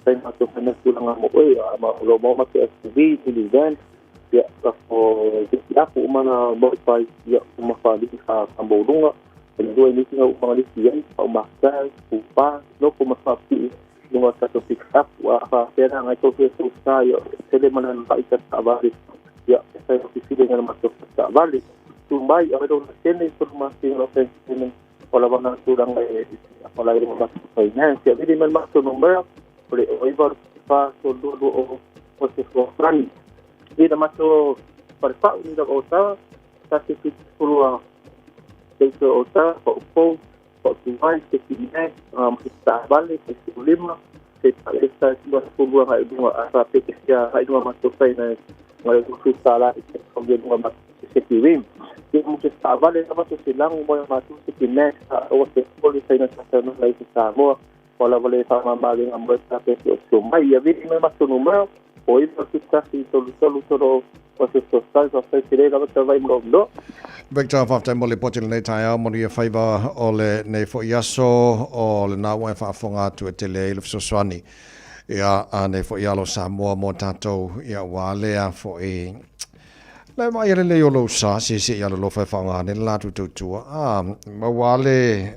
fai matou fai mai tulaga mo oe ma o lo maua matou SUV minivan ia o te apu uma na modify ia uma whalii ka maualuga e le lua inisi nga uma lisi ai pa uma kai pupa loko ma whapii lunga tatou pick up a whapea na ngai tau tau sa ia tele mana na i ta taavale ia e fai o fifile nga matou taavale tu mai a wero na tene tolu masina o pension o lava na tulaga e apalai le matou finance ia vili mai matou numera o le 09 4 3 2 2 o se fesoasoani i na matou falefa'u ni lava o ta 1 70 a teito o ta pa'u fou pa'u tuai se kine ma se taavale se lima se palesa 20 agai i luga a faapea sia agai luga matou fai na ngai o tala i te o luga ma se kiwi ia mo se taavale lava se lagu mo matou se kine o se poli fai na tata no i se Samoa o lava le faamamalega mo sa pe o mai ia vili mai matou numero o 9 7 3 3 3 o se fesoasoani faafetai tele lava tavai mo lo. Victor, faafetai mo le lipoti lenei taeao, manuia faiva o lenei foi aso o lena ua e faafofoga atu e tele ai le fesoasoani ia a nei foi alo Samoa mo tatou ia ua lea foi le vaai a lelei o lou sa siesie i alolofa e faaaoga nei le latou tautua a maua le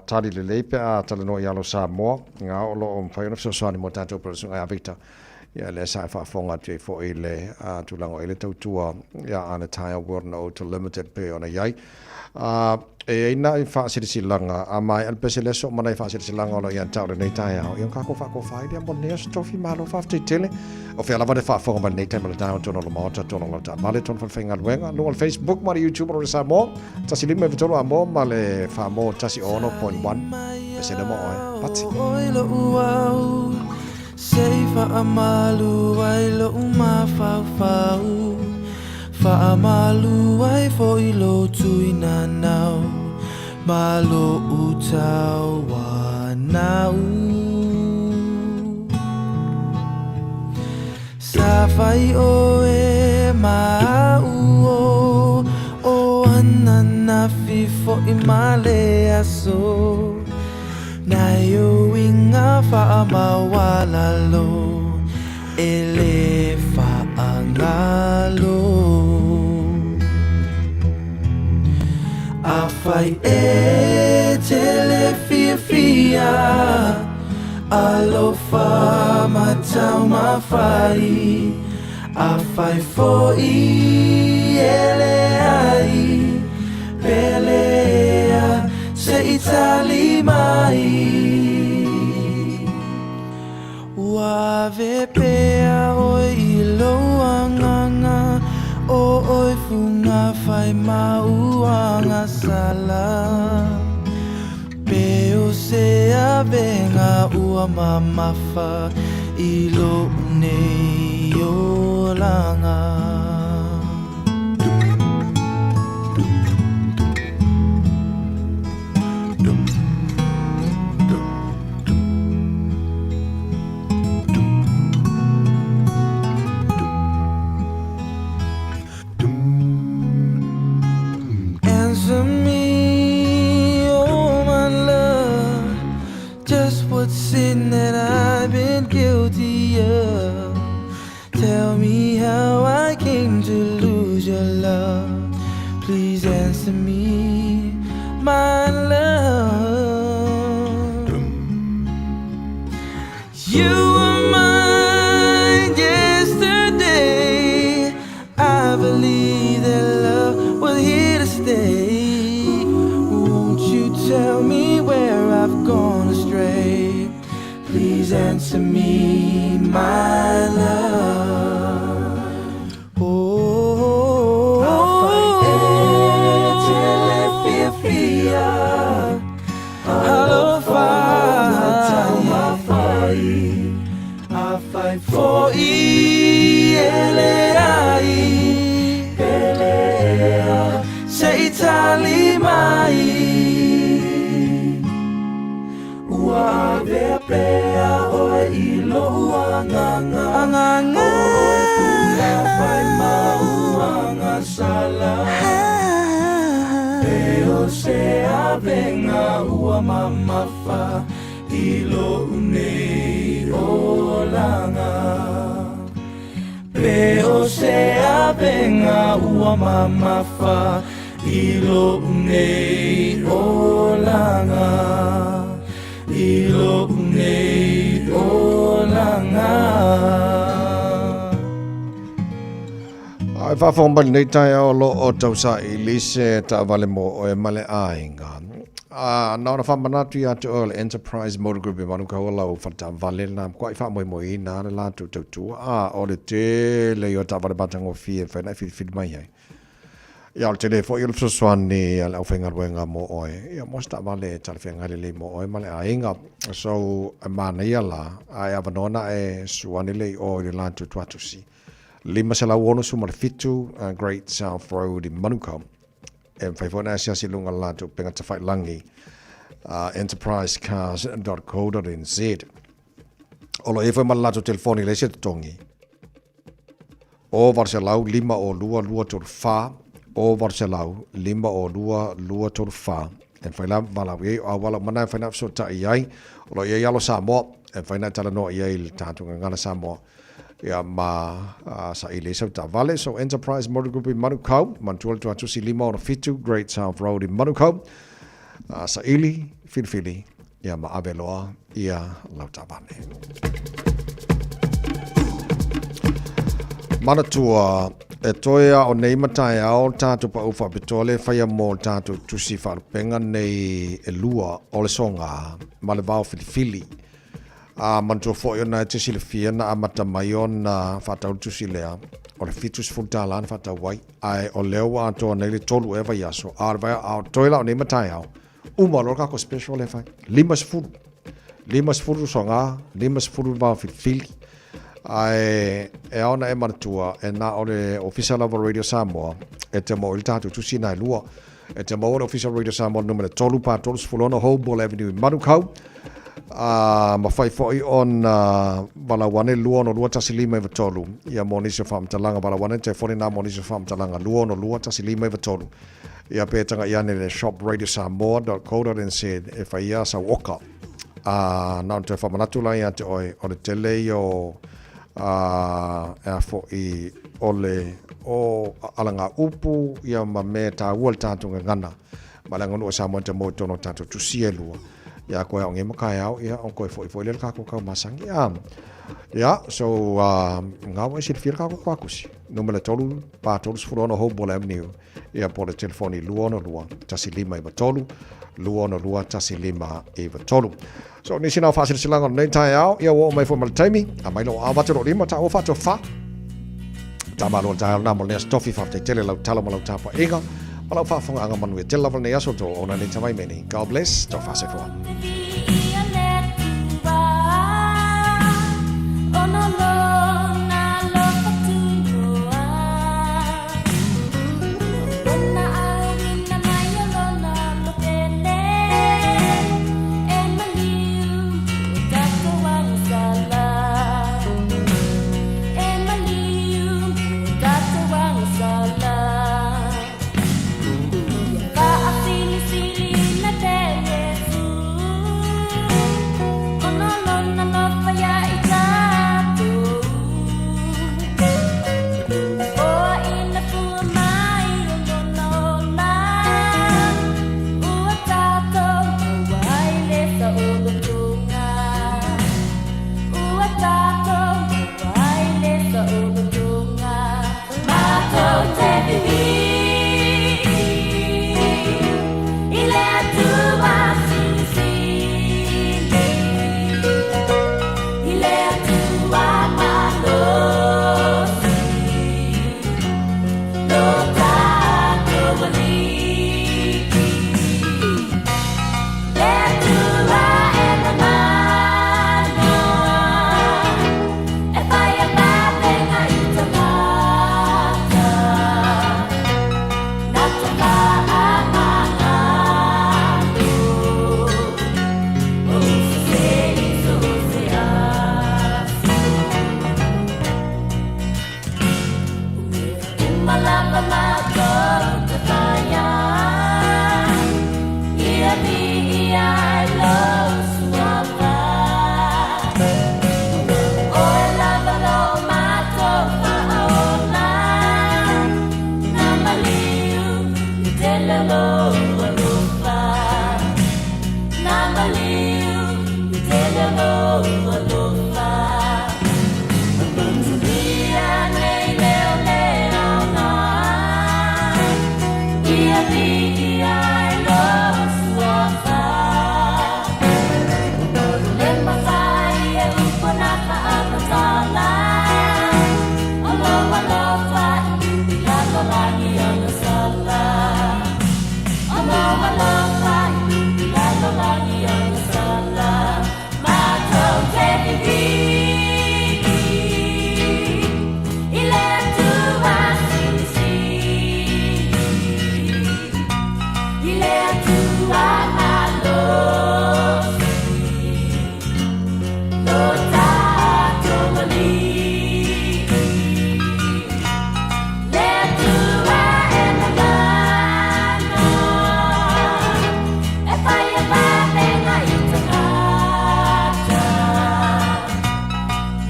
tali lelei pe a talanoa i alo Samoa nga o lo o mafai ona fesoasoani mo tatou pele a Victor. Ia lea sa e faafofoga atu ai foi le tulaga o i le tautua ia a le Tyre World na Auto Limited pe ona i ai. E i ai nai faasilasilaga a maea le pese le aso ma nai faasilasilaga o lo o ia te au lenei taeao. Ia kākou faakofa ai lea mo lenei aso tofi malo faafetai tele. O fea lava le faafofoga mai lenei taimi o le taeao tonu o le Maota, tonu o lau taavale, tonu falefaigaluega, luga o le Facebook ma le YouTube o le Samoa, 153 Amoa ma le Famoa 106.1. Pese le mo oe. Pati. Se i faamalu ai lo'u mafaufau Faamalu ai fo'i lou tuinanau Ma lo'u tauanau Sa fai oe ma a'u o O ananafi fo'i ma le aso Nai uiga faamaualalo E lē faagalo Afai e te le fiafia Alofa ma taumafai Afai fo'i e leai Pelea se i tali mai Ua ave pea oe i lou agaga O oe fugafai ma ou agasala Pe o se avega ua mamafa I lo'u nei olaga. Answer me, oh my love, just what sin that I've been guilty of. Tell me how I came to lose your love. Please answer me, my love. You were mine yesterday. I believe that love was here to stay. Won't you tell? to me, my love. Oh, afai e te le fiafia, alofa taumafai, afai foi e leai, pele ea se i tali mai. Ua avea pea oe i loʻu agaga, agaga. O oe pulafai ma ou agasala. E o se avega ua mamafa i loʻu nei olaga. Pe o se avega ua mamafa i loʻu nei olaga. I loʻu nei olaga. A e faafofoga mai lenei taeao o lo o tausaili se taavale mo oe ma le aiga. A na ona faamanatu ia te oe o le Enterprise Motor Group e Manukau o lau faletaavale lena matuai faamoemoeina le latou tautua a o le tele ia o taavale matagofie e mafai ona e filifili mai ai. Ia o le tele foi o le fesoasoani a le aufaigaluega mo oe, ia mo se taavale e talafeagai lelei mo oe ma le aiga. So, e manaia la, a e avanoa na e susu ane lea i o i le latou tuatusi. 567 Great South Road i Manukau. E mafai foi ona e asiasi i luga o le latou upega tafailagi, enterprisecars.co.nz. O lo o i ai foi ma le latou telefoni i le isi totogi, o 800 502 234, o 800 502 234. E mafai la valaau i ai o auala uma na e mafai ona fesootai i ai. O lo o i ai alo Samoa, e mafai ona e talanoa i ai i le tatou gagana Samoa. Ia ma saili ai sau taavale. So Enterprise Motor Group i Manukau, manatua le tuatusi 567 Great South Road i Manukau. Saili, filifili, ia ma ave loa ia lau taavale. Manatua, e toe a o nei mataeao tatou paʻu faapitoa le faia mo tatou tusi faalupega nei e lua o le soga ma le vao filifili. A manatua foi ona e te silafia na amata mai ona faatau le tusi lea, o le $70 na faatau ai, ae o lea ua atoa nei le tolu ea vaiaso, a o le vaia, a o toe la o nei mataeao, uma loa le kako special lea fai. 50. 50 soga, 50 le vao filifili. Ae e ao ona e manatua, e na o le Ofisa lava o Radio Samoa, e te maua i le tatou tusi na e lua. E te maua le Ofisa Radio Samoa numera 3 pa 36 Holborn Avenue i Manukau. A mafai foi ona valaau ane 262 1593 ia mo nisi o faamatalaga. Valaau ane telefoni na mo nisi o faamatalaga 262 1593 ia pe taga'i ane le shopradiosamoa.co.nz e fai ia sau oka. A na ona toe faamanatu la ia te oe o le tele ia o a e a fo'i o le o alaga upu ia ma mea e tāua le tātou gagana ma le aganuu a Samoa te maua i totonu o tātou tusi e lua. Ia koe aoge ma kaeao ia o koe fo'i fo'i lea le kākou kau masangi. A ia so ngā wai silafia le kākou kuakusi. Numera 3 pa 36 Holborn Avenue ia po le telefoni 262 1593 262 1593. So nisi na o faasilasilaga o lenei taeao, ia ua oo mai foi ma le taimi, aumai lou aao avatu lou lima, taua faatofa. Tamalo le taeao lena mo lenei aso tofi, faafetai tele lau talo ma lau tapuaiga, ma lau faafofogaaga manuia tele lava lenei aso, to ona nei tamai meni. God bless, tofa soifua. lou suafa. Oe lava lo matou faaola, na maliu i tele o lou alofa. Na maliu i tele o lou alofa. Ia nei leo le aoga, ia viia ai lou suafa. Le mafai e upu na faamatala, o lou alofa i lalolagi ogasala. O lou alofa i lalolagi ogasala. Matou te vivii i le Atua silisili, i le Atua malosi, lo tatou Alii, le Atua e mamana, e fai vavenga i tagata,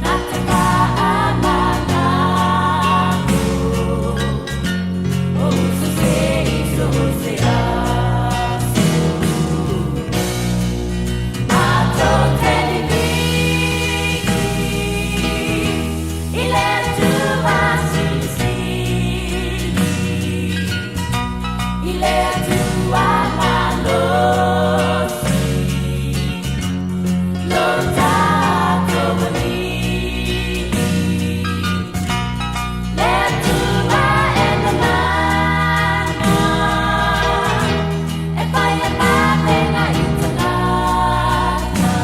na te faamalalo, o uso se i so o se aso. Matou te vivii i le Atua silisili, i le Atua malosi, lo tatou Alii, le Atua e mamana, e fai vavenga i tagata,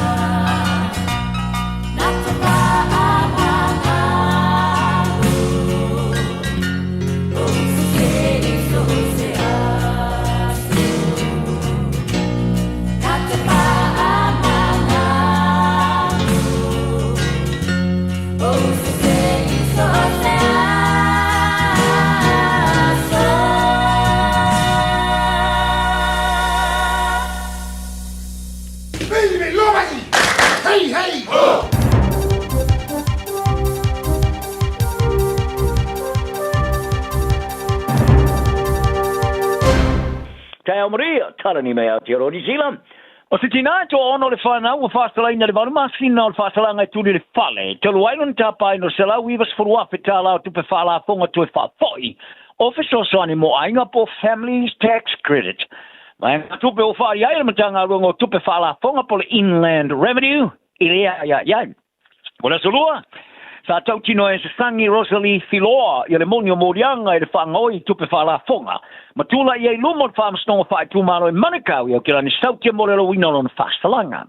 na te faamalalo, o uso se i so o se aso. Na te faamalalo, o uso se i so o se aso. Hey, hey! Ho! Taeao Maria, Talani mai Aotearoa Niu Zealand. O se tinā e toaono le whanau ua faasalaina i le valu masina o le faasalaga e tuli i le fale, talu ai lona tapaina o le $190,000 tālā o tupe faalafoga toe faafoi o fesoasoani mo aiga po o Families Tax Credit. Vaegatupe ua faaalia ai e le Matagaluega o Tupe Faalafoga po o le Inland Revenue i le aiaiai. O le aso Lua, sa tautino e Sasagi Rosalie Filoa ia le moni o moliaga i le faagaoi i tupe faalafoga ma tulai ai i luma o le Faamasinoga Faaitumalo i Manukau i Aotearoa Sautia mo le alouina o lona faasalaga.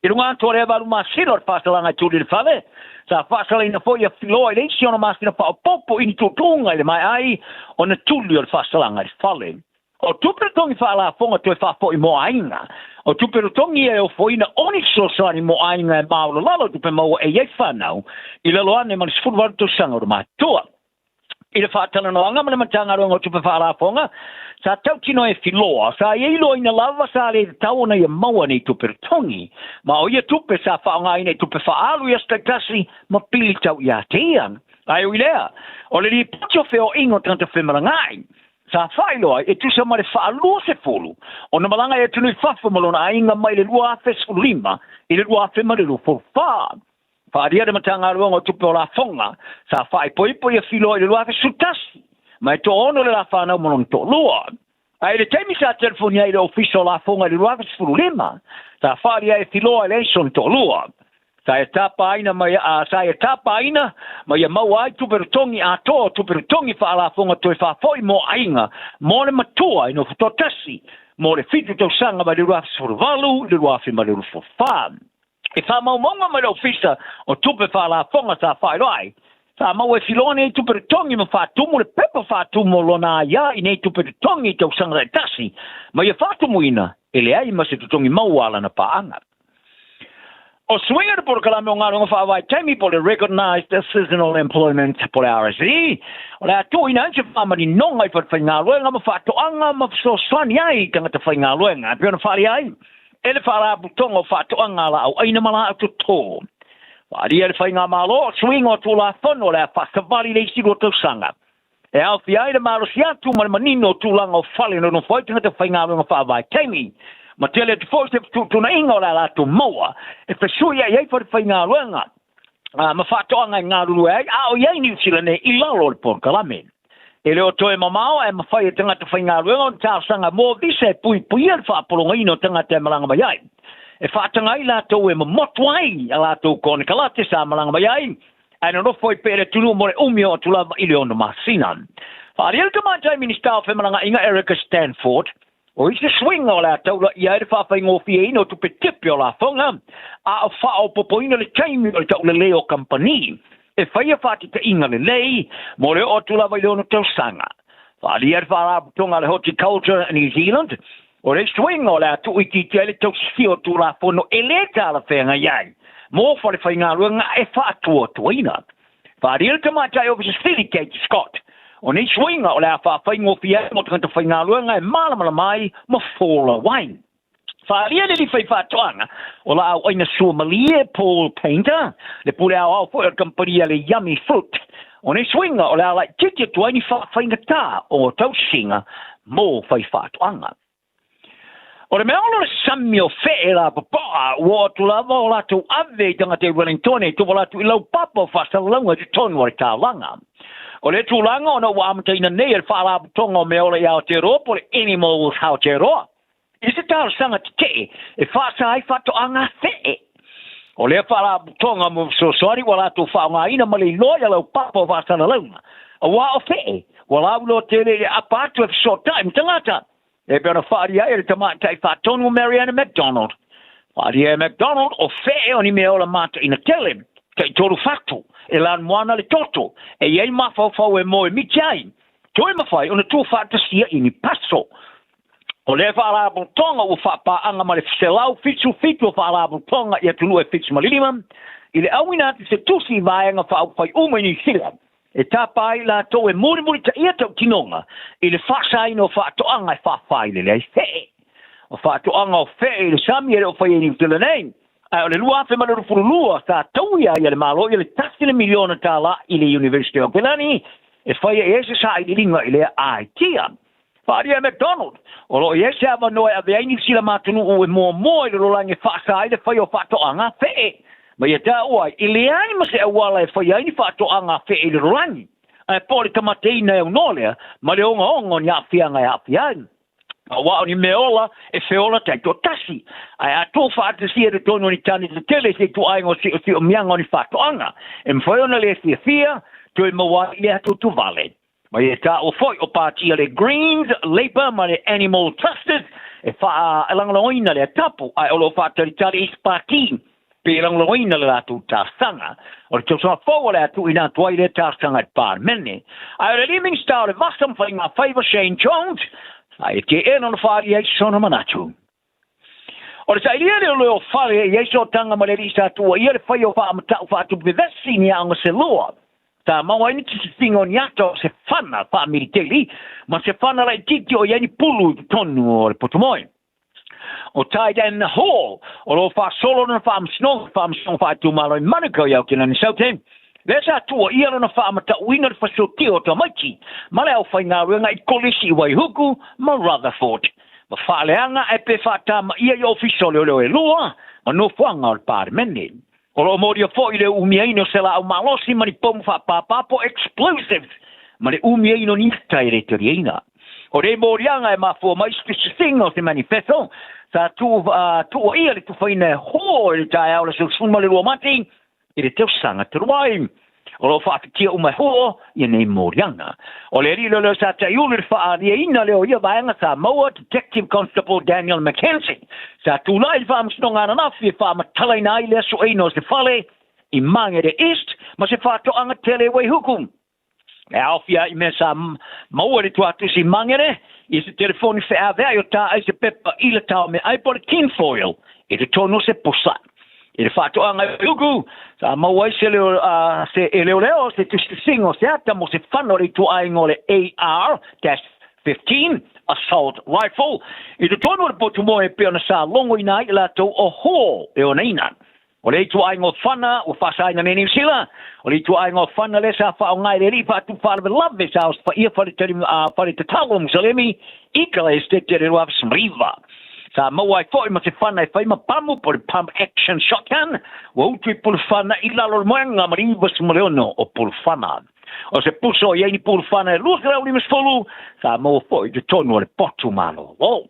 I luga atu o lea valu masina o le faasalaga e tuli i le fale, sa faasalaina foi ia Filoa i le isi ono masina faaopoopo i ni tuutuuga i le maea ai ona tuli o le faasalaga i le fale. O tupe totogi faalafoga toe faafoi mo aiga. O tupe totogi ia e ofoina o ni fesoasoani mo aiga e maolalalo tupe maua e i ai whanau i lalo ane ma le 18 tausaga o le matua. I le faatalanoaga ma le Matagaluega o Tupe Faalafoga, sa tautino e Filoa, sa ia iloaina lava sa le tatau ona ia maua nei tupe totogi. Ma o ia tupe sa faaaogaina i tupe faaalu i aso taitasi ma pili tau ia te ia. Ae ui lea, o le lipoti o feoaiga o tagata femalagaai, Sa faailoa ai e tusa ma le faa-20 ona malaga i atunuu i fafo ma lona aiga mai le 2015 i le 2024. Faaalia le Matagaluega o Tupe o Lafoga, sa faaipoipo ia Filoa i le 2011, ma e toaono le la fanau ma lona toalua. Ae i le taimi sa telefoni ai i le Ofisa o Lafoga i le 2015, sa faaalia e Filoa e leai sona toalua. Sa ia tapaina ma ia, sa ia tapaina ma ia maua ai tupe totogi atoa o tupe totogi faalafoga toe faafoi mo aiga mo le matua i nofo toatasi mo le fitu tausaga mai le 2018 i le 2024. I faamaumauga mai le Ofisa o Tupe Faalafoga sa faailoa ai, sa maua e Filoa nei tupe totogi ma faatumu le pepa faatumu o lona aia i nei tupe totogi i tausaga taitasi ma ia faatumuina e leai ma se totogi maua a lana paaga. O suiga le polokalame o galuega faavaitaimi po o le Recognised Seasonal Employment po o le RSE, o le a tuuina ai se faamaninoga i falefaigaluega ma faatoaga ma fesoasoani ai i tagata faigaluega e pei ona faaalia ai e le Faalapotopotoga o Faatoaga a Laau Aina ma Laau Toto. Faaalia e le Faigamalo o suiga o Tulafono o le a faasavali i le isi 2 tausaga e aofia ai le malosi atu ma le manino o tulaga o fale e nonofo ai tagata faigaluega faavaitaimi ma tele atu foi se fetuutuunaiga o le a latou maua e fesuiai ai falefaigaluega ma faatoaga e galulue ai a o i ai Niu Sila nei i lalo o le polokalame. E le o toe mamao ae mafai e tagata faigaluega ona talosaga mo visa e puipuia le faapologaina o tagata e malaga mai ai. E faataga ai latou e momotu ai a latou konekarate sa malaga mai ai ae nonofo ai pea i le atunuu mo le umi o atu lava i le 6 masina. Faaalia le Tamaitai Minisita o Femalagaaiga Erica Stanford, o isi suiga o le a taulaia ai le faafaigofieina o tupe tipi o lafoga, a o faaopoopoina le taimi o le taulelei o kamupani e faia faataitaiga lelei mo le oo atu lava i le 6 tausaga. Faaalia le Faalapotopotoga a le Horticulture New Zealand, o le suiga o le a tuuitiitia ai le tausisia o Tulafono e le talafeagai ai mo falefaigaluega e faatuatuaina. Faaalia le Tamaitai Ofisa Sili Kate Scott, o nei suiga o le a faafaigofie ai mo tagata faigaluega e malamalama ai ma folau ai. Faaalia le alii faifaatoaga o laau aina suamalie Paul Painter, le pule aoao foi o le kamupani a le Yummy Fruit. O nei suiga o le a laitiiti atu ai ni faafaigata o tausiga mo faifaatoaga. O le meaola o le sami o Fe'e lapopoa ua oo atu lava o latou ave i tagata i Wellingtone e tovala atu i laupapa o faasalalauga i totonu o le taulaga. O lea tulaga ona ua amataina nei e le Faalapotopotoga o Meaola i Aotearoa po o le Animals Aotearoa i se talosaga tetee e faasa ai faatoaga fe'e. O lea faalapotopotoga mo fesoasoani ua latou faaaogaina ma le iloa i laupapa o faasalalauga, aua o fe'e ua lauiloa tele i le apa atu e fesootai ma tagata, e pei ona faaalia ai e le tamaitai faatonu Mariana McDonald. Faaalia e McDonald o fe'e o ni meaola mataina tele, tai-tolu fatu, e lanumoana le toto, e i ai mafaufau e moe miti ai, toe mafai ona tuufaatasia i ni paso. O lea faalapotopotoga ua faapaaga ma le 177 o faalapotopotoga i atunuu e 75 i le auina atu se tusi i vaega faaupufai uma i Niu Sila e tapa ai i latou e mulimulitaia tautinoga i le faasaina o faatoaga e faafailele ai fe'e. O faatoaga o fe'e i le sami e le o faia i Niu Sila nei, ae o le 2022 sa tauia ai e le Malo ia le $1 miliona i le University o Aukilani e faia i ai se sailiiliga i lea aitia. Faaalia e McDonald, o lo o i ai se avanoa e ave ai Niu Sila ma atunuu e muamua i le lalolagi e faasa ai le faia o faatoaga fe'e. Ma ia taua ai, e leai ma se auala e faia ai ni faatoaga fe'e i le lalolagi, ae po o le tamateina e aunoa lea ma le ogaoga o ni aafiaga e aafia ai. Aua o ni meaola e feola taitoatasi, ae a tuufaatasia i totonu o ni tane tetele se ituaiga o siosiomiaga o ni faatoaga, e mafai ona le fiafia toe maua ai i le atuatuvale. Ma ia taua foi o pāti a le Greens, Labour ma le Animal Trusters e faalagolagoina lea tapu, ae o lo o faatalitali isi pāti pe lagolagoina le latou talosaga. O le tausaga fou o le a tuuina atu ai lea talosaga i le Palemene. Ae o le alii Minisita o le Vasa ma Faiga Faiva Shane Jones, sa e teena ona faaalia ai sona manatu. O le sailia leoleo fale e i ai sootaga ma le alii sa tuuaia le faia o faamatau faatupe vevesi ni aoga se lua. Sa maua ai ni tisitiga o ni ata o se fana faamiliteli ma se fana laitiiti o i ai ni pulu i totonu o le potomoe. O Taidan Hall, o lo o faasolo lona faamasinoga, faamasinoga faaitumalo i Manukau i Aotearoa Southern, lea sa tuuaia lona faamatauina le fasiotia o tamaiti ma le aufaigaluega i kolisi i Waihuku ma Rutherford, ma faaleaga ae pe faatamaia i ofisa o leoleo e lua ma nofoaga o le Palemene. O lo o molia foi le umiaina o se laau malosi ma ni pomu faapāpā po o explosives ma le umiaina o ni ata e le taliaina. O nei moliaga e mafua mai se tusitusiga o se manifesto sa tuuaia le tufaina e Hall i le taeao o le aso 12 Mati i le tausaga talu ai. O lo o faafitia uma e Hall ia nei moliaga. O le alii leoleo sa taiulu i le faaliaina lea o ia vaega sa maua Detective Constable Daniel McKenzie sa tulai i le faamasinoga ananafi e faamatalaina ai le asueina o se fale i Mangere East ma se faatoaga tele i Waihuku. E aofia ai i mea sa maua i le tuatusi i Mangere i se telefoni feaveai o tā ai se pepa ila taomeaai po o le tinfoil i totonu o se pusa. I le faatoaga i Waihuku, sa maua ai se leo, se e leoleo se tusitusiga o se ata mo se fana o le ituaiga o le AR-15 Assault Rifle i totonu o le potu moe e pei ona sa logoina ai i latou o Hall e onaina. O le ituaiga o fana ua faasaina nei Niu Sila, o le ituaiga o fana lea sa faaaoga e le alii faatupu faalavelave sa osofaiia fale tali, fale tatalo o Musalemi i Kalaesetete i le 2019. Sa maua ai foi ma se fana e fai ma pamu po o le pump action shotgun ua utu i pulufana i lalo o le moega ma le 96 o pulufana. O se puso o i ai ni pulufana e 250 sa maua foi i totonu o le potu malolo.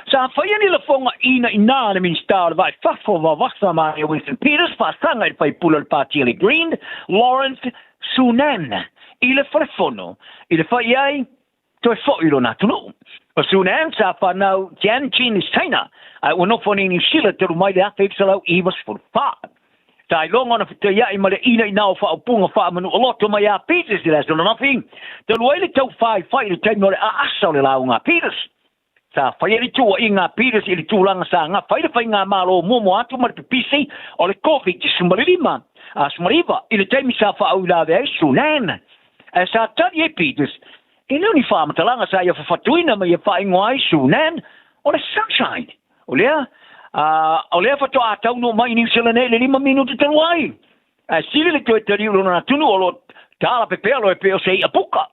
Sa faia ni lafoga inaina a le Minisita o le Vai Fafo Vavasa Maria Winston Peters faasaga i le faipule o le Pati a le Green, Lawrence Sunan, i le falefono i le fai ai toe foi i lona atunuu. O Sunan sa fanau Tianjin i China, ae ua nofo nei i Niu Sila talu mai le 1994. Sa iloga ona fetaiai ma le inaina o faaupuga faamanuoloto mai ia Peters i le aso ananafi, talu ai le taufaifai i le taimi o le aasa o le lauga a Peters. Sa faia le tuuaiga a Peters i le tulaga sa gafa ai le faigamalo muamua atu ma le pipisi o le Koviti-19 a 19 i le taimi sa faauilavea ai Sunan. Ae sa tali ai Peters, e le o ni faamatalaga sa ia fafatuina ma ia faaigoa ai Sunan o le Sunshine. O lea, o lea faatoa taunuu mai i Niu Sila nei i le lima minuti talu ai. Ae sili le toe taliu i lona atunuu o lo o talape pea loa e pei o se i'a puka.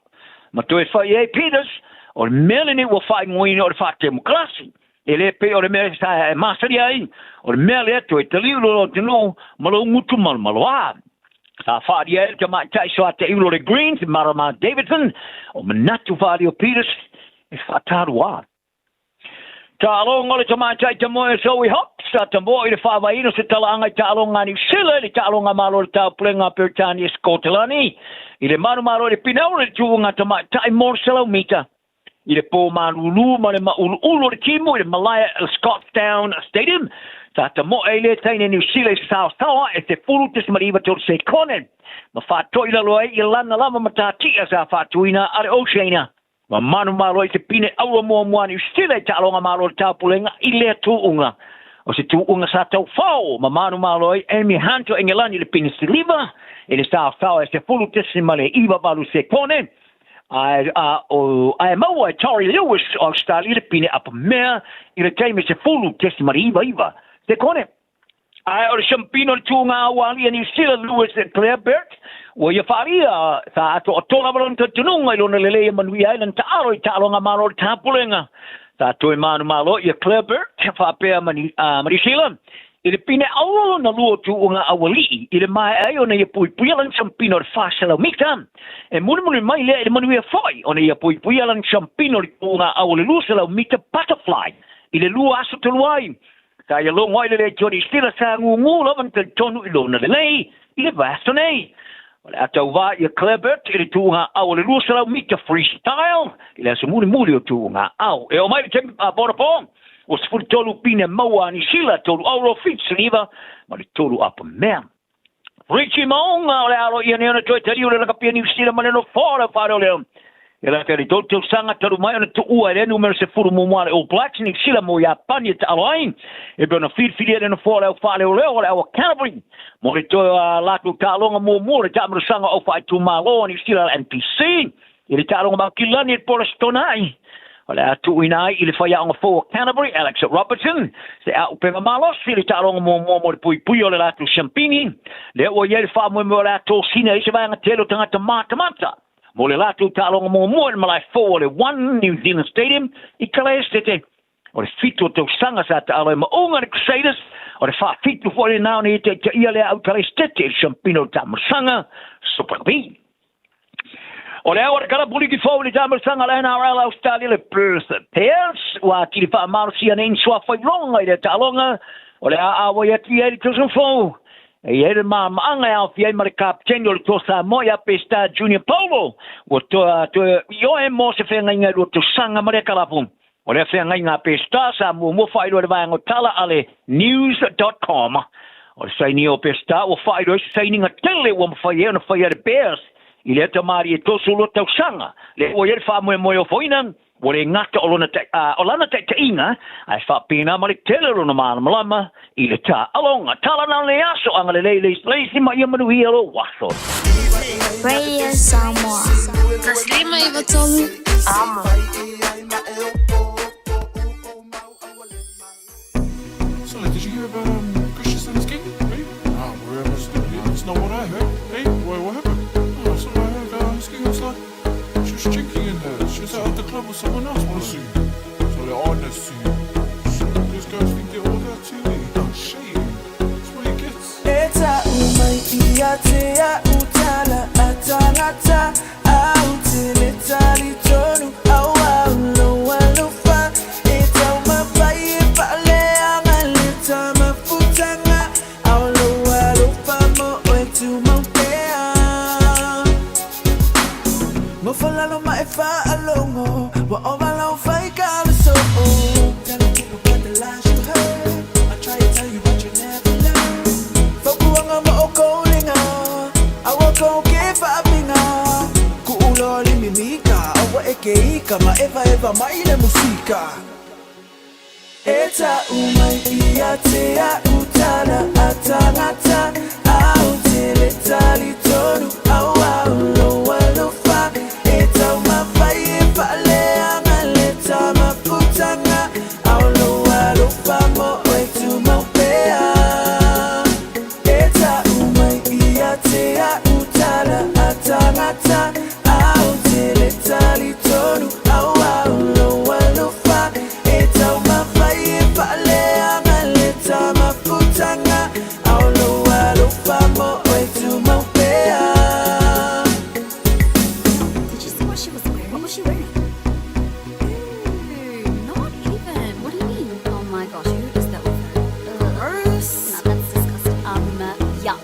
Ma toe fai ai Peters, o le mea lenei ua faaigoaina o le faatemokarasi. E le pei o le mea sa e masani ai, o le mea lea toe taliu i lona atunuu ma lou gutu malomaloa. Sa faaalia ai le tamaitai soateiulo o le Greens, Marama Davidson, o manatu faaalia o Peters e faatalua. Taaloga o le tamaitai tamoe o Zoe Hobbs, sa tamoa i le faavaeina o se talaaga i taaloga a Niu Sila i le taaloga malo i le Taupulega a Peretania Sikotalani i le manumalo i le pinau i le tuuga tamaitai mo le 100 mita i le pō malūlū ma le maʻuluʻulu o le timu i le malae Scotstoun Stadium. Sa tamoe ai lea taine Niu Sila i se saosaoa e 10.93 sekone ma faatoʻi lalo ai i lana lava matatia sa faatuina a le Oceania. Ma manumalo ai te pine auro muamua a Niu Sila i taaloga malo o le Taupulega i lea tuuga. O se tuuga sa taufao ma manumalo ai Amy Hunt o Engelani i le pine siliva i le saosao e 10.98 sekone, ae, a, o, ae maua e Tori Lewis o Australia le pine apamea i le taimi 10.99 sekone. Ae o le siampina o le tuuga aualia Niu Sila Lewis Clareburt, ua ia faaalia sa atoatoa lava lona talitonuga i lona lelei e manuia ai lana taalo i taaloga malo o le tapulega. Sa toe manumalo ia Clareburt faapea ma Niu Sila i le pine auro lona lua o tuuga aualii i le maea ai ona ia puipuia lana siampina o le 400 mita. E mulimuli mai lea i le manuia foi ona ia puipuia lana siampina o le tuuga au o le 200 mita butterfly i le lua aso talu ai. Sa ia logo ai le lei Johnny Stiller sa gūgū lava na talitonu i lona lelei i le vaiaso nei. O le a tauvā ia Clareburt i le tuuga au o le 200 mita freestyle i le aso mulimuli o tuuga au. E oo mai le taimi faaponapo, ua 13 pine maua a Niu Sila, tolu auro, fitu siliva ma le tolu apamea. Richie Maunga o le alo ia nei ona toe taliu le lakapi a Niu Sila ma le nofoa o le faleoleo. E la te tolu tausaga talu mai ona tuua e le numera 11 a le All Blacks Niu Sila mo Iapani e taalo ai. E pei ona filifili e le nofoa o le au faaleoleo o le au a Canterbury mo le toe a latou taaloga muamua o le taamilosaga o au faaitumalo a Niu Sila le NPC i le taaloga makilani i le Polestonai. O le a tuuina ai i le faiaoga fou o Canterbury, Alex Robertson, se aupega malosi i le taaloga muamua mo le puipui o le latou siampini. Lea ua i ai le faamoemoe o le a tosina ai se vaega tele o tagata matamata mo le latou taaloga muamua i le malae fou o le One New Zealand Stadium i Kalaesetete. O le fitu o tausaga sa taalo ai maunga le Crusaders, o le faafitu foi lena ona ia taitaia le au Kalaesetete i le siampina o le taamilosaga Super Rugby. O le au a le kalapu liki fou i le taamilosaga a le NRL Australia le Perth Pairs ua atili faamalosia nei ni suafa iloga i lea taaloga o le a auai atu i ai le tausaga fou. E i ai le maamaaga e aofia ai ma le kapiteni o le Toa Samoa ia Pestar Junior Paulo ua toe ioe mo se feagaiga e lua tausaga ma lea kalapu. O lea feagaiga a Pestar sa muamua faailoa i le vaega o tala a le News.com. O le sainia o Pestar ua faailoa ai se sainiga tele ua mafai ai ona faia e le Bears i lea tamalii e 32 tausaga. Lea ua i ai le faamoemoe ofoina ua le gata o lona o lana taitaiga ae faapena ma le tele o lona malamalama i le taaloga. Tala na o lenei aso, agalelei le isi ma ia manuia lou aso. Radio Samoa. 153 Amo. So, did you hear about um, Christensen's gang? Hey? Ah, where am I still here? It's not what I heard. Hey, what, what happened? Oh, so I heard his gang was like, she was drinking in there. She was out at the club with someone else, honestly. So they're honestly. These guys think they're all that too. He done shame. That's what he gets. E ta'u mai ia te a'u tala a tagata Au te le tali tonu au au lou alofa E taumafai e faaleaga le tamafutaga Ao lou alofa mo oe tumau pea Nofo lalo ma e faalogo Ua ova lau faikalo soo Telling people about the lies you heard I try to tell you but you never learn Fautuaga ma oukou liga Aua kou ke faapiga Kuu loa le mimika Aua e ke ika Ma evaeva mai le musika E ta'u mai ia te a'u tala a tagata Au te le talitonu au au lou alofa E taumafai e faaleaga le tamafutaga Ao lou alofa mo oe tumau pea E ta'u mai ia te a'u tala a tagata Au te le talitonu au au lou alofa E taumafai e faaleaga le tamafutaga Ao lou alofa mo oe tumau pea Did you see what she was wearing? What was she wearing? Ew, not even. What do you mean? Oh my gosh, who is that with her? Gross. No, that's disgusting. Yuck.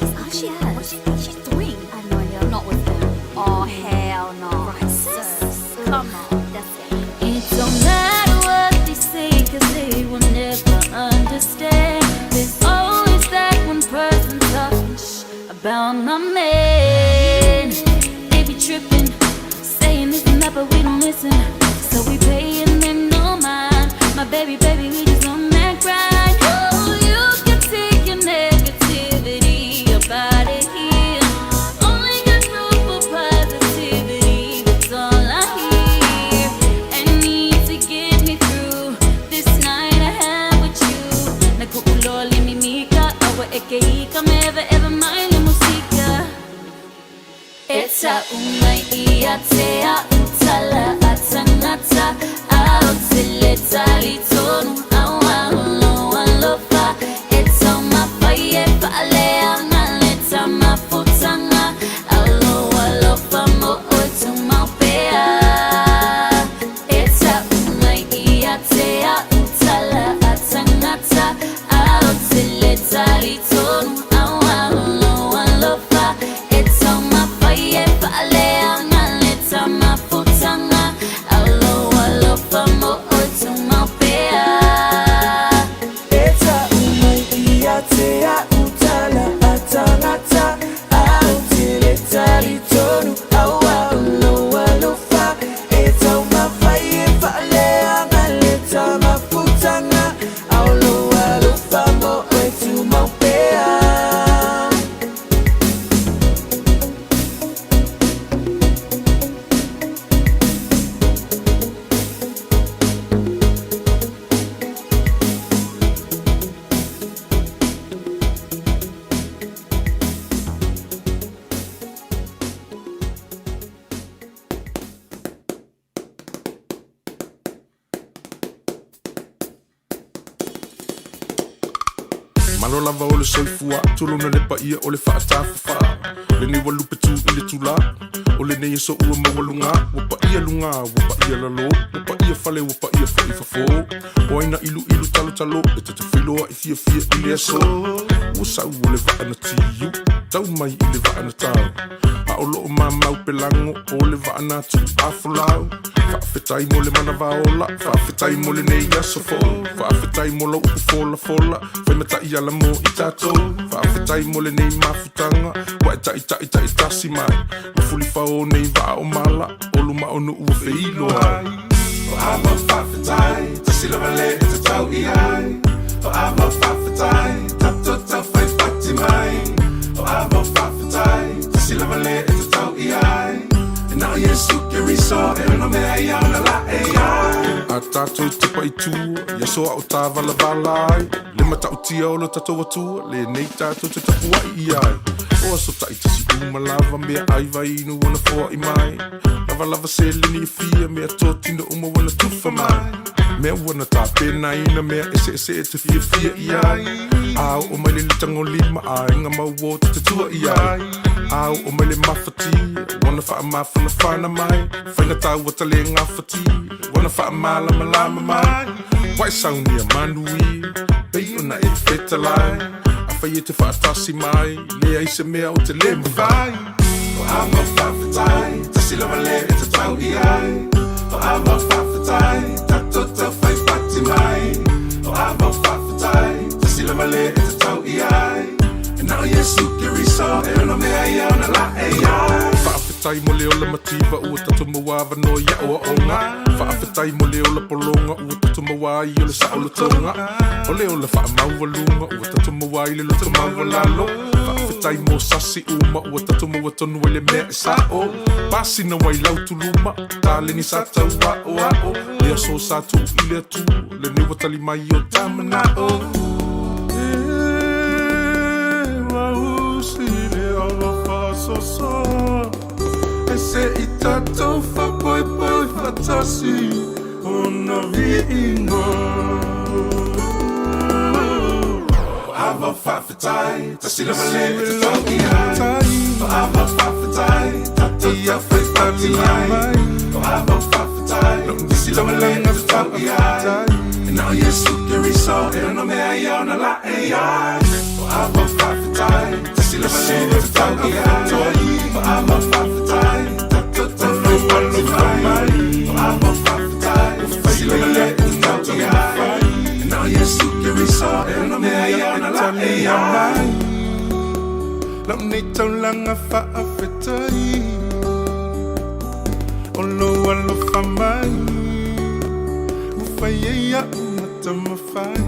He's she What does she think she's doing? I have no idea. Not with him. Oh, hell no. Right, sis. Come on. That's it. It don't matter what they say, cause they will never understand. There's always that one person talking shh about my man. They be tripping, saying this and that, but we don't listen. So we paying them no mind. My baby, baby, we just on that grind. Oh, you can take your negativity up out of here. Only got room for positivity, that's all I hear. And need to get me through this night I have with you. Nakuulo limimika, awa eke ika me eva eva mai le musika. E ta'u mai ia te a'u tala a tagata Au te le talitonu au au lou alofa E taumafai e faaleaga le tamafutaga Ao lou alofa mo oe tumau pea E ta'u mai ia te a'u tala a tagata Au te le talitonu au au lou alofa E taumafai e faaleaga le tamafutaga Ao lou alofa mo oe tumau pea E ta'u mai ia te a'u tala a tagata Au te le talitonu au au lou alofa E taumafai e faaleaga le tamafutaga Ao lou alofa mo oe tumau pea Malo lava o le soifua Tulona le paia o le faatafafa Lenei ua lupe tu i le tulā O lenei aso ua maualuga Ua paia luga ua paia lalo Ua paia fale ua paia foi fafo O ai na iluilu talotalo E ta te feiloai fiafia i le aso Ua sau o le vaa na tiu Tau mai i le vaa na tau A o loo mamau pelago O le vaa na tuuafolau Faafetai mo le manava ola Faafetai mo lenei aso fou Faafetai mo lau upu folafola Fai ma taiala mo i tatou Faafetai mo lenei mafutaga Ua e taʻitaʻitaʻitasi mai Ua fulifao nei vaa o mala O luma o nuu ua feiloai O ava faafetai Tasi lava le e tatau i ai O ava faafetai Tatou taufai fati mai O ava faafetai Keriso e ono mea ia ona laʻei ai. A tātou i tipa i tua, i aso a o tāvalavala ai, le matautia o lo tatou Atua, lenei tātou te tapuaʻi i ai. O aso taitasi uma lava, mea ʻai vai inu ua na foaʻi mai. Lavalava seleni e fia, mea totino uma ua na tufa mai. Mea ua na tapenaina, mea eseese e te fiafia i ai. A oo mai le tagolima, aiga mau o te tatua i ai. A oo mai le mafatia, ua na faamafanafana mai. Faigata ua tale gafatia, ua na faamalamalama mai. Ua e saunia manuia, pei ona e fetalai. Afai e te faatasi mai, leai se mea o te le mafai. O a mau faafetai, tasi lava le e tatau i ai. O a mau faafetai, tatou tau fai pati mai. O a mau faafetai, tasi lava le e tatau i ai. E na o Iesu Keriso e ono mea ia ona laʻei ai. Faafetai mo le ola mativa ua tatou maua avanoa i aoaoga. Faafetai mo le ola pologa ua tatou maua ai o le saolotoga. O le ola faamaualuga ua tatou maua ai le loto maualalo. Faafetai mo sasi uma ua tatou maua tonu ai le mea e sa'o. Pasina ai lautuluma, taleni sa tau aʻoaʻo. Le aso sa tuu i le Atua, lenei ua tali mai i o ta manaʻo. E mausi le alofa faasoasoa, e se i tatou faapoepoe faatasi ona viiga. O a mau faafetai, tasi lava le e tatau i ai. O a mau faafetai, tatou tau fai pati mai. O a mau faafetai, tasi lava le e tatau i ai. E na o Iesu Keriso e ono mea ia ona laʻei ai. O a mau faafetai, tasi lava le e tatau i ai. O a mau faafetai, tatou tau fai pati mai. O a mau faafetai, tasi lava le e tatau i ai. E na o Iesu Keriso e ono mea ia ona laʻei ai. Lau nei taulaga faafetai o lou alofa mai ua fai ai aʻu ma tamafai.